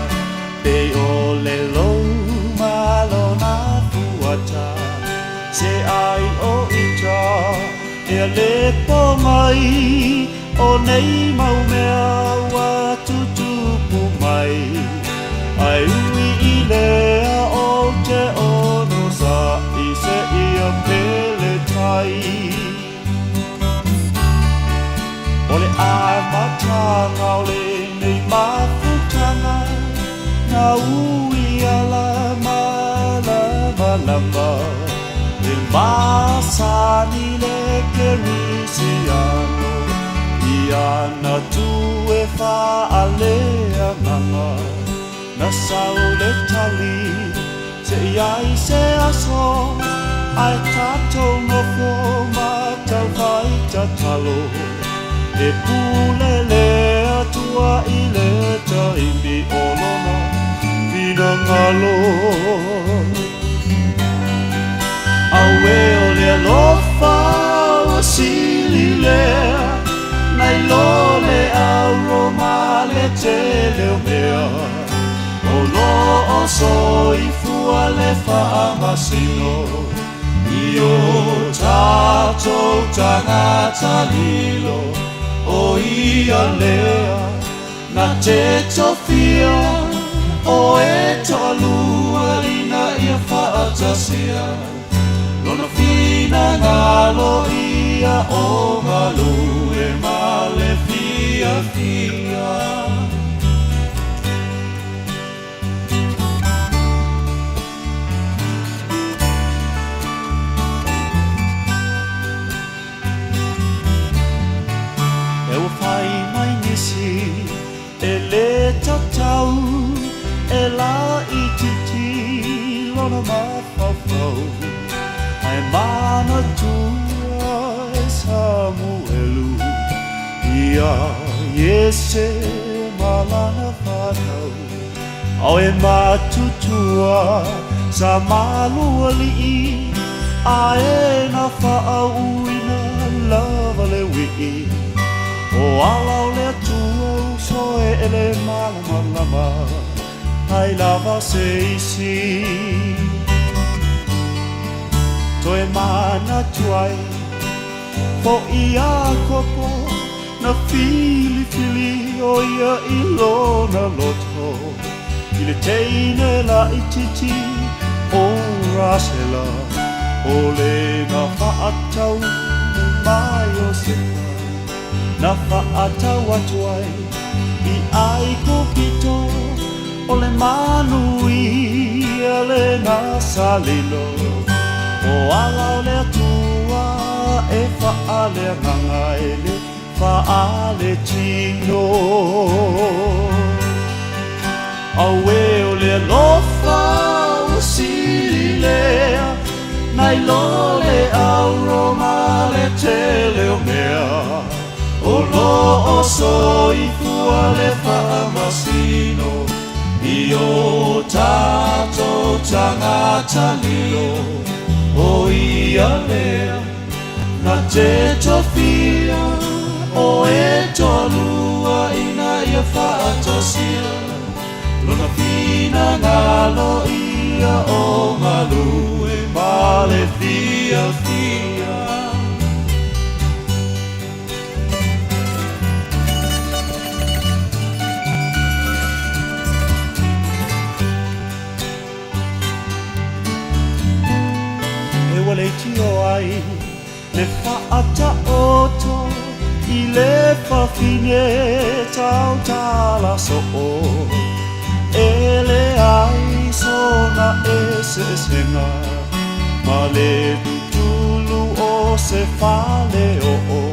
P: pei o le lou ma lona fuata se ai o ita e le po mai o nei mau mea ua tutupu mai ai ui i lea o te ono sa i se ia pele tai. O le amataga o lenei mafutaga na ui ala malamalama e masani. manatu e faaleagaga na sau le tali se i ai se aso ae tatou nofo ma taufai tatalo e pule le Atua i le taimi o lona finagalo. Auē o le alofa ua sili lea nai lo le auro ma le tele o mea o lo o soifua le faamasino i o tatou tagata lilo o ia lea na te tofia o e toalua ina ia faatasia lona finagalo ia o galue ma le fiafia. E ua fai mai nisi e lē tatau e laitiiti lona mafaufau ae manatua e Samuelu ia Iese ma lana fanau ao e matutua sa malualii ae na faauuina lava le uii o ala o le Atua uso e ele malamalama ai lava se isi toe manatu ai foʻi Iakopo na filifili o ia i lona loto i le teine laitiiti o Rasela o le na faatau ma Iosepa na faatau atu ai i Aikupito o le manuia lena sa lilo o ala o le Atua e faaleagaga e le faaletino. Auē o le alofa ua sili lea nai lo le auro ma le tele o mea o lo o soifua le faamasino i o tatou tagata lilo o ia lea na te tofia o e toalua ina ia faatasia lona finagalo ia o galue ma le fiafia. E ua leitioa ai le faataoto i le fafine tautala soo e leai sona eseesega ma le tutulu o se faleoo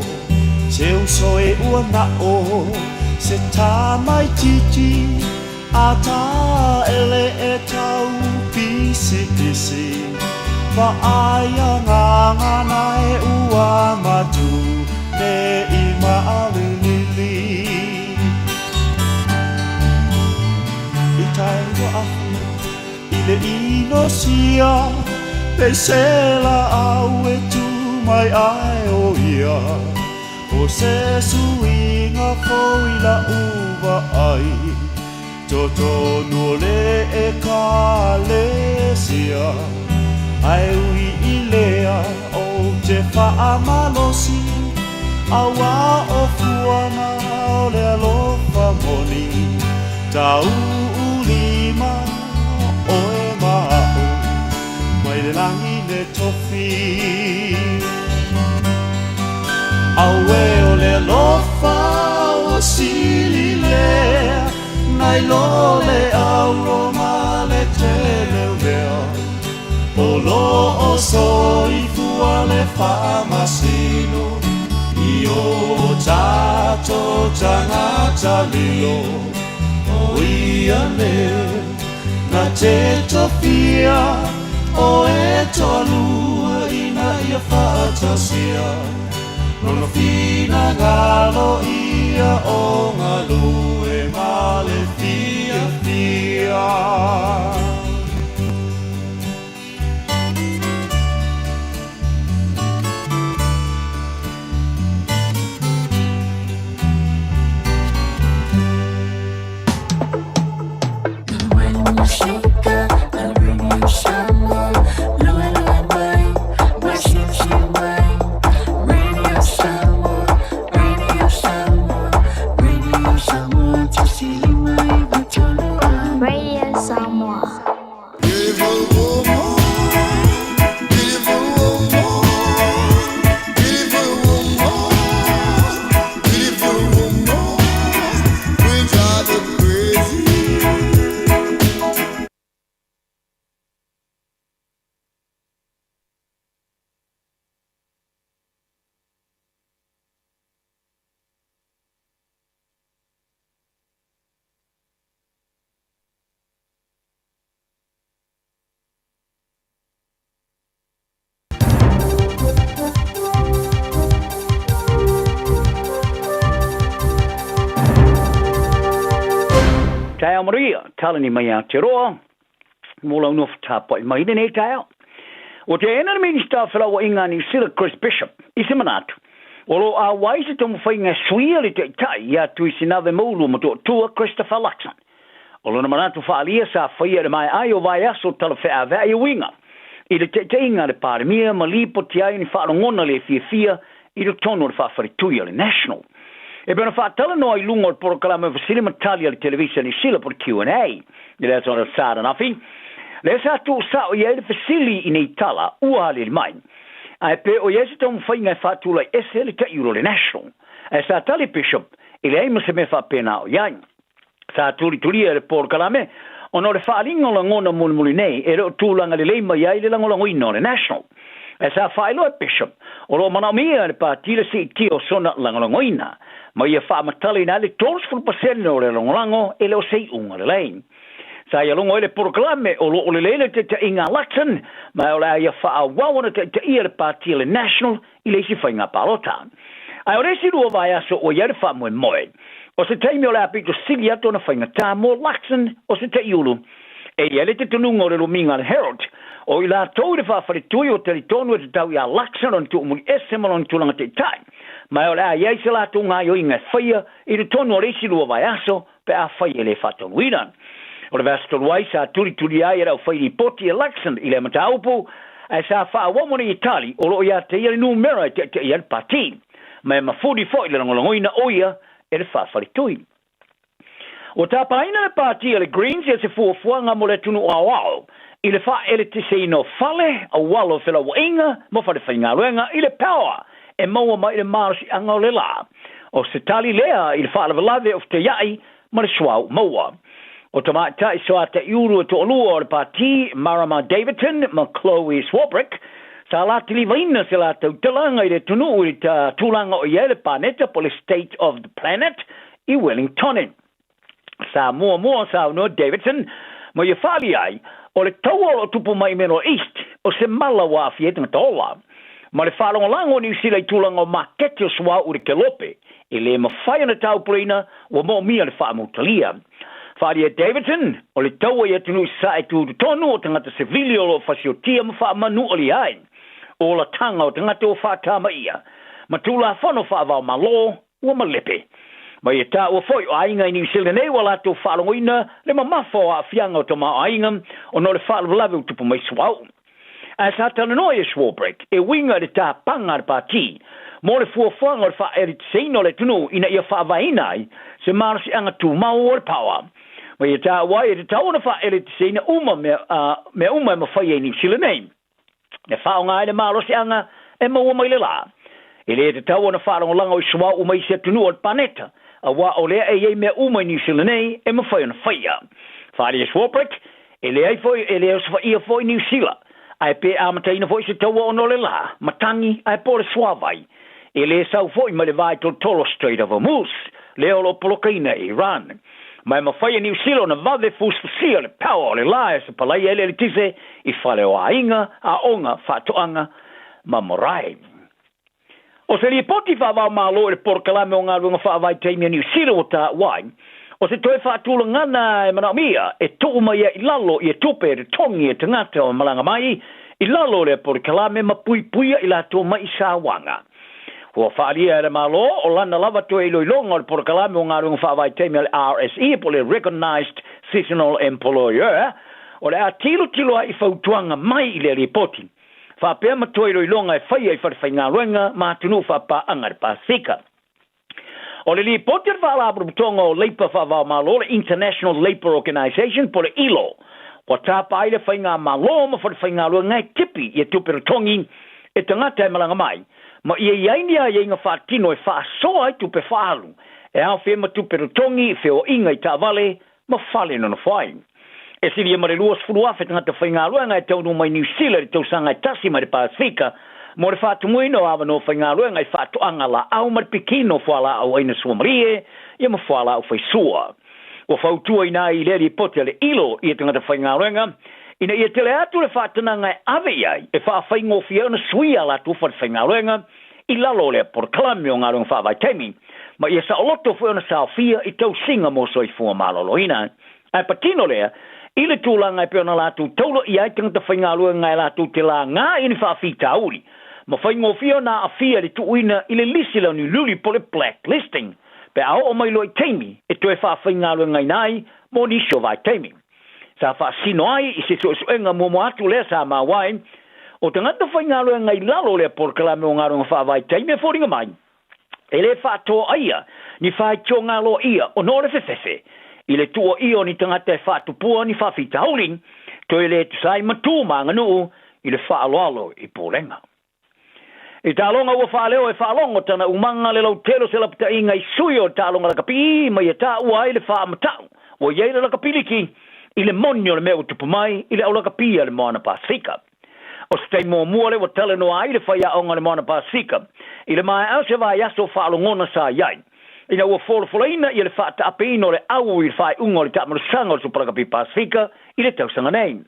P: se uso e ua nao se tamaitiiti a taele e tau pisipisi vaai agaga e ua matu nei maalilili i tai ua afu i le inosia peisela au e tu mai ai o ia o se suiga fou i lau vaai totonu o le Ekalesia ae ui i lea ou te faamalosi auā o fuaga o le alofa moni tauulima oe ma a'u mai le lagi le tofi. Auē o le alofa ua sili lea nai lo le auro ma le tele o mea o lo o soifua le faamasino i o tatou tatou tagata lilo O ia le na te tofia O e toalua ina ia faatasia Lona finagalo ia o galue ma le fiafia.
J: Radio Samoa.
F: Taeao manuia, talani mai Aotearoa, mō lau nofo tāpae mai i lenei taeao. Ua teena le Minista o Felauaiga a Niu Sila Chris Bishop i se manatu, o lo o ʻauai se taumafaiga e suia le Taitai ia Tuisinave Moulua Motootua Christopher Luxon. O lona manatu faaalia sa faia i le maeai o vaiaso talafeaveai e uiga i le taitaiga a le Palemia ma lipoti ai ni faalogona le fiafia i totonu o le faafaletui a le National. E pei ona faatalanoa i luga o le polokalame o Fesili ma Tali a le Televisa Niu Sila po o le Q&A i le aso Sa ananafi, lea sa tuusao i ai le fesili i nei tala ua aliali mai. Ae pe o i ai se taumafaiga e faatulai ese le taiulu o le National. Ae sa tali Bishop e leai ma se mea faapena o i ai. Sa tulitulia e le polokalame ona o le faaaliga o lagona mulimuli nei e le o tulaga lelei mai ai le lagolagoina o le National. Ae sa faailoa e Bishop o lo o manaomia e le Pati le siitia o sona lagolagoina ma ia faamatalaina ai le 30 pasene o le lagolago e le o se iuga lelei. Sa ia logo ai le polokalame o lo o lelei le taitaiga a Luxon ma o le a ia faaauau ona taitaia le Pati a le National i le isi faiga palota. Ae o le isi lua vaiaso ua i ai le faamoemoe, o se taimi o le a pito sili atu ona faigata mo Luxon o se taiulu. E i ai le talitonuga o le lumiga a le Herald, o i latou i le faafaletui ua talitonu e tatau iā Luxon ona tuumuli ese ma lona tulaga taitai, ma o le a i ai se latou gaoioiga e faia i totonu o le isi lua vaiaso pe afai e le faatonuina. O le vaiaso talu ai sa tulitulia ai e le aufailipoti e Luxon i lea mataupu, ae sa faaauau nei e tali o lo o ia te ia le numera e taitaia ai le pati, ma e mafuli foi le lagolagoina o ia e le faafaletui. Ua tapaina le pati a le Greens ia se fuafuaga mo le atunuu aoao i le faaeletiseina o fale, auala o felauaiga ma falefaigaluega i le power e maua mai i le malosiaga o le la. O se tali lea i le faalavelave o fetaiai ma le suauu maua. O tamaitai soataiulu e toalua o le pati, Marama Davidson ma Chloe Swarbrick, sa latilivaina se latou talaga i le atunuu i le tulaga o i ai le paneta po o le State of the Planet i Wellingtone. Sa muamua saunoa Davidson ma ia faaali ai, o le taua o lo o tupu mai i Middle East, o se mala ua aafia ai tagata ola. Ma le faalagolago o Niu Sila i tulaga o maketi o suauu i le Kelope, e le mafai ona taupuleina ua moomia le faamautalia. Faaali e Davidson, o le taua i atunuu i sasae tutotonu o tagata sevili o lo o fasiotia ma faamanualia ai olataga o tagata ua faatamaia ma Tulafono faava-o-Malo ua malepe. Ma ia taua foi o aiga i Niu Sila nei ua latou faalogoina le mamafa o aafiaga o tamaoaiga ona o le faalavelave ua tupu mai suauu. Ae sa talanoa ia Swarbrick e uiga i le tapaga a le Pati mo le fuafuaga o le faaelitiseina o le atunuu ina ia faavaeina ai se malosiaga tumau o le power. Ma ia taua ai e tatau ona faaelitiseina uma mea, mea uma e mafai ai Niu Sila nei. E faaaoga ai le malosiaga e maua mai le la. E le tatau ona faalagolago i suauu mai isi atunuu o le paneta, auā o lea e i ai mea uma i Niu Sila nei e mafai ona faia. Faaalia Swarbrick, E leai foi, e le osofaia foi Niu Sila, ae pe amataina foi se taua ona o le la, matagi, ae po o le suavai. E lē sau foi mai le va i tolotolo Strait of Hormuz, lea o lo o polokaina e Iran. Ma e mafai e Niu Sila ona vave fusifusia le power o le la e sapalaia ai le eletise i fale o aiga, aoga, faatoaga ma marae. O se lipoti faava-o-Malo i le polokalame o galuega faavaitaimi a Niu Sila ua taua ai, o se toe faatulagana e manaomia e tuu mai ai i lalo ia tupe e totogi e tagata o malaga mai i lalo o lea polokalame ma puipuia i latou mai i sauaga. Ua faaalia e le Malo o lana lava toe iloiloga o le polokalame o galuega faavaitaimi a le RSE po o le Recognised Seasonal Employer o le a tilotilo ai i fautuaga mai i lea lipoti. faapea ma toe iloiloga e faia i falefaigaluega ma atunuu faapaaga i le Pasefika. O le lipoti a le Faalapotopotoga o Leipa Faavaomalo, le International Labour Organization po o le ilo, ua tapa ai le faigamalo ma falefaigaluega e tipi ia tupe totogi e tagata e malaga mai, ma ia i ai ni aiaiga faatino e faasoa ai tupe faaalu e aofia ai ma tupe totogi i feoaiga i taavale ma fale nonofo ai. E silia ma le 20,000 tagata faigaluega e taunuu mai Niu Sila i le tausaga e tasi mai le Pasefika mo le faatumuina o avanoa faigaluega i faatoaga laau ma le pikino fualaau aina suamalie ia ma fualaau faisua. Ua fautuaina ai i lea lipoti a le ilo ia tagata faigaluega ina ia tele atu le faatanaga e ave i ai e faafaigofie ai ona suia a latou falefaigaluega i lalo o lea polokalame o galuega faavaitaimi, ma ia saoloto foi ona saofia i tausiga mo soifua maloloina. Ae patino lea i le tulaga e pei ona latou taula ʻia ai tagata faigaluega e latou te lagā i ni faafitauli ma faigofie ona aafia i le tuuina i le lisi launiuliuli po o le blacklisting pe a oo mai loa i taimi e toe faafaigaluegaina ai mo nisi o vaitaimi. Sa faasino ai i se suesuega muamua atu lea sa maua ai, o tagata faigaluega i lalo o lea polokalame o galuega faavaitaimi e foliga mai, e le faatoaia ni faitioga aloaia ona o le fefefe i le tuuaia o ni tagata e faatupua ni faafitauli, toe le tusa ai ma tu ma aganuu i le faaaloalo i pulega. I taaloga ua faaleo e faalogo tana umaga le lautele o se lapataiga i sui o le taaloga lakapi ma ia taua ai le faamatau ua i ai le lakapiliki i le moni o le mea ua tupu mai i le au lakapi a le Moana Pasefika. O se taimi muamua lea ua talanoa ai le faiaoga o le Moana Pasefika i le maea o se vaiaso faalogona sa i ai ina ua folafolaina ia le faataapeina o le au i le faaiuga o le taamalosaga o le Supa Lakapi Pasefika i le tausaga nei.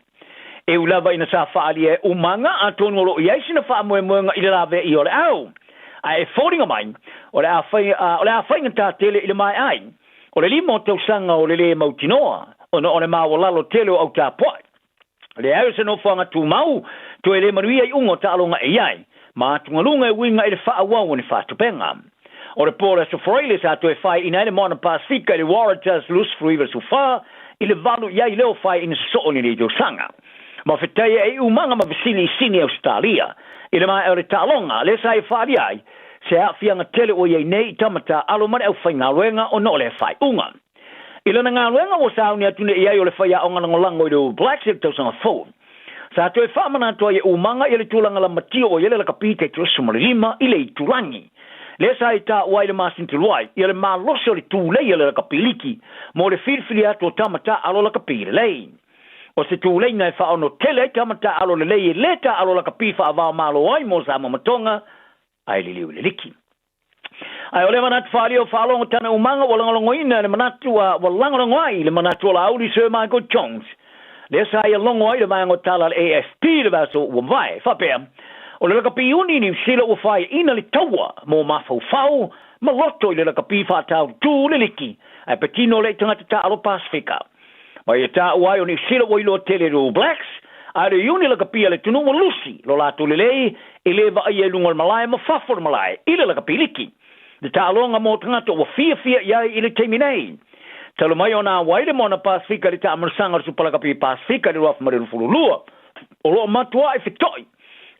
F: E ui lava ina sa faaalia e Umaga, atonu o lo o i ai sina faamoemoega i le laveai o le au. Ae e foliga mai, o le a fai, o le a faigata tele i le maea ai o le lima o tausaga o le lē mautinoa, ona o le maualalo tele o au tapuai. Leai o se nofoaga tumau, toe lē manuia iuga o taaloga e i ai, ma atugaluga e uiga i le faaauau o ni faatupega. O le po o le Aso Faraile sa toe faeaina ai le Moana Pasefika i le Waratahs 29-14 i le valu i ai lea o faeaina sosoo i lenei tausaga. Ma fetaia e iumaga ma fesili i Sini Ausetalia i le maea o le taaloga lea sa ia faaalia ai se aafiaga tele ua i ai nei i tama taaalo ma le aufaigaluega ona o lea faaiuga. I lana galuega ua sauni atu nei i ai o le faiaoga lagolago i le All Blacks i le tausaga fou. Sa toe faamanatu ai e Umaga ia le tulaga lamatia ua i ai le lakapi tai 35 i le itulagi. Lea sa i taua ai le masina talu ai ia le malosi o le tulei a le lakapi liki mo le filifili atu o tama taaalo lakapi lelei. O se tuleiga e faaono tele ai tama taaalo lelei e le taaalo lakapi faavaomalo ai mo Samoa ma Tonga ae liliu i le liki. Ae o lea manatu faaalia o faalogo tana umaga ua lagolagoina e le manatu a ua lagolago ai le manatu o Laauli Sir Michael Jones lea sa ia logo ai le vaega o tala a le AFP i le vaiaso ua mavae, faapea, O le lakapi iuni i Niu Sila ua faaiaina le taua mo mafaufau ma loto i le lakapi faatautū le liki ae patino lea i tagata taaalo Pasefika. Ma ia taua ai o Niu Sila ua iloa tele i le All Blacks, a o le iuni lakapi a le atunuu ua lusi lo latou lelei e le vaaia i luga o le malae ma fafo o le malae i le lakapi liki. Le taaloga mo tagata ua fiafia i ai i le taimi nei. Talu mai ona auai le Moana Pasefika i le taamalosaga o le Supa Lakapi Pasefika i le 2022, o lo o matuai feto'i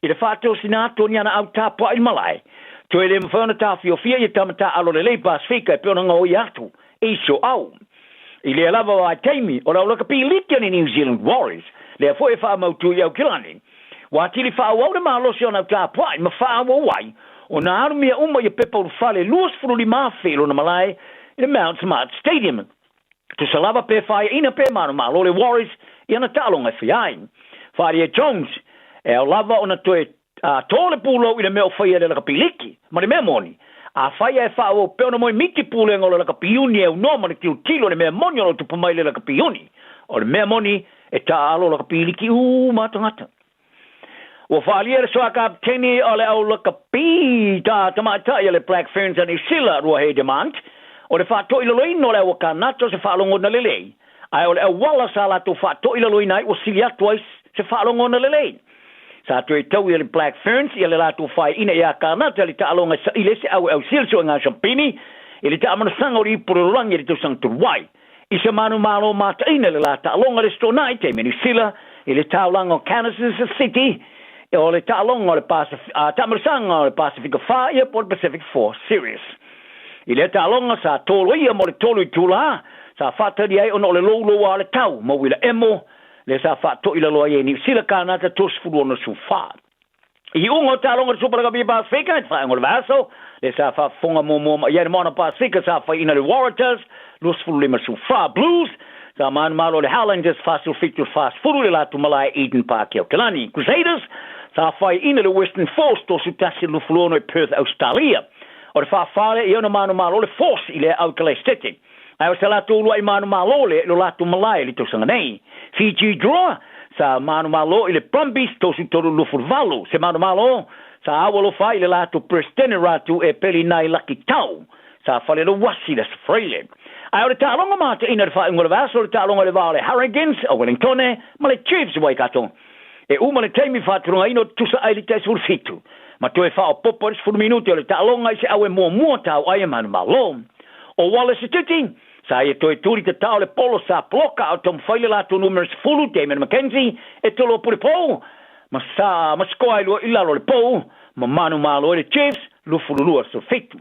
F: i le faatosina atu o ni ana au tapuai i le malae. Toe le mafai ona taofiofia ia tama taaalo lelei Pasefika e pei ona gaoia atu e isi o au. I lea lava vaitaimi, o le au lakapi liki a le New Zealand Warriors, lea foi e faamautu i Aukilani, ua atili faaauau le malosi o ana au tapuai ma faaauau ai ona alu mea uma ia pepa ulufale 25,000 i lona malae i le Mount Smart Stadium. Tusa lava pe faaiaina pe manumalo le Warriors i ana taaloga e fai ai. Faaalia Jones, e ao lava ona toe Tō le pulou i le mea o faia e le lakapiliki, ma le mea moni, afai ae faaauau pea ona moemiti pulega o le lakapiuni e aunoa ma le tilotilo i le mea moni o lo o tupu mai i le lakapiuni, o le mea moni e taaalo lakapiliki uma a tagata. Ua faaalia le soa kapeteni o le au lakapi ta tamaitai a le Black Ferns a Niu Sila, Ruahei Demant, o le faatoilaloina o le au a Kanata o se faalogona lelei, ae o le auala sa latou faatoilaloina ai ua sili atu ai se faalogona lelei. Sa toe taui e le Black Ferns ia le latou faeina ia Kanata i le taaloga e saili ai se au e ausia le suega siampini i le taamanasaga o le ipu lalolagi i le tausaga talu ai. I se manumalo mataina i le la taaloga le Stornai taimi a Niu Sila i le taulaga o Kansas City o le taaloga o le taamanasaga o le Pasefika 4 ia po o le Pacific 4 Series. I lea taaloga sa toloia mo le tolu itulā sa faatali ai ona o le louloua o le tau ma uila emo lea sa faatoilalo ai e Niu Sila Kanata 36 I iuga o taaloga o le Super Rugby Pasifika i te faaiuga o le vaiaso, lea sa faafofoga muamua mai ai le Moana Pasifika sa faiina le Waratahs 25 14 Blues, sa manumalo le Highlanders 47 40 i le latou malae Eden Park i Aotelani. Crusaders sa faiina le Western Force 31 26 i Perth, Ausetalia. O le fāfā lea i ona manumalo le Force i lea au Kalaistete. Ae o se latou uluai manumalo lea i lo latou malae i le tausaga nei. Fiji Drua, sa manumalo i le Brumbies 33 28, se manumalo sa au alofa ai i le latou Peresetene Ratu e Pelinai Lakitau, sa falelauasi i le Aso Faraile. Ae o le taaloga mataina i le faaiuga o le vaiaso o le taaloga i le va o le Hurricanes o Wellingtone ma le Chiefs i Waikato. E uma le taimi faatulagaina o tutusa ai le 17 ma toe faaopoopo ai le 10 minute o le taaloga i se aue muamua tau ai e manumalo. O Wallace Titi, sa ia toe tuli tatao le polo sa poloka a o taumafai le latou numera 10, Damian McKenzie, e tolo pule pou ma sa ma sikoa ai lua i lalo o le pou ma manumalo ai le Chiefs 22-17.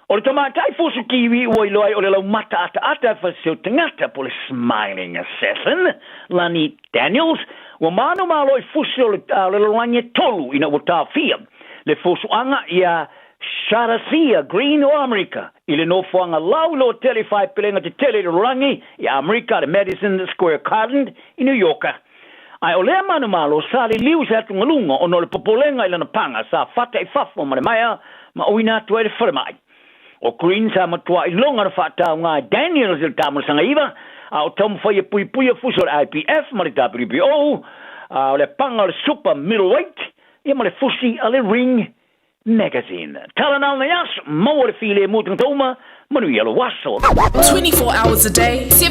F: O le tamaitai fusu kiwi ua iloa ai o le laumata ataata e faleseu tagata po o le smiling assassin, Lani Daniels, ua manumalo i fusi o le lalolagi e tolu ina ua taofia le fusuaga ia Sharasia Green o Amerika i le nofoaga lau i lotele i faepelega tetele i le lalolagi i Amerika le Madison Square Garden i New Yorka. Ae o lea manumalo sa liliu i se atugaluga ona o le popolega i lana paga sa fata i fafo ma le maea ma uina atu ai i le falemai. O Green sa matua iloga na faatauga e Daniels i le Taamalasaga 9, a o taumafai e puipuia fusi o le IBF ma le WBO, a o le paga o le Super Middleweight ia ma le fusi a le Ring Magazine. Tala nao nei aso, maua le filemu tagata uma, manuia lou aso.
N: 24 hours a day, 7.